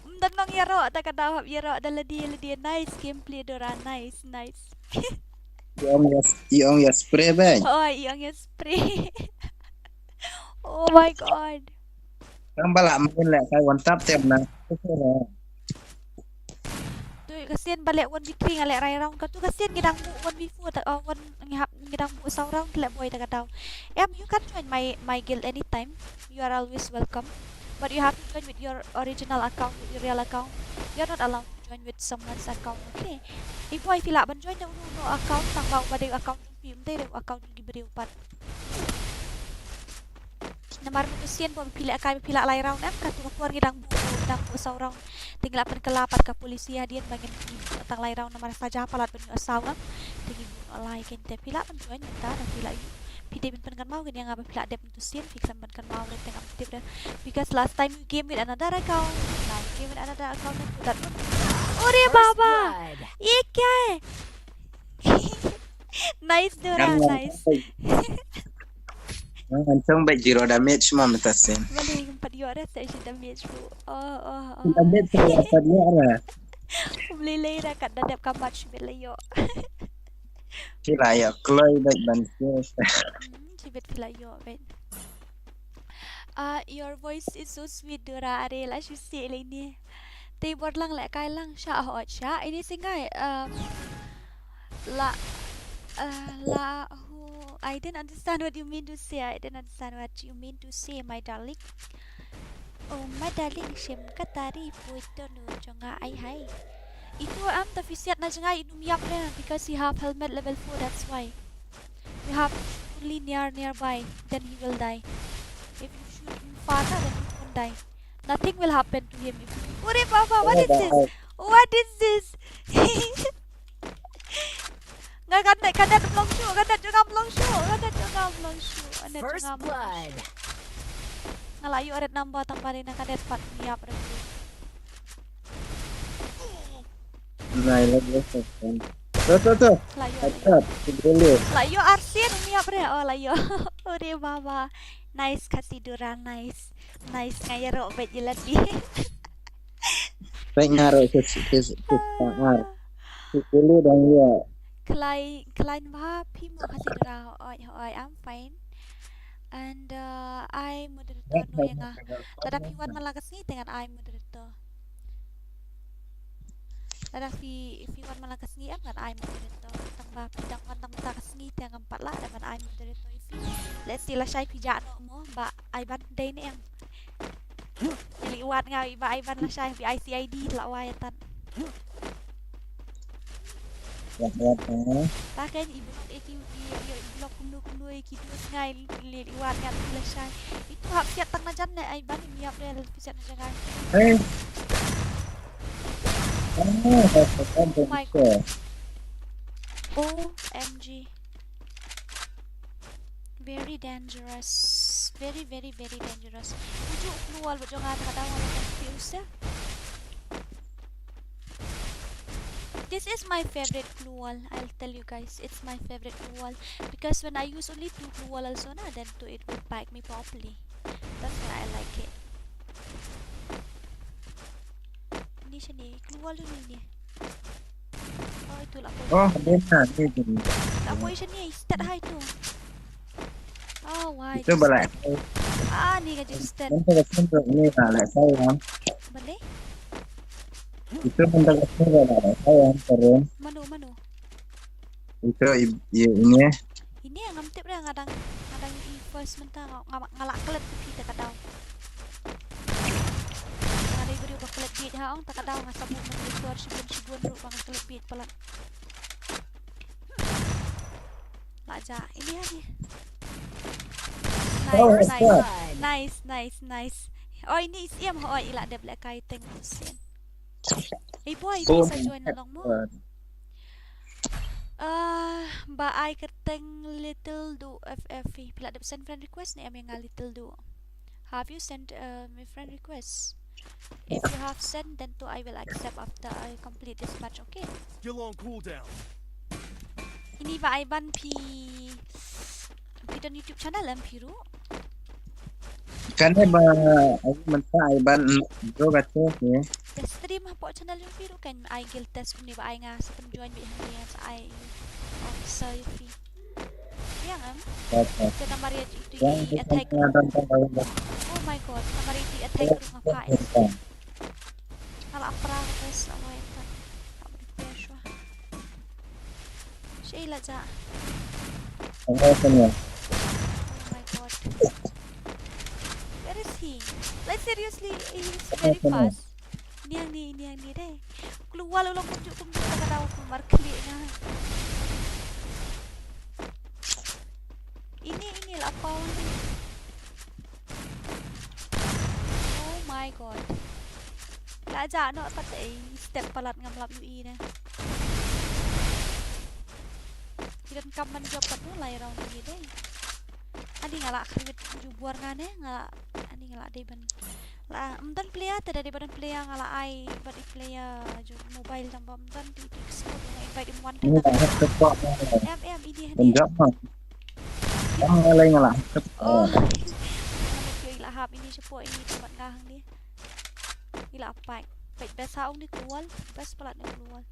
Mdan mang ïaroh ta ka dau hap ïaroh da ladi ladi. Nice gameplay Dora. Nice nice. Ïong ïa ïong ïa spray bang. Oh, ïong ïa spray. Oh my god. Kan bala main leh kai one tap tem na. Tu kasian balek one v three ngalek rai round ka tu kasian ngidang bu one v four ta oh, one ngihap ngidang bu saw round lek boy ta ka dau. Em, you can join my my guild anytime. You are always welcome. But you have to join with your original account, with your real account. You are not allowed to join with someone's account, okay? Hey boy, phi lah ban join da uno uno account tang ba u ba dei account jong phi, um dei da account jong ki briew pat. Namar mynta sien ba phi lah kai phi lah lai round em ka tu ka por ngi dang bu dang bu saw round. Te ngi lah pynkylla pat ka policy hadien ba ngin tang lai round namar sa ja palat ban ïoh saw em. Te ngi bu lai ken te phi lah ban join mynta da phi lah ïoh. Phi dei ban pynkynmaw ken ïa nga ba phi lah dep mynta sien phi khlem ban kynmaw re te ngam tip re. Because last time you game with another account. Now you game with another account and that one. Ore baba. Ye kya hai? Nice Dora, nice. Ngan song ba zero damage ma mynta sien. Balei ngam pat ïoh re sa shi damage bu. Oh oh oh. Damage sa pat ïoh re. Kum lei lei ra kat da dep kam bat shi bit la ïoh. Shi la ïoh kloi bad ban sien. Shi bit phi la ïoh bit. Ah, your voice is so sweet Dora. Are la shu sih lei ni. Te bor lang leh kai lang sha hot sha ini singai. Um, la uh, la who I didn't understand what you mean to say. I didn't understand what you mean to say, my darling. Oh, my darling, shem katari puito nu jonga ai hai. Itu am ta fisiat na jonga inu miap re because he have helmet level four, that's why. You have only near nearby, then he will die. If you shoot him farther, then he won't die. Nothing will happen to him if you... Ore baba, what is this? What is this? Nga kan det kan det mlong shu, kan det jong nga mlong shu, kan det jong nga mlong shu, kan det jong nga mlong shu. Nga la ïoh red number tang ba dei na kan det pat miap red. Nai la dia sekan. Tu tu tu. La ïoh. Atat, tu dulu. La ïoh arsin miap re. Oh la ïoh. Ore baba. Nice Khasi Dora, nice. Nice nga ïaroh bad ïa lade. Pek nga ro kes kes kes ar. Kuli dang ïa. Klein klein bha phi mo Khasi Dora. Hoi hoi, I'm fine. And uh, I moderator no ïa nga. Lada phi wan man la ka sngi te ngan ai moderator. Lada phi phi wan man la ka sngi em ngan ai moderator. Tang ba phi dang wan tang mynta ka sngi te ngam pat lah da ban ai moderator ïa phi. Let's see lashai phi jah noh mo ba ai ban dei ne em. Ili wat nga ba ai ban lashai phi I C I D la wai atan. Wah wah. Ta ken i blok e ki i i i blok kumno kumno e ki dus ngai li li wat ngan lashai. Itu hap siat tang na jan ne ai ban i miap re lal siat na jan ngai. Eh. Oh, that's a Oh my god. O M G. Very dangerous. Very, very, very dangerous. Uju clue wall ba jong nga, ka daw nga confuse. This is my favorite clue wall. I'll tell you guys, it's my favorite clue wall because when I use only two clue wall also na, then to it will bite me properly. That's why I like it. Ni sini clue wall ni ni. Oh, itu lah. Oh, dia nak dia jadi. Lah, boy, sini start high tu. Oh, why? Itu balai. Ah, ni ka jadi start. Nanti ka sini ni lah, lah, sayang. Balik? Itu benda kecil lah, lah, sayang, turun. Mano, mano? Itu i- i- ini. Ini yang ngam tip dah, ngadang ngadang i first mentang, ngam ngalak kelet tu kita kadau. Ngadai beri ba kelet bit ha ong, ta kadau nga sabu menu tuar shibun shibun ru ba nga kelet bit palat. Lah ja, ini ha ni. Oh, nice, nice, nice, nice, nice. Oh, ini isiam ho, ila dep lek kai teng sin. Hey boy, bisa join along mo. Ah, ba ai kerteng Little Do F F. Phi la dep send friend request ne em ïa nga Little Do? Have you sent uh, my friend request? If you have sent, then to I will accept after I complete this match, okay? Skill on cooldown. Ini ba ai ban phi phi don YouTube channel em phi ru? Kan ba ai mynta ai ban bro kata ya. Te stream hapoh channel jong phi ruh kan ai guild test kumne ba ai nga sa pynjoin beit hangne sa ai officer ïa phi. Yang em? Te namar ïa itu i attack. Oh my god, namar ïa itu i attack ruh nga pha. Nga la pra ka test la wai ta. Ka beri pressure. Shei la ja. Oh my god. Where is he? Like seriously, he is very fast. Niang ni, niang ni deh. Keluar lalu kumjuk kumjuk tak ada aku markli nya. Ini ini lah apa ni? Oh my god. La ja no pat ei step palat ngam lap yu i ne. Kiran kam man job pat no lai round ni deh. Ani nga la khrit ju buar nga ne nga ani nga la dei ban. La mdan player te dei ban player nga la ai ban i player ju mobile jam ba mdan ti ti sport nga invite in one te. Em em ini ni. Jam nga lai nga la. Oh. Nga la hap ini sport ini tempat nga hang ni. Ila apai. Pek best ha ong ni keluar. Best palat ni keluar.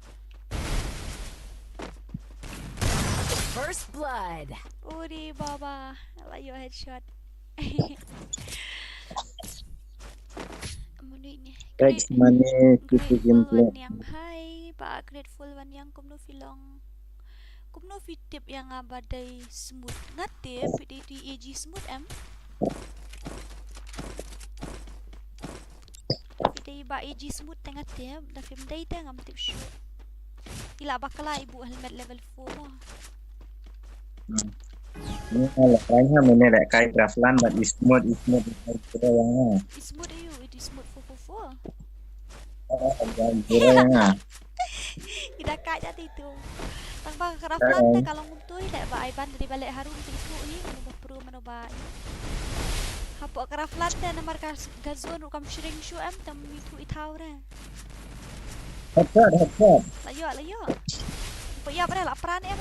First blood. Uri baba. Like your headshot. Manu ini. Thanks money. Grateful wan yang hai. Ba grateful wan yang kumno phi long. Kumno phi tip ïa nga ba dei smooth? Nga tip phi dei tu A G smooth em. Phi dei ba A G smooth te nga tip, da phim dei te ngam tip shuh. Ila bakla ibu helmet level four mo. Ni la kai ha mene la kai Graflan ba smooth smooth. Smooth ayu, it is smooth four four four. Ida ka ja ti tu. Tang ba Graflan te ka long kumtu i le ba ai ban dei ba le harum ti tu i mano ba pro mano ba i. Hapoh Graflan te namar ka zone ruh kam shring shuh em tam i tu i thaw re. Headshot, headshot. La ïoh, la ïoh. Ba ïa ba la pran em.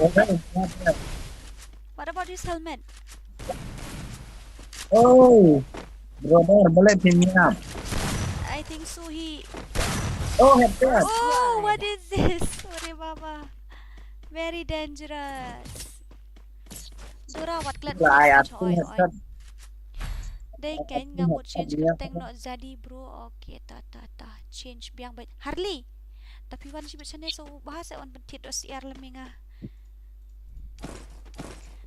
What about this helmet? Oh, brother, boleh pinjam. I think so he. Oh, headshot. Oh, what is this? Ore baba. Very dangerous. Dora wat klet. Dei kan nga mut change kyrteng noh jadi bro. Okay, ta ta ta change biang bad Harley. Tapi wan shi bad shane so bahasa wan bentit dos R lem nga.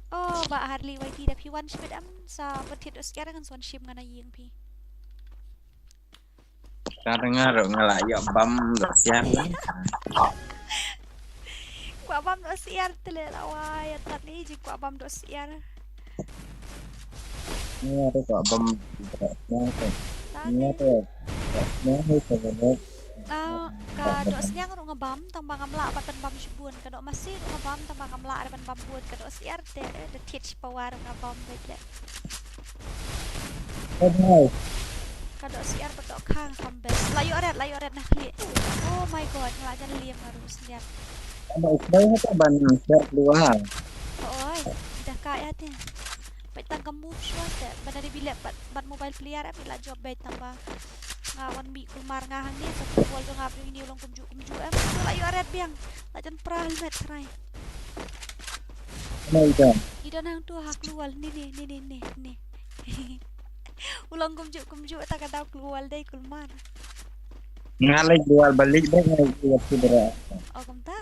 Oh, ba Harley Y T da phi wan shipit em sa ba thied u siar ngan son shim ngan a ïing phi. Ka nga ruh nga la ïoh bam u siar la. Kwah bam u siar te le la wai ïa tat ni ji kwah bam u siar. Nga ruh kwah bam u siar. Nga ruh. Nga ruh. Nga ka doh sniang ruh nga bam tang ba ngam lah bad ban bam shibun. Ka doh masi ruh nga bam tang ba ngam lah re ban bam bun. Ka doh syiar te, eh, da thied shi pawa ruh nga bam beit leh. Ka doh syiar bad doh khang kam best. La ïoh red, la ïoh red na khlieh. Oh my god, nga la jan liam nga ruh sniang. Ba u khlai ha ka ban share keluar. Oi, dah ka ïa te. Peit tang ka move shuwa te. Ban da dei bi leh bad, bad mobile player em, la jop beit tang ba nga wan mih kulmar nga hangne, sa ka wall jong nga biang ine u long kumjuh kumjuh em. To la ïoh red biang. La jan pra helmet trai. Mai jan. I don hangto ha klur wall. Ni, ni, ni, ni, ni, ni. U long kumjuh kumjuh ta ka daw klur wall dei kulmar. Nga leit klur wall balik dei nga leit klur wall. Oh, kumta.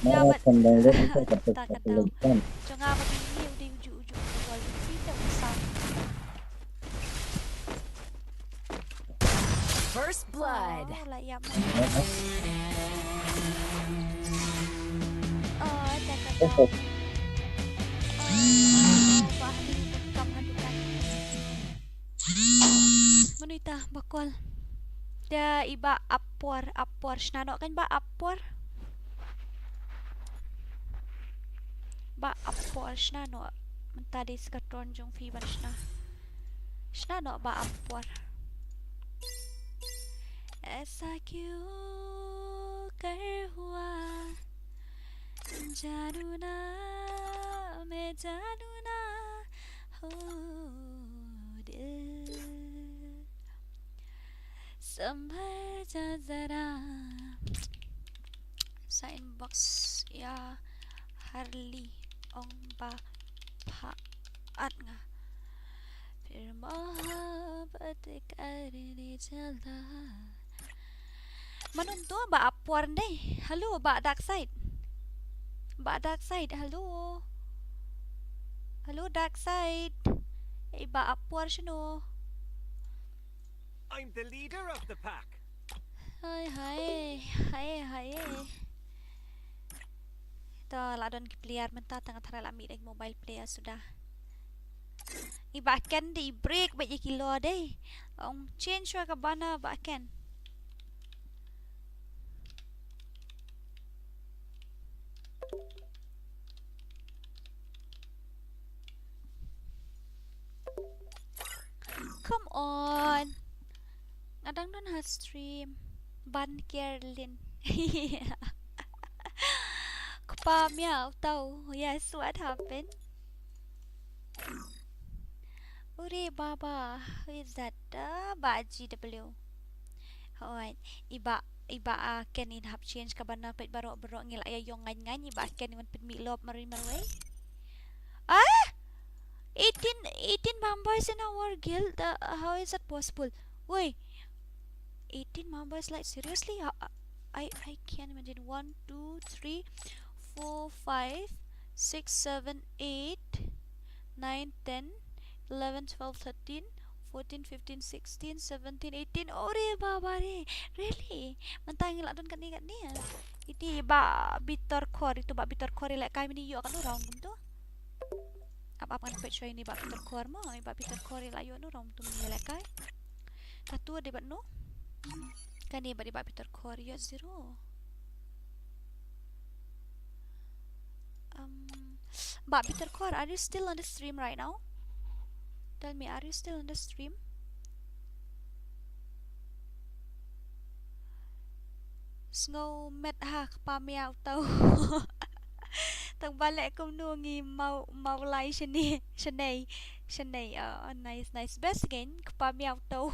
Nga kan dang leit ta ka daw. Jong nga ba dei ine u dei uju uju klur wall. Sita u sam. First blood. Oh, la ïam. Oh, ta ka daw. Oh, bah, ni kam ha dukan. Mano ita ba call? Te i Bah Apor, Apor shna noh kan Bah Apor. Bah Apor shna noh. Mynta dei sa ka turn jong phi ban shna. Shna noh Bah Apor. ऐसा क्यों कर हुआ, जानू ना, मैं जानू ना, हो दिल, संभल जा जरा. Sa inbox ïa Harley ong ba pha at nga. फिर मोहब्बत करने चला. Mano to Bah Apor dei. Hello Bah Darkseid. Bah Darkseid, hello. Hello Darkseid. Eh, Bah Apor shano? I'm the leader of the pack. Hai hai hai hai. To la don ki player mynta tang tharai la mih da ki mobile player suda. I Bah Ken dei i break bad ïa ki lo dei. Ong change wa ka bana Bah Ken. Come on. Nga dang don ha stream. Ban Kerlin. Kpa miau tau. Yes, what happened? Ure baba, who is that? Ah, Bah G W. Hooid, i Bah, i Bah, ah, Ken in hap change ka bana peit baroh baroh ngi la ïa ïong ngain ngain i Bah Ken in wan pynmih lop marwei marwei. Ah! Eighteen, eighteen members in our guild. Uh, how is that possible? Woi, eighteen members, like, seriously? How, I, I can't imagine. One, two, three, four, five, six, seven, eight, nine, ten, eleven, twelve, thirteen, fourteen, fifteen, sixteen, seventeen, eighteen. Ore baba re. Really? Mynta ngi la don katne katne. Iti Bah Bitor Khor, itu Bah Bitor Khor i lehkai mynne ïoh katno round kumto. Ap ap ngan peit shuwa ïa ini Bah Bitor Khor mo, i Bah Bitor Khor i la ïoh no round kumto mynne i lehkai. Katu dei bad no. Kane bad i Bah Bitor Khor ïoh zero. Um, Bah Bitor Khor, are you still on the stream right now? Tell me, are you still on the stream? Sngew met ha kpa miau tau. Tang ba leh kumno ngi mau, mau lai shane, shanei, shanei. Oh, nice, nice. Best again, kpa miau tau.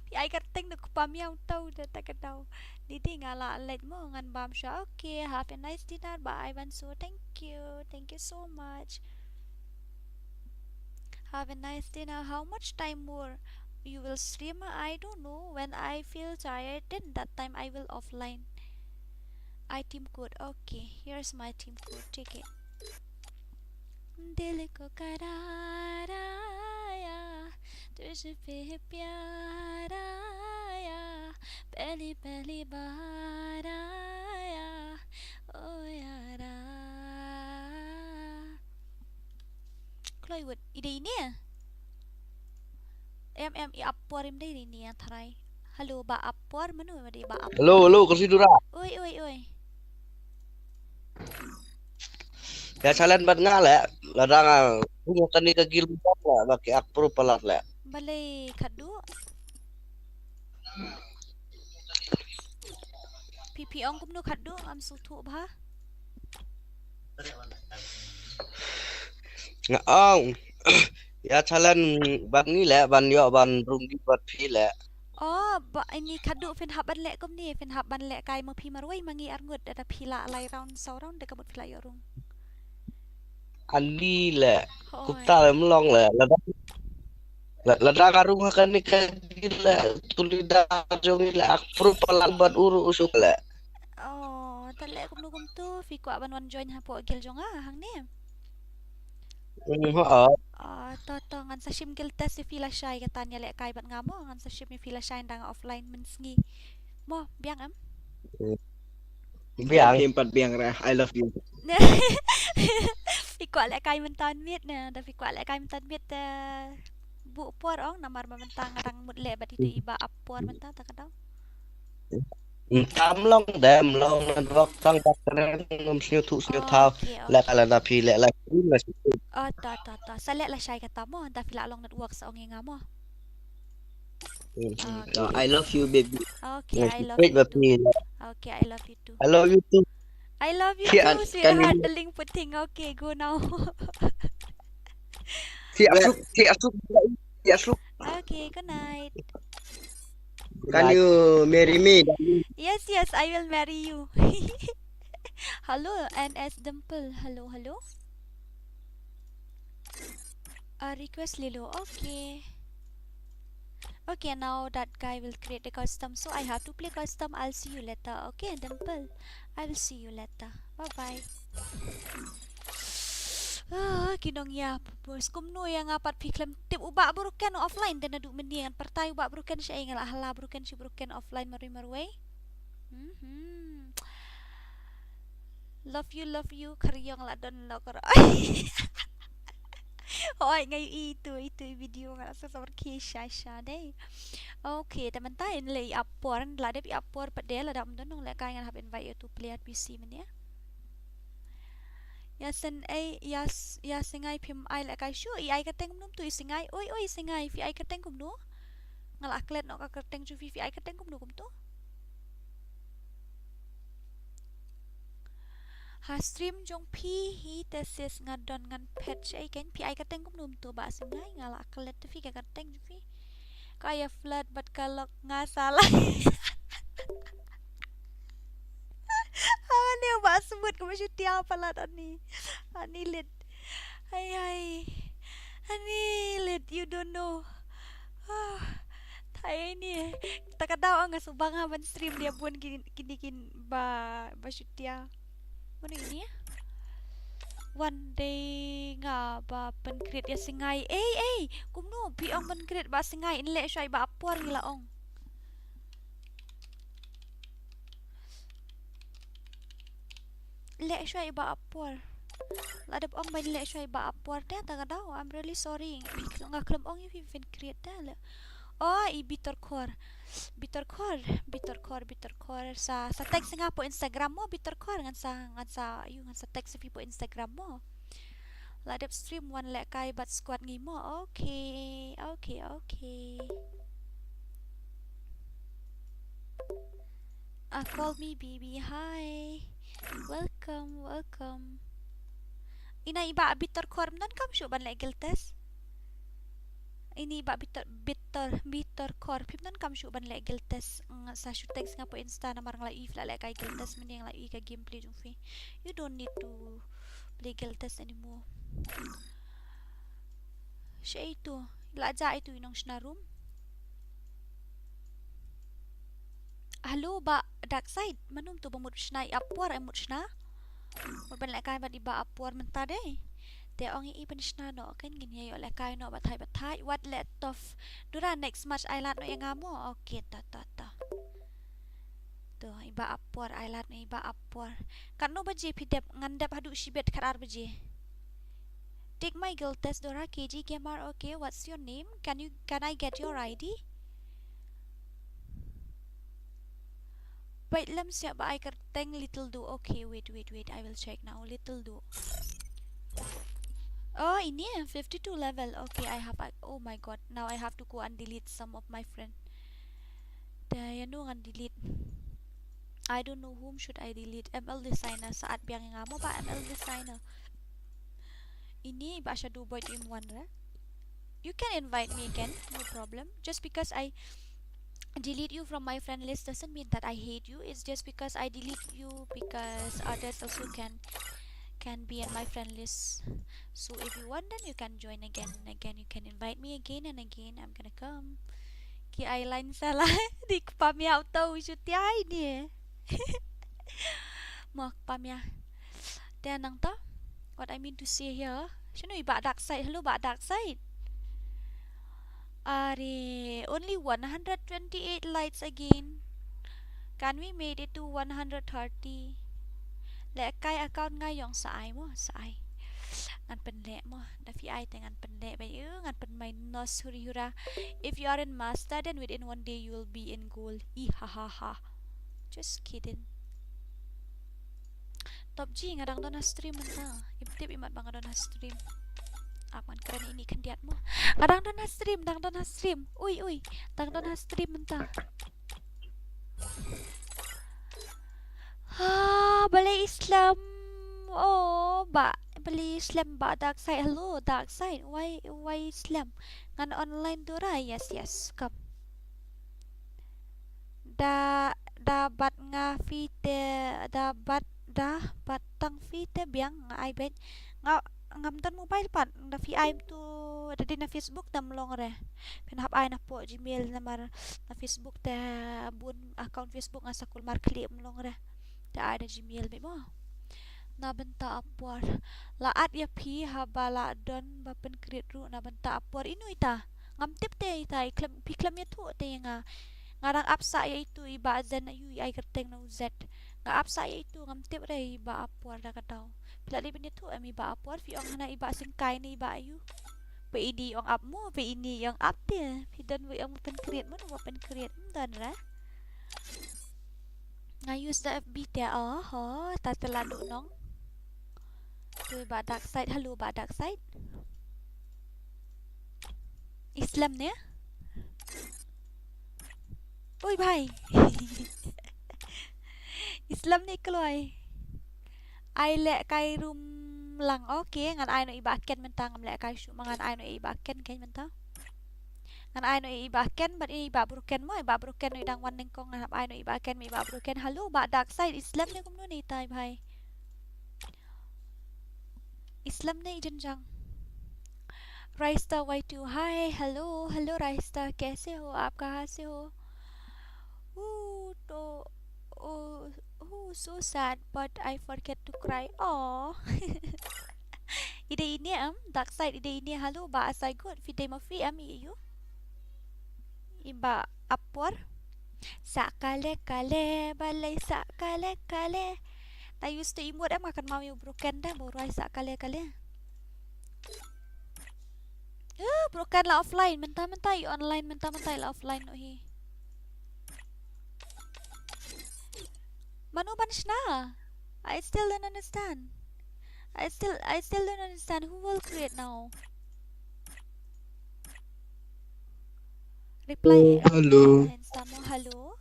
Phi ai kyrteng no kpa miau tau da ta ka dau. Didi nga la leit mo ngan bam sha. Okay, have a nice dinner. Bye, Ivan. So, thank you. Thank you so much. Have a nice dinner. How much time more you will stream? I don't know. When I feel tired, then that time I will offline. I team code. Okay, here's my team code. Take it. दिल को करार आया, तुझ पे प्यार आया, पहली पहली बार आया, ओ यारा. Kloi wut, i dei ine. Em em i Apor im dei ine ïa tharai. Hello, Bah Apor, mano ba dei Bah Apor? Hello, hello, ka Sidura. Oi, oi, oi. Ïa challenge bad nga leh, lada nga pung kane ka guild leh, ba ki approve palat leh. Balei khatduh? Phi phi ong kumno khatduh, ngam sngewthuh bha. Nga ong ïa challenge bad ngi leh, ban ïoh ban rung guild bad phi leh. Oh, ba ini khatduh phin hap ban leh kumne, phin hap ban lehkai ma phi marwei ma ngi arngut, da phi lah lai round saw round da ka mut phi lah ïoh rung. Ani leh. Hooid. Kumta leh mlong leh. Lada, la-, lada ka rung ha kane ka guild leh, tu leader jong ngi leh, approve palat bad u ruh u suk leh. Oh, ta leh kumno kumto, phi kwah ban wan join hapoh guild jong nga hangne? Mm, hooid. Ah, to, to, ngan sa shim guild test ïa phi lashai, kata ïa lehkai bad nga mo, ngan sa shim ïa phi lashai ynda nga offline mynsngi. Mo, biang em? Mm. Biang. Kim pat biang re, I love you. Phi kwah lehkai mynta miet ne, da phi kwah lehkai mynta miet, eh, buh por ong, namar ba mynta nga dang mut leh bad itu i Bah Apor mynta, ta ka daw. Tam long dem long network tang ba kren ngam sngewthuh sngewthaw. Okay, okay. Leh ka lada phi leh la stream la sngewthuh. Oh, ta, ta, ta. Sa leh lashai kata mo, da phi lah long network sa ong ïa nga mo. Hmm. Okay. No, I love you, baby. Okay, I love you too. Okay, I love you too. I love you too. I love you too, sweetheart. The link putting. Okay, go now. Si Asuk, si Asuk, si Asuk. Okay, good night. Can you marry me, darling? Yes, yes, I will marry you. Hello, N S Dimple. Hello, hello. A request Lilo. Okay. Okay, now that guy will create a custom, so I have to play custom. I'll see you later. Okay, Dimple. I will see you later. Bye bye. Ah, ki nongïap. Bos, kumno ïa nga pat phi khlem tip u Bah Broken offline, te naduh mynne ngan pyrta ïa u Bah Broken shaei, nga la hala Broken shi Broken offline marwei marwei. Mhm. Love you, love you, kyrïong la don lo kor. Oi, nga ïohi itu, itu i video nga la sa samar ki sha sha dei. Okay, te mynta in leh i Apor, la dep i Apor pat de, lada ym don nonglehkai ngan hap invite ïa u to play at P C mynne. Ïa seng ei, ïa s-, ïa Singai phim ai lehkai shuh, i ai kyrteng kumno kumto i Singai. Oi, oi, Singai, phi ai kyrteng kumno? Nga la klet noh ka kyrteng jong phi, phi ai kyrteng kumno kumto? Ha stream jong phi hi te sis nga don ngan phet shaei kein, phi ai kyrteng kumno kumto Bah Singai, nga la klet te phi ka kyrteng jong phi. Ka ïa flirt bad ka lok nga sa la. Ani u Bah Smut ka Bah Shutia palat ani. Ani lit. Hai hai. Ani lit, you don't know. Ah, thai ni. Ta ka daw nga shu bang ha ban stream ïa bun kini, kini kin Bah, Bah Shutia. Mano ini? One day nga ba pynkreate ïa Singai. Ei, ei, kumno phi ong pynkreate Bah Singai, in leh shuwa i Bah Apor ngi la ong. Leh shuwa i Bah Apor. La dep ong ban leh shuwa i Bah Apor te ta ka daw. I'm really sorry. Phi khl-, nga khlem ong ïa phi phin create te leh. Oh, i Bitor Khor. Bitor Khor, Bitor Khor, Bitor Khor. Sa, sa text nga hapoh Instagram mo Bitor Khor, ngan sa, ngan sa, ïa u ngan sa text ïa phi hapoh Instagram mo. La dep stream wan lehkai bad squad ngi mo. Okay, okay, okay. Ah, call me baby. Hi. Welcome, welcome. Ina i Bah Bitor Khor, ym donkam shuh ban leh guild test. Ini i Bah Bitor, Bitor, Bitor Khor, phim donkam shuh ban leh guild test. Nga sa shu text nga hapoh Insta namar nga la ïohi phi la lehkai guild test mynne, nga la ïohi ka gameplay jong phi. You don't need to play guild test anymore. Shaei tu, la jia itu i nongshna room. Hello Bah Darkseid, mano tu ba mut shna, i Apor em mut shna? Mut ban lehkai bad i Bah Apor mynta dei. Te ong i ban shna noh, kan ngin ïa ïoh lehkai noh batai batai. Wat leh tough. Dura next match ai lad noh ïa nga mo. Okay, ta ta ta. To, i Bah Apor, ai lad noh i Bah Apor. Katno baje phi dep, ngan dep haduh shibit khatar baje. Take my guild test Dora, K G Gamer, okay, what's your name? Can you, can I get your I D? Bait lem siap ba ai kyrteng Little Do. Okay, wait, wait, wait. I will check now. Little Do. Oh, ini ya, fifty-two level. Okay, I have, I, oh my god. Now I have to go and delete some of my friend. Te ïa no ngan delete. I don't know whom should I delete. M L Designer, sa add biang ïa nga mo ba M L Designer. Ini ba Shadow Boy team one re. You can invite me again, no problem. Just because I delete you from my friend list doesn't mean that I hate you. It's just because I delete you because others also can can be in my friend list. So if you want, then you can join again and again. You can invite me again and again. I'm gonna come. Ki ai line salah. Di kpam ïa uto u shuti ai ni. Mo kpam ïa. Te nangta, what I mean to say here, shano i Bah Darkseid? Hello Bah Darkseid. Are only one hundred twenty-eight likes again. Can we made it to one hundred thirty? Lehkai account nga ïong sa ai mo, sa ai. Ngan pynleh mo, da phi ai te ngan pynleh ba ïu, ngan pynmai nos huri hura. If you are in master, then within one day you will be in gold. I ha ha ha. Just kidding. Top G, nga dang don ha stream mynta. Im tip imat ba nga don ha stream. Ap ngan kren ini khyndiat mo. Nga dang don ha stream, dang don ha stream. Ui, ui, dang don ha stream mynta. Ha, balei slem. Oh, ba, balei slem Bah Darkseid. Hello Darkseid. Why, why slem? Ngan online dura. Yes, yes. Come. Da, da bat nga phi te, da bat, da bat tang phi te biang nga ai beit. Nga, ngam don mobile pat, da phi ai tu, da dei na Facebook da mlong re. Phin hap ai na po Gmail namar na Facebook te bun account Facebook nga sa kulmar khlieh mlong re. Te ai na Gmail beit mo. Na bynta apor. La at ïa phi haba la don ba pyn-create ruh na bynta apor. Ino ita? Ngam tip te ita, i khlem, phi khlem ïathuh te ïa nga. Nga dang ap sa ïa itu i Bah Zen, ïu i ai kyrteng na u Z. Nga ap sa ïa itu, ngam tip re i Bah Apor da ka daw. Phi la dei ban ïathuh em i Bah Apor, phi ong hana i Bah Syngkai ne i Bah ïu. Ba ini i ong ap mo, ba ini i ong ap te. Phi don ba i ong pyn-create mo, ba pyn-create. Ym don re. Nga use da F B te, oh, ho, ta te la duh nong. Tu Bah Darkseid, hello Bah Darkseid. I slem ne? Oi bhai. I slem ne kloi. Ai lehkai rum lang. Okay, ngan ai noh i Bah Ken mynta, ngam lehkai shuh ma, ngan ai noh i Bah Ken kein mynta. Ngan ai noh i Bah Ken bad i Bah Broken mo, i Bah Broken i dang wan nyngkong, ngan hap ai noh i Bah Ken, i Bah Broken. Hello Bah Darkseid, i slem ne kumno ne itai bhai? I slem ne i jynjang? Raista Y two, hi, hello, hello Raista, kaise ho aap, kahan se ho? Ooh, to, oh, oh, so sad, but I forget to cry. Oh. I dei ine em, Darkseid i dei ine, hello, Bah Asai good, phi dei ma phi em i ïu? I Bah Apor. Sah kale kale, balei sah kale kale. Ta use to emote em, nga kynmaw ïa u Broken da, ba u rwai sah kale kale. Uh, Broken la offline, mynta mynta i online, mynta mynta i la offline noh hi. Mano ban shna? I still don't understand. I still, I still don't understand. Who will create now? Reply. Hello. Insta mo, hello.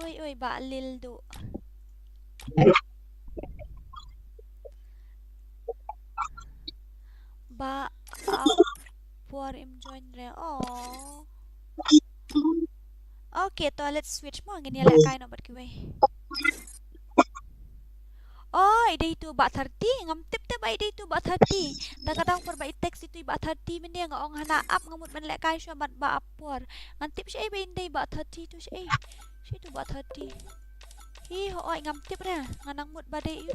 Oi, oi, Bah Lil do. Bah Apor im join re. Oh. Okay, to let's switch mo, ngin ïa lehkai noh bad kiwei. Oh, i dei itu Bah thirty, ngam tip te ba i dei itu Bah thirty. Da ka daw por ba i text itu i Bah thirty mynne nga ong hana ap, nga mut ban lehkai shuwa bad Bah Apor. Ngan tip shaei ba i dei Bah thirty tu shaei. Shaei itu Bah thirty. Hi ho, oi ngam tip re, nga nang mut ba dei itu.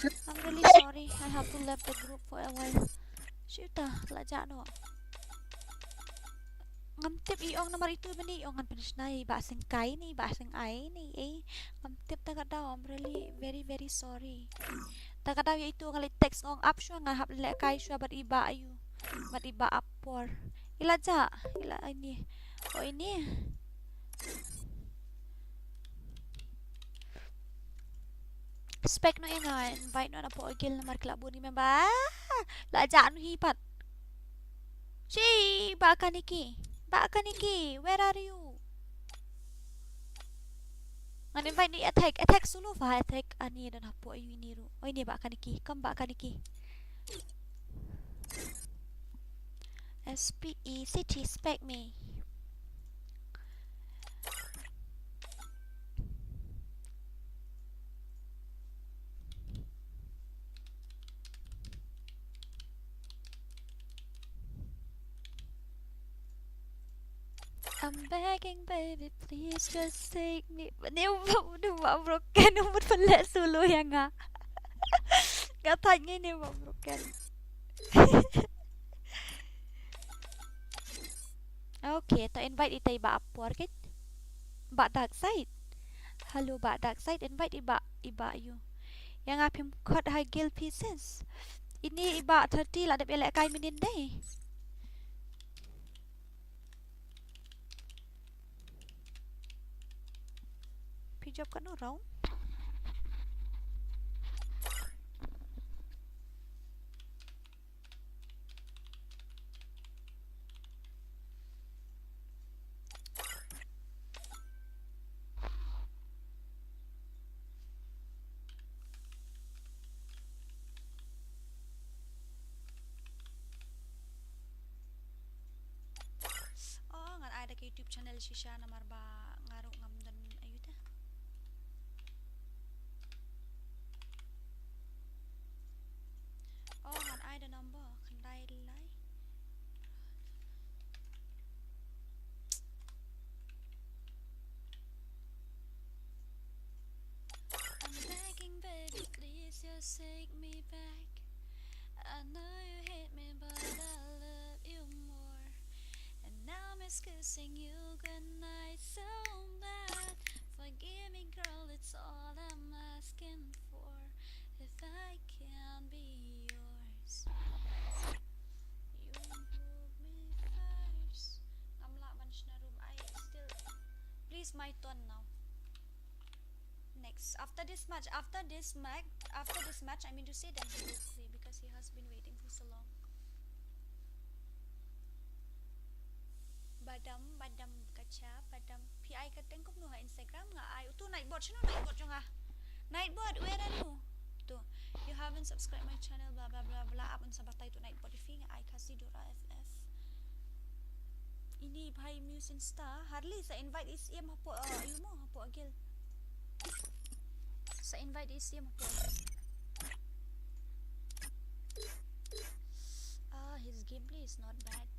I'm really sorry, I have to left the group for a while. Shaei itu, la jah noh. Ngam tip, i ong namar itu mynne i ong ngan pynshna ïa i Bah Syngkai ne i Bah Syngai ne, eh. Ngam tip ta ka daw, I'm really very very sorry. Ta ka daw ïa itu nga leit text nga ong ap shuwa, nga hap lehkai shuwa bad i Bah ïu. Bad i Bah Apor. I la jah, i la ini. Oh ini. Spek noh ïa nga, invite noh na pdeng guild namar ki la bun ki member. Ah, la jah noh hi pat. Shi, Bah Kaniki. Bah Kaniki, where are you? Ngan invite noh ïa Attack, Attack solo ba, Attack ani don hapoh ïa uni ruh. Oi ni Bah Kaniki, come Bah Kaniki. S P E city spec me. I'm begging, baby, please just take me. Ni u, ni u broken, u mut pynleh solo ïa nga. Nga thait ngi ni u broken. Okay, to invite ita i Bah Apor kit. Bah Dark Side. Hello Bah Dark Side, invite i Bah, i Bah ïa u. Ïa nga phim khot ha guild phi sis. Ini i Bah thirty la dep ïalehkai mynnin dei. Phi jop katno round? Oh, ngan ai da ka YouTube channel shisha namar ba nga ruh ngam don ayu te. Oh, ngan ai da number khyndai lai. I'm begging, baby, please just take me back. I know you hate me, but I love you more. And now I'm just kissing you goodnight so bad. Forgive me, girl, it's all I'm asking for. If I can be yours, you put me first. Ngam lah ban shna room, I still. Please, my turn now. Next, after this match, after this match, after this match, I mean to say that he will play because he has been waiting for so long. Badam, badam kacha, badam. Phi ai ka teng kumno ha Instagram nga ai. Utu Nightbot, shano Nightbot jong nga? Nightbot, where are you? Tu. You haven't subscribed my channel, bla bla bla bla. Ap un sa batai tu Nightbot phi nga ai Khasi Dora F F. Ini bhai Muse Insta. Harley sa invite is im hapoh, uh, ïa u mo hapoh guild. Sa invite is im hapoh. Ah, his gameplay is not bad.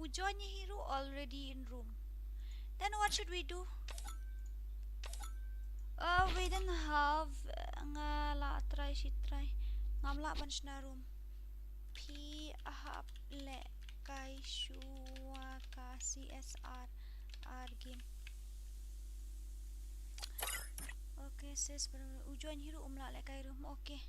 U join hi ruh already in room. Then what should we do? Uh, we don't have, uh, nga la try, shi try. Ngam lah ban shna room. Phi hap lehkai shuwa ka C S R R game. Okay, sis, u join hi ruh um lah lehkai room. Okay.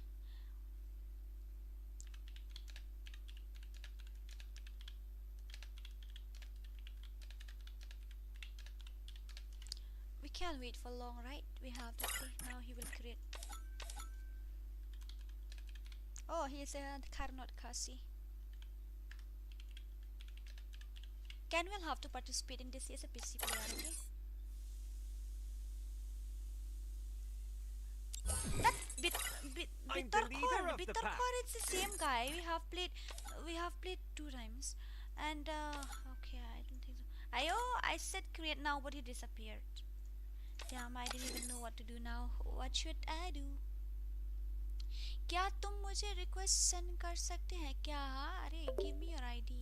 We can't wait for long, right? We have to play. Now he will create. Oh, he is a Karnot Khasi. Ken will have to participate in this. He is a P C player, okay? That bit, bit, Bitter Core, Bitter Core, it's the same guy. We have played, we have played two times, and uh, okay, I don't think so. I, oh, I said create now, but he disappeared. Damn, I didn't even know what to do now. What should I do? क्या तुम मुझे request send कर सकते हैं क्या? हाँ, अरे, give me your I D.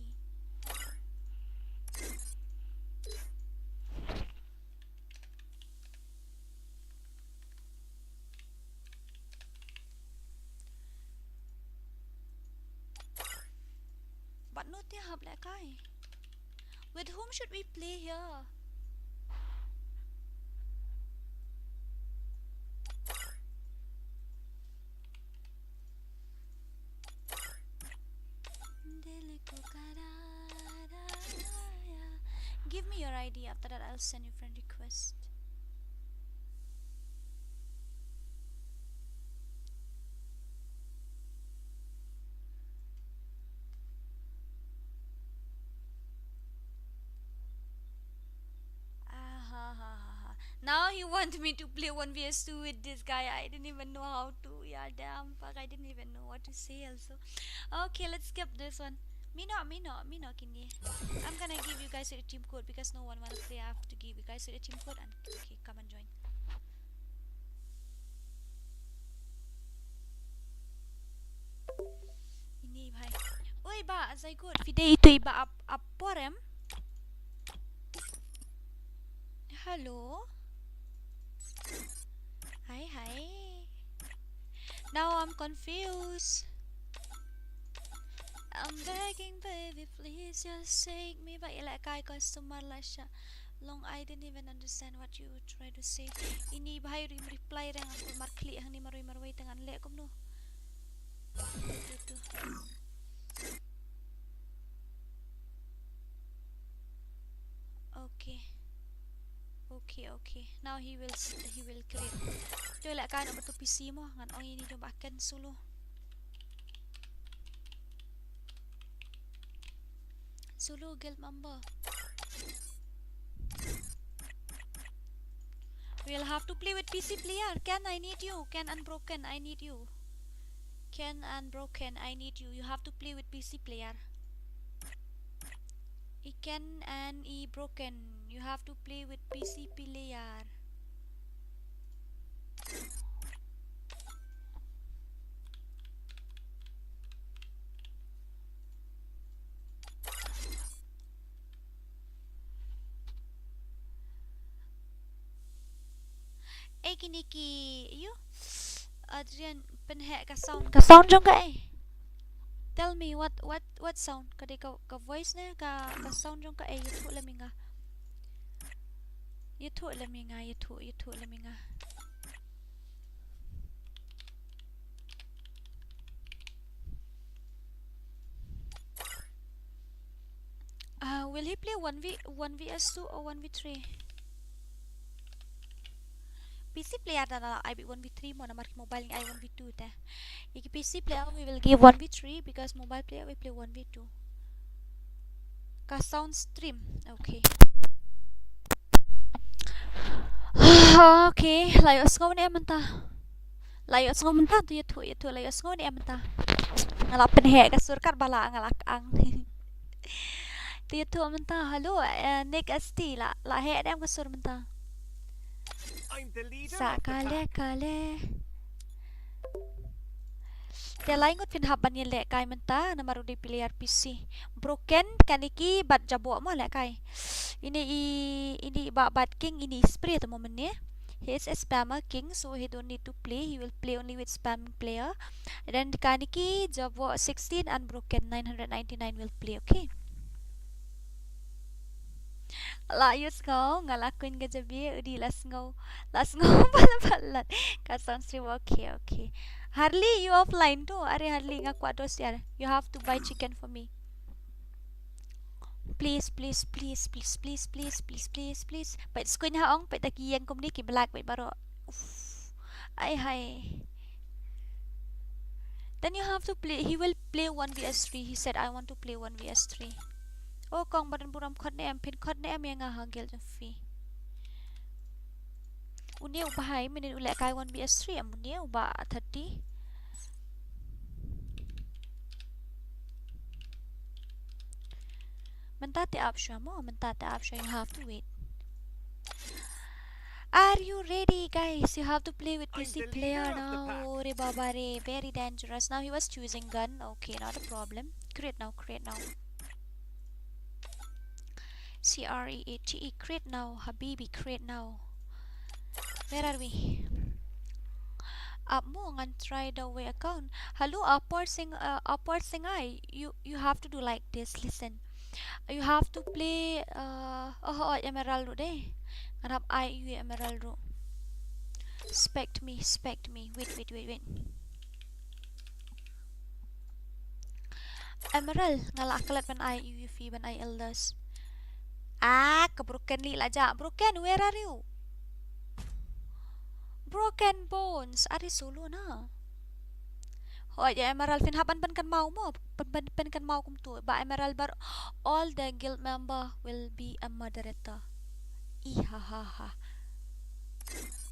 But no te hap lehkai. With whom should we play here? I D. After that, I'll send you friend request. Ah, ha, ha, ha, ha. Now he want me to play one v two with this guy. I didn't even know how to. Yeah, damn, fuck, I didn't even know what to say also. Okay, let's skip this one. Mino, Mino, Mino, kini. I'm gonna give you guys a team code because no one wanna play. I have to give you guys a team code and, okay, come and join. Ini bhai. Oi ba, Zaigod, phi dei itu i ba ap, ap por em? Hello. Hi, hi. Now I'm confused. I'm begging, baby, please just take me back. Ïa lehkai customer la sha long, I didn't even understand what you try to say. Ini bhai rim reply reng aku markli hangne marwei marwei tang ngan leh kumno. Tu, tu, tu. Okay. Okay, okay. Now he will s-, he will create. To lehkai na ba tu P C mo, ngan ong ini jong ba ken solo. Solo guild member. We'll have to play with P C player. Ken, I need you. Ken Unbroken, I need you. Ken Unbroken, I need you. You have to play with P C player. I Ken and I Broken, you have to play with P C player. Eh, kini ki, you? Adrian, pynheh ka sound. Ka sound jong ka eh. Tell me what, what, what sound? Ka dei ka, ka voice ne, ka, ka sound jong ka eh, ïathuh lem ïa nga. Ïathuh lem ïa nga, ïathuh, ïathuh lem ïa nga. Uh, will he play one v, one v s two or one v three? P C player da la ai beit one v three mo, namar ki mobile ngi ai one v two te. Ïa ki P C player we will give one v three because mobile player we play one v two. Ka sound stream. Okay. Okay, la ïohsngew ne em mynta? La ïohsngew mynta? To ïathuh, ïathuh, la ïohsngew ne em mynta? Nga la pynheh ka sur kat ba la nga la kang. To ïathuh mynta. Hello, eh, Nick S T, la, la heh ne em ka sur mynta? Sa kale kale. Te lai ngut phin hap ban ïalehkai mynta namar u dei player P C. Broken, kane ki bad jaboh mo lehkai. Ini i, ini i Bah Bad King, ini i spray te mo mynne. He is a spammer king, so he don't need to play. He will play only with spamming player. And then kane ki jaboh sixteen, Unbroken nine hundred ninety-nine will play, okay? La ïohsngew, nga la khun ka jabiah, u dei la sngew. La sngew palat palat. Ka sound stream, okay, okay. Harley, you offline tu? Are Harley, nga kwah dos ïar. You have to buy chicken for me. Please, please, please. Peit skun ha ong, peit da ki ïeng kumne ki black, peit baroh. Uff. Ai hai. Then you have to play, he will play one v s three. He said, "I want to play one v s three." Oh, kong Badan Buram, khot ne em, phin khot ne em ïa nga ha guild jong phi? Une u bhai mynnin u lehkai one v s three em, une u ba thirty. Mynta te ap shuwa mo, mynta te ap shuwa, you have to wait. Are you ready, guys? You have to play with P C player now. Re baba re, very dangerous. Now he was choosing gun. Okay, not a problem. Create now, create now. C R E A T E, create now. Habibi, create now. Where are we? Ap mo, ngan try da uwei account. Hello, Upper Sing, uh, Upper Singai. You, you have to do like this. Listen. You have to play, uh, oh, oh, Emerald ruh de. Ngan hap ai ïa u Emerald ruh. Spect me, spect me. Wait, wait, wait, wait. Emerald, nga la klet ban ai ïa u, phi ban ai Elders. Ah, ka Broken leh la jah. Broken, where are you? Broken Bones, are you solo na? Hooid, ïa Emerald, phin hap ban pynkynmaw mo, pyn, pyn, pynkynmaw kumto. Bah Emerald baroh, all the guild member will be a moderator. Ih, ha, ha, ha.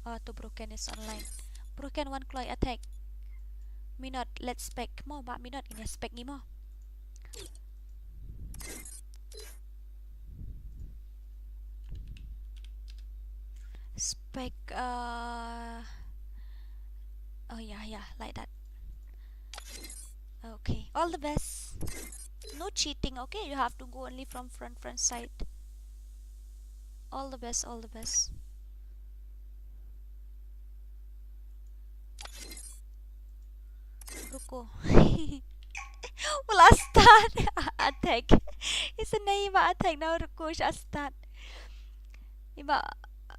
Ah, to Broken is online. Broken, wan kloi attack. Minot, let's spec mo, Bah Minot, ngin ïa spec ngi mo. Spec, uh, oh yeah, yeah, like that. Okay, all the best. No cheating, okay? You have to go only from front, front side. All the best, all the best. Ruko. Ula start attack. Isn't name attack now, ruko, sha start. Iba,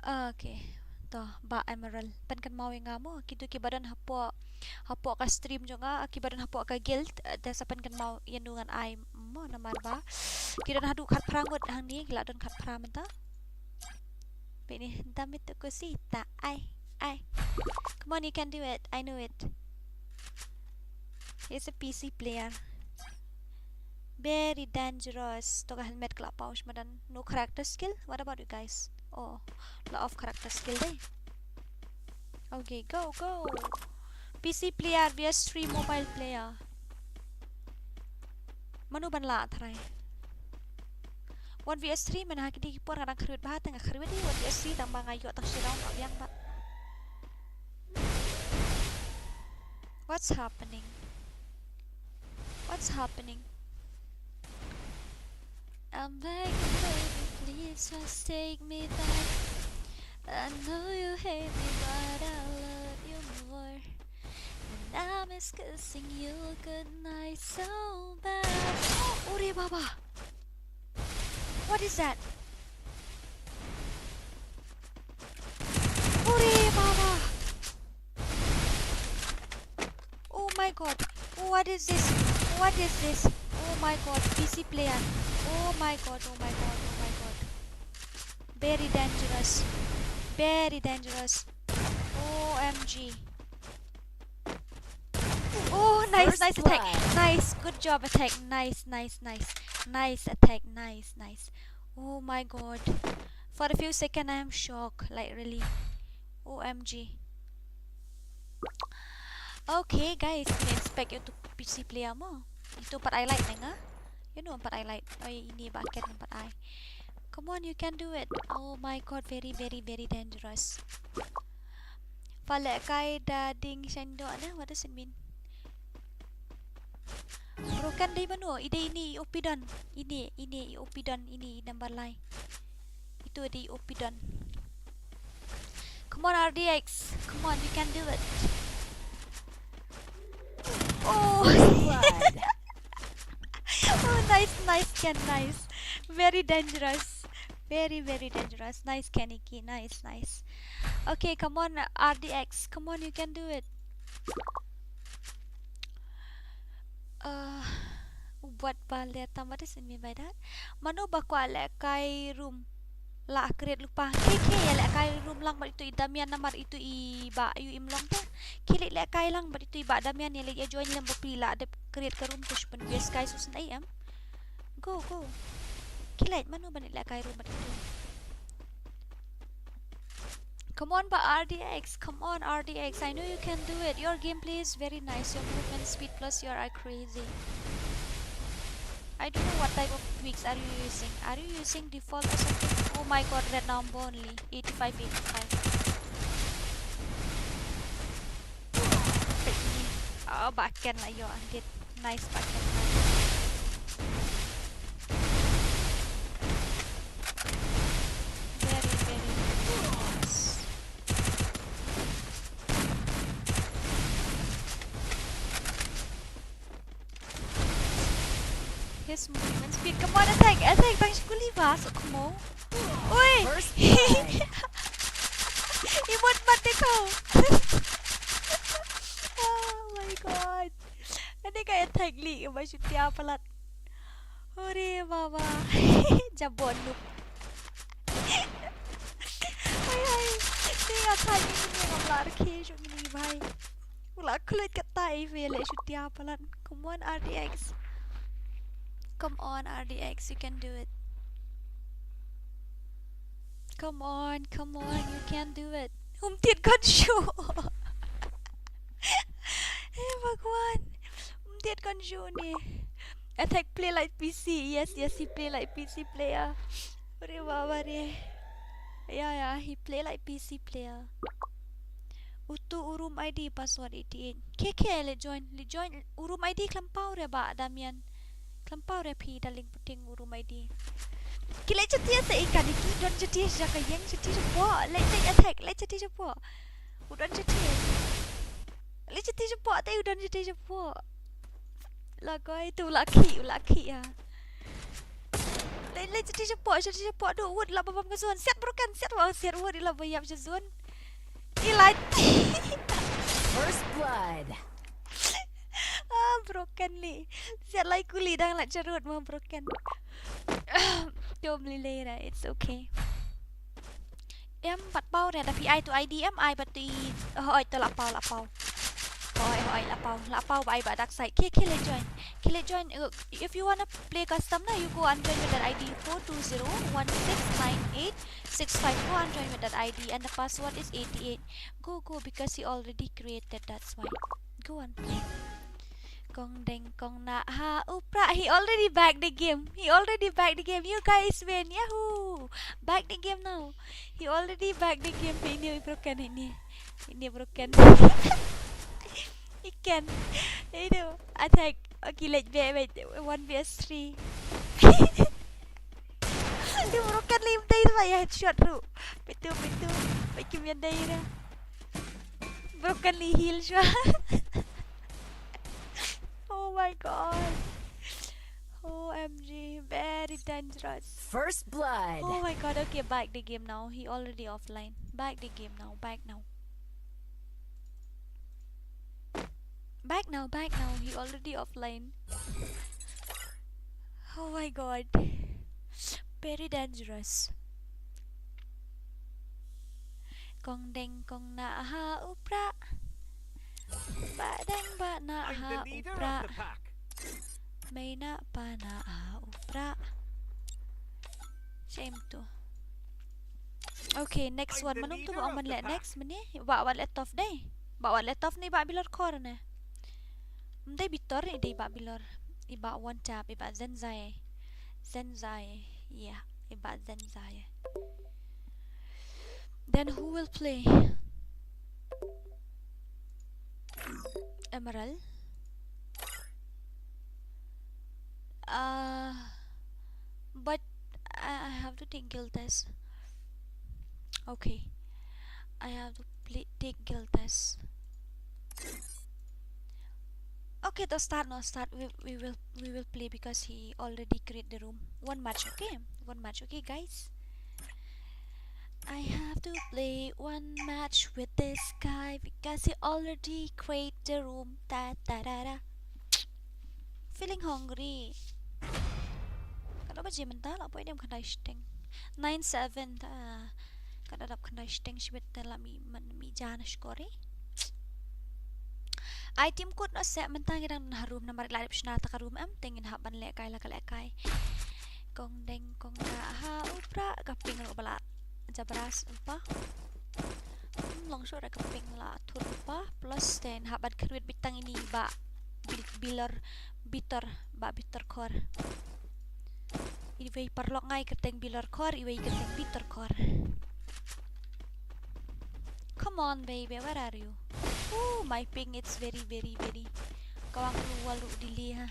ah, okay. To, Bah Emerald. Pynkynmaw ïa nga mo, kito kiba don hapoh, hapoh ka stream jong nga, kiba don hapoh ka guild, eh, te sa pynkynmaw ïa no ngan ai mo namar ba ki don haduh khatphra ngut hangne, ki la don khatphra mynta. Peit ne, dam ïa tu ko sita, ai, ai. Come on, you can do it. I know it. He's a P C player. Very dangerous. To ka helmet ka la paw shmadan. No character skill? What about you guys? Oh, la off character skill dei. Okay, go, go. P C player versus three mobile player. Mano ban lah trai? One versus three, mynta ha kine ki por nga dang kyrwit bha, tang nga kyrwit ïa one versus three, tang ba nga ïoh tang shi round, biang ba. What's happening? What's happening? I'm begging, baby, please just take me back. I know you hate me, but I love you more. And I miss kissing you goodnight so bad. Ore baba. What is that? Ore baba. Oh my god. What is this? What is this? Oh my god. P C player. Oh my god. Oh my god. Oh my god. Very dangerous. Very dangerous. O M G. Oh, nice, nice attack. Nice, good job attack. Nice, nice, nice. Nice attack. Nice, nice. Oh my god. For a few seconds I am shocked. Like, really. O M G. Okay guys, ngin spec ïa uto P C player mo. Ito pat ai light ne nga. Ïa uno pat ai light. Oh, ïa ine ba ket pat ai. Come on, you can do it. Oh my god, very, very, very dangerous. Pha lehkai da ding shaiñ doh ne? What does it mean? Broken dei mano? I dei ine i O P don. Ine, ine i O P don, ine i number lai. Ito dei i O P don. Come on, R D X. Come on, you can do it. Oh. Oh, nice, nice, Ken, nice. Very dangerous. Very, very dangerous. Nice, Kenny Key. Nice, nice. Okay, come on, R D X. Come on, you can do it. Uh, what ba leh tam, what does it mean by that? Mano ba kwah lehkai room? La create lypa. Khie, khie, ïa lehkai room lang bad ito i Damian namar ito i Bah Yu im long te. Khie leit lehkai lang bad ito i Bah Damian, ïa leit ïa join lem bad phi la dep create ka room, to shu pynbias kai, shu sngewsih em. Go, go. Khie leit, mano ban leit lehkai room bad ito. Come on, Bah R D X. Come on, R D X. I know you can do it. Your gameplay is very nice. Your movement speed plus your eye crazy. I don't know what type of tweaks are you using. Are you using default or something? Oh my god, red number only. Eighty-five, eighty-five. Oh, back end lah, yo, anggit. Nice, back end, nice. Very, very nice. His movement speed. Come on, attack, attack. Tang shi kuli ba, so come on. Oi! First blood. Emote mat te kau. Oh my god. Ani ka attack li, ba shu tia palat. Ore baba. Jabon noob. Katta ïa ngi ngam lah rkhie shuh ngi bhai. U la khlem katta ïa phi leh shutia palat. Come on R D X. Come on R D X, you can do it. Come on, come on, you can do it. Um tied kon shu. He Bhagwan. Um tied kon shu ni. Attack play like P C. Yes, yes, he play like P C player. Ore baba re. Yeah, yeah, he play like P C player. Utu u room I D password eighty eight. Khe khe leit join, leit join u room I D khlem paw re ba Damian. Khlem paw re phi darling puting u room I D. Ki leit jati sa i kani ki don jati sa ka ïeng jati sa po. Leit leit attack leit jati sa po. U don jati. Leit jati sa po te u don jati sa po. La koi tu la ki u la ki ya. Leit leit jati sa po jati sa po du wut la ba bam ka zone. Set broken set wa set wut la ba yap ja zone. Ilai. First blood. Ah, broken li. Siat lai kuli dang la jarut ma broken. Dom li lera, it's okay. Em pat paw re da phi ai tu I D em ai pat tu i hoi tu la paw la paw. Hoi hoi la paw la paw ba ai ba dark side. Ki ki le join. Ki le join. Uh, if you wanna play custom na, you go and join with that I D four two zero one six nine eight six five. Go and join with that I D and the password is eighty-eight. Go, go, because he already created, that's why. Go on. Kong deng kong na ha u pra. He already back the game. He already back the game. You guys win. Yahoo! Back the game now. He already back the game. Ini broken ini. Ini broken. He can. Ini attack. Okay, let's be one versus three. Dia broken lim dai tu ya headshot tu. Betul betul. Bagi mian dai dah. Broken li heal shwa. Oh my god. O M G, very dangerous. First blood. Oh my god, okay, back the game now. He already offline. Back the game now, back now. Back now, back now. He already offline. Oh my god. Very dangerous. Kong deng kong na ha u pra. Ba deng ba na ha u pra. Mei na pa na ha u pra. Same to. Okay, next one. Mano tu ba ong man le next mane? Ba wat le tough dei. Ba wat le tough ni ba bilor kor ne. Mdei bitor ni dei ba bilor. Iba one tap, iba zenzai. Zenzai. Yeah, iba zenzai. Then who will play? Emerald. Uh, but I, I have to take guild test. Okay. I have to play, take guild test. Okay, to start, no, start. We, we will we will play because he already create the room. One match, okay? One match, okay, guys? I have to play one match with this guy because he already create the room. Ta ta ra ra. Feeling hungry. Ka dap baje mynta la poi dem khandai shiteng. Nine seven ta. Ka dap khandai shiteng shibit ta la mi man mi jan shkori. Ai team kut na se mynta ngi dang ha room namar la dep shna ta ka room em te ngin hap ban leh kai la ka leh kai. Kong deng kong na ha u pra ka ping ro bala. Jabras u pa. Hmm, long sure ka ping la thur u pa plus ten hap ban khrwit bitang ini ba bil- bilor bitor ba bitor kor. Iwei paralok ngai kyrteng bilor kor, iwei kyrteng bitor kor. Come on, baby, where are you? Oh, my ping, it's very, very, very. Kawang keluar lu dili ha.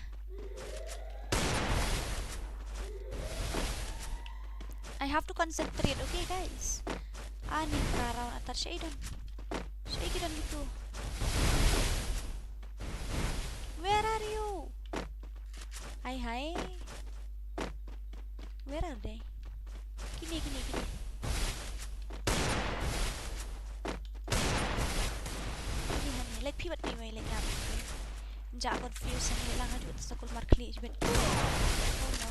I have to concentrate, okay, guys? Ani paralok atar shaidon. Shaidon gitu. Where are you? Hi, hi. Where are they? Kini, kini, kini. Kini hani, let phi bat phi wei let yap. Ja confuse hani lang aju sa kul mar khli jibet. Oh no.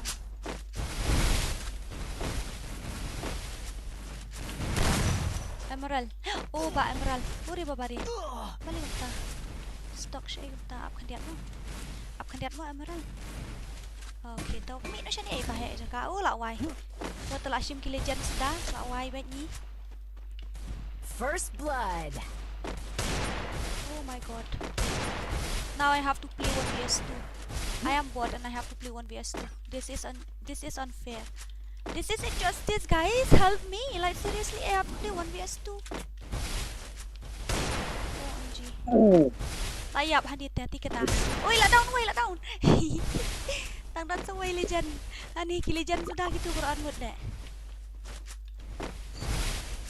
Em Emerald. Oh, ba Emerald. Uri ba bari. Bali kumta. Stock sha kumta. Ap khyndiat mo. Ap khyndiat mo Emerald. Okay, to. Mih no shane ba he jaka. Oh, la wai. Ko ta la shim ki legend suda. La wai bad ni. First blood. Oh my god. Now I have to play one v s two. I am bot and I have to play one v s two. This is un this is unfair. This is injustice, guys. Help me. Like, seriously, I have to play one v s two. O M G. Oh. Tayap hadi te ti kena. Oi, la down, oi, la down. Tang down sa wei legend. Ani ki legend suda gitu Quran mut de.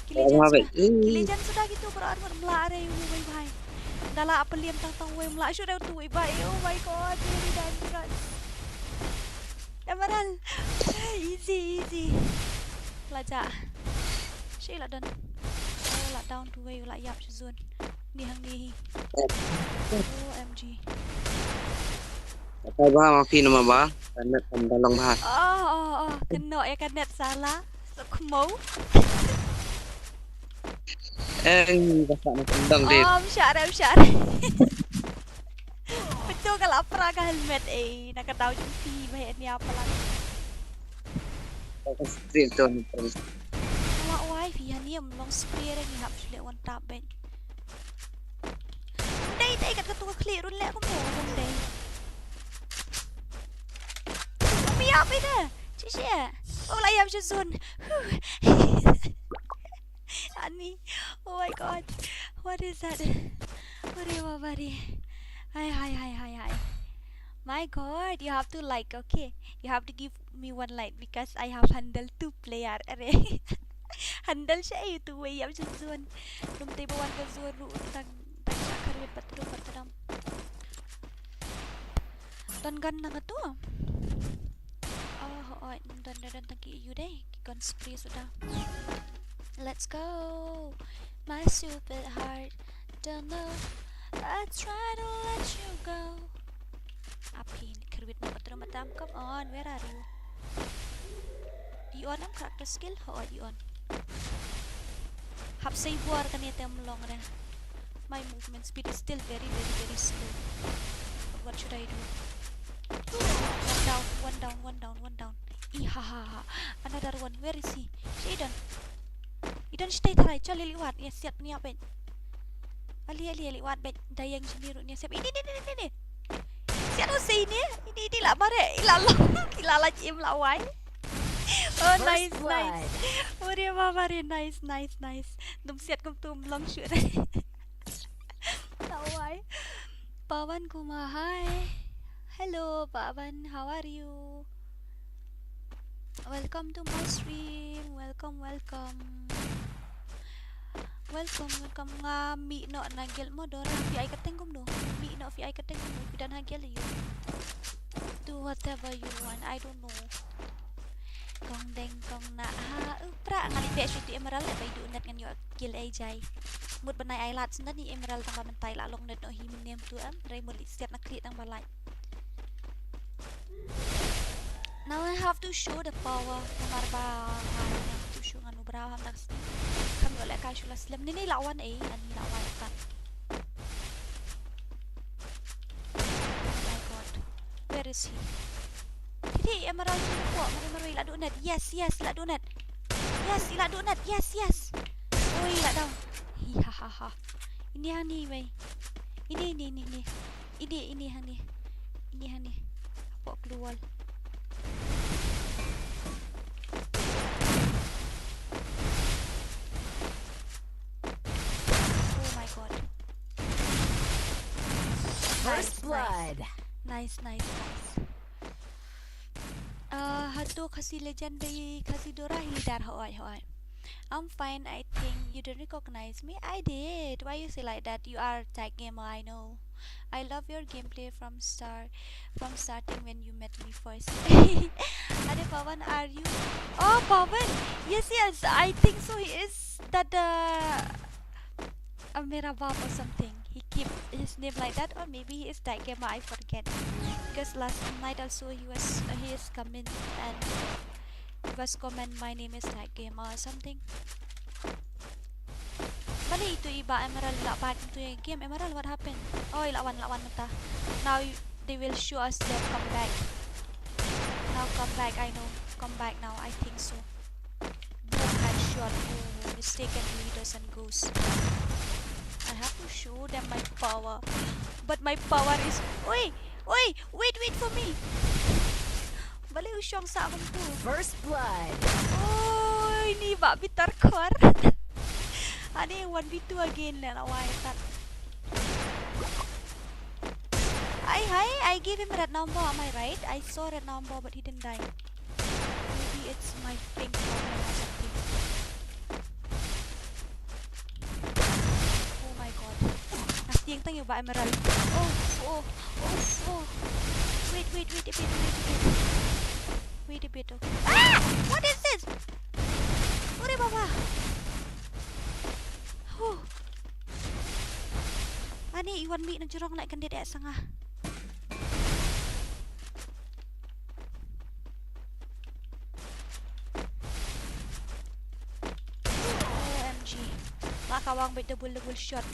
Ki legend suda. Ki legend suda gitu Quran mut mla are yu wei bhai. Dala apa liam tang tang wei mla shu deu tu wei bhai. Oh my god, very dangerous. Emerald. Easy, easy. Laja. Shi la don. Oh, la down tu wei la yap shi zone. Ni hang ni hi. O M G. Apa ba ma phi nama ba? Kanet kam dalong ba. Oh, oh, oh. Keno ya kanet salah. Sok mau. Eh, ba sa na kandang dit. Oh, mshare, mshare. Betul kalau pra ka helmet eh. Naka tau jumpi ba ni apa lagi. Street tu. Wah, wah, phi hani am long spear ni hap sule one tap ben. Dei dei kat katu ka khlieh run leh kumno dei. Pia pia deh. Shi shi eh. Oh la yam shi zone. Ani. Oh my god. What is that? Bari bari. Hai hai hai hai hai. My god, you have to like, okay? You have to give me one like because I have handle two player. Are. Handle siya eh, two way yam siya zone. Lum table one ka zone ru tang tang siya karwit patru patram. Don gun na nga tu. Oh, oh, don don don tang ki yu deh. Ki gun spree suda. Let's go. My stupid heart. Don't know. I try to let you go. Apin, kerwit na patru matam. Come on, where are you? Ion am character skill? Ho, Ion. Hap sei buar kan ya tem long re. My movement speed is still very, very, very slow. But what should I do? One down, one down, one down, one down. Ihahaha. Another one. Where is he? Shi don. Idan stay tharai, chal lili wat, ya siat ni abet. Ali, ali, ali wat bet, dayang sini rut ni siap. Ini, ini, ini, ini. Siat tu sini, ini, ini lah bare, ila long, ila lah jim lah wai. Oh, nice, nice. Ore baba re, nice, nice, nice. Dum siat kum tum long shoot. Lah wai. Pawan Kumar, hi. Hello, Pawan, how are you? Welcome to my stream. Welcome, welcome. Welcome, welcome. Nga mih noh na guild mo Dora. Phi ai kyrteng kumno? Mih noh phi ai kyrteng kumno? Phi don ha guild ïa u. Do whatever you want. I don't know. Kong deng kong na ha u pra ngan ïa peh shuh tu emerald ba iduh net ngan ïoh kill ei jai. Mut ban ai ai lad shen da ni emerald tang ba mynta i la long net noh hi mynne tu em. Rai mut li siat na khlieh tang ba lai. Now I have to show the power. Namar ba ha, I have to show ngan u brau ham tak. Kam ïoh leh kai shu la slem ni ni la wan ei ani la wan kat. Oh my god. Where is he? Hi hi emerald ni ko, mari mari la duh net. Yes, yes, la duh net. Yes, la duh net. Yes, yes. Oi, la down. Hi ha ha ha. Ini ani wei. Ini ini ini ini. Ini, ini hang ni. Ini hang ni. Hapoh klur wall. Oh my god. First blood. Nice, nice, nice. Uh, hato Khasi legend dei Khasi Dora hi dar hoi hoi. I'm fine, I think you didn't recognize me. I did. Why you say like that? You are tech gamer, I know. I love your gameplay from start, from starting when you met me first. Are Pawan, are you? Oh, Pawan. Yes, yes. I think so. He is that uh, a Mirabab or something. He keep his name like that, or maybe he is tech gamer. I forget. Because last night also he was uh, he is comment and he was comment my name is tech gamer or something. Hey, itu i Bah Emerald la back into the game. Emerald, what happened? Oh, i la wan, la wan mynta. Now y- they will show us their comeback. Now comeback, I know. Comeback now, I think so. Boom, headshot. Oh, mistaken leaders and ghosts. I have to show them my power. But my power is, oi, oi, wait, wait for me. Balei u shong sah kumtu? First blood. Oi, ni Bah bitar khor. Ani one v two again, la wai tat. I, hi, I gave him red number, am I right? I saw red number, but he didn't die. Maybe it's my ping problem or something. Oh my god. Nang tieng tang ïa u Bah Emerald. Oh, oh, oh, oh. Wait, wait, wait a bit, wait a bit. Wait a bit, okay. Ah! What is this? Ore baba. Huh. Ani i wan mih na jrong leh kyndit eh sa nga. O M G. Nga kawang beit double double shot.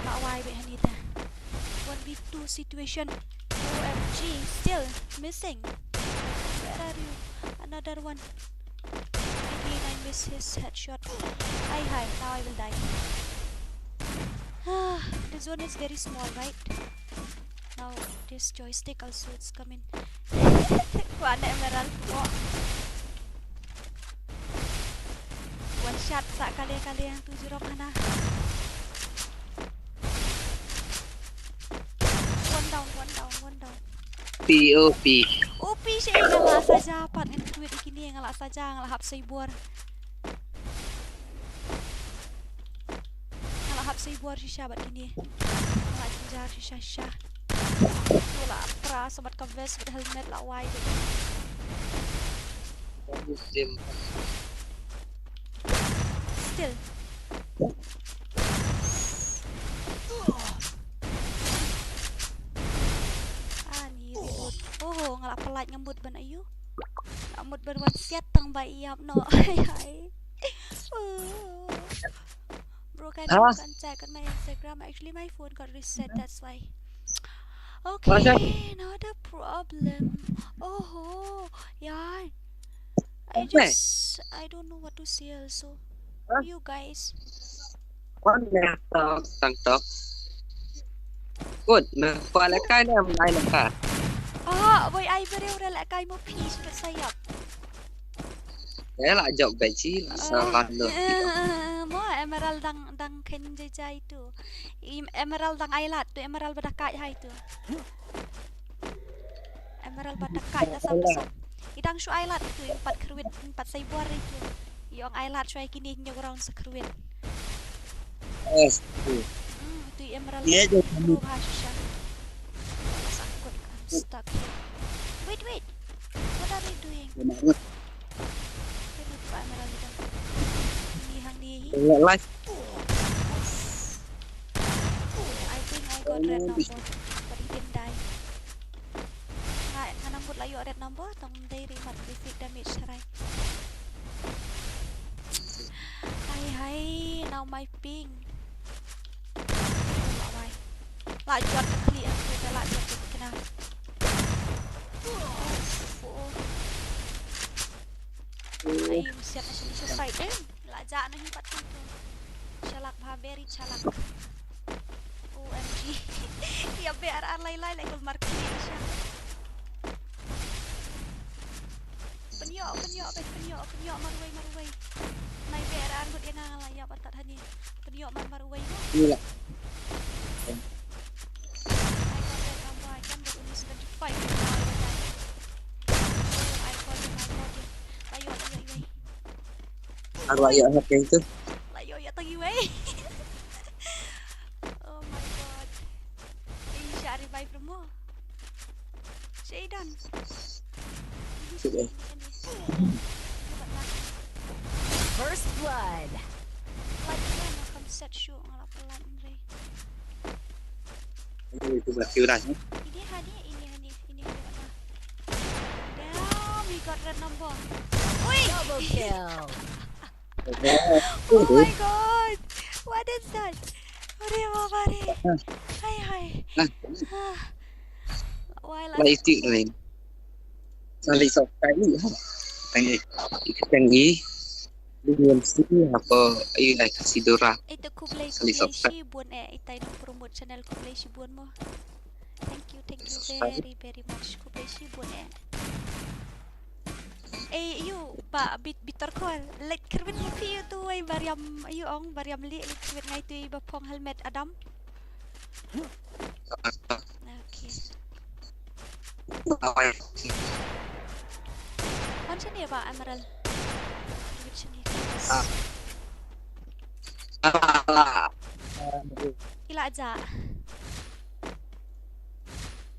Nga wai beit hangne te. One v two situation. O M G, still missing. Where are you? Another one. Again, I miss his headshot. Hi, hi, now I will die. Ah, the zone is very small, right? Now this joystick also it's coming. One emerald. Wow. One shot sa kali kali yang tujuh rok hana. One down, one down, one down. P O P. O P sha nga la saja pat ngan kwit ïa kine nga la saja nga la hap saibor. Nga la hap saibor shisha bad kine. Nga la jynjar shisha shisha. Tu la pra sa bad ka vest bad helmet la wai bad. Still. Ani reload. Oh, nga la pynlait nga mut ban ayu. Nga mut ban wan siat tang ba ïap noh. Hai hai. Oh. Bro, can you contact on my Instagram? Actually, my phone got reset, that's why. Okay, not a problem. Oh, yeah. I just, I don't know what to say also. You guys. Wan ne tang tok. Good, me pa le kai ne am lai le ka. Ah, boy, ai bere ure le kai mo phi shu sa ïap. Eh, la jop bad shi la sa lan lo. Mo emerald dang dang khen jai jai tu. Emerald dang ai lad tu, emerald ba da kai hai tu. Emerald ba da kai la sa. I dang shu ai lad tu, em pat kyrwit, em pat saibor tu. Ïong ai lad shuwa kine ñiew round sa kyrwit. Yes. Mm, tu emerald. Ye je. Bha shisha. Sa kut, I'm stuck here. Wait, wait. What are you doing? Kena kut. Kena kut emerald tu. Ni hang ni hi. Kena life. I think I got red number, but he didn't die. Nga, nga nang mut la ïoh red number, tang dei ri mat basic damage sharai. Hai hai, now my ping. La wai. La jot ka khlieh, la jot ka kena. Oh. Ai, siap na sini side eh. La jah na hi pat tu. Shalak bha, very shalak. O M G. Ïa be ar ar lai lai lai kul mark ni sha. Pynïoh, pynïoh, pynïoh, pynïoh marwei, marwei. Nai be ar ar ngut ïa nga la ïa batat hani. Pynïoh mar marwei mo. Ïa. I got that number, I can get only seventy-five. Oh, I got him, I got him. Tayo, tayo, iwei. Arwah ïa hak yang tu. La ïoh ïa tang iwei. Oh my god. Ih, sha revive mo. Shaidan. Sini, sini. First blood. Like, kan, akan set shoot, nga la pynlait, Andre. Ini tu mati orang, eh? Ini Hanif, ini Hanif, ini Hanif. Damn, he got red number. Oi! Double kill. Oh my god! What That's that. Ore baba re. Hai hai. Ah. Why la isi rin. Sali sok kai ni. Tangi. Ikan tangi. Dengan si apa? Ayo naik si Dora. Ito khublei khublei shibun eh. Ito ino promote channel khublei shibun mo. Thank you, thank you very very much. Khublei shibun eh. Eh, yu ba bit bitor ko. Let kyrwit mo phi yu tu ai bariam yu ong bariam li let kyrwit ngai tu ba phong helmet Adam. Okay. Wan shane ba Emerald. Kyrwit shane. Ila ja.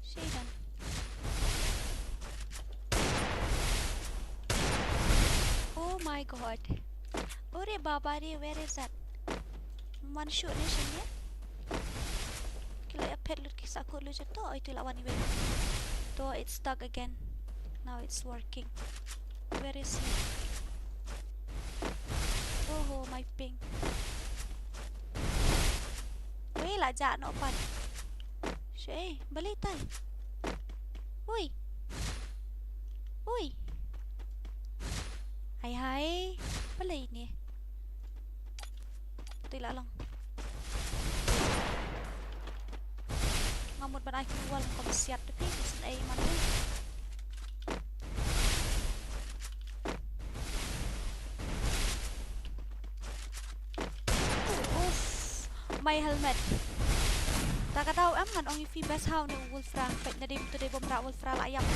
Shaydan. Oh my god. Ore baba re, where is that? Man shu ne shane. Kila ya pet lut kisa ko lut to oi tu lawan iwe. To it's stuck again. Now it's working. Where is he? Oh, my ping. Wei la ja no pan. She, bali tai. Ui. Ui. Hai hai. Bali ni. Tui la long. Nga mut ban ai khuwal kom siat te phi, sien ei man ei. Uf, my helmet. Ta ka dau em ngan ong ïa phi best haw ne u Wolfra, peit na dim tu dei bom ra Wolfra la ïap.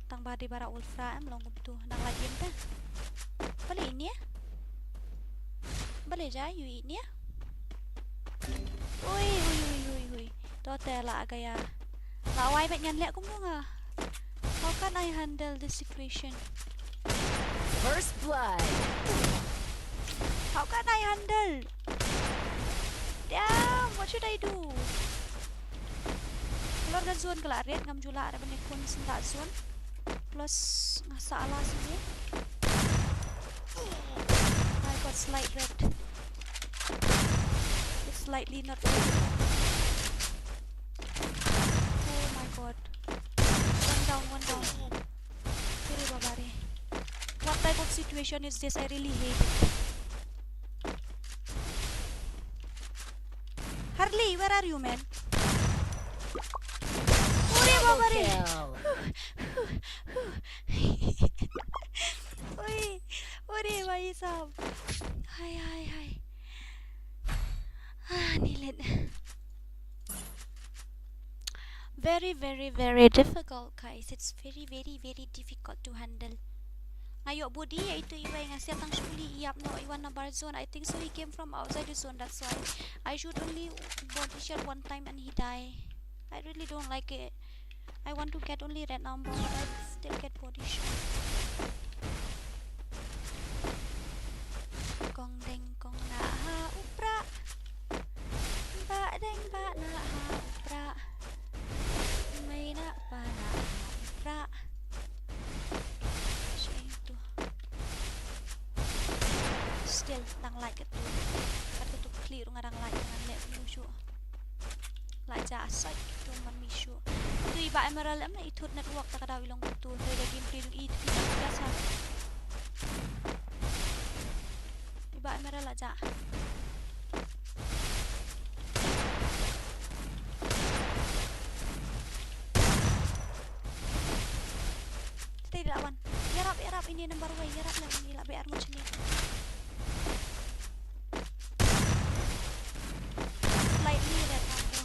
Tang ba dei ba ra Wolfra em long kumtu nang la ïem ta. Bale ini eh. Bale ja ïu ini eh. Ui ui ui ui ui. To te la gaya. La wai bet ngan leh kumno nga. How can I handle this situation? First blood. How can I handle? Damn, what should I do? Lor ka zone ka la red ngam ju lah re ban ïakhun shen ka zone. Plus nga sa ala sini. I got slight red. It's slightly not red. Oh my god. One down, one down. Sorry, baba re. What type of situation is this? I really hate it. Harley, where are you, man? Ore baba re. Oi, ore bhai sahab. Hai hai hai. Ah, nailed it. Very very very difficult, guys. It's very very very difficult to handle. Nga ïoh body ïa itu iwei nga siat tang shu kuli ïap noh iwan na bar zone. I think so he came from outside the zone, that's why. I shoot only body shot one time and he die. I really don't like it. I want to get only red number but I still get body shot. Kong deng kong na ha u pra. Ba deng ba na ha u pra. Mei na pa na ha u pra. Shei tu. Still dang like it tu. Kat tu clear nga dang like ngan leh tu shu. La ja aside tu man mi shu. Tu i ba Emerald em na i thut network ta ka daw i long tu. Tu i da game play tu i tu i ta sa. I ba Emerald la ja. Stay da wan. Ïarap ïarap ini number one ïarap la ini la B R mo chini. Slightly red tang ko.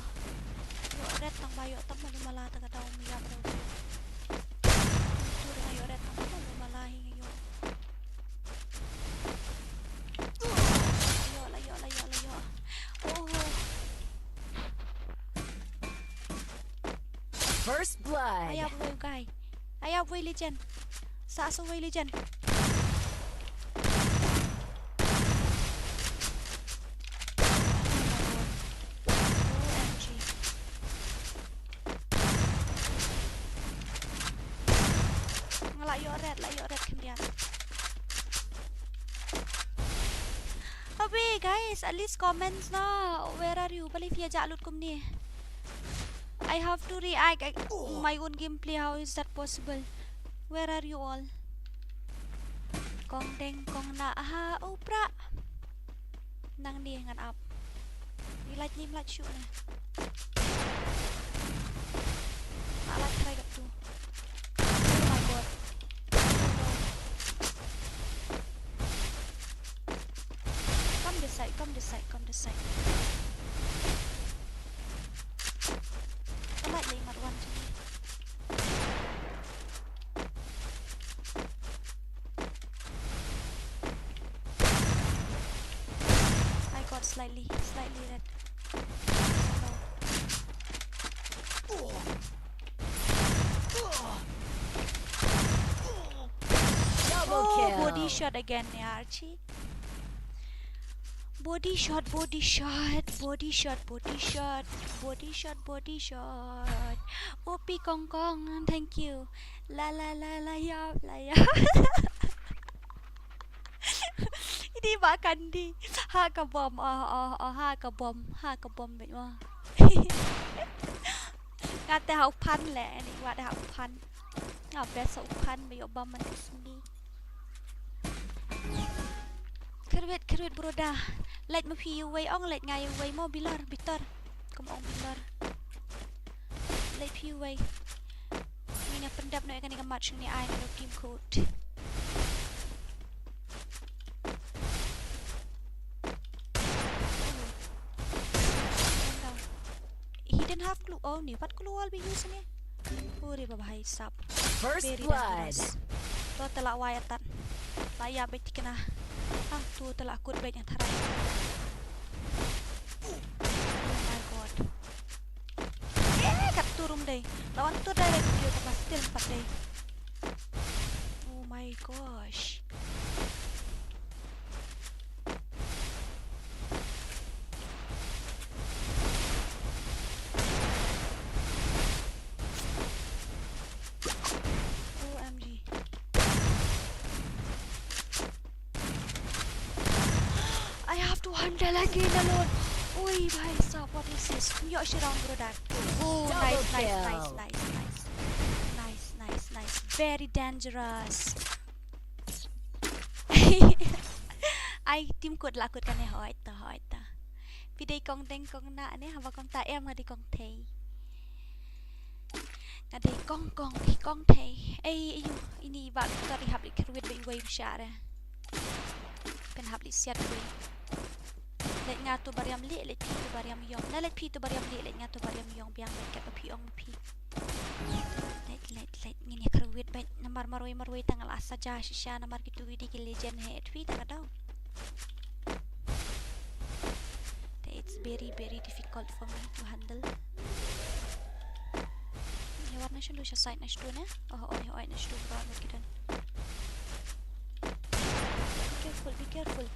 Ïoh red tang ba ïoh tang ba mala ta ka daw mi ïap red. Tu ïoh red tang ba mala hi ïoh. Ïoh la ïoh la ïoh la ïoh. Oh. First blood. Ayap wei guy. Ayap wei legend. Sa so wei legend. O M G. Nga la ïoh red, la ïoh red khyndiat. Hap Wait, guys, at least comments na. Where are you? Balei phi ïa jah lut kumne? I have to react. I, my own gameplay. How is that possible? Where are you all? Kong deng kong nah ha u prah. Nangne ngan ap. Ngi lait, ngim lait shuh ne. Nga lait try katto. Oh my God. Come this side, come this side, come this side. Ka lait lei mat wan jong ngi. I got slightly, slightly red. No. Double Oh, kill. Body shot again, yaar. Chi. Body shot, body shot, body shot, body shot, body shot, body shot. O P Kong Kong, thank you. La la la la yap, la yap. Ini ba kandi. Ha ka bom, oh, oh, oh, ha ka bom, ha ka bom beit mo. Nga te ha u phan le, ini wa te ha u phan. Nga best ha u phan, ba ïoh bom man ka sngi. Kyrwit, kyrwit broda. Leit ma phi uwei ong, leit nga uwei mo bilor, bitor. Kum ong bilor. Leit phi uwei. Ngin ïa pyndep noh ïa kane ka match, ngin ïa ai noh ïa u team code. He didn't have clue. Oh, ni pat clue wall ba use ne. Uri ba bhai sab. First Very blood. Dangerous. To te la wai atat. La ïa beit tikna. Ah, to te la kut beit ïa tharai. Oh my God. Eh, kat tu rum dei. Lawan tu dei lagi tu, tapi still empat dei. Oh my gosh. O M G. I have to handle again alone. Oi, bhai sahab, what is this? Ïoh shi round, brother. Oh, nice, nice, nice, nice, nice. Nice, nice, nice. Very dangerous. Ai, team kut la kut kane, hoi ta, hoi ta. Phi dei kong deng kong nah ne, haba kong ta em nga dei kong thei. Nga dei kong kong, kong thei. Ei, ayu, ini ba ka ri hap li kyrwit ba iwei bishara. Pen hap li siat wei. Leit nga tu bariam li, leit phi tu bariam yong. Na leit phi tu bariam li, leit nga tu bariam yong biang leit kat ba phi ong phi. Leit, leit, leit. Ngin ïa kyrwit bad namar marwei marwei tang la sa ja shisha namar kitu ki dei ki legend he et phi ta ka dau. It's very, very difficult for me to handle. Ïa wat na shu lu sha side na shu ne. Oh, oh, oh, na shu bra na kidan. Be careful, be careful.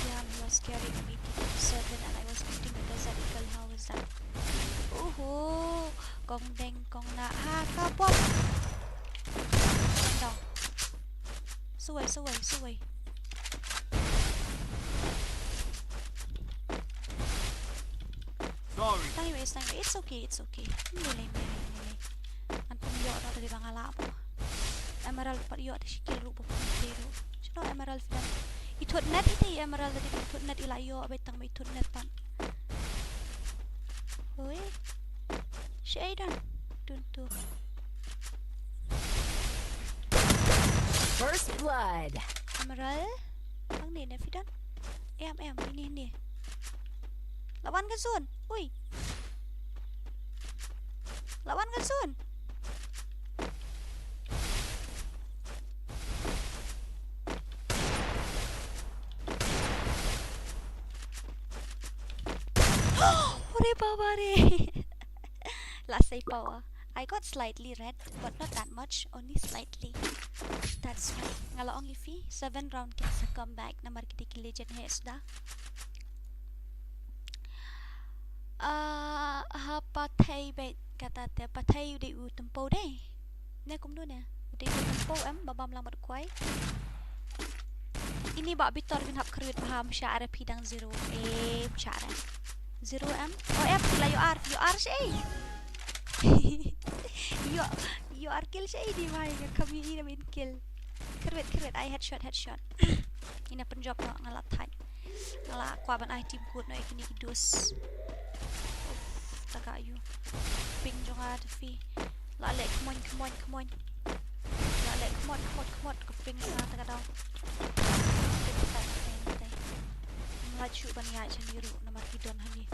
Yeah, he was carrying me to seven and I was beating the desert eagle. How was that? Uhu, kong deng, kong nah, ha, kabom. Kong dong. Suwei, suwei, suwei. Sorry. Tang iwei, tang iwei. It's okay, it's okay. Mele, mele, mele. Ngan pynïoh noh da kaba nga lah mo. Emerald pat ïoh da shi kill ruh ba pynïoh ruh. Shano emerald phi dang. I thut net ite i emerald da i thut net i la ïoh ba tang ba i thut net pat. Oi. Shaei don. Tun tu. First blood. Emerald. Hangne ne phi don. Em, em, ini, ini. Lawan ka zone. Ui. Lawan ka zone. Ore baba re. Last say power. I got slightly red, but not that much, only slightly. That's fine. Nga la ong ïa phi, seven round kin sa come back, namar ki dei ki legend he sda. Ah, hapa thei beit. Kata te pathai u dei u tempo dei. Ne kumno ne? U dei u tempo em, ba bam lang bad kwai. Ini ba bitor kin hap kyrwit bha, msha ara phi dang zero. Eh, msha ara. Zero em. Oh, em, phi la ïoh ar, ïoh ar shi. Ïoh, ïoh ar kill shi di bhai, nga kham ïoh i na min kill. Kyrwit, kyrwit, ai headshot, headshot. Ina pynjop noh, nga la thait. Nga la kwah ban ai team kut noh ïa kine ki dus. Uff, ta ka ayu. Ping jong nga te phi. La leh kmoin, kmoin, kmoin. La leh kmot, kmot, kmot, ka ping jong nga ta ka daw. Ping ta ka ping ta. Nga la shu ban ïaid shane ruh namar ki don hangne.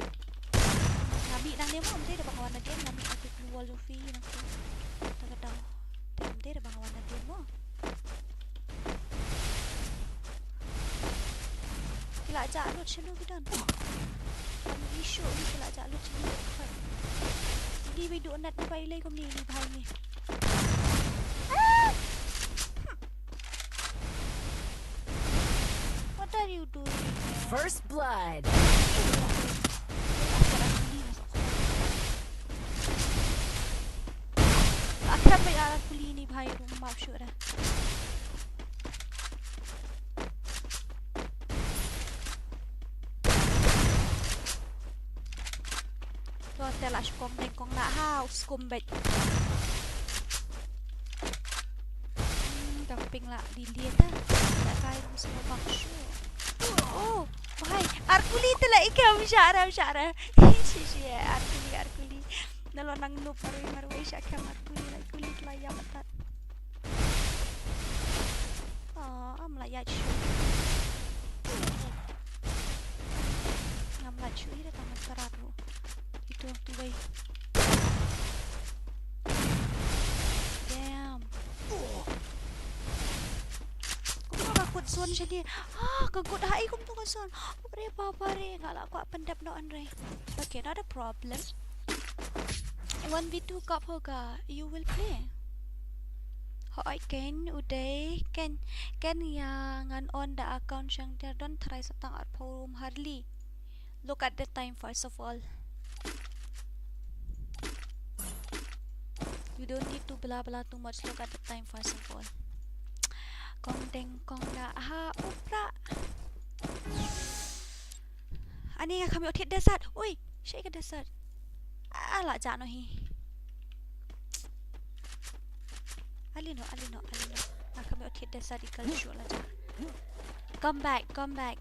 Nga mih nangne mo, ym dei da ba nga wan nadien, nga mih na ki wall jong phi nangtu. Ta ka daw. Te ym dei da ba nga wan nadien mo. Ki la jah lut shano ki don. Ngam issue, ki la jah lut shano. Ini ba i duh nat ba i lei kumne ini bhai ni. Ah! What are you doing? First blood. Akhir ba i ara kuli ni bhai, ruh map shuh dah. To te la shu kong deng kong nah ha u skum beit. Hmm, ka ping la di lia ta. La kai ruh sngewbang shuh. Oh, bhai, ar kuli te la i kem sha ra, sha ra. Shi, shi, ar kuli, ar kuli. Nalor nang nup marwei marwei sha kem ar kuli, la i kuli te la ïap tat. Ah, am la ïaid shuh. Ngam la shuh ira tang man ka rat ruh. Itu tu wei. Damn. Kumno ka kut zone shane. Ah, ka kut ha i kumno ka zone. Ure baba re, nga la kwah pyndep noh hynrei. Okay, not a problem. One v two cup hoga, you will play. Hooid ken u dei, ken, ken ïa ngan on da account shang ter don tharai sa tang arphew rum harli. Look at the time first of all. You don't need to bla bla too much. Look at the time first of all. Kong deng kong da ha u pra. Ani nga kham ïoh thied desert. Ui, shaei ka desert. Ah, la jah noh hi. Ali noh, ali noh, ali noh. Nga kham ïoh thied desert i kal shuh la jah. Come back, come back.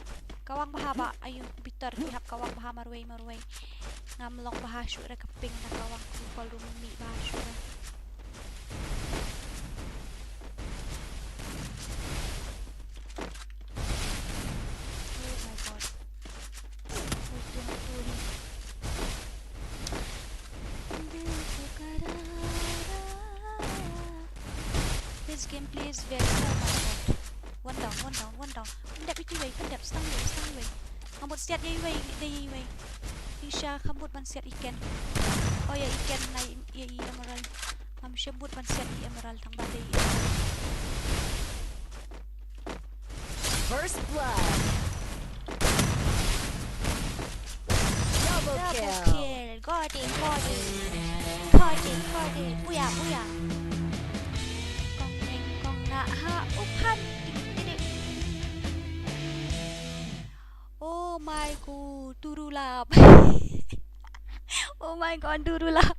Kawang bha ba, ayu, bitor ki hap kawang bha marwei, marwei. Ngam long bha shuh re ka ping na kawang ku kol rum mi bha shuh re. Oh my God. This gameplay is very, oh my God. One down, one down, one down. Pyndep ïa iwei, pyndep, stang iwei, stang iwei. Nga mut siat ïa iwei, ïa iwei. Isha, nga mut ban siat i ken. Oh ïa i ken na i, ïa i emerald. Ngam shym mut ban siat i emerald tang ba dei i emerald. First blood. Double kill. Got it, got it. Got it, got it. Booyah, booyah. Kong deng kong nah ha u phan. Ting, ting, ting. Oh my God, Durulap. Oh my God, Durulap.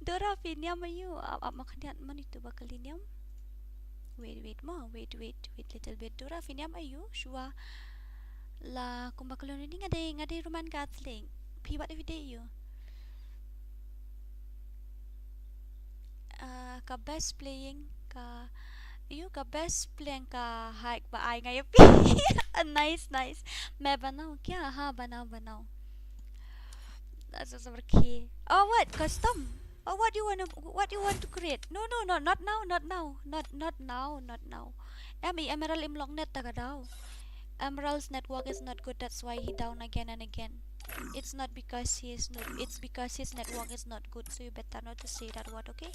Dora phi niam aïu? Ap, ap ma khyndiat man itu ba kali niam. Wait, wait mo, wait, wait, wait little bit. Dora phi niam aïu? Shuwa la kumba kalon ni nga dei, nga dei Roman Catholic. Phi wat phi dei aïu? Ah, ka best playing ka, aïu ka best playing ka hike ba ai nga ïa phi. Ah, nice, nice. Me banau kya? Ha, banau, banau. That's also okay. Oh, what? Custom? Oh, what you wanna, what you want to create? No, no, no, not now, not now. Not, not now, not now. Em, i Emerald im long net ta ka daw. Emerald's network is not good, that's why he down again and again. It's not because he is noob, it's because his network is not good, so you better not to say that word, okay?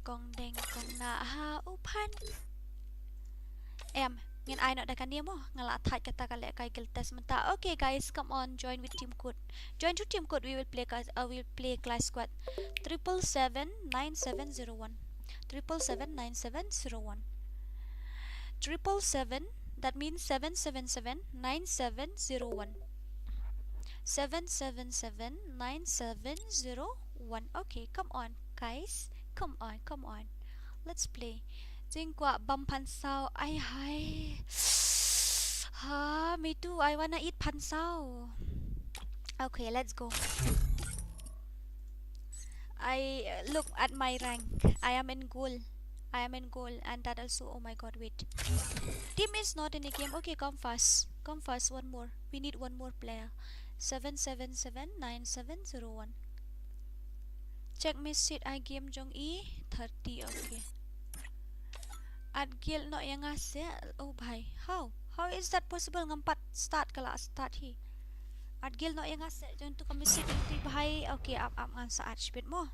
Kong deng kong nah ha u phan. Em. Ngin ai noh da kane mo, nga la thait kata ka lehkai guild test mynta. Okay guys, come on, join with team code. Join to team code, we will play class, uh, we'll play clash squad. Triple seven nine seven zero one. Triple seven nine seven zero one. Triple seven, that means seven seven seven nine seven zero one. Seven seven seven nine seven zero one. Okay, come on, guys. Come on, come on. Let's play. Jingkwah bam phan saw. Ai hai. Ha, me too. I wanna eat phan saw. Okay, let's go. I, uh, look at my rank. I am in gold. I am in gold, and that also. Oh my God, wait. Team is not in the game. Okay, come fast. Come fast. One more. We need one more player. Seven seven seven nine seven zero one. Check me seat, I game jong i thirty, okay. Add guild noh ïa nga seh, oh bhai. How? How is that possible? Ngam pat start ka la start hi. Add guild noh ïa nga seh, jong tu ka message jong tu bhai. Okay, ap ap ngan sa add shibit mo.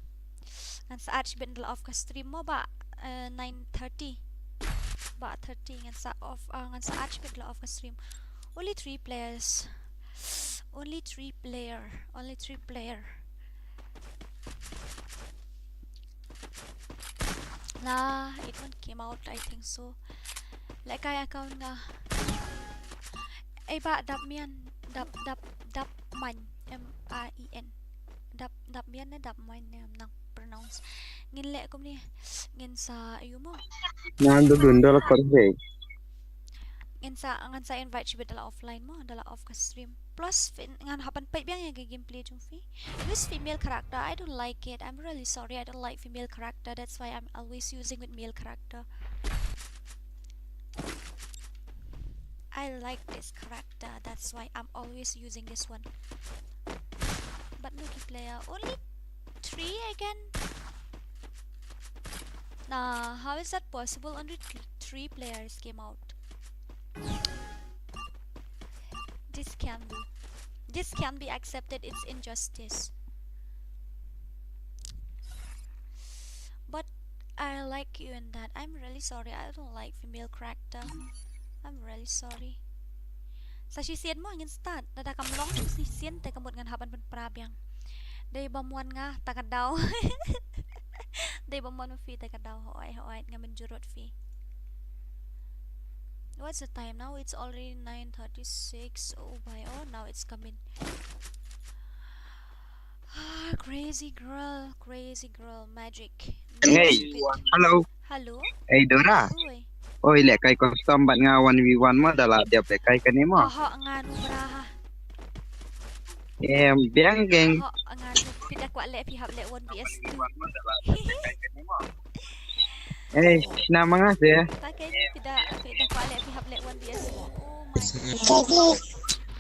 Ngan sa add shibit da la off ka stream mo ba, eh, nine thirty. Ba thirty ngan sa off, ah, ngan sa add shibit da la off ka stream. Only three players. Only three player. Only three player. Nah, it won't came out, I think so. Lehkai account nga. Ei ba dap mian, dap, dap, dap main, M A I N. Dap, dap mian ne dap main ne, ngam nang pronounce. Ngin leh kumne, ngin sa, ayu mo. Ngan dudun da la kor he. Ngin sa, ngan sa invite shibit da la offline mo, da la off ka stream. Plus, phi, ngan hap ban peit biang ïa ka gameplay jong phi. Use female character. I don't like it. I'm really sorry. I don't like female character. That's why I'm always using with male character. I like this character. That's why I'm always using this one. But no key player. Only three again? Nah, how is that possible? Only th-, three players came out. This can be. This can be accepted. It's injustice. But I like you in that. I'm really sorry. I don't like female character. I'm really sorry. Sa shisien mo ngin start. Lada kam long shisien te ka mut ngan hap ban pynpra biang. Dei bam wan nga ta ka daw. Dei bam wan phi ta ka daw. Hoi hoi ngam mynjur rot phi. What's the time now? It's already nine thirty-six. Oh my, oh, now it's coming. Ah, crazy girl, crazy girl, magic. Hey, hello. Hello. Hey, Dora. Oi. Oi, lehkai custom bad nga one v one mo, da la dep lehkai kane mo. Oho, nga nu bra ha. Em, biang geng. Oho, nga nu, phi da kwah leh, phi hap leh one v s two. Eh, nama nga sih? Ta ke, phi da, phi da kwah leh, phi hap leh one v s two.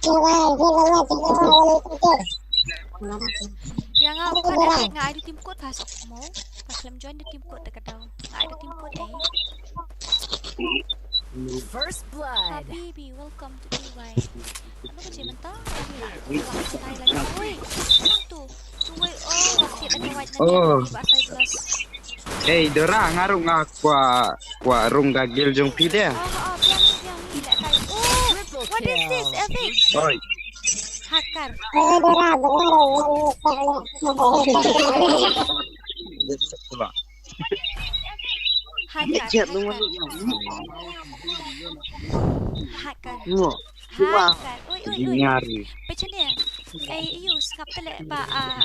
Oh my God. Ïa nga, nga, nga ai da team code pas mo. Ka khlem join da team code da ka daw. Nga ai da team code eh. First blood. Habibi, welcome to Dubai. Ano ka jim ta? Oi, ano to? Dubai, oh, wakit ang white na. Oh. Ba sa plus. Hey, Dora, nga ruh nga kwah, kwah rung ka guild jong phi de. Oh, oh, biang, biang, biang, biang. Oh, what is this? Epic. Oi. Hacker. Hacker, hacker. Hacker. Hacker. Oi, oi, oi. Pechane. Ei, yu sngap te leh ba, ah,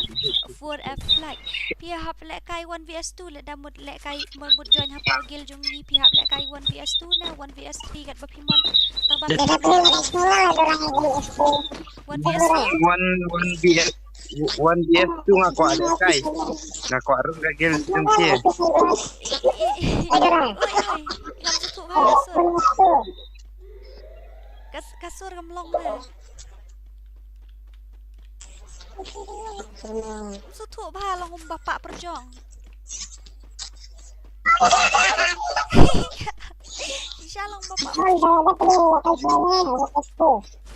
four F flag. Phi hap lehkai one v s two leh da mut lehkai mut join hapoh guild jong ngi phi hap lehkai one v s two ne one v s three kat ba phi mon. Tang ba one v s two. One, one v s, one v s two nga kwah lehkai. Nga kwah rung ka guild jong phi. Oi, oi, oi. Ngam sngewthuh ba sur. Ka s-, ka sur ngam long ne. Sngewthuh ba long um ba pah pyrjong. Isha long ba pah pyrjong.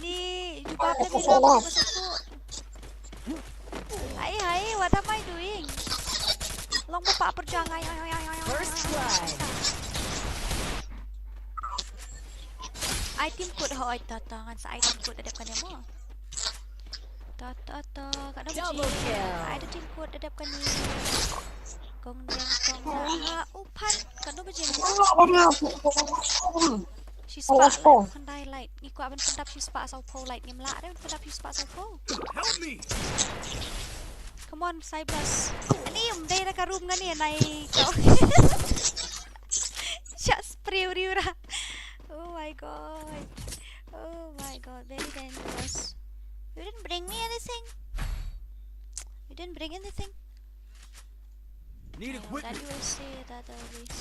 Ni jubab ni long ba sngewthuh. Hai, hai, what am I doing? Long ba pah pyrjong, ai, ai, ai, ai, ai, ai. First blood. Ai team code ho, ai ta ta, ngan sa ai team code da dep kane mo. Ta ta ta, ka dang Double kill. Ai da team code da dep kane. Kong deng kong na ha u phan, ka dang bajing. Shispah light, khyndai light. Ngi kwah ban pyndap shispah sawphew light, ngim lah re ban pyndap shispah sawphew. Help me. Come on, Cyblus. Ani ym dei da ka room nga ni nai ka. Just priu riu ra. Oh my god. Oh my god, very dangerous. You didn't bring me anything. You didn't bring anything. Need I know that equipment. You will say that always.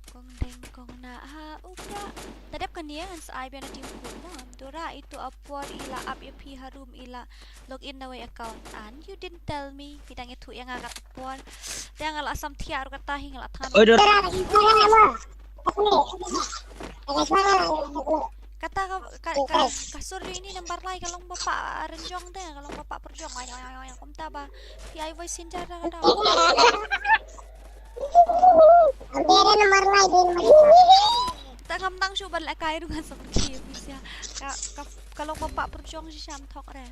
Kong deng kong na ha u pra. Ta dep kane ngan sa ai biang na team code mo. Dora, ito a por i la ap ïa phi ha room i la log in na wei account. And you didn't tell me. Phi dang ïathuh ïa nga kata por. Te nga la sam thiah ruh kata hi nga la thngan. Oi, Dora. Kata ka, ka, ka, ka sur ini number lai ka long bapa rynjong te, ka long bapa pyrjong. Ay, ay, ay, ay, kumta ba. Phi ai voice changer da ka dau. Te ngam nang shu ban lehkai ruh ngan sa pyrkhat ïa phi sha. Ka, ka, ka long bapa pyrjong shisha ym thok re.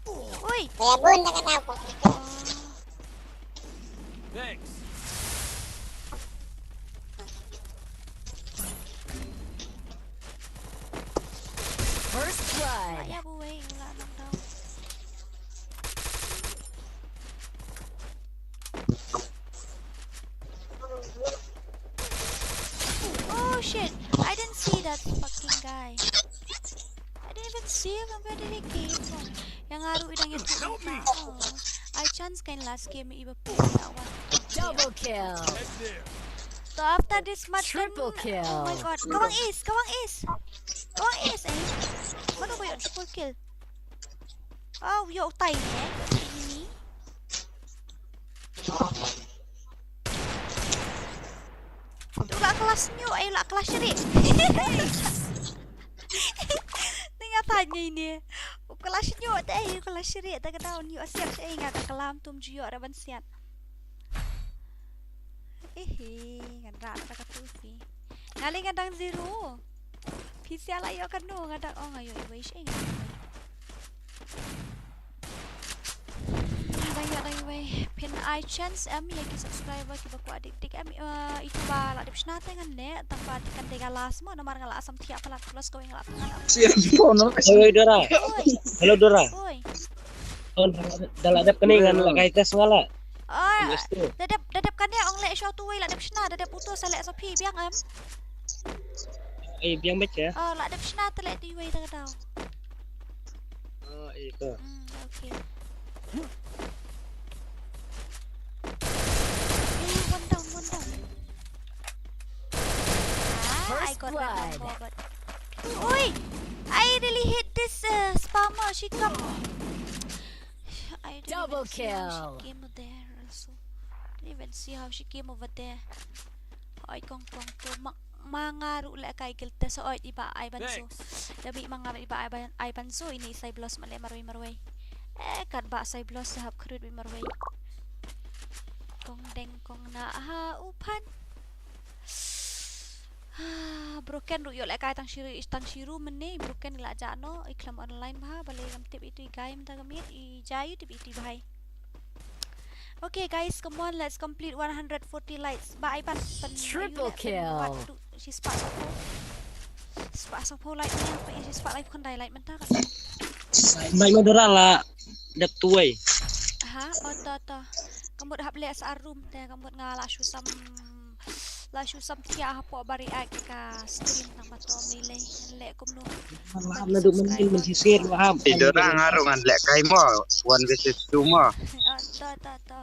Ui. Thanks. First blood. Ay, aku, eh, nga nang tau. Oh shit! I didn't see that fucking guy. I didn't even see him. Where did he came from? Yang aru idang itu. Oh. I chance kain last game iba pun that one. Double kill. So after this match, triple kill. Oh my god. Kawang ace, kawang ace. Kawang ace, eh. Mana ko yung triple kill? Oh, yo, tay, eh. Ini. Tu la kelas nyu, eh, la kelas syirik. Ni nga tanya ini. Kelas nyu, eh, kelas syirik, tak kena nyu asyik, eh, nga tak kelam tum juyok dah ban siat. Ehe, ngan rak dah kata si. Ngali ngan dang zero. Phi sia la ïoh kano nga dang ong ayo iwei shi nga. Dang ïoh dang iwei. Phin ai chance em ïa ki subscriber kiba kwah dik dik em, eh, itu ba la dep shna te ngan leh tang ba te kan dei ka last mo namar nga la sam thiah palat plus kawei nga la tang. Oi, Dora. Oi. Hello, Dora. Oi. Oh, da la dep kane ngan la kai test nga la. Ah, da dep, da dep kane ong leh shuwa tu wei la dep shna, da dep uto sa leh sa phi biang em. Eh, biang bad ka? Oh, la dep shna te leh tu wei da ka dau. Oh, eh, to. Hmm, okay. Eh, one down, one down. Ah, I got one more, but oi! I really hate this, uh, spammer. She come. I didn't even see how she came there also. Didn't even see how she came over there. Ai kong kong ko ma, ma nga ruh leh kai gil te sa oi iba ai ban so. Da bi ma nga iba ai ban, ai ban so ini Cyblus ma leh marwei marwei. Eh, kat ba Cyblus sa hap khrut bi marwei. Kong deng kong na ha u phan. Ah, Broken ruh ïoh leh kai tang shiru, tang shiru mene, Broken la ja no, i khlem online bha, balei ngam tip itu i game ta ka miet, i ja ïu tip itu i bhai. Okay guys, come on, let's complete one hundred forty likes. Ba ai ban pen triple kill. Shispah sawphew. Shispah sawphew like ne, shispah like khyndai like mynta ka. Bai ma Dora la dep tuwei. Ha, oto oto. Ka mut hap leh sa room te, ka mut nga la shu sam. La shu sam thiah hapoh ba react ka stream nang ba to mei lei leh kumno. Lah na duk men men si sir lah. Ti dora nga ruh ngan leh kai mo. One versus two mo. Ah, to to to.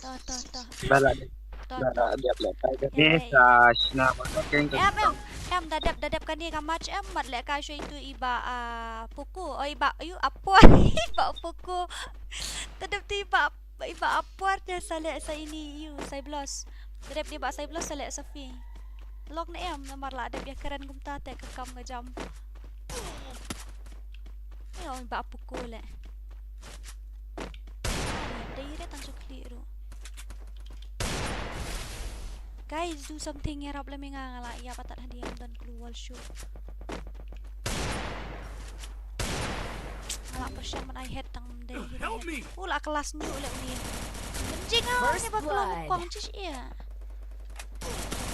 To to to. Ba la. To to. Ba la dia leh kai ka ni sa sna ba to keng ka. Em em em da dep da dep kane ka match em mat leh kai shu itu iba, ah, Poco. Oh, iba ayu apor. Iba Poco. Da dep tu iba Ba iba apor te sa leh sa ini ïu Cyblus. Dep ni ba Cyblus sa leh sa phi. Lok ne em namar la dep ïa kren kumta te ka kam ka jam. Ïa ba Poco leh. Dei re tang shu khlieh ruh. Guys, do something, ïarap lem ïa nga, nga la ïap atat hadien, don clue wall shoot. Nga la pyrshang ban ai head tang dei hi. Help me! U la clash nyu leh uni. Benjing ah, first blood. Ni ba kong chish ïa.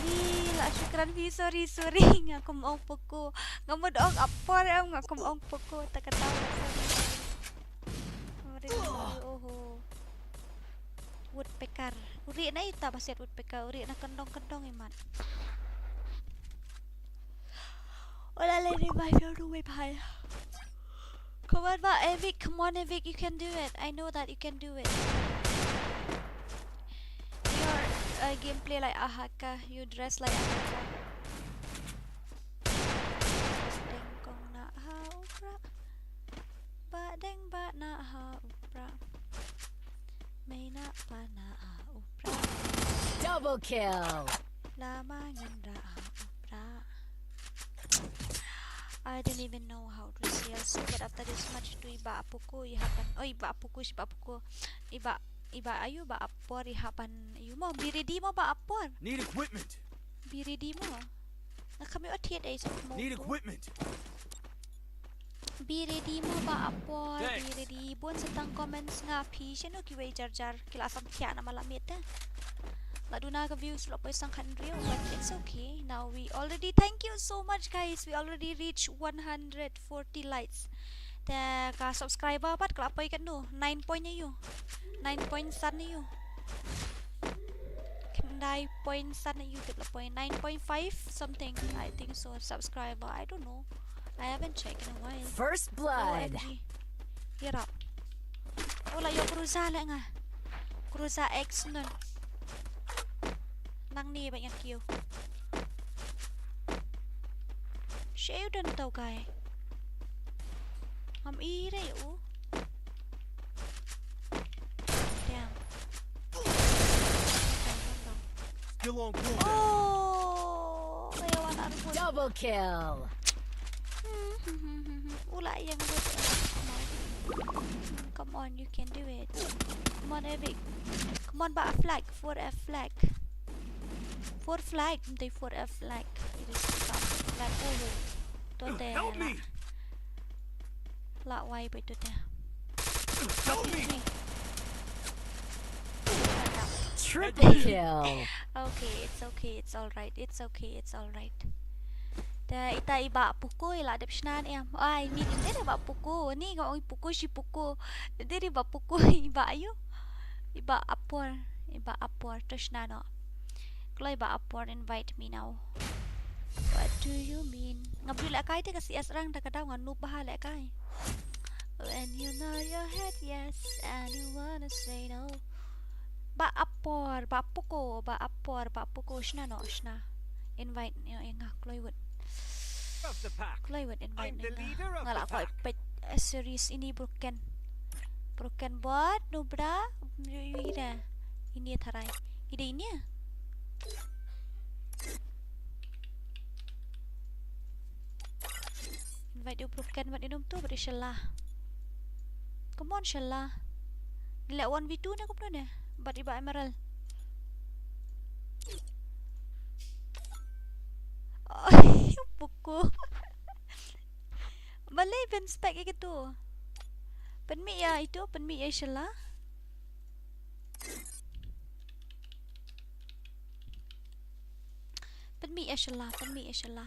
Ni la shukran phi, sorry, sorry. Nga kum ong Poco. Nga mut ong Apor em, nga kum ong Poco. Ta kata, sorry. Sorry, oho. Woodpecker. U rieh na ita ba siat woodpecker. U rieh na kyndong kyndong imat. Ola lady, my phone to way bhai. Come on, ba Evic. Come on, Evic. You can do it. I know that you can do it. Your uh, gameplay like Ahaka. You dress like Ahaka. Deng kong na ha u pra. Ba deng ba na ha u pra. Mei na pa na ha u pra. Double kill. Lama ngin ra ha u pra. I don't even know how to say also, but after this match to iba Poco i hapan. Oh, iba Poco, iba Poco. Iba, iba ayu, ba Apor i hapan. Ayu mo, be ready mo ba Apor. Need equipment. Be ready mo. Nga kham ïoh thied ei sa mo. Need equipment. Be ready mo ba Apor, be ready. Bun sa tang comments nga phi, shano kiwei jar jar ki la sam thiah na ma la miet te. La duna ka views la poi sang khat hynriew, but it's okay. Now we already, thank you so much guys. We already reach one hundred forty likes. Te ka subscriber pat ka la poi katno, nine point aïu. Nine point san aïu. Khyndai point san aïu tip la poi, nine point five something, I think so, subscriber, I don't know. I haven't checked in a while. First blood. O M G. Ïarap. Oh, la ïoh Groza leh nga. Groza X nun. Nangne ba ïa kiew. Shei u don tau guy. Ngam i re u. Damn. Still on cooldown. Oh, kaya wan arpun. Double kill. Ula yang good. Come on, you can do it. Come on, Evic. Come on, ba flag, four F flag. Four flag, they four F flag. It is flag. Oh, to te. Help me. La wai bai to te. Help me. Triple kill. Okay, it's okay, it's all right. It's okay, it's all right. Te ita iba Poco i la dep shna ne em. Ai, ni dei ba Poco, ni nga ong Poco shi Poco. Dei ba Poco iba aïu. Iba Apor, iba Apor to shna noh. Kloi ba Apor invite me now. What do you mean? Nga bri lehkai te ka C S rang da ka daw nga noob bha lehkai. When you nod your head yes and you wanna say no. Ba Apor, ba Poco, ba Apor, ba Poco shna noh shna. Invite ïa nga kloi wut. Of the pack. Kloi wut invite ïa nga. Nga la kloi peit series ini broken. Broken bot, no bra. Yu yu ida. Ini tharai. Ida ini. Invite u broken bad i num tu bad i shella. Come on shella. Ngi leh one v two ne kumno ne bad iba Emerald. Oi, Poco. Balei ban spec ïa kitu? Pynmih ïa itu, pynmih ïa i shella. Pynmih ïa shella, pynmih ïa shella.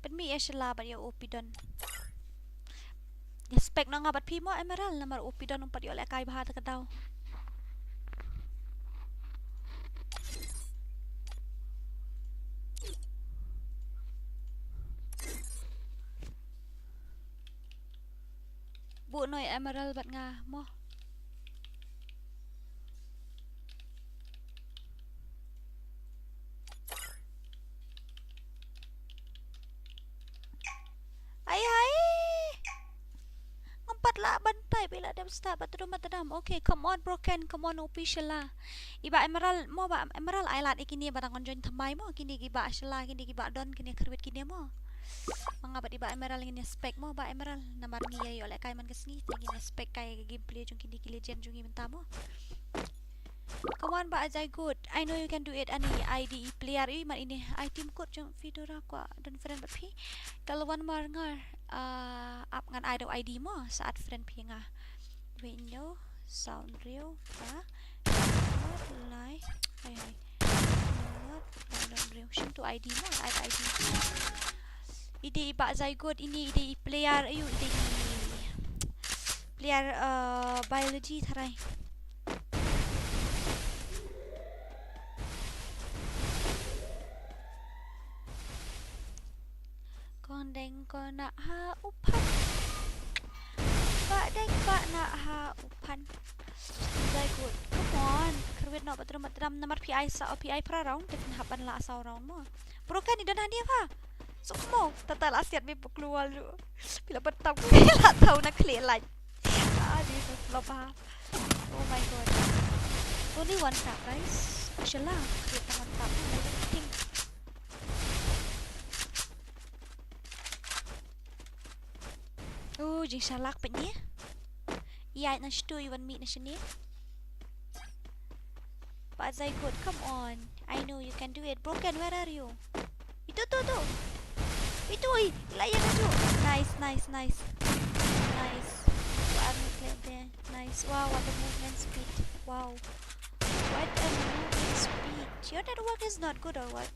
Pynmih ïa shella bad ïa u Pidon. Ïa spec noh nga bad phi mo Emerald namar u Pidon um pat ïoh lehkai bha ta ka daw. Buh noh ïa Emerald bad nga mo. Ai hai. Ngam pat lah ban type ïa la dep start bad trum bad tdam. Okay, come on broken, come on u Pi shella. Iba Emerald mo ba Emerald ai lad ïa kine ba dang on join thymmai mo kine kiba shella kine kiba don kine kyrwit kine mo. Ma nga bad i Bah Emerald ngin ïa spec mo, Bah Emerald, namar ngi ïa ïoh lehkai man ka sngi, te ngin ïa spec kai ïa ka gameplay jong kine ki legend jong ngi mynta mo. Come on Bah Zaigud, I know you can do it. Ani I D i player i, man ini ai team code jong phi, Dora, kwah don friend bad phi. Ka Lawan Marngar, ah, ap ngan ai da u I D mo, sa add friend phi nga. Wait, no, sound riew, ha? Lai, hai hai. Lai, sound riew. Shim tu I D mo, ai I D. I dei i Bah Zaigud, ini i dei i player, ayu, i dei i player, uh, biology tharai. Kong deng kong nah ha u phan. Bah deng bah nah ha u phan. Zaigud. Come on. Kyrwit noh, ba trum ba tram, namar phi ai sa, phi ai phra round, te phin hap ban lah saw round mo. Broken, i don hangne pha. Suk mo. Tata la siat me puk luar lu. Phi la ban tap, phi la tau na khlieh lait. Ah, di sa flop ha. Oh my God. Only one tap, guys. Shala. Khlieh tang one tap. Ting. Oh, jingshalak pat ne. Ïaid na shatu, i wan mih na shane. Bah Zaigud, come on. I know you can do it. Broken, where are you? Itu tu tu. Itu, oi. Layan aju. Nice, nice, nice. Nice. What are you playing there? Nice. Wow, what a movement speed. Wow. What a movement speed. Your network is not good or what?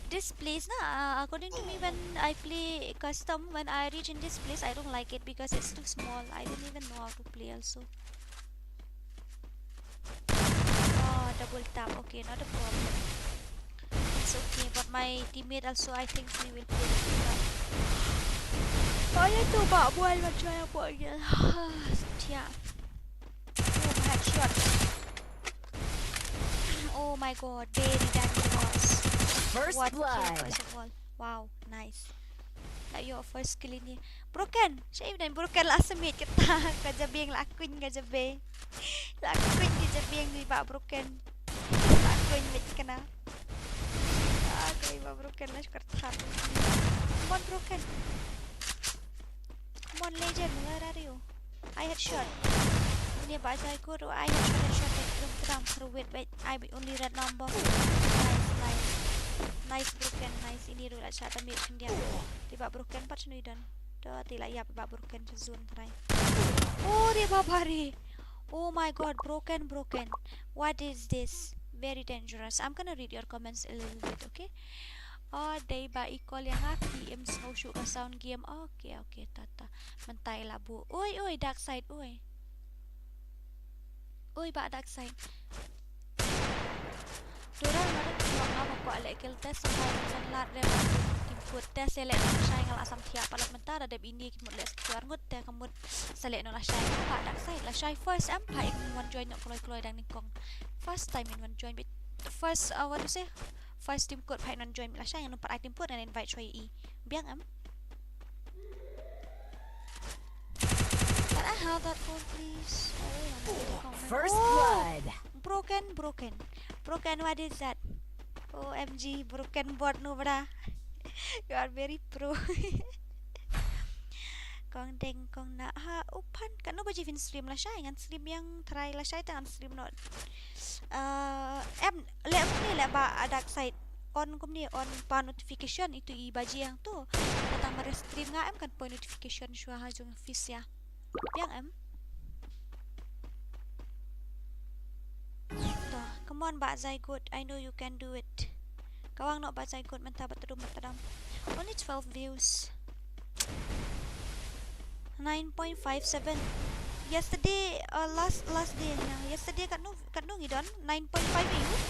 This place na, uh, according to me, when I play custom, when I reach in this place, I don't like it because it's too small. I don't even know how to play also. Oh, double tap. Okay, not a problem. It's okay, but my teammate also, I think he will play double tap. Oh, ya tu, bak buai macam apa lagi. Setia. Oh, headshot. Oh my God, very dangerous. First blood. What kill, first of all. Wow, nice. La ïoh first kill ini. Broken. Shai dan Broken la submit kata. Ka jabieng la kuin ka jabieng. La kuin ka jabieng ni Bah Broken. La kuin mit kena. Ah, ka i Bah Broken la shukar thar. Come on, Broken. Come on, legend. Where are you? I headshot. Ini Bah Zaigud, oh, I headshot, headshot, headshot. Krum kram, krum, wait, wait. I only red number. Nice, nice. Nice Broken, nice. Ini ruh la shot damage khyndiat. Te Bah Broken pat shano i don. To te la ïap Bah Broken sha zone trai. Oh, te Bah Bari. Oh my God, Broken, Broken. What is this? Very dangerous. I'm gonna read your comments a little bit, okay? Oh, dei ba i call ïa nga, ki im sngew shuh ka sound game. Okay, okay, tata. Mynta i la buh. Oi, oi, Dark Side, oi. Oi, Bah Dark Side. Dora, nga dang tip, nga ma kwah leh kill test, sa nga jan lad re, ma team code test, leh noh lashai, nga la sam thiah palat mynta, da dep ini ki mut leh secure ngut te, ka mut sa leh noh lashai, Bah Dark Side, lashai first em, pha in wan join noh kloi kloi dang nyngkong. First time in wan join beit, first, uh, what to say? First team code pha in wan join beit lashai, ngan ym pat ai team code, ngan invite shuwa ïa i. Biang em? Can I have that phone, please? Oh, mana ada comment. First blood. Broken, Broken. Broken, what is that? O M G, Broken bot no bra. You are very pro. Kong deng kong nah ha u phan. Katno baje phin stream lashai? Ngan stream ïa nga trai lashai te ngan stream noh. Uh, em, leh kumne leh Bah Dark Side. On kumne, on pa notification, itu i baje hangto. Kata mar stream nga em kan poi notification shuwa ha jong office ïa. Biang em? To, come on, Bah Zaigud, I know you can do it. Kawang noh Bah Zaigud, mynta ba tdum ba tdam. Only twelve views. Nine point five seven. Yesterday, uh, last, last day, yeah. Yesterday katno, katno ngi don? Nine point five views.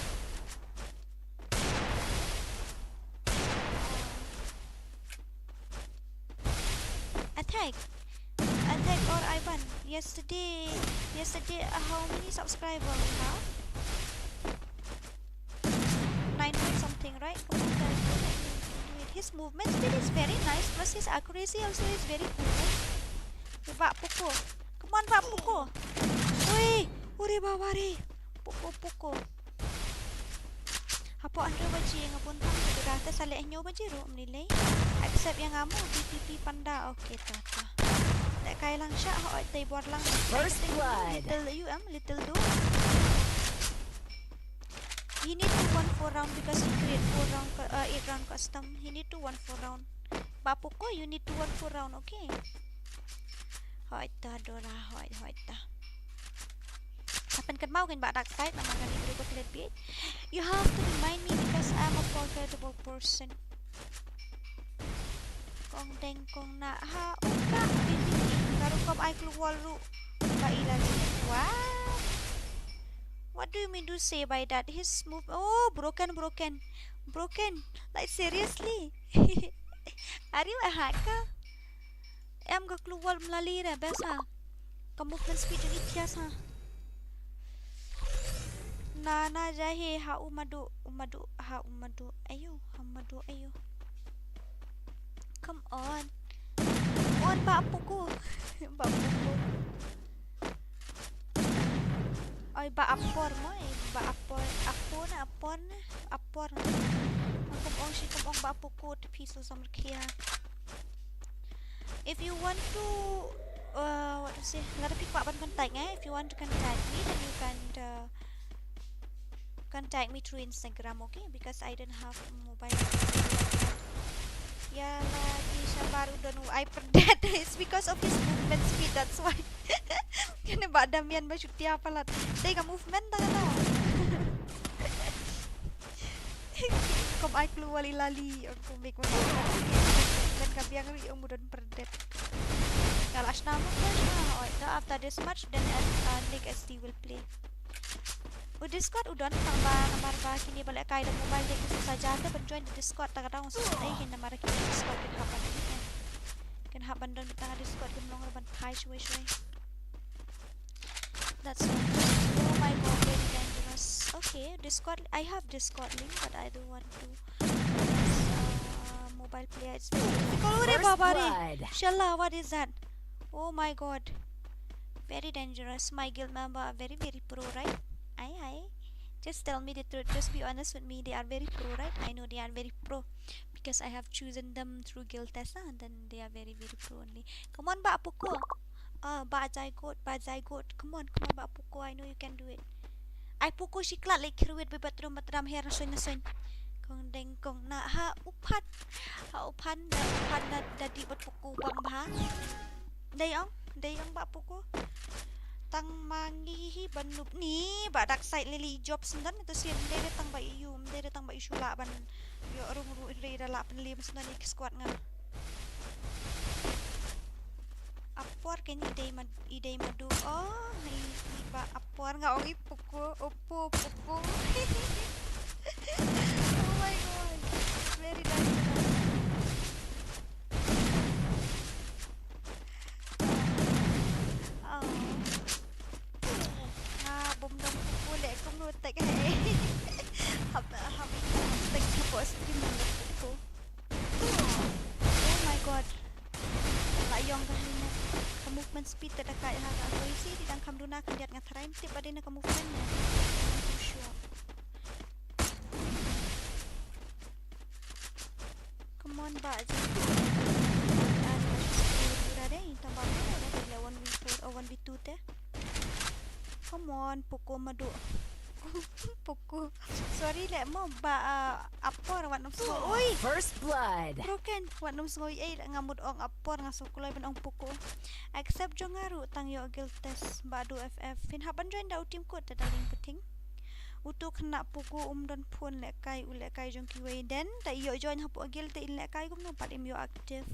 Attack. Attack or Ivan. Yesterday, yesterday, uh, how many subscriber we have? Nine point something, right? Come on, guys, don't let me do it. His movement speed is very nice, plus his accuracy also is very good. Okay, Bah Poco. Come on, Bah Poco. Ui! Ure baba re. Puku, puku. Hapoh hynriew baje nga bun tam ka dura te sa leh hynñiew baje ruh ym lei lei. Accept ïa nga mo B P P panda. Okay, ta ta. Lehkai lang sha, hooid, tei bor lang. First blood. Little U M, little do. He need to one four round because he create four round cu-, uh, eight round custom. He need to one four round. Bah Puku, you need to one four round, okay? Hooid ta Dora, hooid, hooid ta. Hapdeng kynmaw kein ba dark side namar kane ka dei ka plate beat. You have to remind me because I'm a forgettable person. Kong deng kong na ha uka. Ka rukom ai klur wall ruh. Ba ila ni. What? What do you mean to say by that? His move. Oh, broken, broken. Broken. Like, seriously? Are you a hacker? Em ka klur wall mlali re besa. Ka movement speed jong i thiah sa. Na na ja he ha u madu, u madu, ha u madu. Ayo, ha madu, ayo. Come on. Come on, ba Puku. Ba Puku. Oi, ba apor mo, eh, ba apor, apor na, apor na, apor na. Kum ong shi, kum ong ba Puku te phi so sam rkhia. If you want to, uh, what to say, lada phi kwah ban contact nga, eh? If you want to contact me, then you can, uh, contact me through Instagram, okay? Because I don't have a mobile. Ya la, di shabar u don u ai perdet. It's because of his movement speed, that's why. Kane ba Damian ba shu thiah palat. Dei ka movement ta ka tau. Kum ai klur wall i lali, ong ko mik mo. Kan ka biang ruh ong u don perdet. Ka la shna mo ka shna. Oi, ta after this match, then, uh, Nick S D will play. U Discord u don tang ba namar ba kine ba lehkai da mobile dei ki sa ja te ban join da Discord ta ka dang sa ei kin namar kine Discord kin hap ban kin, kin hap ban don tang Discord kin long ban phai shwe shwe. That's why. Oh my God, very dangerous. Okay, Discord. I have Discord link, but I don't want to. It's, uh, mobile player. It's very difficult. Ure baba re. First blood. Shala, what is that? Oh my God. Very dangerous. My guild member are very, very pro, right? Aye, aye. Just tell me the truth. Just be honest with me. They are very pro, right? I know they are very pro because I have chosen them through guild test, ah, and then they are very, very pro only. Come on, ba Puku. Ah, ba Jaigot, ba Jaigot. Come on, come on, ba Puku. I know you can do it. Ai Puku shi klat leh kyrwit ba batrum batram her na soin na soin. Kong deng kong na ha u phan. Ha u phan da u phan da da di bat Puku bang ba. Dei ong, dei ong ba Puku. Tang ma ngi hi ban nup ni ba dark side lili job sendon to sien dei dei tang ba iu, dei dei tang ba iu shu lah ban ïoh rung ruh dei da lah pynlem sendon i squad nga. Apor kein i dei ma, i dei madu. Oh, i, i ba apor nga ong i Puku, Oppo, Puku. Oh my God. Very dangerous. Oh. Nga bum dong Puku leh kumno tek he. Hap, hap tek hapoh stream dong Puku. Oh my God. La ïong ka hynne. Ka movement speed te da kai ha ka. Ko isi di dang kham duna khyndiat nga tharai tip ba dei na ka movement ne. Too sure. Come on, ba, jin. Dura dei, tang ba mo, da le one v four, oh, one v two te. Come on, Puku madu. Puku. Sorry leh mo, ba, ah, apor wat num sngew. Oi! First blood. Broken. Wat num sngew ei, nga mut ong apor nga sngewkloi ban ong Puku. Accept jong nga ruh tang ïoh guild test ba du F F. Phin hap ban join da u team code da darling pating. Utu khynnah Puku um don phone lehkai, u lehkai jong kiwei den, ta ïoh join hapoh guild te in lehkai kumno pat im ïoh active.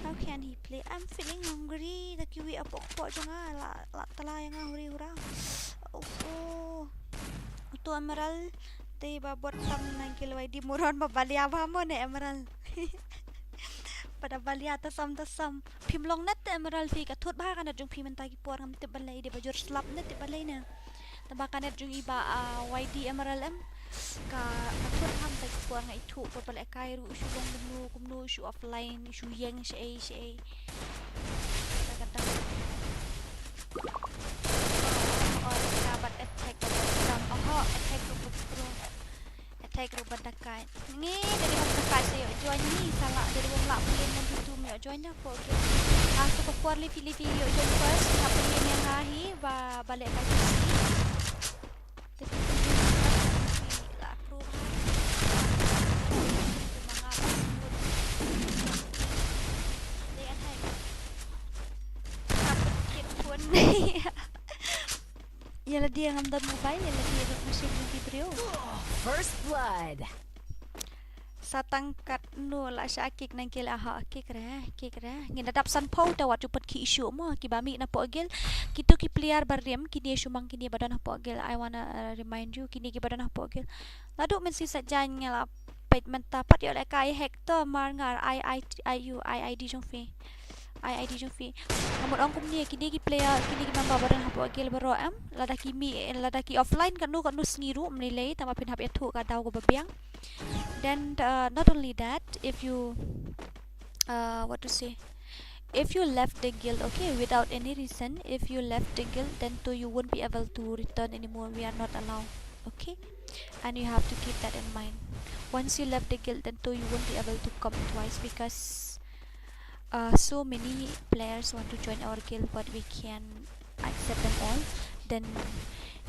How can he play? I'm feeling hungry. Da kiwei hapoh kpoh jong nga la, la tala ïa nga huri hura. Oh, oh. Utu Emerald te ba bot tam na guild Y D moron ba balia ba mo ne Emerald. Pada balia ta sam ta sam. Phim long net te Emerald phi ka thut ba ka net jong phi mynta ki por ngam tip balei de ba jur slap net tip balei ne. Taba ka net jong i ba, ah, Y D Emerald em. Ka, ka thut ham ta ki por nga i thuh ba balei kai ruh shu long kumno kumno shu offline shu ïeng shi ei shi ei. Ka, ka Oi, ka bat attack ka bat ram. Oho, attack ruh ka pro. Attack ruh ban da kait. Ngi da dei ban da kait sa ïoh join ngi sa lah da dei ban lah pynlong ngan tu ïoh join na ko ke. Ah, tu ka por li phi li phi ïoh join first. Nga pynlong ïa nga hi ba ba leh ka. Ïa lade ngam don mobile, ïa lade ruh machine lade briew. First blood. Sa tang katno la sha kick na guild, aha, kick re, kick re. Ngin da dap sanphew te wat ju pat ki issue mo, kiba mih na poh guild. Kito ki player ba rim, kine shu mang kine ba don ha poh guild. I wanna, uh, remind you, kine kiba don ha poh guild. Naduh mynstep sa jan nga la peit mynta pat ïoh lehkai hack to mar nga ai ai ai u ai ID jong phi. Ai ID jong phi. Nga mut ong kumne kine ki player, kine ki member ba don hapoh guild baroh em. Lada ki mih, lada ki offline katno katno sngi ruh ym lei lei tang ba phin hap ïathuh ka daw kaba biang. Then, uh, not only that, if you, uh, what to say, if you left the guild, okay, without any reason, if you left the guild, then too you won't be able to return anymore. We are not allowed, okay? And you have to keep that in mind. Once you left the guild, then too you won't be able to come twice because, uh, so many players want to join our guild, but we can accept them all. Then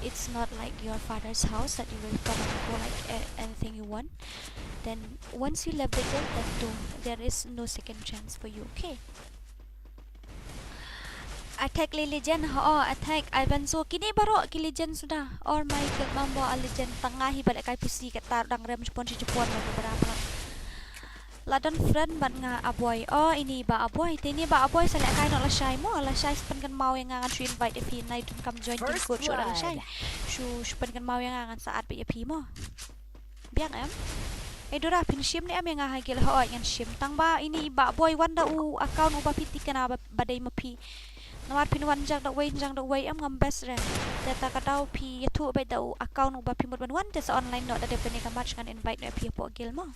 it's not like your father's house that you will come and go like a- anything you want. Then once you left the guild, then too, there is no second chance for you, okay? Attack le legend, ho, attack Ivanzo. Kine baroh ki legend suda. Or my god, mambo a legend, tang nga hi ba lehkai P C katta ruh dang rem shipon shi shipon ba bra pala. La don friend bad nga Aboy. Oh, ini Bah Aboy. Te ini Bah Aboy sa lehkai noh lashai mo, lashai sa pynkynmaw ïa nga, ngan shu invite ïa phi, nai donkam join team code shu lashai. Shu, shu pynkynmaw ïa nga, ngan sa add beit ïa phi mo. Biang em? Ei Dora, phin shim ne em ïa nga ha guild? Hooid ngan shim. Tang ba ini Bah Aboy wan da u account uba phi thikna ba, ba dei ma phi. Namar phin wan jang da uwei jang da uwei em, ngam best re. Te ta ka daw phi ïathuh beit da u account uba phi mut ban wan, te sa online noh da dep kane ka match ngan invite noh ïa phi hapoh guild mo.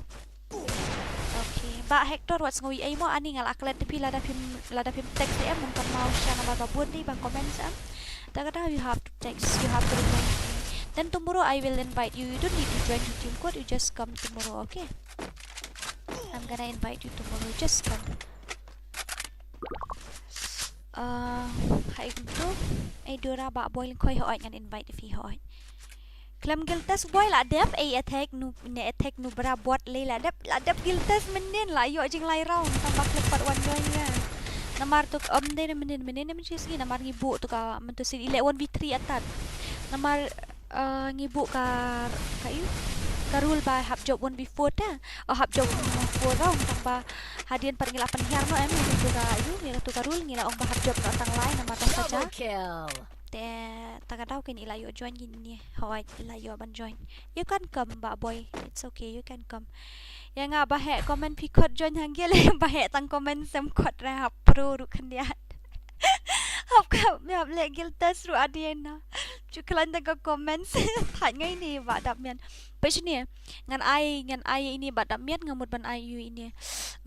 Okay. Bah Hector, wat sngew ei mo, ani nga la klet ïa phi lada phim, lada phim text em, mynta mo sha namar ba bun dei ba comment em. Ta ka daw you have to text, you have to remind me. Then tomorrow I will invite you. You don't need to join to team code, you just come tomorrow, okay? I'm gonna invite you tomorrow, just come. Uh, hai kumtu. Ei Dora, Bah Boy Lyngkhoi, hooid ngan invite ïa phi, hooid. Khlem guild test Boy la dep, ei attack nu, ne attack nu bra bot lei la dep, la dep guild test mynnin, la ïoh jinglai round tang ba khlem pat wan join ïa. Namar tu ym dei ne mynnin, mynnin ne mynshwa sngi, namar ngi buh tu ka mynta sien i leh one v three attack. Namar, uh, ngi buh ka, ka ïu, ka rule ba hap jop one v four te. Oh, hap jop one v four round tang ba hadien pat ngi la pynhiar noh em, ngi tu ka ïu, ngi la tu ka rule, ngi la ong ba hap jop noh tang lai namar ba sa ja. Te ta ka daw kine la ïoh join kine. Hooid, la ïoh ban join. You can come, Bah Boy. It's okay, you can come. Ïa nga ba heh comment phi khot join ha guild, ba heh tang comment sem khot re, hap pro ruh khyndiat. Hap ka, hap leh guild test ruh adi na. Ju khlaiñ tang ka comment. Thait ngai ni Bah Dap Mian. Peit shane. Ngan ai, ngan ai ïa ine Bah Dap Mian, nga mut ban ai ïa ine.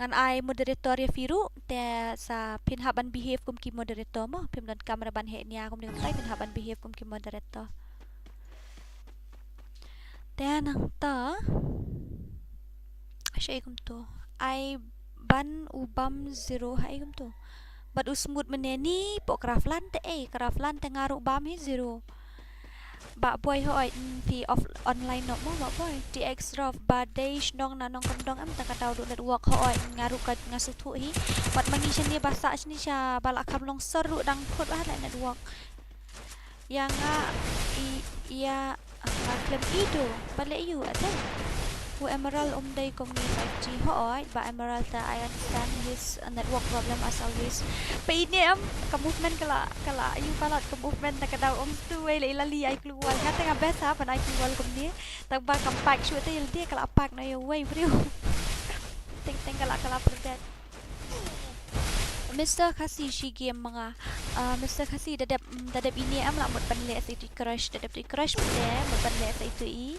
Ngan ai moderator ïa phi ruh, te sa phin hap ban behave kum ki moderator mo, phim donkam re ban heh nia kumne kumtai, phin hap ban behave kum ki moderator. Te nangta shaei kumto, ai ban u bam zero haei kumto. Bad u smooth mynne ni poh Craftland te ei, Craftland te nga ruh bam hi zero. Bah Boy hooid, mm, phi off online noh mo Bah Boy. T X Rough, ba dei shnong na nongkyndong em, ta ka daw duh network hooid, nga ruh ka nga sngewthuh hi. Wat ma ngi shane ba sah shane sha ba la kham longsor ruh dang phut ba leh network. Ïa nga i, ïa nga khlem i do, ba leh ïu ate. U Emerald um dei kum ngi five G hooid, Bah Emerald te I understand his network problem as always. Peit ne em, ka movement ka la, ka la ïu palat ka movement, ta ka daw ong stu wei lei lali ai klur wal. Nga te nga best ha ban ai klur wal kumne. Tang ba kam pack shuh te ïa lade ka la pack na ïa wei briew. Teng teng ka la, ka la perdet. Mister Khasi shi game ma nga. Ah, Mister Khasi da dep, mm, da dep ine em la mut ban leh sa itu i crush, da dep tu i crush te mut ban leh sa itu i,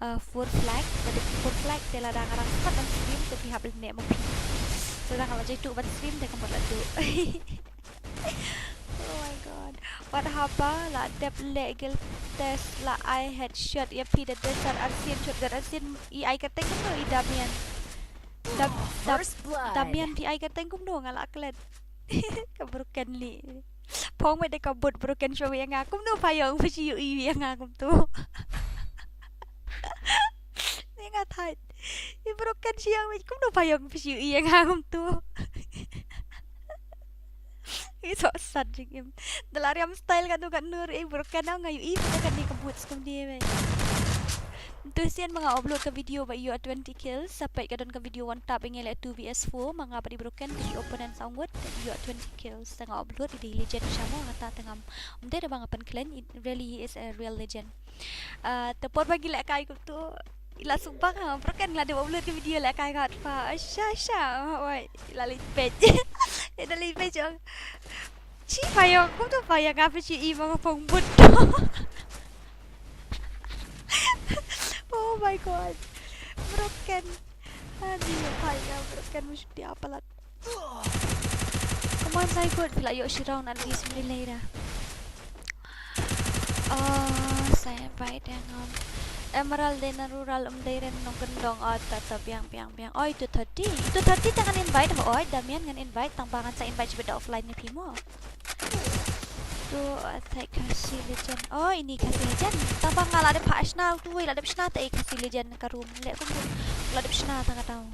ah, four flag, da dep four flag te lada nga dang start ban stream te phi hap leh mo phi. Lada nga la jai tu ban stream te ka mut la tu. Oh my god. Wat haba la dep leh guild test la ai headshot ïa phi da desert arsien shotgun arsien i ai kyrteng kumno i Damian. Dam, dam, First blood. Damian phi ai kyrteng kumno nga la klet. Ka broken li. Phong me de ka bot broken show ïa nga kumno pha ïong phi ïohi ïa nga kumto. Ni nga thait. I broken shi ïong me kumno pha ïong phi ïohi ïa nga kumto. I so sad jingim. Da la riam style ka tu ka nur i broken nga ïohi pha ka ni ka boots kumne me. Tu sien ma nga upload ka video ba ïoh twenty kills, sa peit ka don ka video one tap ngi leh two versus four, ma nga bad i broken, i opponent sa ngut, ïoh twenty kills, sa nga upload i dei legend sha mo, nga ta tengam. Um dei da ba nga pynkhlaiñ, i really he is a real legend. Ah, te por ba ngi lehkai kumto, i la suk bang ha, broken la dep upload ka video lehkai ka hat pa, sha, sha, oi, i la leit peit. I la leit peit jong. Chi pha ïong, kumto pha ïong, nga phi chi i ma nga phong but. Oh my God. Broken. Ani, pha ïong, broken, mesti dia palat. Come on, sai good, phi la ïoh shi round at least, mri lei da. Oh, sai invite yang, um, Emerald dei na rural, um dei ren nongkyndong, oh, ta, ta, biang, biang, biang. Oh, itu thirty. Itu thirty tang ngan invite, oh, Damian ngan invite, tang ba ngan sa invite shibit da offline ni phi mo. Tu, uh, thai Khasi Legend. Oh, ini Khasi Legend. Tang ba nga la dep ha shna, tu wei la dep shna te Khasi Legend ka room. Leh kum la dep shna tang ka tau.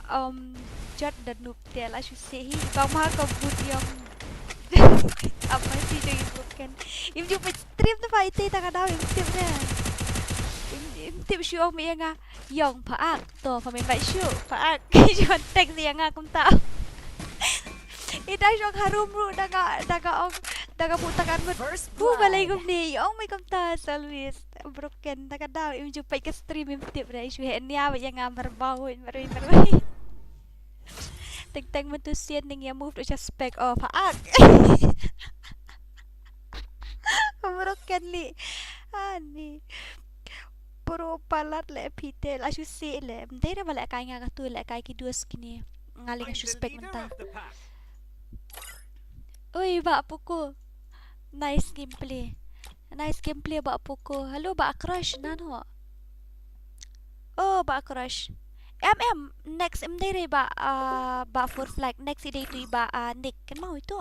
Um, jot da noob te la shu se hi. Bang ma ka but ïong. Apa sih jong i broken. Im ju peit stream tu pha ite tang ka dau im tip ne. Im, im tip shu ong me ïa nga. Ïong pha ak. To pha men bai shu pha ak. Shu text ïa nga kumta. I da jong harum ru da ka, da ka ong, da ka bu ta kan mut. First blood. Bu balei kumne, ong me kumta, Salwis. Broken, da ka dau, im ju peit ka stream im tip re, shu he nia ba ïa nga marbawi, marbawi, marbawi. Teng teng mynta sien ning ïa move to suspect, oh, pha ak. Broken li. Ani. Pro palat le phi te, la shu se le. Mdei re ba lehkai nga katu lehkai ki dus kine. Nga le nga suspect mynta. Oi, Bah Puku. Nice gameplay. Nice gameplay, Bah Puku. Hello, Bah Crush, nano? Oh, Bah Crush. Em, em, next em dei re Bah, ah, Bah Four Flag. Next i dei itu i Bah, ah, Nick. Kan mau itu.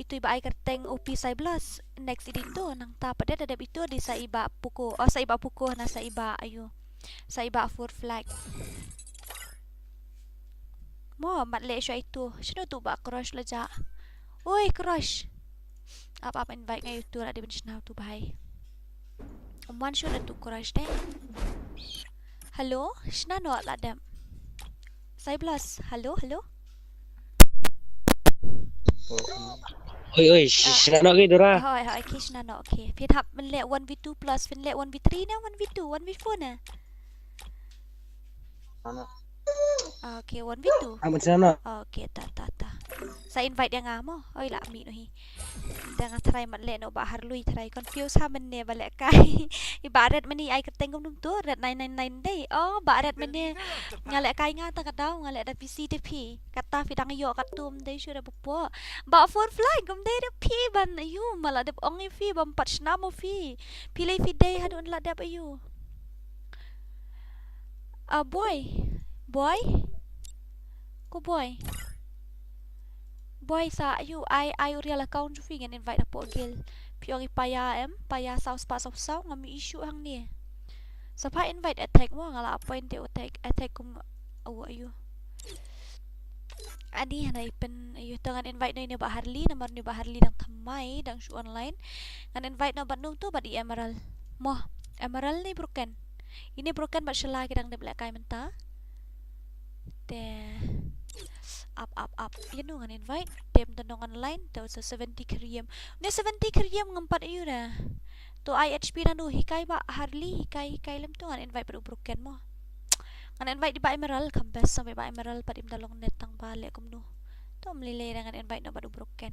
Itu i Bah ai kyrteng O P Cyblast. Next i dei itu. Nangta pat da dep itu dei sa i Bah Puku. Oh, sa i Bah Puku, na sa i Bah ayu. Sa i Bah Four Flag. Mo, mat leh shuwa itu. Shano tu Bah Crush la jah. Oi, Crush. Ap, ap, invite nga itu la dei ban shna tu bhai. Ym wan shuh da tu Crush de. Hello, shna noh la dep. Cyblast, hello, hello. Oi, oi, sh-, ah, shna noh ki Dora. Hoi, hoi, ki shna noh, okay. Phin hap men leh one v two plus, phin leh one v three ne, one v two, one v four ne? Ano? Ah, okay, one v two. Amat shna noh. Okay, ta, ta, ta. Sa invite ïa nga mo. Oi, la mih noh hi. Da nga try mat leh noh Bah Harlui try confuse ha mynne ba lehkai. I Bah Red mynne ai kyrteng kumno tu, Red nine nine nine dei. Oh, Bah Red mynne nga lehkai nga ta ka dau nga leh da P C te phi. Kata phi dang ïoh katto ym dei shuh da ba pok. Bah Four Flag ym dei da phi ban ayu ma la dep ong ïa phi bym pat shna mo phi. Phi lei phi dei haduh la dep ayu. Ah, boy. Boy. Ko boy. Boy sa ayu ai, ai u real account jong phi ngan invite hapoh guild. Phi ong i paya em, paya saw spah saw saw ngam issue hangne. Sa pha invite attack mo nga la appoint te attack, attack kum u ayu. Ani hana i pyn ayu to ngan invite noh ine Bah Harley, namar ine Bah Harley dang thymmai, dang shu online. Ngan invite noh bad nungtu bad i Emerald. Mo, Emerald ne Broken. Ine Broken bad Shala ki dang dep lehkai mynta. Te ap, ap, ap. Ïano ngan invite? Te mynta nong online, te sa seventy kyriem. Ne seventy kyriem ngam pat ayu da. To ai H P nanu hikai Bah Harley, hikai, hikai lem tu ngan invite bad u Broken mo. Ngan invite i Bah Emerald, kam best sam i Bah Emerald pat im da long net tang ba leh kumno. To ym lei lei da ngan invite noh bad u Broken.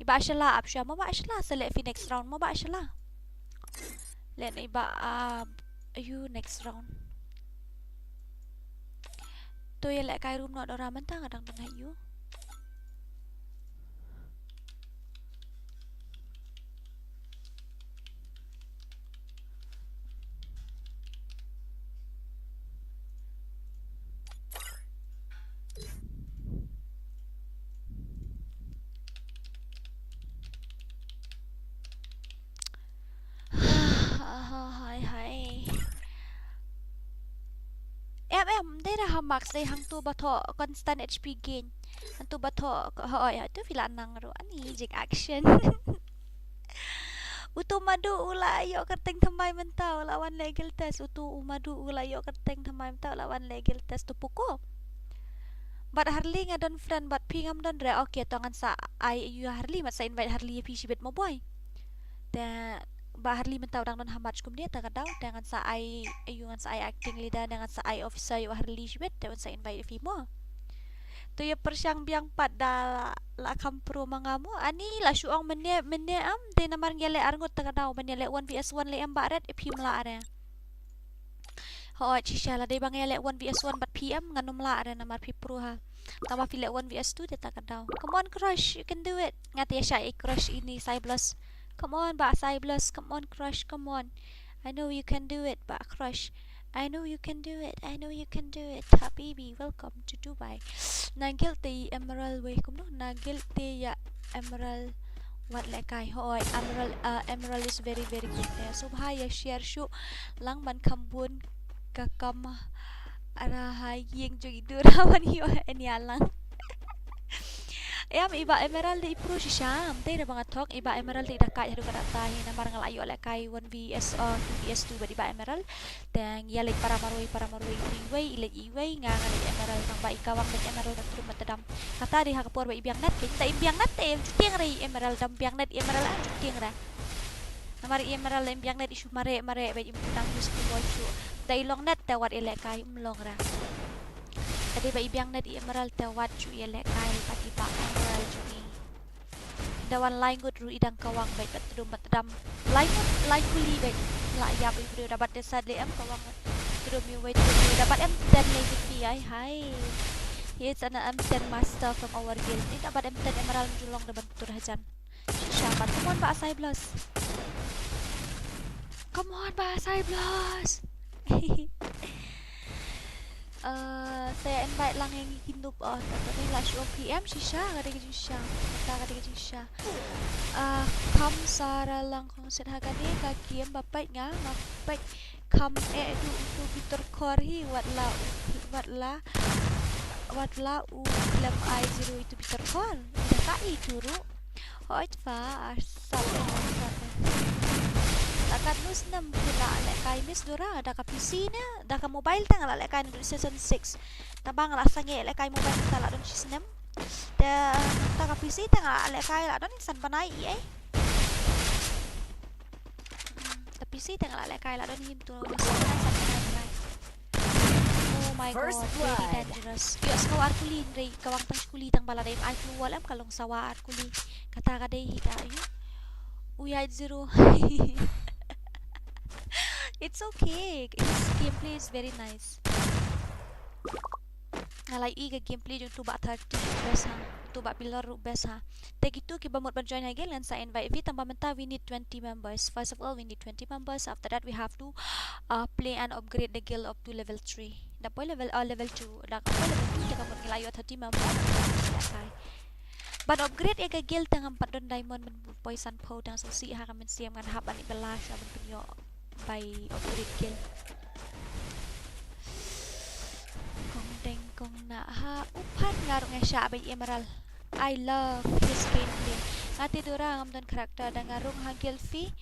I Bah Shala ap shuwa mo Bah Shala, sa leh phi next round mo Bah Shala. Leh na i Bah, ah, ayu next round. To ïa lehkai room noh Dora mynta nga dang dang ayu. Em, dei da ha max, dei hangtu ba thoh constant H P gain. Hangtu ba thoh, hooid, hangtu phi la nang ruh, ani jik action. Utu Madu u la ïoh kyrteng thymmai mynta, u la wan leh guild test, utu u Madu u la ïoh kyrteng thymmai mynta, u la wan leh guild test, tu Puko. Bad Harley nga don friend, bad phi ngam don re, okay, to ngan sa ai ïa Harley, mat sa invite Harley ïa phi shibit mo boi. Te ba Harley mynta u dang don ha match kumne, ta ka daw, te ngan sa ai, ïa u ngan sa ai acting leader, te ngan sa ai officer ïa u Harley shibit, te un sa invite ïa phi mo. To ïa pyrshang biang pat da la kham pro ma nga mo. Ani la shu ong mynne, mynne em, te namar ngi ïa leh arngut ta ka daw, mynne leh one v one leh em ba ret, ïa phi mla re. Hooid, shisha lada ba nga ïa leh one v one bad phi em, ngan ym lah re namar phi pro ha. Tangba phi leh one v two te ta ka daw. Come on, crush, you can do it. Nga te ïa shah ïa crush ini, Cyblos. Come on, ba Cyblos. Come on, crush, come on. I know you can do it, ba crush. I know you can do it. I know you can do it. Habibi, welcome to Dubai. Na guild te ïa Emerald wei, kumno? Na guild te ïa Emerald wat lehkai. Hooid, Emerald, uh, Emerald is very, very good there. So ba ha ïa share shuh lang ban kham bun ka kam ra ha ïing jong i Dura ban ïoh enia lang. Em, i Bah Emerald i pro shisha, em, te da ba nga thok, i Bah Emerald i da kait haduh katta hi, namar nga la ïoh lehkai one v one, uh, two v two bad i Bah Emerald. Te ngi ïa leit para marwei, para marwei, iwei i leit iwei, nga nga leit Emerald, tangba i Kawang leit Emerald, ka trum ma ta dam. Kata dei ha ka por ba i biang net, kein da im biang net te, em, ju tieng re i Emerald, dam biang net i Emerald, ah, ju tieng re. Namar i Emerald im biang net, i shu mareh mareh bad im pynang use ki bol shuh. Da i long net te wat ïa lehkai, im long re. Ka dei ba i biang net i Emerald te wat shu ïa lehkai bad i Bah Emerald jong ngi. Da wan lai ngut ruh i dang Kawang bad, bad trum bad dam. Lai ngut, lai kuli bad. La ïap i briew da bad te sadly em Kawang. Trum iwei, trum iwei, da bad M ten lei ki phi ai hai. He is an M ten master from our guild. Ni da bad M ten Emerald, ju long da ban tur hajan. Shisha pat, come on, ba Cyblos. Come on, ba Cyblos. Uh, sa invite lang ïa ngi ki noob, oh, ta, ta, ni la shu ong P M shisha, ka dei ka jingshisha. Ta ka dei ka jingshisha. Uh, kham sa ra lang kong set ha kane ka game ba peit nga, nga peit kham eh du utu Peter Khor hi, wat la u, wat la, wat la u khlem ai zero itu Peter Khor. Ida ka itu ruh. Hooid pha, ah, sat, sat. La katno snem phi la lehkai Miss Dura, da ka P C ne, da ka mobile te nga la lehkai naduh season six. Tangba nga la sangeh lehkai mobile mynta la don shi snem. Te mynta ka P C te nga la lehkai la don san bnai ei. Hmm, ka P C te nga la lehkai la don hi mynta san bnai, san bnai. Oh my God, very dangerous. Ïohsngew ar kuli, hynrei Kawang tang shi kuli, tangba lada im ai clue wall em ka long sawa ar kuli. Kata ka dei hi ka, ïoh. U ïaid zero. It's okay. His gameplay is very nice. Nga la ïohi ka gameplay jong utu Bah thirty best ha. Utu Bah Pillar ruh best ha. Te kitu kiba mut ban join ha guild ngan sa invite phi, tangba mynta we need twenty members. First of all, we need twenty members. After that, we have to, uh, play and upgrade the guild up to level three. Da poi level, uh, level two. Da ka poi level two te ka mut ngi la ïoh thirty members. Ban upgrade ïa ka guild te ngam pat don diamond, ban poi sanphew, tang sngewsih ha ka mynsiem, ngan hap ban ïa bylla shuwa ban pynïoh bai upgrade guild. Kong deng kong nah ha u phan, nga ruh nga shah bad i Emerald. I love his gameplay. Nga te Dura ngam don character, da nga rung ha guild phi.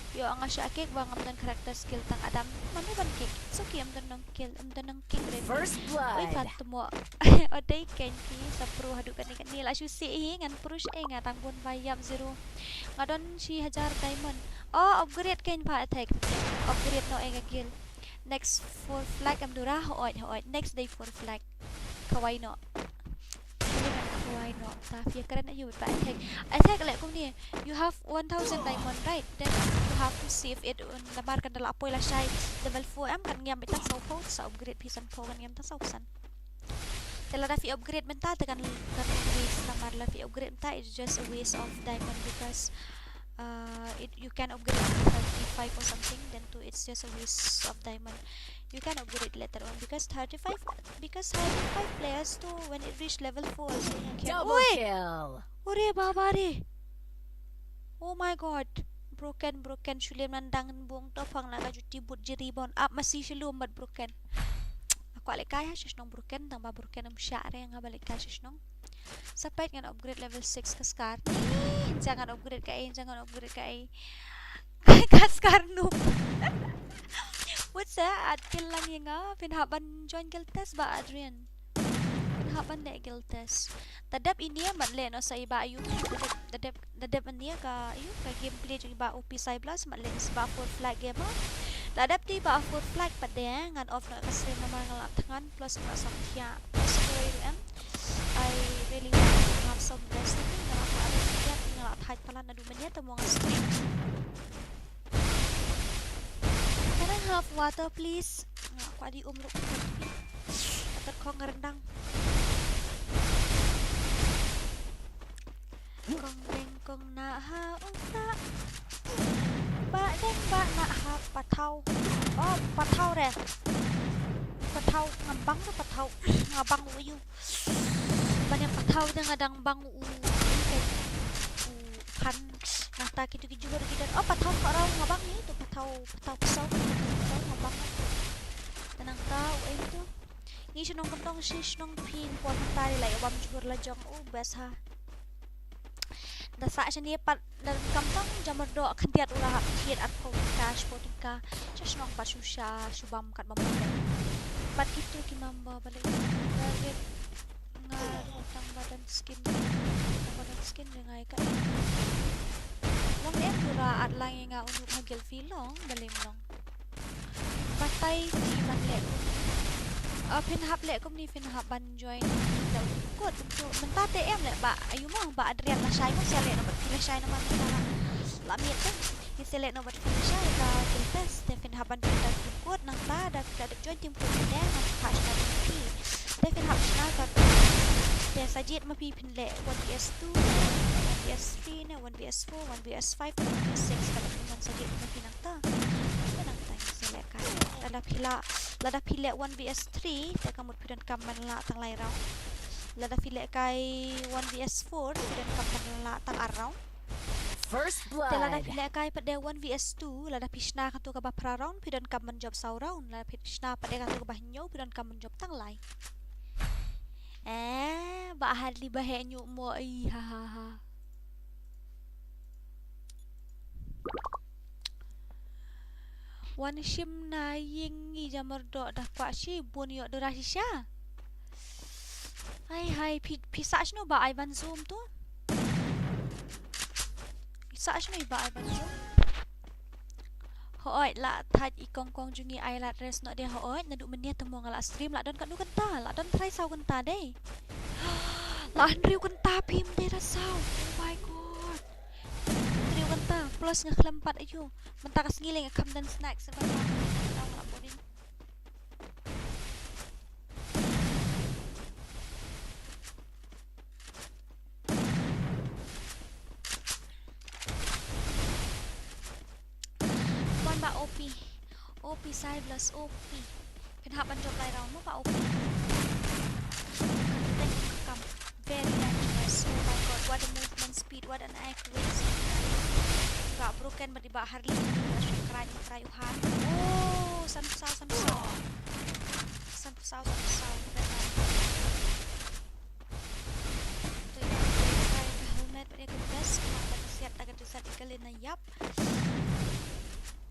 Ïoh nga shah kick ba ngam don character skill tang Adam. Mano ban kick? It's okay, ym don nong kill, ym don nong kick re. First blood. Ui, phan tmo. O dei kein phi sa pro haduh kane kane, la shu sih hi, ngan pro sha ei, nga tang bun ba ïap zero. Nga don shi hajar diamond. Oh, upgrade kein pha attack. Upgrade noh ïa ka guild. Next four flag em Dura, hooid, hooid. Next dei four flag. Khawai noh. Khawai noh. Ta phi kren aïu ba attack. Attack leh kumne. You have one thousand diamond, right? Then you have to save it on the mark, kan da la poi lashai level four em, kan ngiam beit tang sawphew, sa upgrade phi sanphew, kan ngiam tang sawphew san. Te lada phi upgrade mynta te kan, kan waste, namar lada phi upgrade mynta, it's just a waste of diamond because, uh, it, you can upgrade to thirty-five or something, then too it's just a waste of diamond. You can upgrade later on because thirty-five, because thirty-five players too, when it reach level four also you can. Double kill. Ore baba re. Oh my God. Broken, broken. Shu lem nandang bung to phang la ka juti but jiri bon. Ap masi shalom bad broken. Nga kwah lehkai ha sha shnong Broken, tang ba Broken ym shah re, nga ba lehkai sha shnong. Sa peit ngan upgrade level six ka Scar. Ih, ynda ngan upgrade kaei, ynda ngan upgrade kaei. Ka Scar noob. What's that? At kill lang ïa nga, phin hap ban join guild test bah Adrian. Phin hap ban leh guild test. Te dep ine mat leh noh sa i bah Ayu. Te dep, te dep, te dep ine ka, Ayu, ka gameplay jong i bah O P Cyblast mat leh sa bah Four Flag Gamer. Te dep te i bah Four Flag pat de, ngan off noh ka stream namar nga la thngan plus nga la samthiah. Plus ko em. I really want to have some rest. Nga la thait, nga la thait palat naduh mynne te mo nga stream. Can I have water, please? Nga kwah di um ruh. Water kong rendang. Kong deng kong na ha ung ta. Ba deng ba na ha pathaw. Oh, pathaw re. Pathaw ngam bang re pathaw. Nga bang u yu. Ban ïa pathaw de nga dang bang u, u, u phan. Nangta kitu ki juhur ki don. Oh, pathaw ka rau nga bang ni tu pathaw, pathaw ksaw, pathaw nga bang. Te nangta u em tu. Ngi shnong kyntong shi shnong phi por mynta ri la ïa wam juhur la jong u best ha. Da sah shane pat da kam tang jamar doh khyndiat u la hap thied arphew tyngka, shiphew tyngka. Sha shnong pat shu sha shu bam kat bam bam. Pat kitu ki member ba leh ba leh nga tang ba don skin, tang ba don skin re ngai ka. Long em u la at lang ïa nga u nuk ha guild phi long ba leh long. Batai phi ban leh. Ah, phin hap leh kumne phin hap ban join. Leh u kut kumtu. Mynta te em leh bah Ayu mo bah Adrian lashai mo, sa leh noh bad phi lashai namar mynta la miet te. Ngi sa leh noh bad phi lashai ka guild test te phin hap ban join da team code nangta da phi la dep join team code mynne ngan phah shna da phi. Te phin hap shna ka te sa jied ma phi phin leh one V S two, one V S three ne one V S four, one V S five, one V S six ka dep phin sa jied ma phi nangta. Te nangta ngi sa leh kai. Lada phi la, lada phi leh one V S three te ka mut phi donkam ban lah tang lai round. Lada phi leh kai one V S four phi donkam ban lah tang ar round. First blood. Te lada phi leh kai pat de one V S two, lada phi shna katu kaba phra round phi donkam ban jop saw round, lada phi shna pat de katu kaba hynñiew phi donkam ban jop tang lai. Eh, bah Harley ba heh ñiuh mo, ih, ha ha ha. Wan shim na ïing i jamar doh da kwah shibun ïoh dura shisha. Hai hai phi, phi sah shano ba ai ban zoom tu. Phi sah shano ba ai ban zoom. Hooid la thait i kong kong jong ngi ai lad rest noh de hooid naduh mynne te mo nga la stream la don katno kynta, la don trai saw kynta de. La hynriew kynta phim de ra saw. Oh my god. Hynriew kynta plus nga khlem pat ayu. Mynta ka sngi lei nga kham don snack sa ban ma. Tang la boring. Wan ba O P. O P Cyblast O P. Phin hap ban jop lai round mo ba O P. Teng kam. Very dangerous. Oh my god, what a movement speed, what an accuracy. Ba Broken ba di ba Harley ba shong krai ma krai u Han. Oh, san phew saw, san phew saw. San phew saw, san phew saw. Very nice. Te ïa ka helmet bad ïa ka vest, kumba ka siat, ka siat ïa ka lane ïap.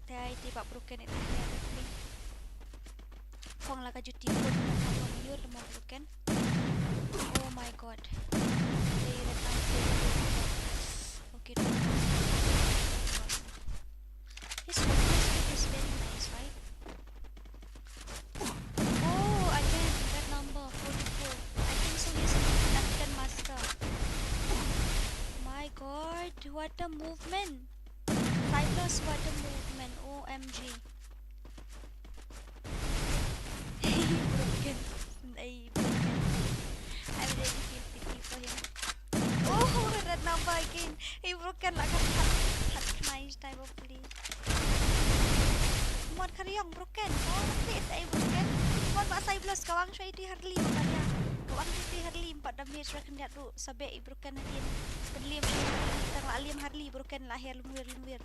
Te ai te ba Broken ïa ka helmet. Phong la ka juti kut, ka phong yur, ka Broken. Oh my god. Te ïa ka tang te. Okay, don't. His movement speed is very nice, right? Oh, again, red number, forty-four. I think so, he's an African master. My god, what a movement. Cyblast, what a movement, O M G. Broken. Ay, Broken. I really feel pity for him. Oh, red number again. Hey, Broken, la ka that, that nice type of play. Mon kariong Broken. Oh, please, ay Broken. Mon ba Cyblast ka wang shwa iti Harley ba ya. Ka wang iti Harley empat damage ra khyndiat ruh. Sabe i Broken hadien. Pynliem shwa iti tang la liem Harley Broken la her lungwir lungwir.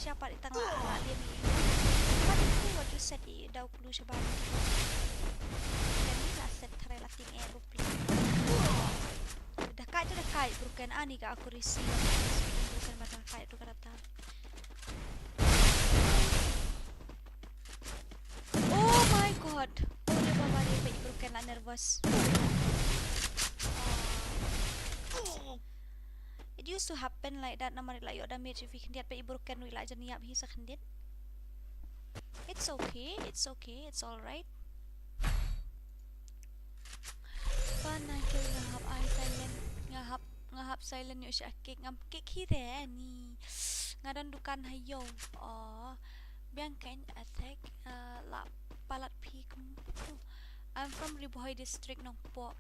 Sha Pat i tang la, la liam i. Pat i ku wat ju set i daw klu shabar. Kan ni la set tharai la ting e bupli. Da kai tu da kai broken ani ka aku risi. Broken ba da kai tu ka data. Oh my god. Oh le baba le peit broken la nervous. Ah. It used to happen like that namar i la ïoh damage phi khyndiat peit broken i la jan ïap hi sa khyndiat. It's okay, it's okay, it's all right. Ba na kill nga hap ai silent, nga hap, nga hap silent ïoh sha kick, ngam kick hi re ni. Nga don dukan ha ïew. Oh. Biang kan attack, uh, la palat phi kum. I'm from Ri Bhoi district Nongpoh.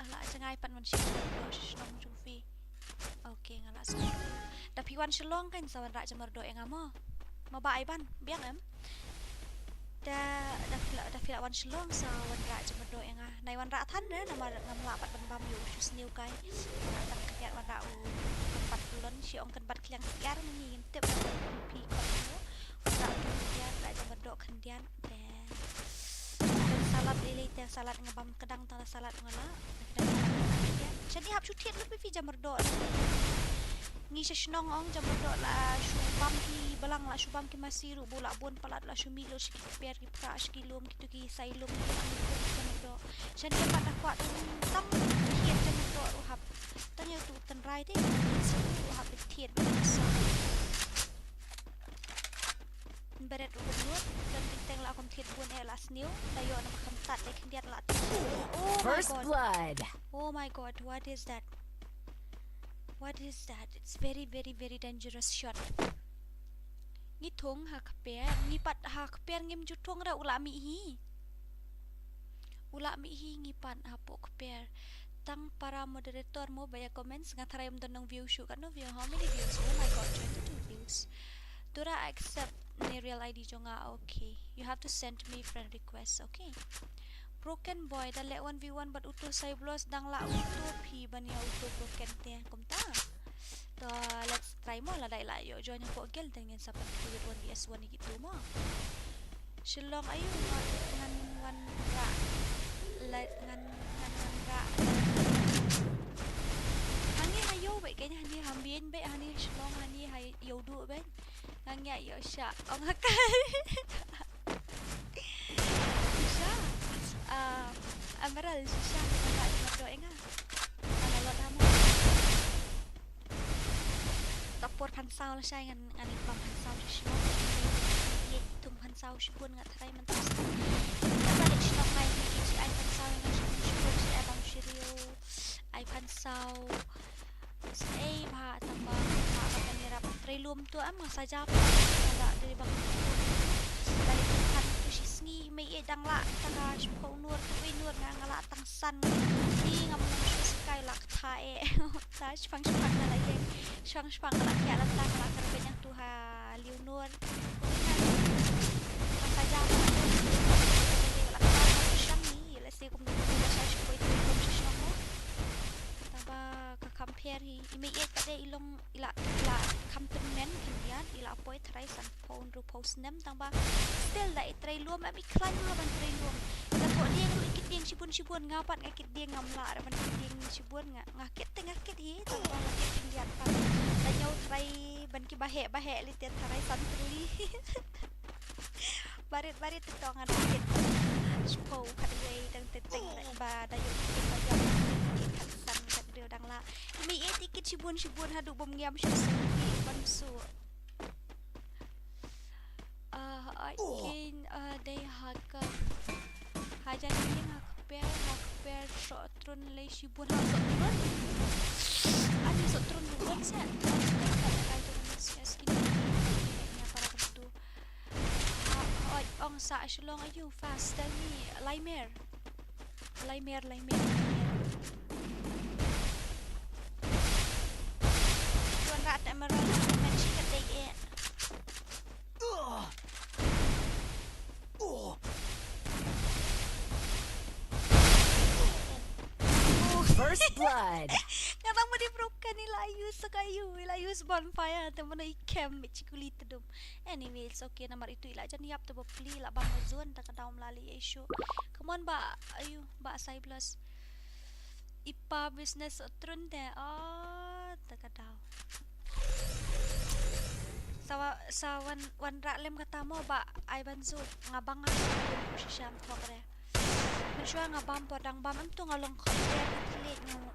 Ala jngai pat man shi shnong jong phi. Okay, nga la sa. Da phi wan Shillong kan sa wanrah jamardoh ïa nga mo. Ma ba ai ban, biang em. Da, da phi la, da phi la wan Shillong sa wanrah jamardoh ïa nga. Nai wanrah than re namar ngam lah pat ban bam ïa u shu sniew kai. Nga tang khyndiat wanrah u kynbat lon shi ong kynbat kliang siar ngi ngim tip phi kot mo. Wanrah u kynbat siar, wanrah jamardoh khyndiat. Te Salad lei lei te salad nga bam kdang tang la salad nga la. Kdang salad nga la. Shane hap shu thied lut phi jamardoh. Ngi sha shnong ong jamardoh la shu bam ki balang la shu bam ki masi ruh bu la bun palat la shu mih lut sha ki kper ki pra sha ki lum ki tu ki sai lum ki lang ki jamardoh. Shane pat da kwah tang tang thied jamardoh ruh hap. Tang ïa tu tynrai te. Ruh hap thied. Beret ruh bun lut, don teng teng la kum thied bun eh la sniew, da ïoh na ma kham tat eh khyndiat la thied. Oh my First god. Blood. Oh my god, what is that? What is that? It's very, very, very dangerous shot. Ngi thung ha kper, ngi pat ha kper ngim ju thung ra u la mih hi. U la mih hi ngi pat hapoh kper. Tang para moderator mo ba ïa comments nga tharai ym don nong view shuh katno view, how many views? Oh my god, twenty-two views. Tura accept ne real I D jong nga, okay. You have to send me friend request, okay. Broken boy, da leh one v one bad uto Cyblos dang la uto phi ban ïa uto broken te kumta. To let's try mo lada i la ïoh join hapoh guild then ngin sa pynkhih one v one ïa kitu mo. Shillong aïu ngan wanrah. Ngan ngan wanrah. Hangne ha ïew beit kane hangne ha Mbieng beit hangne Shillong hangne ha ïew duh beit. Nga ngiah ïoh shah ong ha kai. Shisha. Ah, Emerald shisha. Nga ngiah ïoh shah ong ha kai. Nga la lot ha mo. Tapor phan saw lashai ngan, ngan ïa bam phan saw shisha. Ïa tum phan saw shibun nga tharai mynta. Mynta dei shnong ngai ngi ki ai phan saw ngan shibun shibun shi ai bam shiriew. Ai phan saw. Ei bha tang ba ba ba kan ïarap trei lum tu am nga sa jam. Ba dei ba kan tu. Ba dei tu kan tu shi sngi mei e dang la ta ka shiphew nur ka wei nur nga nga la tang san. Ni ngam long shu sikai la ka tha e. Ta shipang shipang nga la ïeng. Shipang shipang nga la khiah la ta nga la kyrpeng ïa tu ha liu nur. Nga sa jam la tu. Nga la ta ka shang ni la se kum du ba sa shiphew tu kum shi shong mo. Ta ba ka compare hi i mei e ka dei i long i la i la kham tymmen khyndiat i la poi trai san phew hynriewphew snem tang ba still da i trei lum em i khlaiñ ruh ban trei lum. Ka thoh dieng ruh i kit dieng shibun shibun nga pat nga kit dieng ngam lah ruh ban kit dieng shibun nga nga kit te nga kit hi tang ba nga kit khyndiat pat. Da ñiew trai ban ki ba heh ba heh lite trai san tylli. Barit barit te tong nga da kit. Shiphew khatwei tang te teng ba da ïoh kit ba ïoh kit khat san khatwei dang la. I mei e te kit shibun shibun haduh bym ngiam shu suk ban suk. Ah, ai kin ah dei ha ka. Hajan ïing ha kper ha kper soh trun lei shibun ha soh trun. Ani soh trun ruh kan sa. Ani kan sa da kai tu kan sa skin. Nya para kan tu. Ah, oi, ong sa Shillong aïu fast tell me. Laimer. Laimer, Laimer, Laimer. Tuan rat emerald men shi ka dei e. First blood. Nga tang madi broken ni la Ayu, sa ka ayu, i la use bonfire, te mano i kem, i chikuli tedum. Anyway, it's okay, namar itu i la jan ïap te bapli, i la bam zone, te ka daw mlali ayu. Come on, ba, ayu, ba Cyblus. Ipa business trun te, oh, te ka daw. Sa wa, sa wan, wan rah lem kata mo ba, ai ban zu, nga bang nga, shisha mthok re. Mynshuwa nga bam por dang bam em tu nga long khot ïa ki thylliej nga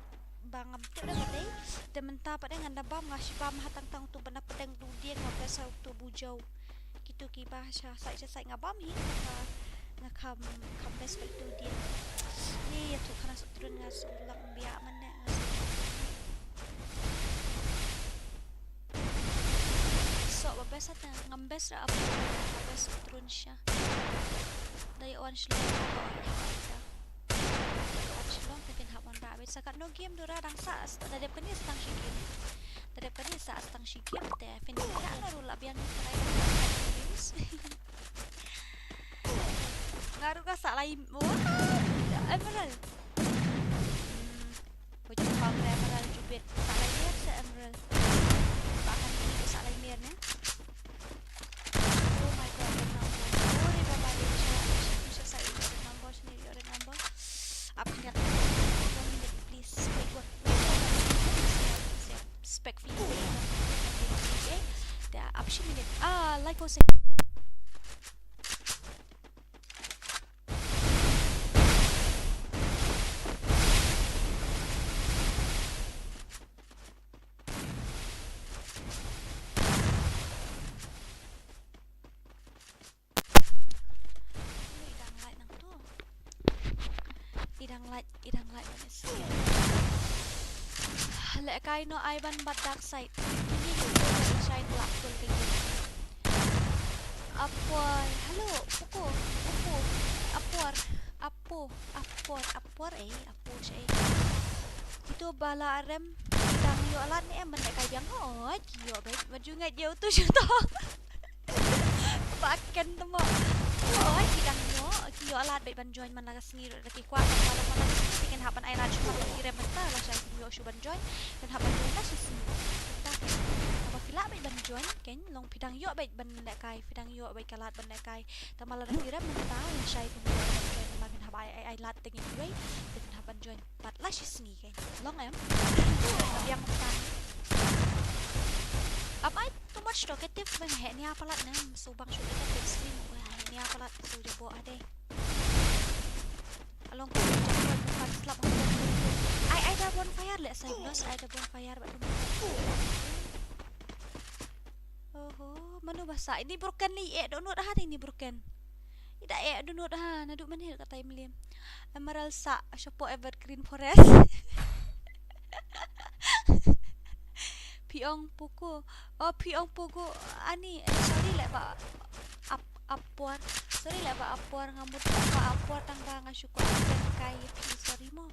ba ngam tip da ka dei. Te mynta pat de ngan da bam nga shi bam ha tang tang tu ba na pdeng tu dieng nga best ha tu bujaw. Kitu ki ba sha sai sha sai nga bam hi nga, nga kham, kham best pat tu dieng. Ni ïa tu khana sutun nga su lak biak man ne nga su. Sok ba best ata ngam best ra ap ba best trun sha. Da ïa wan shlong ba ïa wan sha. Da ïa wan shlong te phin hap wan ra bit sa katno game dura dang sa da dep kane sa tang shi game. Da dep kane sa tang shi game te phin hap na ru la biang ni try. Nga ruh ka sa lai. Wah, Emerald. Hmm. Ko ju pam re Emerald ju bit. Sa lai mer sa Emerald. Ba kan ni sa lai mer ne. Oh my God, red number. Sorry, baba, dia cakap. Saya sa red number, sini red number. Apa ni? One minute, please. Wait, wait, wait. Spec fee. Okay. Dah, apa sih minute? Ah, life oh six. I dang light nang tu. I dang light, i dang light. Lehkai noh ai ban bat dark side. Kine ki shine black hole ka ïing. Apor, hello, Poco, Poco, Apor, Apo, Apor, Apor, eh, Apo, eh. Itu ba la rem, ki dang ïoh lad ne em, ban lehkai biang, hooid, ki ïoh beit, ma ju ngeit ïa utu shu tong. Ba ken te mo. Hooid, ki dang ïoh, ki ïoh lad beit ban join man la ka sngi ruh da ki kwah, ban la man la ka sngi, te kin hap ban ai lad shu man la ki rem mynta, lashai kin ïoh shu ban join, kin hap ban join la shi sngi. Mynta, haba phi lah beit ban join, ken long phi dang ïoh beit ban lehkai, phi dang ïoh beit ka lad ban lehkai. Tangba lada phi rem mynta, lashai phin ïoh ban join, tangba phin hap ai, ai, ai lad te ngi kiwei, te phin hap ban join. Pat la shi sngi kein. Long em. Biang mynta. Am ai too much talkative, ba nga heh nia palat ne, so bang shu talkative stream, ba nga heh nia palat, so jabo ade. Along ko jabo, bukan slap. Ai, ai da bonfire leh, Cyblus, ai da bonfire, ba tu. Oho, mano ba sa ini broken ni, eh, dohnud ha ini broken. Ida, eh, dohnud ha, naduh mynhynnin ka time lem. Emerald sa, shapoh Evergreen Forest. Phi ong Poco. Oh, phi ong Poco. Ani, eh, sorry leh ba ap, Apor. Sorry leh ba Apor, nga mut ba Apor tangba nga shu kren kai ïa phi, sorry mo.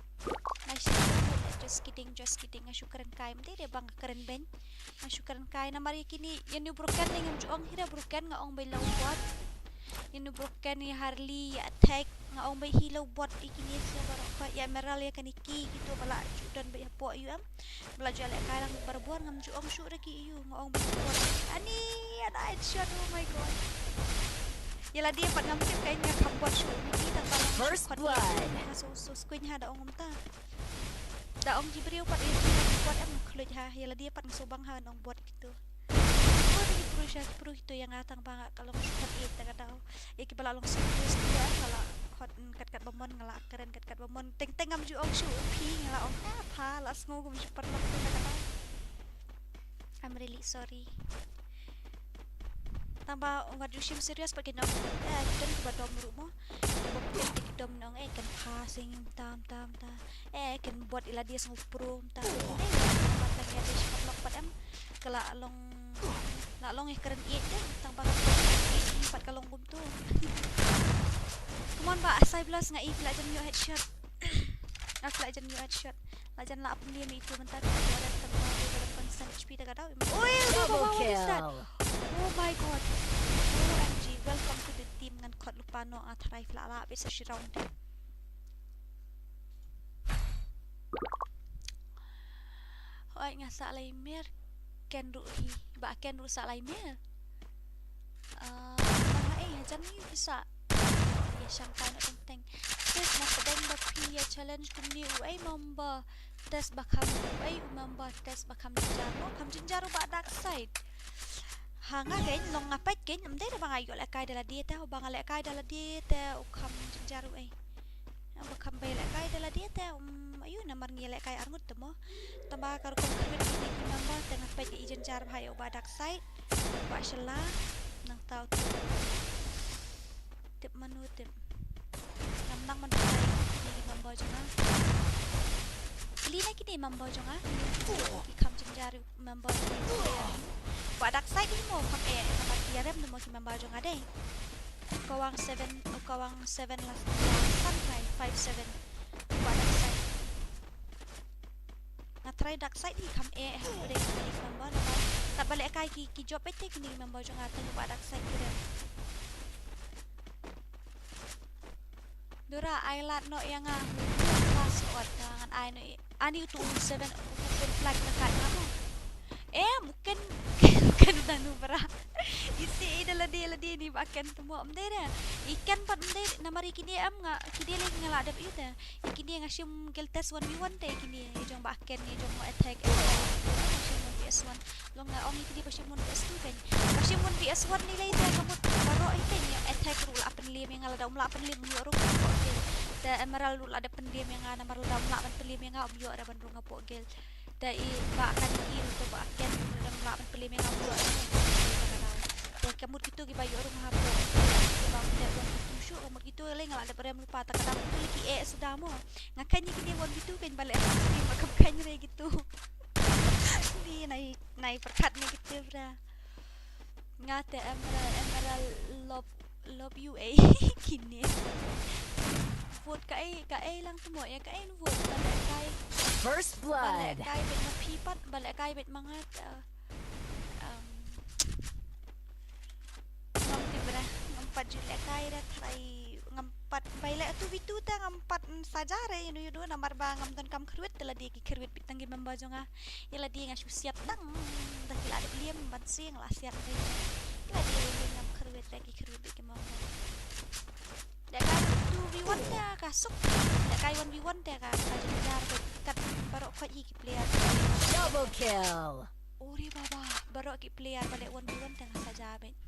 Nga shu kren, just kidding, just kidding, nga shu kren kai, mynta de ba nga kren beiñ. Nga shu kren kai namar ïa kine, ïa une u broken ne ngam ju ong hi re broken, nga ong beit la u bot. Ïa une u broken, ïa Harley, ïa Attack, nga ong beit hi la u bot ïa kine sha baroh, ïa Emerald, ïa kane ki, kito ba la ju don beit hapoh ïa u em. Ba la ju lehkai lang barabor, ngam ju ong shuh re ki ïa u, nga ong beit la u bot. Ani, ana headshot, oh my God. Ïa lade pat ngam tip kein, nga kham bot shuh ïa ki, tang ba la first blood. Nga so, so skuiñ ha da ong kumta. Da ong ki briew pat ïa ki bot em, khluit ha, ïa lade pat nga so bang ha nong bot kito. Bot ki pro sha, ki pro kito ïa nga tang ba nga ka long shu khot ïeit ta ka daw. Ïa ki ba la long shu pro sha, nga la khot, mm, kat kat ba mon nga la kren kat kat ba mon. Teng teng ngam ju ong shuh phi, nga la ong ha pha, la sngew kum shu paralok ta ka daw. I'm really sorry. Tangba nga ju shim serious pat ki nong, eh, ki don kiba dom ruh mo. Kiba pynlong te ki dom nong, eh, kan pha sing tam tam tam. Eh, kan bot ila dia sngewprum tam. Eh, ba kan ïa dei shi paralok pat em. Ka la long, la long ïa kren ïeit te, tangba ka kren ïeit pat ka long kumtu. Come on ba, Cyblus nga i phi la jan ïoh headshot. Nga phi la jan ïoh headshot. La jan la ap ni mi tu mynta ka jan tang ba ka jan consent H P ta ka daw. Oi, oi, oi, oi, what is that? Double kill. Oh my God. O M G, welcome to the team, ngan khot lypa noh, nga tharai phi la lah beit sa shi round. Hoi, Nga sah lai mer, ken ruh hi, ba ken ruh sah lai mer. Ah, ma ha ei, hajan ni ki sah. Ïa shang kai na teng teng. Test na pdeng ba phi ïa challenge kumne u ei member. Test ba kham u ei u member, test ba kham jynjar. No, kham jynjar u ba dark side. Ha nga kein, long nga peit kein, ym dei da ba nga ïoh lehkai da lade te, u ba nga lehkai da lade te, u kham jynjar u ei. Ba kham ba ïalehkai da lade te, um, ayu namar ngi ïalehkai arngut te mo. Tangba ka rukom khyndiat kine ki member te nga peit ïa i jynjar bha ïa u ba dark side. Ba shala nangta u tip. Tip mano tip. Ngam nang man ba kine ki member jong nga. Kine na kine member jong nga. Ki kham jynjar member jong nga. Ba dark side hi mo kham eh, namar ki ïarem te mo ki member jong nga dei. Kawang seven, oh, kawang seven last, last san kai, five seven. Ba dark side. Nga try dark side hi kham eh, ha, udah ini member, namar kat ba lehkai ki, ki job ete kine member jong nga tang ba dark side udah. Dura ai lad noh ïa nga. Last ot ngan ai noh. Ani utu u seven u pun flag na kat nga mo. Em, u ken, u ken u danu bra. Isi i da lade lade ni ba ken te mo, ym dei re. I ken pat ym dei namar i kine em nga, kine lei nga la dep ïa te. I kine nga shim gel test one v one te i kine, i jong ba ken, i jong mo attack. Nga shim one v one. Long nga ong i kine ba shim one v two ken. Ba shim one v one ni lei te ka mut baroh i ken ïa attack ruh la pynliem ïa nga, lada um lah pynliem ym ïoh ruh ka pok gel. Te Emerald ruh la dep pynliem ïa nga, namar lada um lah ban pynliem ïa nga ym ïoh re ban rung ka pok gel. Te i ba kan i ruh te ba ken ruh lada um lah ban pynliem ïa nga ym ïoh re. Te ka mut kito ki ba ïoh rung ha pok gel. Ki ba ym dep rung ki tu shu ka mut kito lei nga la dep rem lypa, ta ka dang tu lei ki eh suda mo. Nga kan ïa kine one v two ken ba leh stream ba kam kan re kito. Ni nai, nai pyrkhat ne kito bra. Nga te Emerald, Emerald love, love you eh. Kine. Vote kaei, kaei lang te mo ïa kaei vote ba lehkai. First blood. Ba lehkai beit ma phi pat, ba lehkai beit ma nga te. Um, ngam tip re, ngam pat ju lehkai re, trai ngam pat, ba ïaleh two v two te ngam pat saja re, ïa no ïa no namar ba ngam donkam kyrwit te lade ki kyrwit beit tang ki member jong nga. Ïa lade nga shu siat tang da ki la dep liem ban sing la siat re. Ïa lade lei ngam kyrwit re, ki kyrwit beit ki member. Lehkai two v one te ka suk. Lehkai one v one te ka, ka jynjar beit, kat baroh khoit hi ki player. Double kill. Ore baba, baroh ki player ba leh one v one te nga saja beit.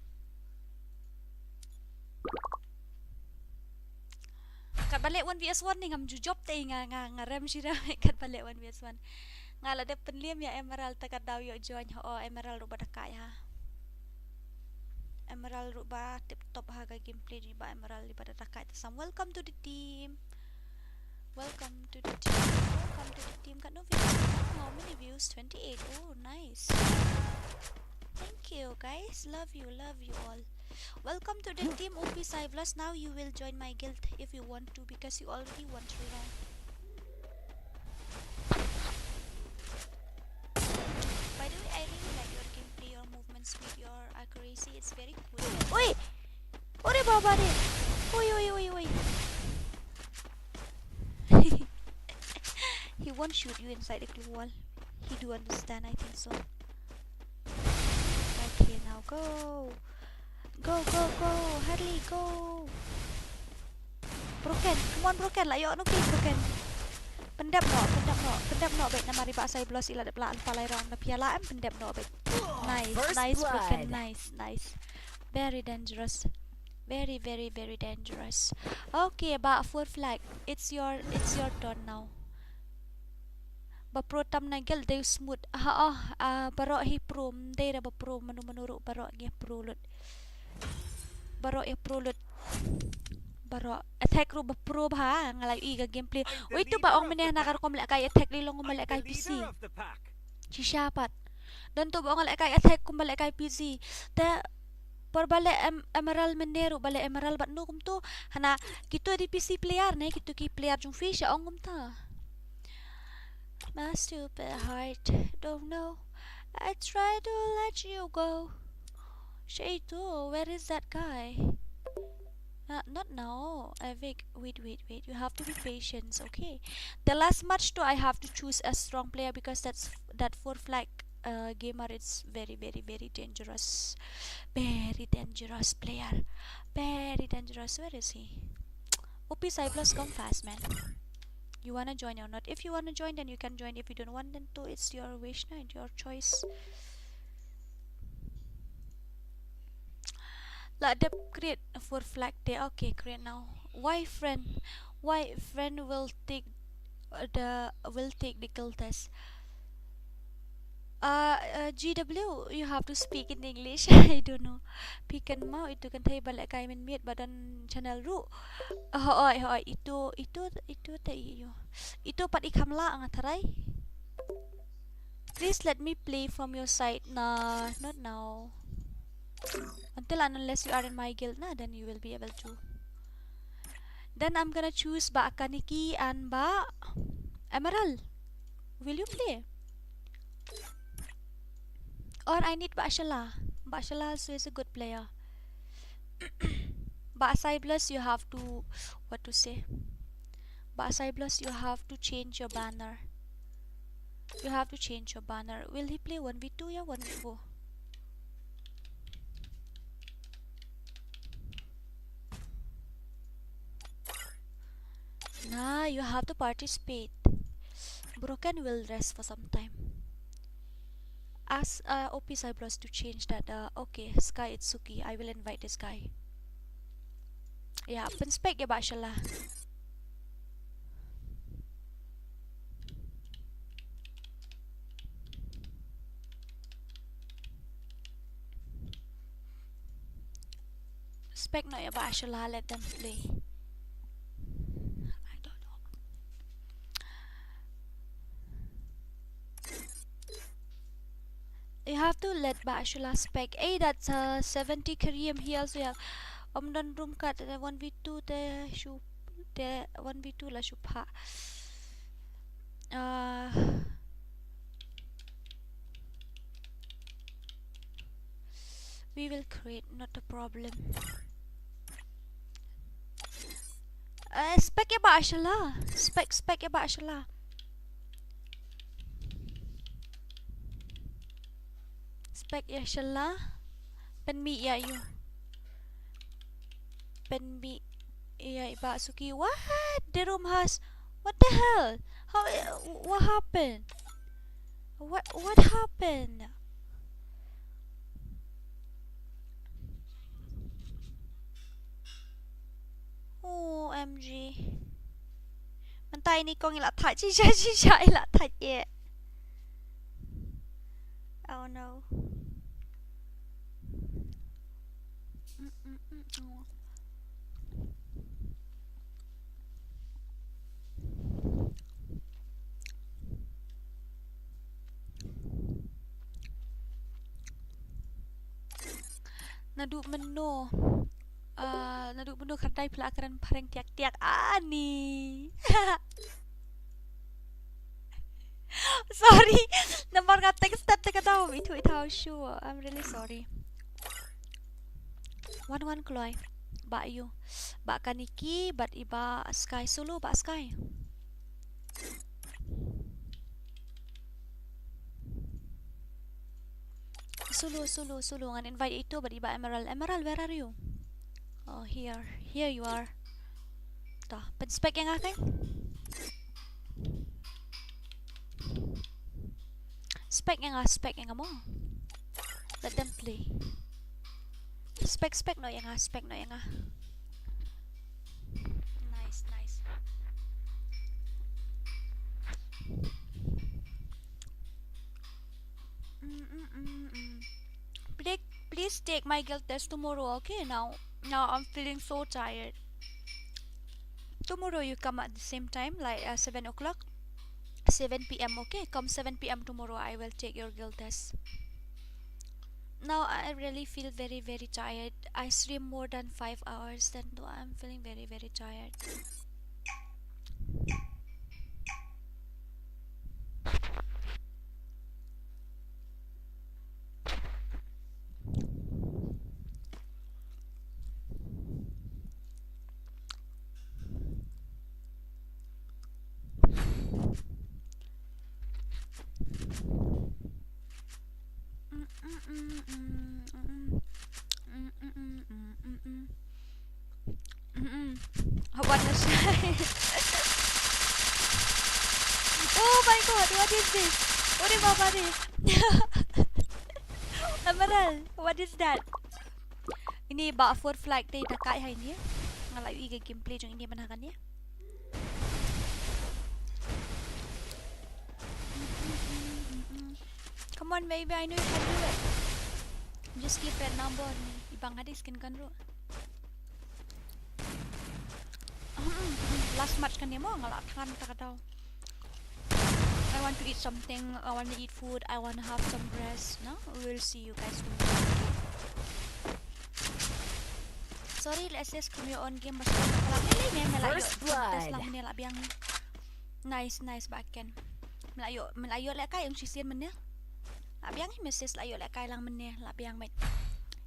Kat ba leh one v one ni ngam ju jop te nga, nga, nga rem shi rem kat ba leh one v one. Nga la dep pynliem ïa Emerald te kat daw ïoh join ha, o Emerald ruh ba da kai ha. Emerald ruh ba tip top ha ka gameplay ni ba Emerald ba da kai te sam. Welcome to the team. Welcome to the team. Welcome to the team. Kat no views? Oh, how many views? Twenty-eight. Oh, nice. Thank you, guys. Love you, love you all. Welcome to the team O P Cyblus. Now you will join my guild if you want to, because you already won three round. By the way, I really like your gameplay, your movement speed, your accuracy. It's very cool. Oi! Ore baba re! Oi, oi, oi, oi! He won't shoot you inside the glue wall. He do understand, I think so. Okay, now go. Go, go, go. Hurry, go. Broken. Come on, Broken. La ïoh noh ki Broken. Pyndep noh, pyndep noh, pyndep noh. Beit namar i Bah Cyblus i la dep lah lypa lai round na phi la em, pyndep noh beit. Nice, nice, Broken. Nice, nice. Very dangerous. Very, very, very dangerous. Okay, Bah Four Flag. It's your, it's your turn now. Ba pro tam na guild dei smooth. Ha, oh, ah, baroh hi pro, ym dei re ba pro mano mano ruh, baroh ngi pro lut. Baroh ïa pro lut. Baroh attack ruh ba pro bha, nga la ïohi ka gameplay. Oi, tu ba ong mynne na ka rukom lehkai attack, lei long ba lehkai P C. Shisha pat. Don tu ba ong lehkai attack kum ba lehkai P C. Te por ba leh em-, Emerald mynne ruh, ba leh Emerald bad no kumtu. Hana kito dei P C player ne, kito ki player jong Fish ong kumta. My stupid heart don't know. I try to let you go. Shei tu, where is that guy? Uh, not now, Avik. Wait, wait, wait. You have to be patient, okay? The last match too, I have to choose a strong player because that's that four flag uh, gamer is very, very, very dangerous. Very dangerous player. Very dangerous. Where is he? O P Cyblus, come fast, man. You wanna join or not? If you wanna join, then you can join. If you don't want, then too, it's your wish, no? Your choice. Lah dep create four flag te. Okay, create now. Why friend? Why friend will take uh, the will take the guild test? Uh, uh, G W, you have to speak in English. I don't know. Phi kynmaw itu kynthei ba lehkai mynmiet ba don channel ruh. Hooid, hooid, itu, itu, itu te ïa u. Itu pat i kham lah nga tharai. Please let me play from your side. Nah, not now. Until and unless you are in my guild, na, then you will be able to. Then I'm gonna choose Bah Kaniki and Bah Emerald. Will you play? Or I need Bah Shala. Bah Shala also is a good player. Bah Cyblus, you have to, what to say? Bah Cyblus, you have to change your banner. You have to change your banner. Will he play one v two? Yeah, one v four. Nah, you have to participate. Broken will rest for some time. Ask uh, O P Cyblus to change that. Uh, okay, Sky Itsuki. I will invite this guy. Yeah, pynspec ïa Bah Shala. Spec noh ïa Bah Shala, let them play. I don't know. You have to let Bah Shala spec. Eh, that's uh, seventy Kareem. He also have. Ym don room card, uh, one v two te shu, te one v two la shu pha. Uh, we will create, not a problem. Uh, spec ïa Bah Shala. Spec, spec ïa Bah Shala. Spec ïa Shala. Pynmih ïa u. Pynmih ïa i Bah Suki. What? The room has. What the hell? How? What happened? What? What happened? O M G. Mynta ine kong i la thait shisha shisha i la thait ïa. Oh no. Mm, mm, mm, oh. Naduh mynno? Ah, naduh mynno khyndai phi la kren phareng tiak tiak ani. Sorry. Namar nga text tat te ka daw ithuh ithaw shu. I'm really sorry. Wan wan kloi. Bah ïa u. Bah Kaniki bad i Bah Sky, solo Bah Sky. Solo, solo, solo. Ngan invite ito bad i Bah Emerald. Emerald, where are you? Oh, here. Here you are. To, pynspec ïa nga keiñ. Spec ïa nga, spec ïa nga mo. Let them play. Spec, spec noh ïa nga, spec noh ïa nga. Nice, nice. Mm, mm, mm, mm. Please, please take my guild test tomorrow, okay? Now, now I'm feeling so tired. Tomorrow you come at the same time, like, uh, seven o'clock, seven p m, okay? Come seven p m tomorrow, I will take your guild test. Now I really feel very, very tired. I stream more than five hours, then though I'm feeling very, very tired. Haba na shai. Oh my god, what is this? Ore baba re. Emerald, what is that? Ini ba four flag te da kai hai ni. Nga la ïohi ka gameplay jong ini ban ha kane. Come on, baby, I know you can do it. Just give that number ni. Ibang hadis kin kan ru. Last match kan ni mo, nga la than ta ka daw. I want to eat something. I want to eat food. I want to have some rest. No, we will see you guys tomorrow. Sorry, let's just come your own game. Bas ko nak lap ni, ni, ni, la ïoh. First blood. Test lang ni, la biang ni. Nice, nice, ba ken. Me la ïoh, me la ïoh lehkai ong shisien mynne. La biang hi message la ïoh lehkai lang mynne, la biang met.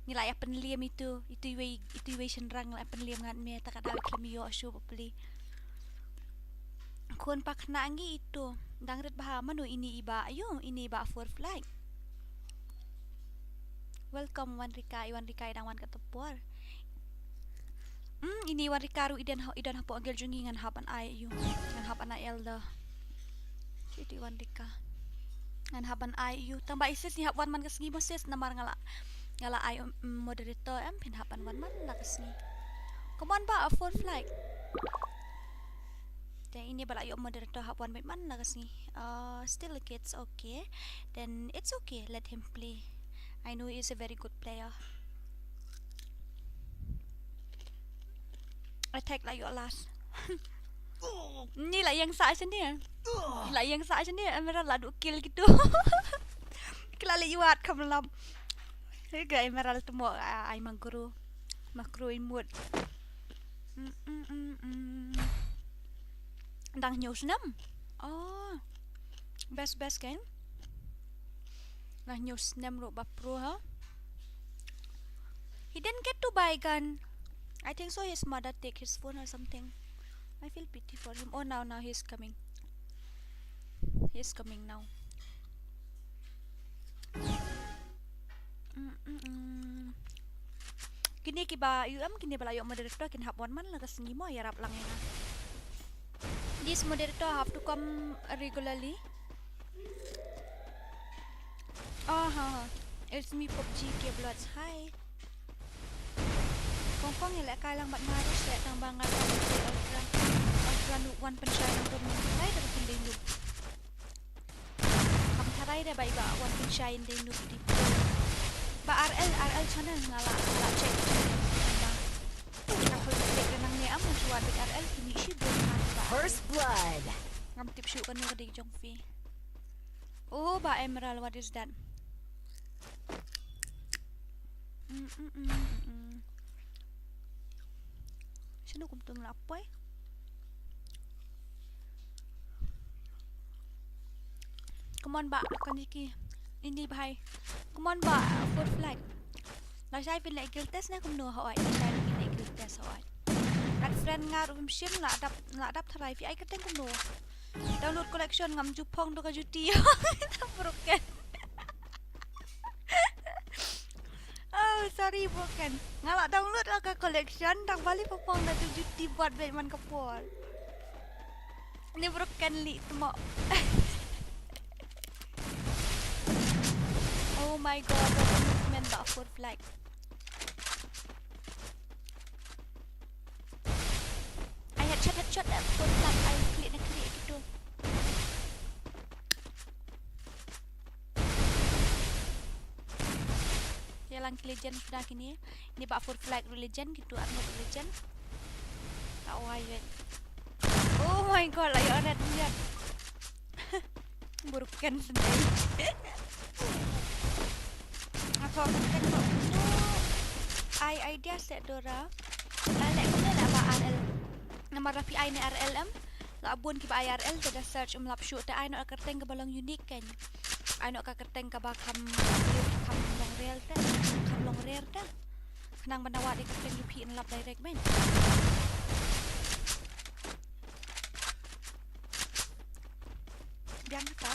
Ngi la ïa pynliem itu, itu iwei, itu iwei shynrang la pynliem ngat me ta ka daw khlem ïoh shuh bapli. Khun pa khynnah ngi itu. Dang rit bha mano ini iba, ayo, ini iba four flag. Welcome Wan Rika, i Wan Rika i dang wan katto por. Hmm, ini Wan Rika ruh i don ha-, i don hapoh guild jong ngi ngan hap ban ai ïa u. Ngan hap ban ai elder. Ki dei Wan Rika. Ngan hap ban ai ïa u. Tang ba i sis ngi hap wan man ka sngi mo sis namar nga la, nga la ai, um, moderator em phin hap ban wan man la ka sngi. Come on ba, a four flag. Te ini ba la ïoh moderator hap wan beit man la ka sngi. Uh, still a kid's okay. Then it's okay, let him play. I know he is a very good player. Attack la ïoh last. Ni la ïeng sah shane. Ni la ïeng sah shane, Emerald la duh kill kitu. Ki la leit wad kham lap. Hei ga Emerald tu mo, ah, ai Magro. Magro in mut. Mm, mm, mm, mm. Dang hynñiew snem. Oh. Best, best kan? Dang hynñiew snem ruh ba pro ha. He didn't get to buy gun. I think so his mother take his phone or something. I feel pity for him. Oh, now, now he's coming. He's coming now. Mm, mm, mm. Kine kiba U M kine ba la ïoh moderator kin hap wan man la ka sngi mo, ïarap lang ïa nga. This moderator have to come regularly. Ah, ha, ha. It's me, PUBG K Bloods. Hi. Kong kong ïa lehkai lang bad nga ruh seh tang ba nga tang ba ultra. Ultra noob wan pynshai nang ruh mynta. Tharai da ka pynleit noob. Kam tharai da ba i ba wan pynshai in dei noob i dei pro. Ba R L, R L channel nga la, nga la check. Tang ba nga khol check da nangne am nga shu wad beit R L kine shi bun nga ba. First blood. Ngam tip shuh kano ka dei jong phi. Oh, ba Emerald, what is that? Mm, mm, mm, mm, mm. Shano kumtum la poi? Come on ba, kan ki. Ini bhai. Come on ba, four flag. La shai phin leh guild test ne kumno hoi? La shai phin leh guild test hoi? Kat friend nga ruh phim shim la dap, la dap tharai phi ai kyrteng kumno. Download collection ngam ju phong da ka juti. Broken. Oh, sorry, broken. Nga la download la ka collection, tang ba lei phong da ka juti bad bad man ka por. Ni broken lei tmo. Oh my god, what a movement ba four flag. Ai headshot, headshot, eh, four flag, ai klik na klik gitu. Ïa lang ki legend suda kine. Ini ba four flag ruh legend gitu, armor ruh legend. Tak wai wet. Oh my god, la ïoh red liat. Broken sendai. Aku akan tengok dulu. Ai idea set Dora. Ai lek kumne lek ba R L. Namar la phi ai ne R L em. La bun kiba ai R L te da search um lap shuh te ai noh ka kyrteng kaba long unique kan. Ai noh ka kyrteng kaba kham, kham long rare te. Kham long rare te. Khnang ban da wad ïa ka kyrteng jong phi yn lap direct ben. Biang ka.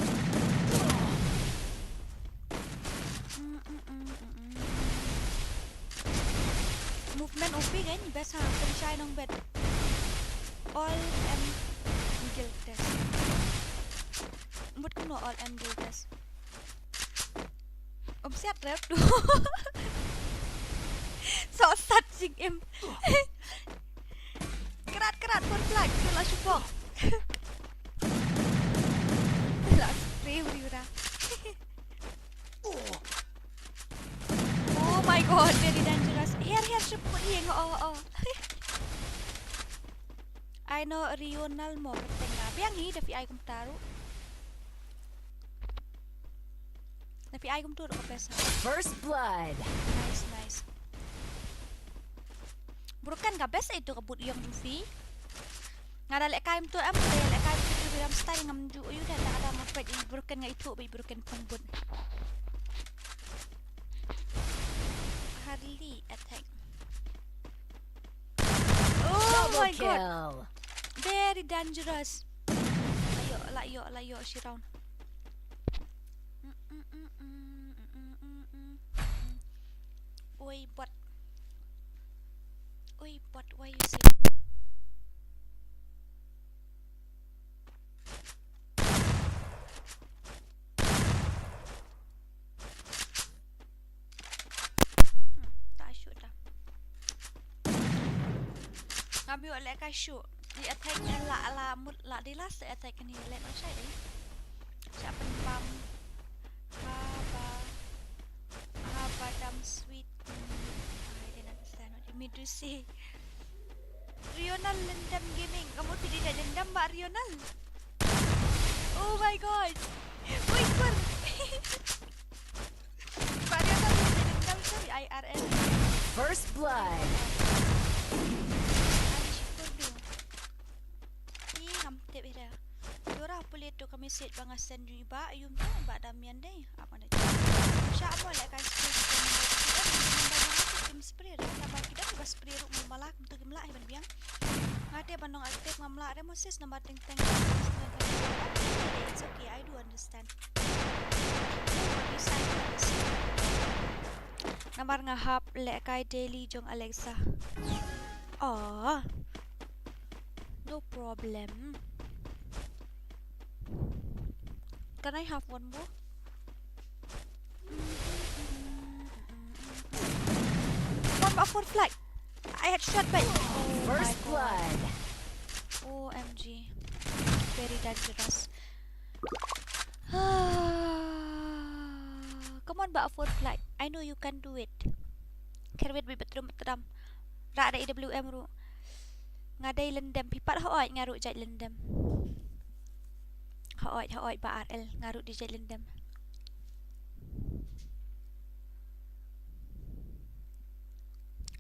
Mm, mm, mm, mm, mm. Movement O P kan, best ha, pynshai nong bet. All M guild test. Mut kumno all M guild test. Um siat rep tu. So sat jingim. Krat krat pun flag tu la shupok. La spray uri ura. Oh my god, very dangerous. Her her shupok ieng oh oh. I know Rional mo kyrteng nga. Biang hi da phi ai kumta ruh. Da phi ai kumta ruh ka best ha. First blood. Nice, nice. Broken ka best itu ka boot ïong jong phi. Nga da lehkai kumta em, da lehkai kumta Biram style ngam ju ïoh da, da, da mo pet i broken nga itu ba i broken pung boot. Hardly attack. Oh my god. Double kill. Very dangerous. Ayo, la yo, la yo, she round. Oi, bot. Oi, bot, why you say? Hmm, ta shoot ta. Ngam ïoh lehkai shoot. Ïa attack ïa la la mut la di last attack ni leh no shai dei. Sha pynbam. Haba. Haba dam sweet. I didn't understand what you mean to say. Rional Lendam Gaming. Kamu tidak dendam, Mbak Rional? Oh my god. Wait for. Mbak Rional tidak dendam, sorry, I R L. First blood. Ani syukur tu. Ih, ngam tip ira. Dora pule tu kami set ba nga send jong i ba, ïum tu ba Damian dei. Apa na. Sha mo lehkai screen tu number tu. Number tu kim spray dah, number kita ba spray ruh mala tu kim lah ban biang. Nga te ban long active ngam lah re mo sis, namar teng teng. It's okay, I do understand. Namar nga hap lehkai daily jong Alexa. Oh. No problem. Can I have one more? One more for flag. I had shot by. Oh my god. First blood. O M G. Very dangerous. Come on, ba four flight. I know you can do it. Kerwit bi betrum betram. Ra da E W M ruh. Nga dei Lendam, phi pat hooid nga ruh jait Lendam. Hooid, hooid ba R L nga ruh dei jait Lendam.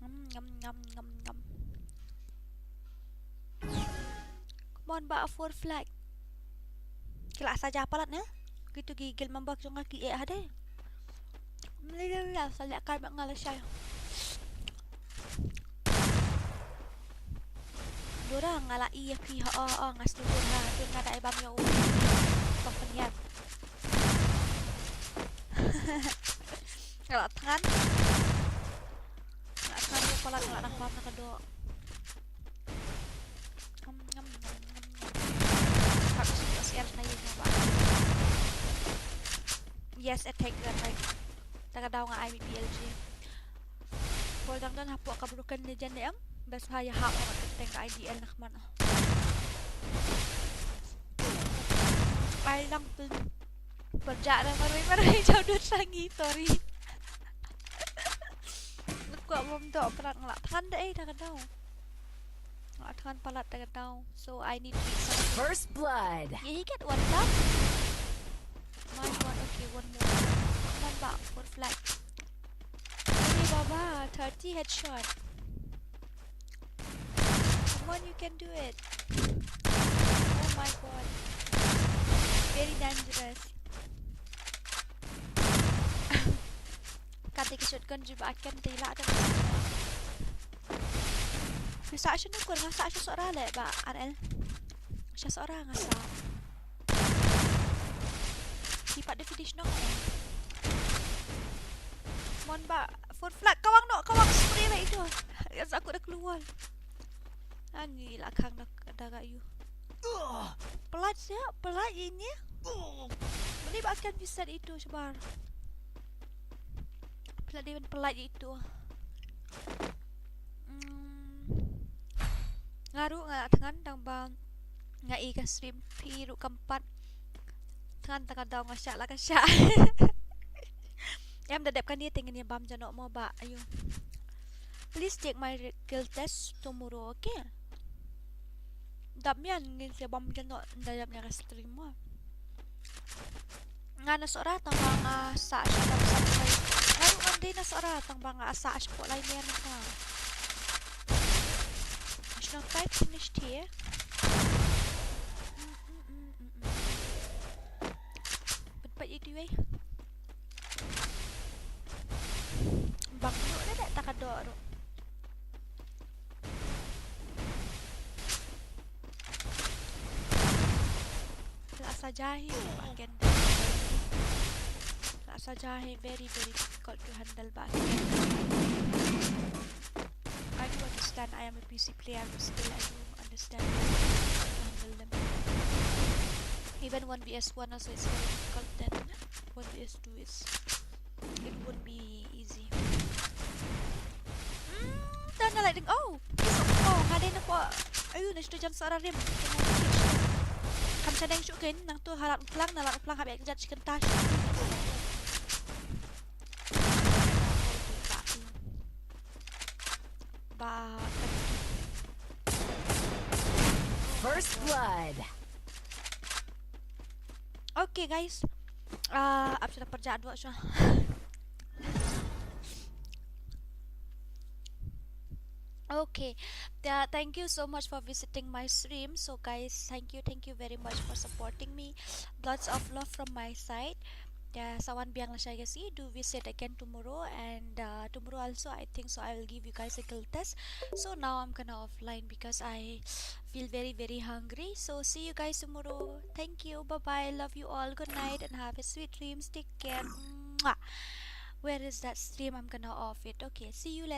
Ngam, ngam, ngam, ngam, ngam. Come on, ba four flag. Ki la sa ja palat ne? Kitu ki guild member jong nga ki eh hade. Mlei la sa lehkai ba nga la shai. Dora nga la i ïa phi ha o o nga sdukun ha tu nga da i bam ïa u. Pang pynïap. Nga la thngan. Nga la thngan ïa palat nga la nang bam na ka doh. Ngam, ngam, ngam, ngam, ngam. Hap shu S R na ïa nga ba. Yes, attack, attack. Ta ka daw nga I B L G. Pol dang don hapoh ka broken legend ne em. Best ha ïa hap ka teng ka I D L na khmat. Ai lang pun. Berjak dah marwei marwei jauh dur sangi tori. Lekuak bom dok perat ngelak than deh eh dah kedau. Ngelak than palat dah kedau. So I need to eat something. First blood. Yeah, he get one tap. My god, okay, one more. Come on, back for flight. Hey, Baba, thirty headshot. Come on, you can do it. Oh my god. Very dangerous. Kata ki shotgun jubah akan tila kan. Sa sha nukur nga sa sha sora le ba R L. Sha sora nga sa. Ki pat da finish no. Mon ba four flag kawang no kawang spray ba itu. Ya sa aku da keluar. Ani la khang da Daga yu. Pelat siya, pelat ini. Beli ba kan bisa itu sebar. Pelat dia pelat itu. Hmm. Nga ruh nga thngan tang ba nga i ka stream phi ruh kam pat. Thngan tang ka daw nga shah la ka shah. Em da dep kane te ngin ïa bam jano mo ba ayu. Please take my guild test tomorrow, okay? Dap mian ngin sa bam jano da dap ïa ka stream mo. Nga na Sohra tang ba nga sah sha dap sah sha. Nga ruh ngan dei na Sohra tang ba nga sah sha pok lai mian ka. Shnong five finished here. Pynpait ïa tu wei. Bang ruh ne deh ta ka doh ruh. La saja hi ba ken. La saja hi very very difficult to handle ba ken. I do understand I am a P C player, but still I do understand how to handle them. Even one V S one also is very difficult than one V S two is. It won't be easy. Hmm, tana lighting. Oh, oh, nga dei na ko. Ayu, na shito jan Sohra rim. Kam shadeng shu ken, nangtu halat plang, na lat plang hap yak jat chicken tash. Ba. First blood. Okay, guys. Uh, ap sha da pyrjah dua sha. Okay. Yeah, thank you so much for visiting my stream. So guys, thank you, thank you very much for supporting me. Lots of love from my side. Yeah, sa wan biang lashai ka sngi, do visit again tomorrow, and uh, tomorrow also I think so I will give you guys a guild test. So now I'm gonna offline because I feel very very hungry. So see you guys tomorrow. Thank you. Bye bye. Love you all. Good night and have a sweet dreams. Take care. Mwah. Where is that stream? I'm gonna off it. Okay. See you later.